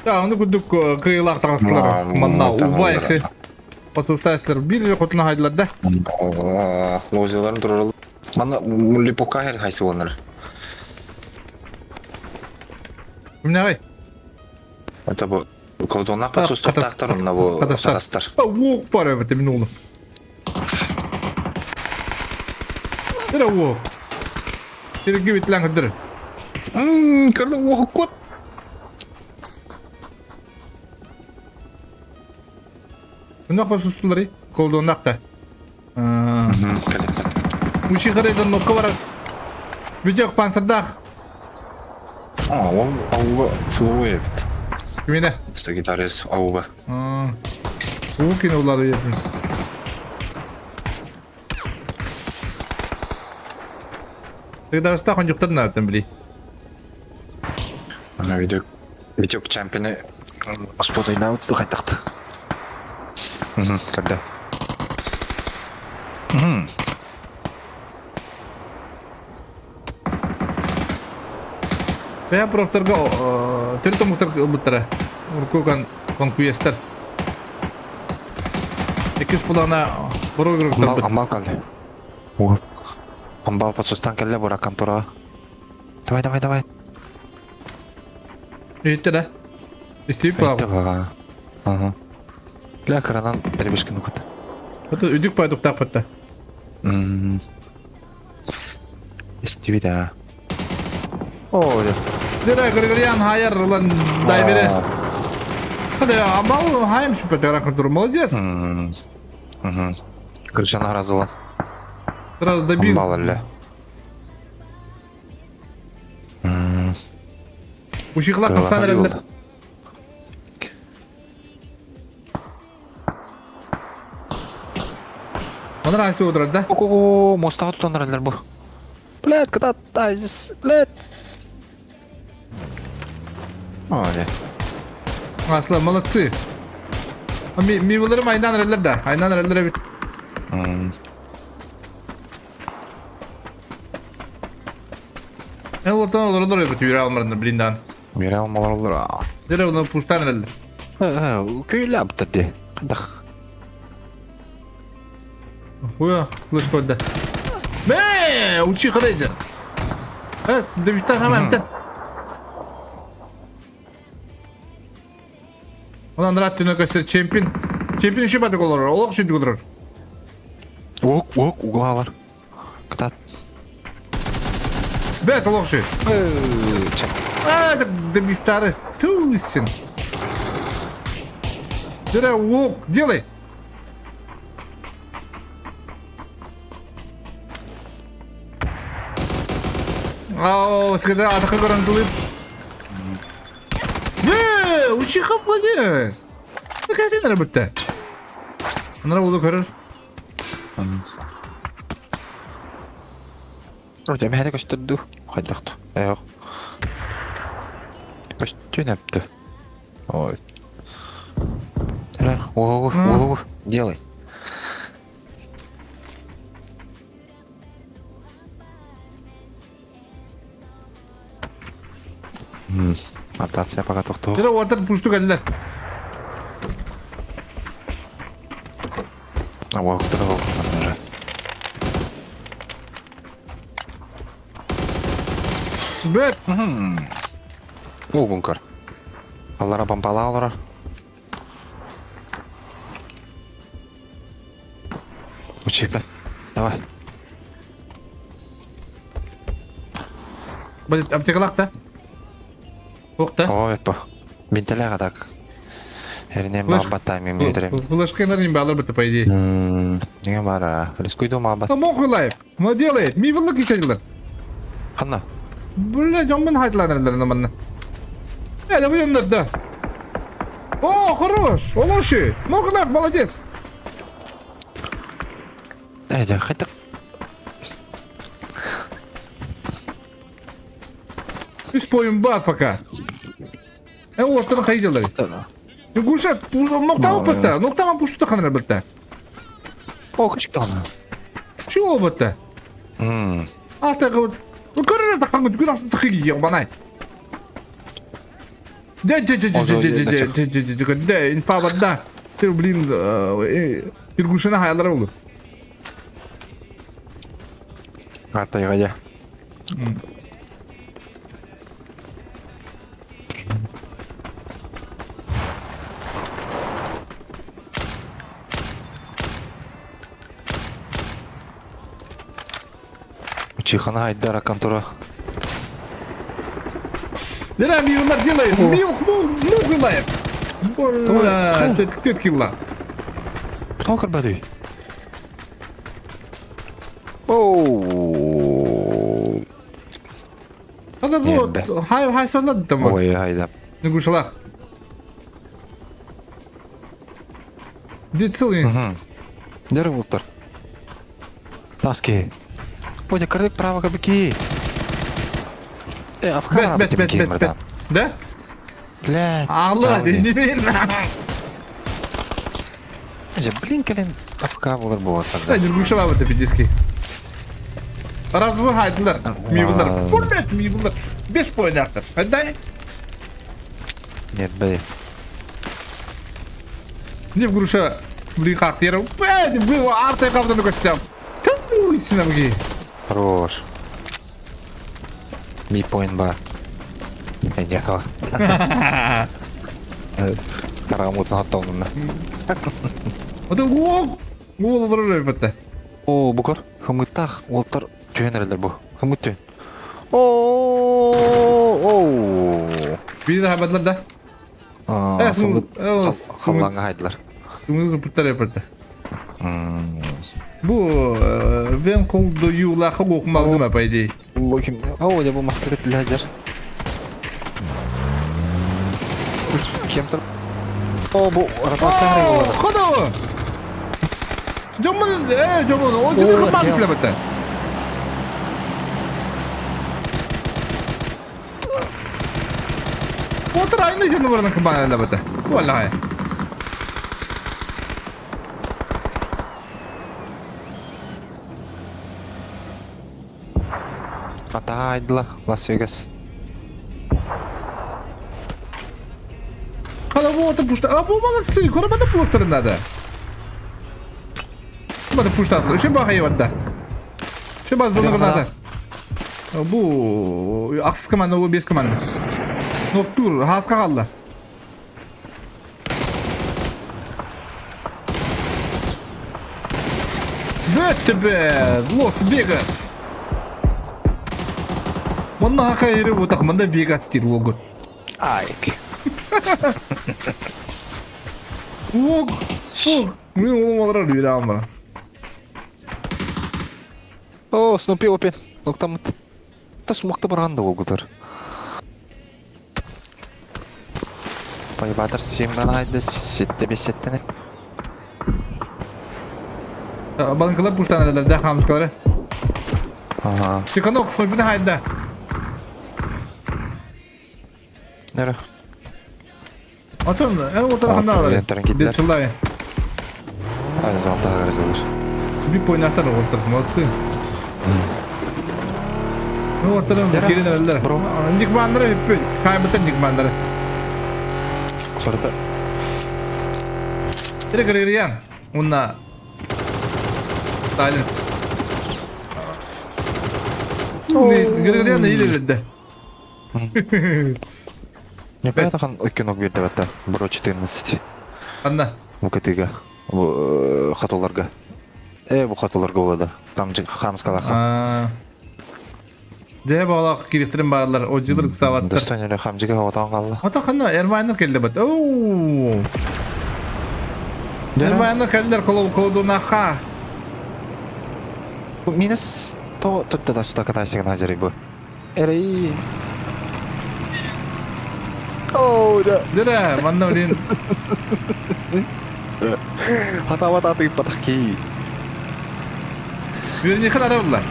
Да, ону курдук кыйылаах таҥастылар манна убайсы посылстайсылар биир хотуна хайдылар да.
Лозиларын турарыл. Манна муллипокка хер хайсы болнар.
Кимнээҕий?
Это бу колдуннаах подсустуктаахтар онно бу хатастар.
Уох бар эбит мин уулум. Эрэ уох. Сирги битлэн көрдөр.
Көрдө уох кот.
Мына подсустулары колдуннаах да. Учи харайдан нокка барар. Бүтек пансырдаах.
А, ол ауга флоу эбит.
Кимине?
Сагитариус ауга.
Уу кине улары еппин. Сагитариустаах онжуктар наартан били.
Ана видео Витек чемпионы спотайнаут тухайтахты. Когда?
Бэйэ профтарга төрүт омуктар ылбыттара. Урукку конкуестер. Иккис булана проигрыктар.
Амбал калды. Амбал подсустан келле бура контора. Давай, давай, давай.
Иһиттэ да? Истип
Истип баҕа. Ага. Бля, кыранан перебежкин укат.
Это үдүк пайдуктааппытта.
Истиби да. О,
Дера Григорян хайар ылан дай бере. Хада амал хайм шипетера контур. Молодец.
Угу. Григорян разыла.
Сразу добил.
Амбал эле.
Учихлар тахсан эрэллэр. Онор айсы отырар да?
О, мостаға тутан эрэллэр бу. Блядь, когда Айзис, блядь. О,
Асла, молодцы. Миваларым айнан эрэллэр да. Айнан эрэллэр эбит. Эн олортон олоролор эбит үөрэ алмарында блиндан.
Үөрэ алмалар
Дere оны пуштан эрэллэр.
Көйләп ди. Кадах.
Уя, лыш көрдө. Мэ, учи кырайжан. Э, дебиттан хаман тен. Онан рат түнө көстөр чемпион. Чемпион ши бадык олорор, олох ши олорор.
Ок, ок, угла бар. Кытат.
Бет олох ши. А, дебиттары. Тусин. Дere, ок, делай. Ау, скада атака көрөн тулып. Не, учиха молодец. Какая работа? Анара улу көрөр.
Вроде мэхэ көстөрдү. Хайдахту. Ээх. Көстүн эпти. Ой. Ого, ого, делай. Ротация пока тохтоо.
Тире уотар пушту кэллэр.
Уоктар
Бэт.
Угун көр. Аллара бомбала олорор. Учипе. Давай.
Блять, аптекалаах да? Ох да?
О, эппо. Бинтелеға так. Эринем баабаттаам мен өтөрем.
Флешкалар им балар бітті, по идее.
Неге бара? Рискуйду маабат.
Мохуй лайф. Мы делает. Ми вылык исәдилер.
Ханна.
Бля, жоммун хайтланарлар манна. Э, да вы да. О, хорош! Олоши! Мохуй лайф, молодец!
Э, дьэ, хайтак.
Үс поем бар пока. Э, ортаны хайдылар. Гуша, ноктама бітті. Ноктама пушту ханра бітті.
О, кычыктаҕына.
Чего бітті? Артығы көрөр таққан күн асты тықы банай. Де де де де де де де де де де де инфа да. Ты, блин, Иргушина хаялар oldu.
Артайга дьэ. Чихана Айдара контора.
Нера ми bunlar делает. Ми мухилаев. Бля, тет килла.
Кто карбадый? Оу.
Ана бу хай хай саллады там.
Ой, хайда.
Нугушалах. Дед целый.
Дәрі болтар. Таски. Ой, кырдык право кабыки. Э, афкара
Бет, бет, бет, бет, бет. Да?
Блядь.
Алла, не
Же, блин, кэлен афка болар болар
Да, Нургушала вот это диски. Раз вы хайдылар. Ми булар. Блядь, ми булар. Без поняттар. Дай.
Нет, бэй.
Не в груша. Блин, как я Блядь, был артай кавдан костям. Ту, синамги.
Хорош. Ми поинт бар. Эйдяхала. Карамутун хаттоңунна.
Вот о, ол бітті.
О, букар. Хымыттах. Олтар түйен эрелер бу. Хымыт түйен. О, о.
Бири да хабарлар да.
Аа, халлаңа хайдылар.
Сымыт пыттар япырды. Бу вен колду юлахы оқымалды по идее.
Лохим. О, я бу маскарет лядер. Кем-то. О, бу ротация болады.
Ходу! Жомун, э, жомун, о, жиди кымман силебетте. Отыр айны жыны барны кымман лебетте. Валлахи.
Атайдла, Лас-Вегас.
Кала пушта. А бу молодцы, көрмәде плоттырында да. Бады пуштатлы. Ши баха ебатта. Ши базылы граната. Бу аксыз команда, бу бес команда. Ноктур, хаска қалды. Бөтті бе, Лос Вегас. Мында хайры бутақ, мында Вегас дер огы.
Айк.
Ог, ог. Мен олым алар бере алмара.
О, Снупи опен. Ноктамыт. Та смокта барганда болгутар. Пайбатыр симбан айды сетте бесеттene.
Банкалар пуштан да хамскалары.
Ага.
Чеканок Снупи хайда.
Нere?
Отон эн уотара ханна алары? Детсылай.
Золотая разылыр.
Bir poynatlar уоттар, молодцы. Ну уоттарым кирин эрэллэр. Никманнары бүппүт. Хаайбыттар никманнары.
Хорда.
Тире Григорьян. Уна Сталин. Григорьян илеледде.
Не понятно, кино берді бәтті. Бро 14.
Анна.
Бу кытыга. Бу хатуларга. Э, бу хатуларга болады. Там хамскалаха.
Дьэ баҕалаах кириктэрин бааллар, одьулар ыксаабаттар.
Достойно хамжыга отон қалла.
Ото ханна Эрмайнер келді бат. Оу! Эрмайнер келдер колов колдунаха.
Минус то тут да сюда катайся на бу. Эрей. Оу, да.
Дыра, манна блин.
Хатава ты патахки.
Вернее, хана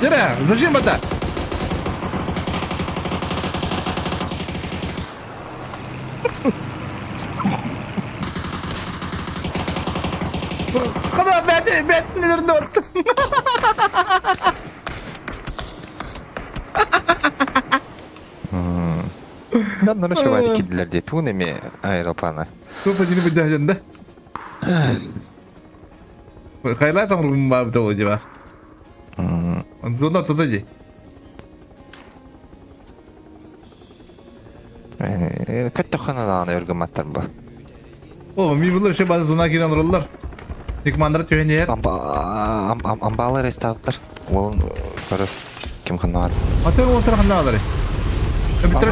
Дыра, зачем это? Хана, бәт, бәт, нелерді
Мен нұры шыбайды киділер де, туын еме аэропланы.
Көп әділі бұ дәжінді. Хайлай там рум бабы того дела. Зона туда ди.
Көттөххана даҕаны өргөмматтар бу.
О, ми булар еще база зона кирен роллар. Никмандар түһен иһэр.
Амбаалар эстаабыттар. Уолун көрөр ким ханнаҕар.
Аты уотар ханнаалары. Эбиттер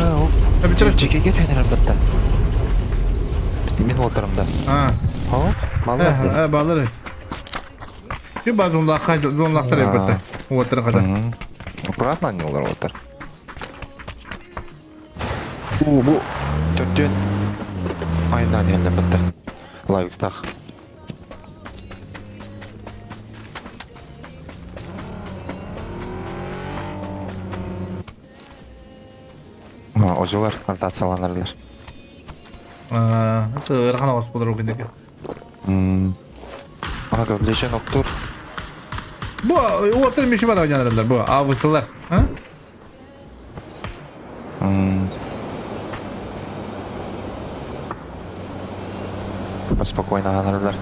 эбиттер
Жекеге түһэн бытта. Мин уотарымда.
А.
Хо, баллар.
Э, баллар. Ким база зонлахха зонлахтар эбитте. Уотар хада.
Аккуратно не олар уотар. У, бу төрдүөн айынан иһэллэр бытта. Лайвстах. Ожулар ротацияланарлар.
Это ыарахан оҕус буолар ол кинигэ.
Ага, лечен октур.
Бу уоттар миши бар ойнанаралар бу абысылар. А?
Спокойно анаралар.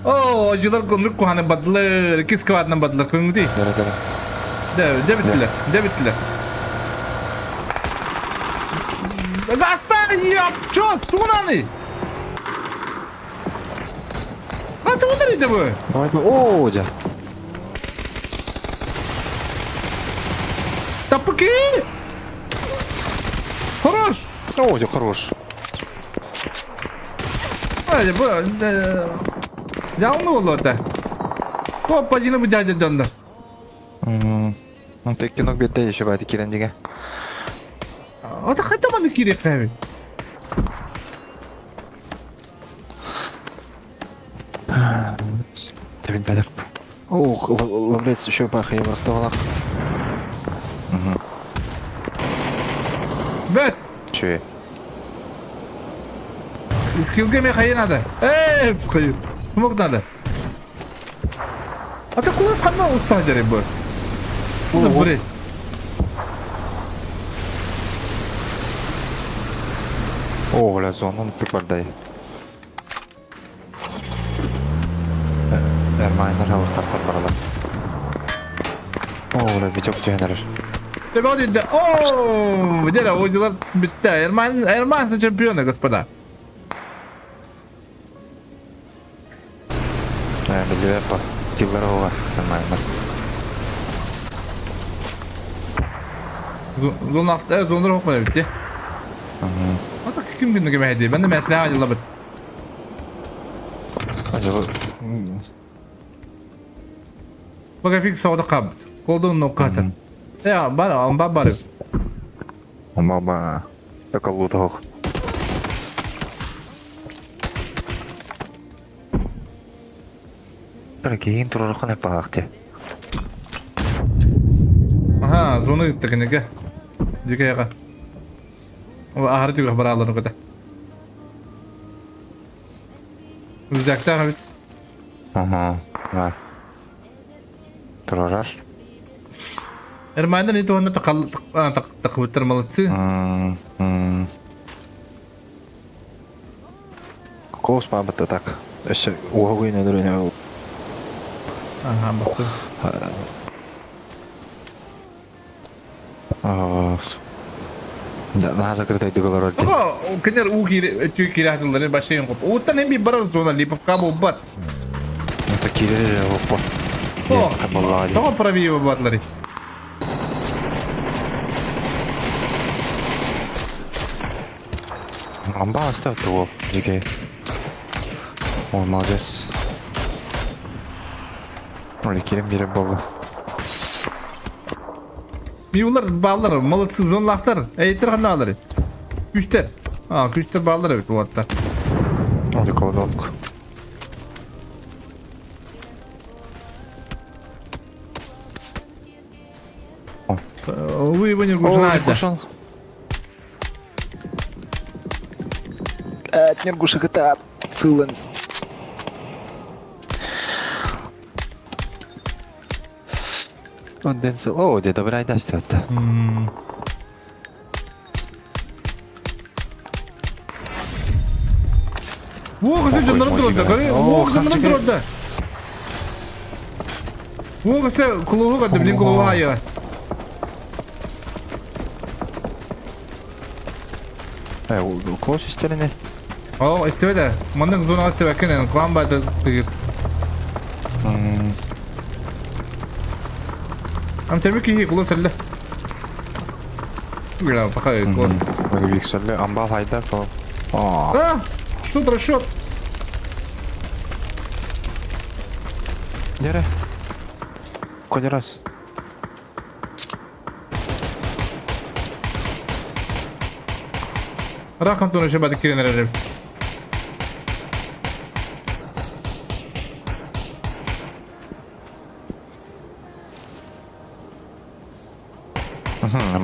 О, ожулар көңүл куханы бадлар, кис квадынан бадлар көңүл
Дара дара.
Дэ, дэ биттилер, дэ биттилер. Гастар, я чё, стунаны? А ты ударить бу?
О, дя.
Тапки! Хорош!
О, дя, хорош.
Ай, бу, Ялны болду это. Топ один бу дядя дьоннор.
Ну ты кинок бетте еще байды кирен диге.
Ата хайта маны кирек хэви.
Табин бәдәк. Ох, ловлец еще бах, я вахтовалах.
Бет!
Че?
Скилге мне хай надо. Эй, схаю. Смог надо. А ты куда хана устадери бы? Забри.
О, бля, зонун приквардай. Эрмайнер хавахтар баралар. О, бля, биток түйенер.
О, где о, дела битта. Эрман, Эрман чемпионы, господа.
Билбеп па. Киллер оға, Эрмайнер.
Зона, зондар хокмай битти. Ата ким күнү кемеди? Мен де мәсләһә айлы бит.
Acaba...
Бага фикс сауда кабыт. Колдун ноката. Э, бар, амба бар.
Мама, только лутох. Кейин турархан эпалахте.
Аха, зона гитте кинеге. Дикега. Аһары түгэх барааларын көтө. Рюкзактаах эбит.
Ага, бар. Турарар.
Эрмайдан ити уонна тақыбыттар молодцы.
Клоус баабытта так. Өссө уоһугуйун өлөрүнэ.
Ага, бахты.
Наһаа закрытайдык олорор дии.
Оҕо кинилэр уу киирэ өттүгэр киирэ сатыыллар большой хоп. Ууттан эми барар зона Липовка буолбат.
Это киирэр оппо.
О, тоҕо пробива буоллары?
Амба оставь его, дикий. Ой, молодец. Ой, кирим бире болду.
Миулар баалар, молодцы зонлаахтар. Эйттер ханнаалар. Күстер. А, күстер баалар эбит уоттар.
Ой, колодок.
Вы его не гужнаете.
Нергуша это Циланс. О, где добрая даст это.
Уох, это дьоннорун турда, көрө. Уох, дьоннорун турда. Уох, это кулуһу көрдө, билин кулуһу айы.
Клоус истерини.
О, истебede. Маннык зона истебеккен, клан байды тыгыр. Ам тебе киһи кулос элле. Бля, пока кулос.
Виксерле амбал хайда то.
А, что расчет?
Дере. Кодерас.
Рахам туна шебады кирен режим.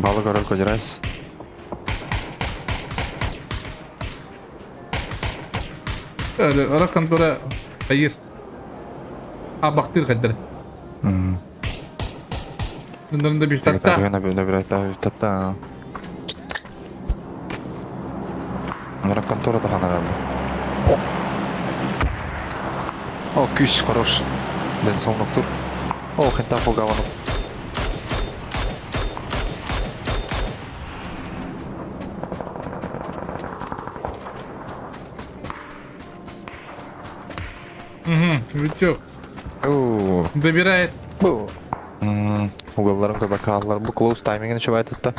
Балык көрөр көдөрөс.
Ракан тура хайыр. Абактыр хаддыр. Дындырында bir tatta.
Татта. Ракан тура тахана. О, күс хорош. Ден солнук тур. О, хента фугаванук.
Угу, Витек. Добирает.
Уголларым көбәк Бу close таймингин чубай тутта.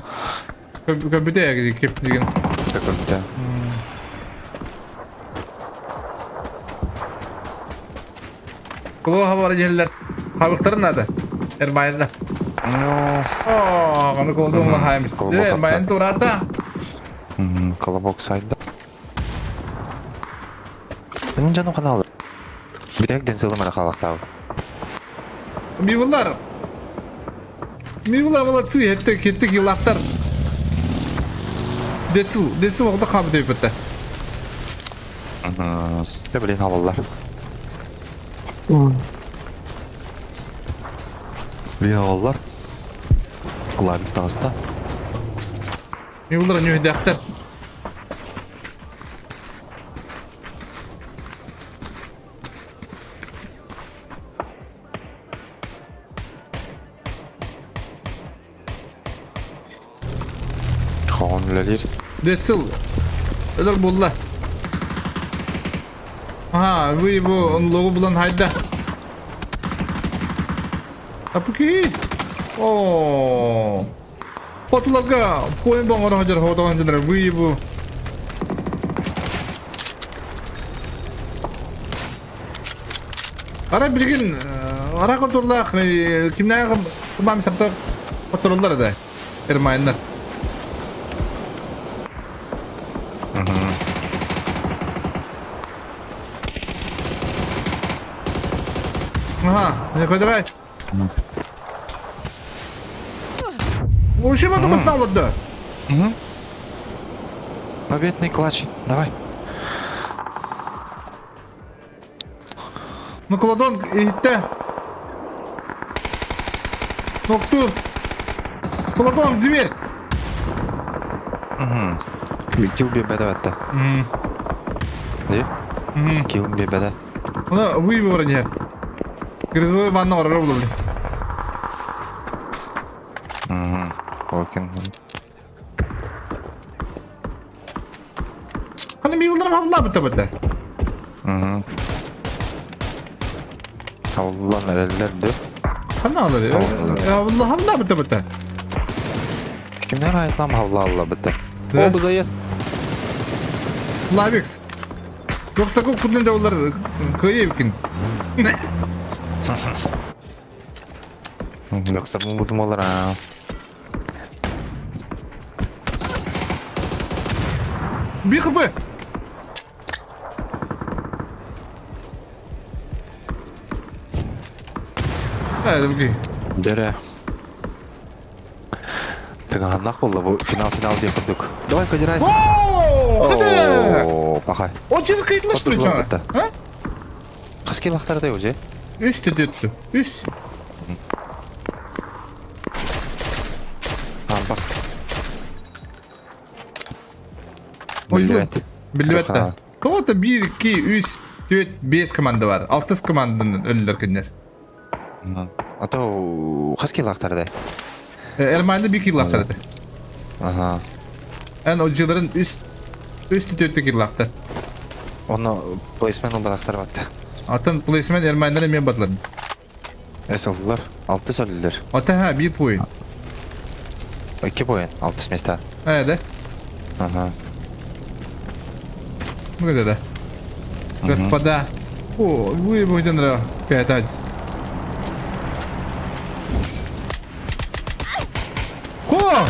Көбүтэ кеп деген.
Көбүтэ.
Кулуға бар жерлер. Хабықтары надо. Эрмайында.
Ну.
О, аны колдуңла хаймыз. Эрмайын турата.
Колобок сайда. Менин жаным каналы. Бирек денсаулыгым эрэ хаалахтаабыт.
Мивулар. Мивулар молодцы, хетте кеттик елахтар. Децил, децил оғда қабы деп бітті.
Дэ блин алаллар. Блин алаллар. Куларым стаҕаста.
Мивулар нүйдәхтер.
Хоҕон үлэлиир.
Децил. Өлөр булла. Ага, вы его, он логу булан хайда. Апки. О. Хотуларга поин боҥоро сылдьар хотоҕон дьоннор вы его. Ара билигин ара контурлаах кимнээҕи кумаам сапта хоттороллор да Эрмайннар. Ага, не көдөрөөс. Ушима тумасна олордо.
Победный клатч. Давай.
Ну Колодон иһиттэ. Ноктур. Колодон зверь.
Угу. Килл биэрбэтэ бэтте. Ди? Килл биэрбэтэ.
Оны выебы вроде. Грязевой ванна барар буолла блин.
Угу. Окей.
Ханы миуларым хабыллаабыта бата.
Угу. Хабыллан эрэллэр дө.
Ханна алар? Хабылла хабыллаабыта бата.
Кимнер айтлам хабыллаалла бата. О, бу заезд.
Лавикс. Yoksa кудун да олар кыйы эбикин.
Yoksa bu budum olur ha.
Bir хп. Ээ,
Дөрө. Тыгааннах буолла бу финал-финал диэн курдук. Давай кодирайс.
О,
О, пахай.
Очень кыйтлаш причем. А?
Хас килахтардай уже?
Үс төдөттү. Үс.
Амбах.
Биллибэт. Биллибэт да. Тоҕото 1, 2, 3, 4, 5 команда бар. Алтыс команданан өллөр кинилэр.
А то хас килахтардай?
Эрмайны 1 килахтар этэ.
Ага.
Эн оджиларын 3 3 4 килахтар.
Онно плейсмен ылбатахтар батта.
Атын плейсмен Эрмайнары мен батларын.
Эс ыллар. Алтыс өллөр.
Ата ха 1 поин.
2 поин. Алтыс места.
Э, да?
Ага.
Ну где да? Господа. О, вы будете нравиться. Хо!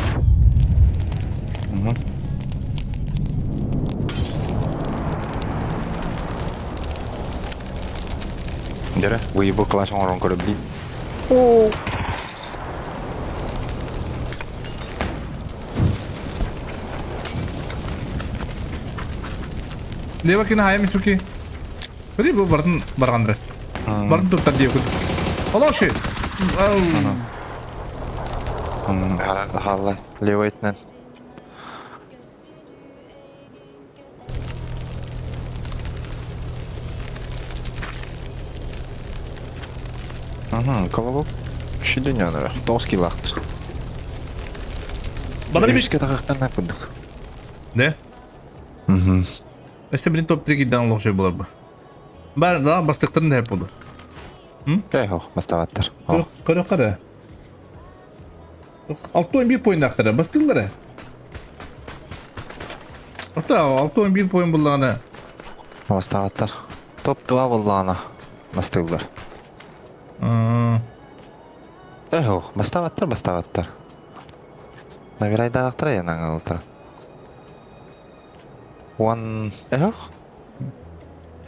Дөрө, выебу класс оҥорон көрөбүн.
О! Лева кина хайа миспики. Бери бу бардын баргандыр. Бардын туттар диye кут. Олоши.
Хаалла. Левый этинэн. Угу, колобок. Шиденяныр. Тоғыз кило ақтыр.
Бадыр бит.
Үшке тағақтан курдук.
Да?
Угу.
Өссө билин топ-3 киддан олох болар бу. Бар, да, бастыктарын да болар.
Кайхох, баставаттар.
Көрө кара. 6-11 поин ақтара, бастылары. Ата, 6-11 поин буллаҕына.
Баставаттар. Топ-2 боллаҕына бастыыллар. Эхох, баставаттар, баставаттар. Набирайдаахтара янаҥылтар. Уон... Эхох?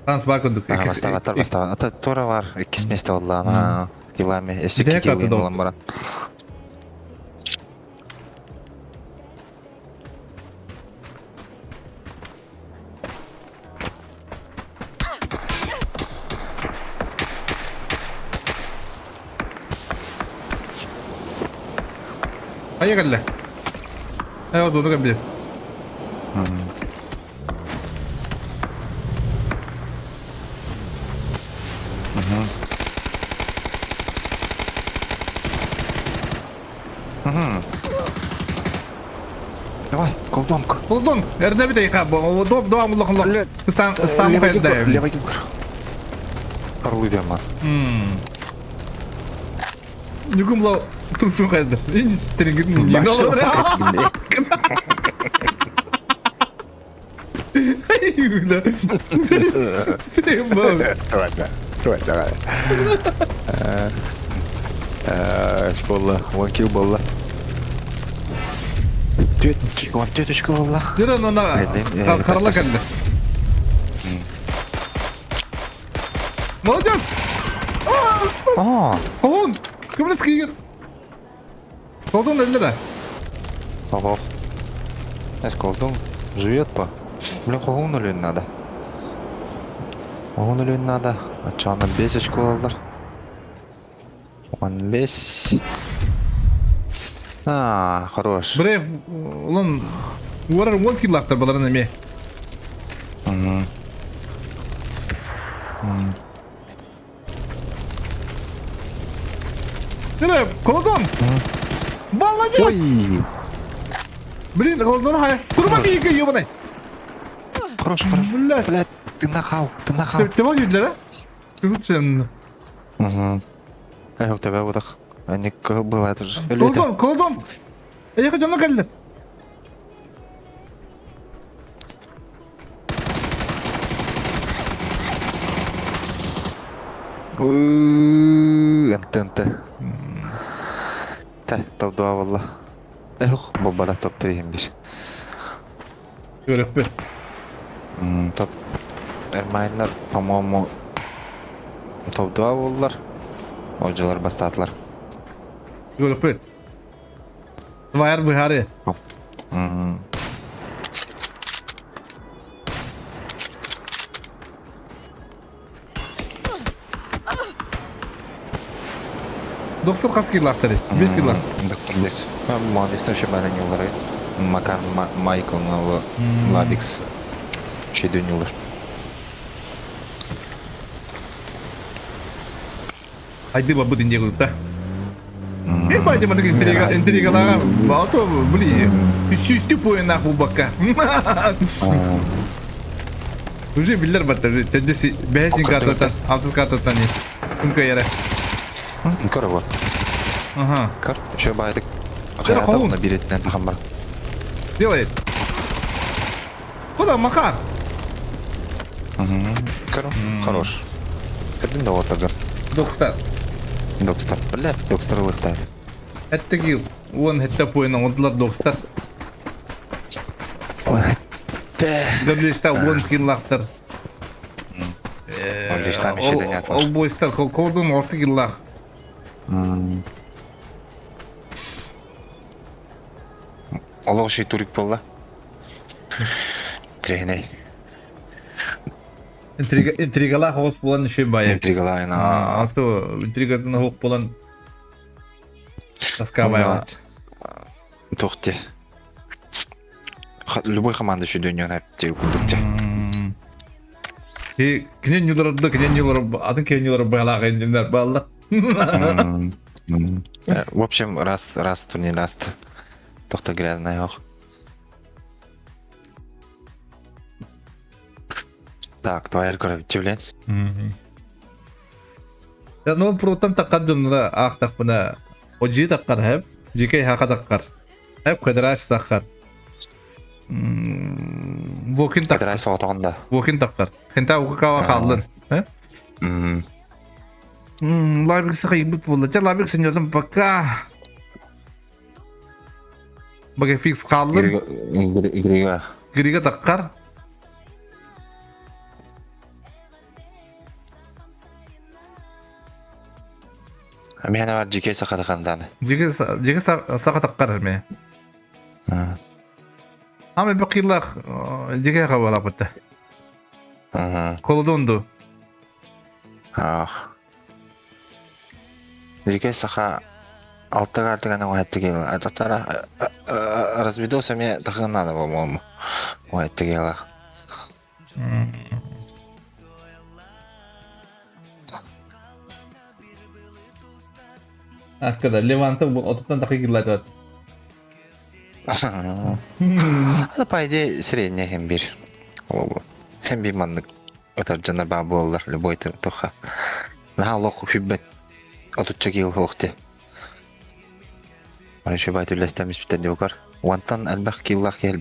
Транс бар курдук.
Баставаттар, баставаттар. Ата туора бар, иккис месте боллаҕына. Килами, өссө
Бүтэһик
икки
аты
килин
да
ылан баран.
Хайа кэллэ. Э, озону кэлбит.
Давай, колдонг.
Колдонг, эрдэ бит эйха, доп доам улахан лох. Ыстан ыстан кайда.
Левый кюр. Тарлы дема.
Нүгүм ло тунсун кайда. Ин стрингин не
Болла, one kill болла. Түт, он түтүчкө болла.
Дөрөн она карла кэллэ. Молодец!
Аа.
Колон! Кымлес кийгер. Колдон өлдө да.
Ого. Эс колдун. Живет по. Блин, хоһуун өлүөн надо. Хоһуун өлүөн надо. Оччоҕуна 5 очко ылаллар. 15. А, хорош.
Брев, улан уорар 10 киллаахтар баларын эмиэ. Брев, колодон! Молодец!
Ой!
Блин, колодон хай. Курма биге ебаный.
Хорош, хорош.
Блядь.
Блядь, ты нахал, ты нахал.
Ты можешь для, да? Лучше.
Угу. Эй, у тебя вот так. Они было это же.
Колдон, колдон. Я хочу на каллер.
НТНТ. Тэ, топ-2 буолла. Эх, буолбата топ-3 иһин бир.
Көрөкпүт.
Топ Эрмайнер, по-моему, топ-2 буоллар. Олдьулар бастаатылар.
Көрөкпүт. Твайар быһаары. Доктор хас киллаахтарый? Бес киллаах.
Доктор бес. Молодец вообще бары ньулары. Макар Майкл Лавикс чөйдөнүлөр.
Айды бабы дин диэкутта. Э байды маннык интрига интригалаага баото били сүүстүү поиннаах булбакка. Уже биллер батта тэддеси бэһэсин картаттан алтыс картаттан ким кыайара.
Көр бу.
Ага.
Көр, еще байдык.
Көр, хоһун.
Хайата биретинен тахан бар.
Делает. Куда Макар?
Көр, хорош. Көрдүн да отагы.
Докстар.
Докстар. Блядь, докстар ылыктайт.
Эттеги уон хетте поина ондулар докстар. Дөблешта уон киллахтар.
Лиштам еще дэнят.
Ол бойстар колдун орты киллах.
Олох шей турик болла. Треней.
Интрига интригалаах оҕус буолан үчүгэй баайы.
Интригалаах
А то интригатын оһох буолан таскаабайаҕыт.
Туох дии. Любой команда үчүгэй дии курдук дии.
Кини ньуларда кини ньулар атын кини ньулар баалаах инниннэр баалла.
В общем, раз раз турнир раз тохто грязный ох. Так, твоя көрөбүччү
Ну, пруттан таккар дьоннора аахтахпына Одьи таккар хэп, Дьикэй хака таккар, хэп Квадрач таккар. Вокин таккар.
Квадрач соҕотоҕун да.
Вокин таккар. Хента укакава хааллын. Лабик сахайбыт буолла. Чэ, Лабик сеньордон пока. Багафикс хааллын.
Грига.
Грига таккар.
Миэнэ бар дьикэй саха тахандааны.
Дьигэ дьигэ саха таккар эмиэ. Ама бакыйлах дьигэ хабалапытта. Колодонду.
Ах. Дьикэй саха алтыга артыгана уһаттыгела. Ататара разведос эмиэ тахыннаана по-моему. Уһаттыгела.
Аккада Леванта отуттан тахы киллатат.
Это по идее средняя хем бир. Хем бир маннык ытар дьоннор баа буоллар любой туха. Наһаа олох хүббэт отучча киил хуохти. Аны шубай түллэстэн испитэн дибукар. Уантан элбэх кииллах киһи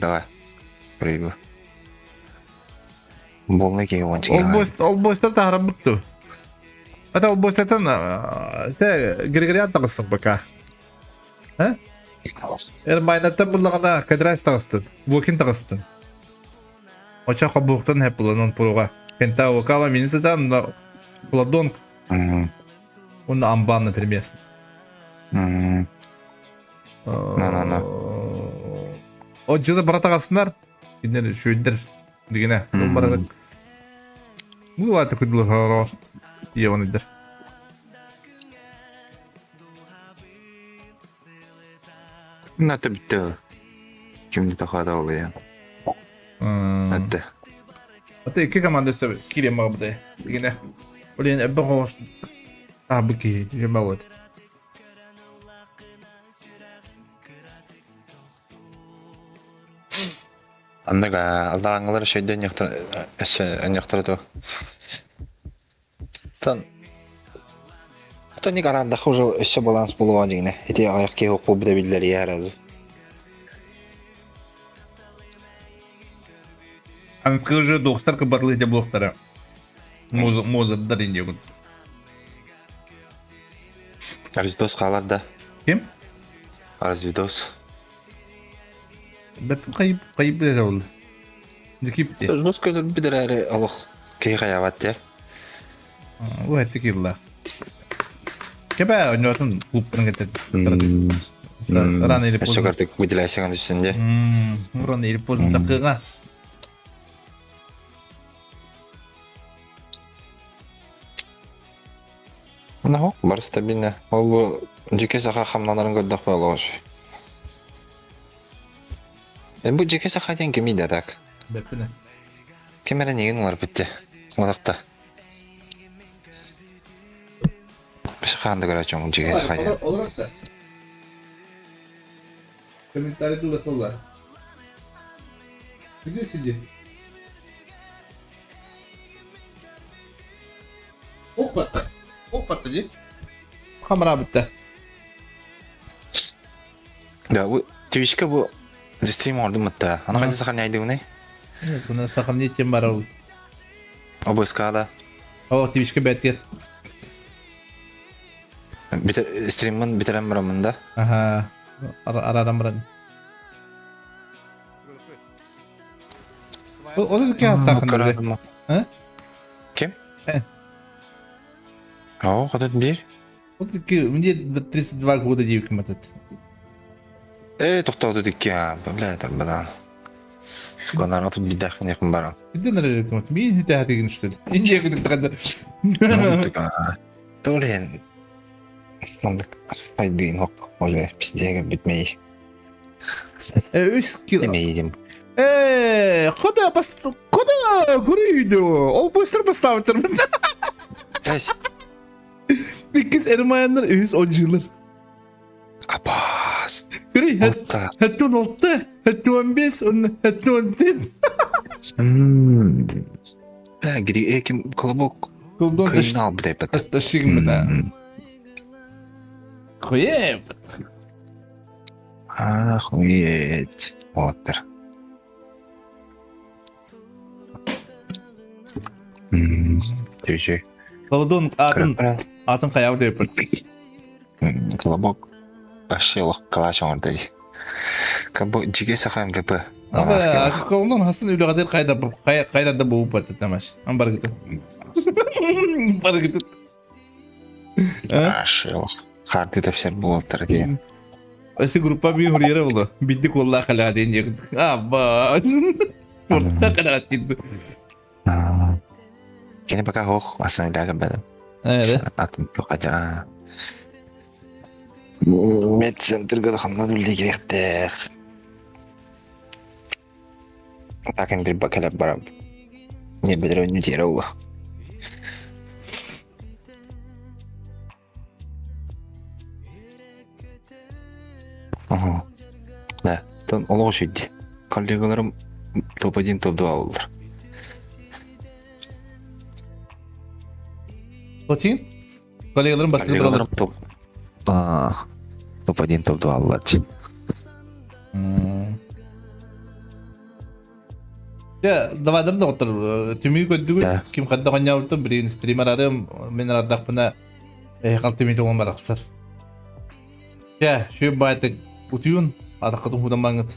Прыгу. Болны киһи уонча киһи.
Ол бойстар таһарабыт ту. Это ол бойстартан те Григориан таҕыстык пока. Э? Эрмайнаттан буллаҕына Кадрайс таҕыстын, Вокин таҕыстын. Оча хобуохтан хэп булан пуруга. Кента Окала минисетан Ладонг. Уонна Амбан, например.
На-на-на.
О дьылы бара таҕаснар. Кинилэр үчүгэйдэр дигинэ. Ол барыта бу аата күдүлэр Иеваныйдар.
Ната бүттэ. Кимди тахада олуйан. Атты.
Аты икки команда киирэн баҕабытай. Дигинэ. Блин, эббэ хоос таабы киһи жемауат.
Анныга алдараңылар шөйден ньахтар то. Тан Тон араардахха уже өссө баланс буолуоҕа дьиҥинэ. Ити аҕыйах киһи укпу биллэр иһэр азы.
Аныгы уже докстар кыбарлы дьэ буолуохтара. Мозырдар инде
Развидос хаалар да?
Ким?
Развидос.
Бэт кайып кайып билэр ол. Дикипти.
Развидос көлөр бидер олох киһи хайабат те.
Бу эти килла. Кебе ойнотун клубтан кетет. Рано или
Өссө
поздно.
картык выделяйсың түсінде.
Рано или поздно такыга.
Ну, бар стабильно. Ол бу жеке саха хамнанарын көрдөх болош. Бу жеке саха диэн кимий да так?
Бэппинэ.
Ким эрэ нигин улар битте. Олақта. Біз қанды көрәчің жеке саха диэн.
Олар да. Комментарий дула солар. Где сиди? Ох батта. Ох батта ди. Камера битте.
Да, бу Твичка бу стрим ордум мытта. Аны қайда саха найды буны?
Бұны сахам не тем бар ол.
ОБСК-да.
О, Твичка бәткер.
Битер стриммын битерем барамын да.
Ага. Арарам баран. Ол үлкен астақын. А?
Ким?
Э.
О, қадат бир.
Вот мне 32 года девкам этот.
Э, тоқтауды дикке, бля, тарбадан. Сконар атып бидах не барам.
Где на Мин это деген что ли? Индия күдік тұрғанда.
Толен. Мандык айдын хоп, оле пиздеге битмей.
Үс кило.
Демейдим.
Э, куда пос... Куда көрейді? Ол быстро поставить.
Эс.
Иккис эрмаяннар үс он жылыр.
Апас.
Көрей,
Отта.
хәттен олты, хәттен 15, он хәттен 14.
Бля, гри эким колобок
Колдон
кыйнал бля бит.
ташигм да. Хуеп.
Охуеть. Оттер. Түйші.
Колдон атын атын хаяв деп.
Колобок вообще калаш оңырды. Как бы жиге саха МВП.
Aba, колдон хасын үлі қайда қайда да болып барды тамаш. Ан бар кетіп. Бар кетіп.
Вообще Харды тепсер болтыр де.
Өсі группа би хурьера болды. Бидді колла қала дейін егін. Аба. Орта қала дейді.
Кені пока хоқ, асын үләгі бәді.
Әре.
Атым тоқады. Медцентрге ханнан үлді керектер. Так bir бакалап барам. Не бедер өнү тире ула. Ага. Да, тон олого шүйді. Коллегаларым топ-1, топ-2 олдыр.
Bakayım. Коллегаларым бастырып
Коллегаларым топ... Топ-1, топ-2 аллар.
Я давайдыр да отыр. Түмүй көддүгү
Да.
ким кадда коньябытын бирин стример арым мен арадакпына қалты мен тоңон барақсар. Я шүйін байты утуюн атаққытын худан баңыт.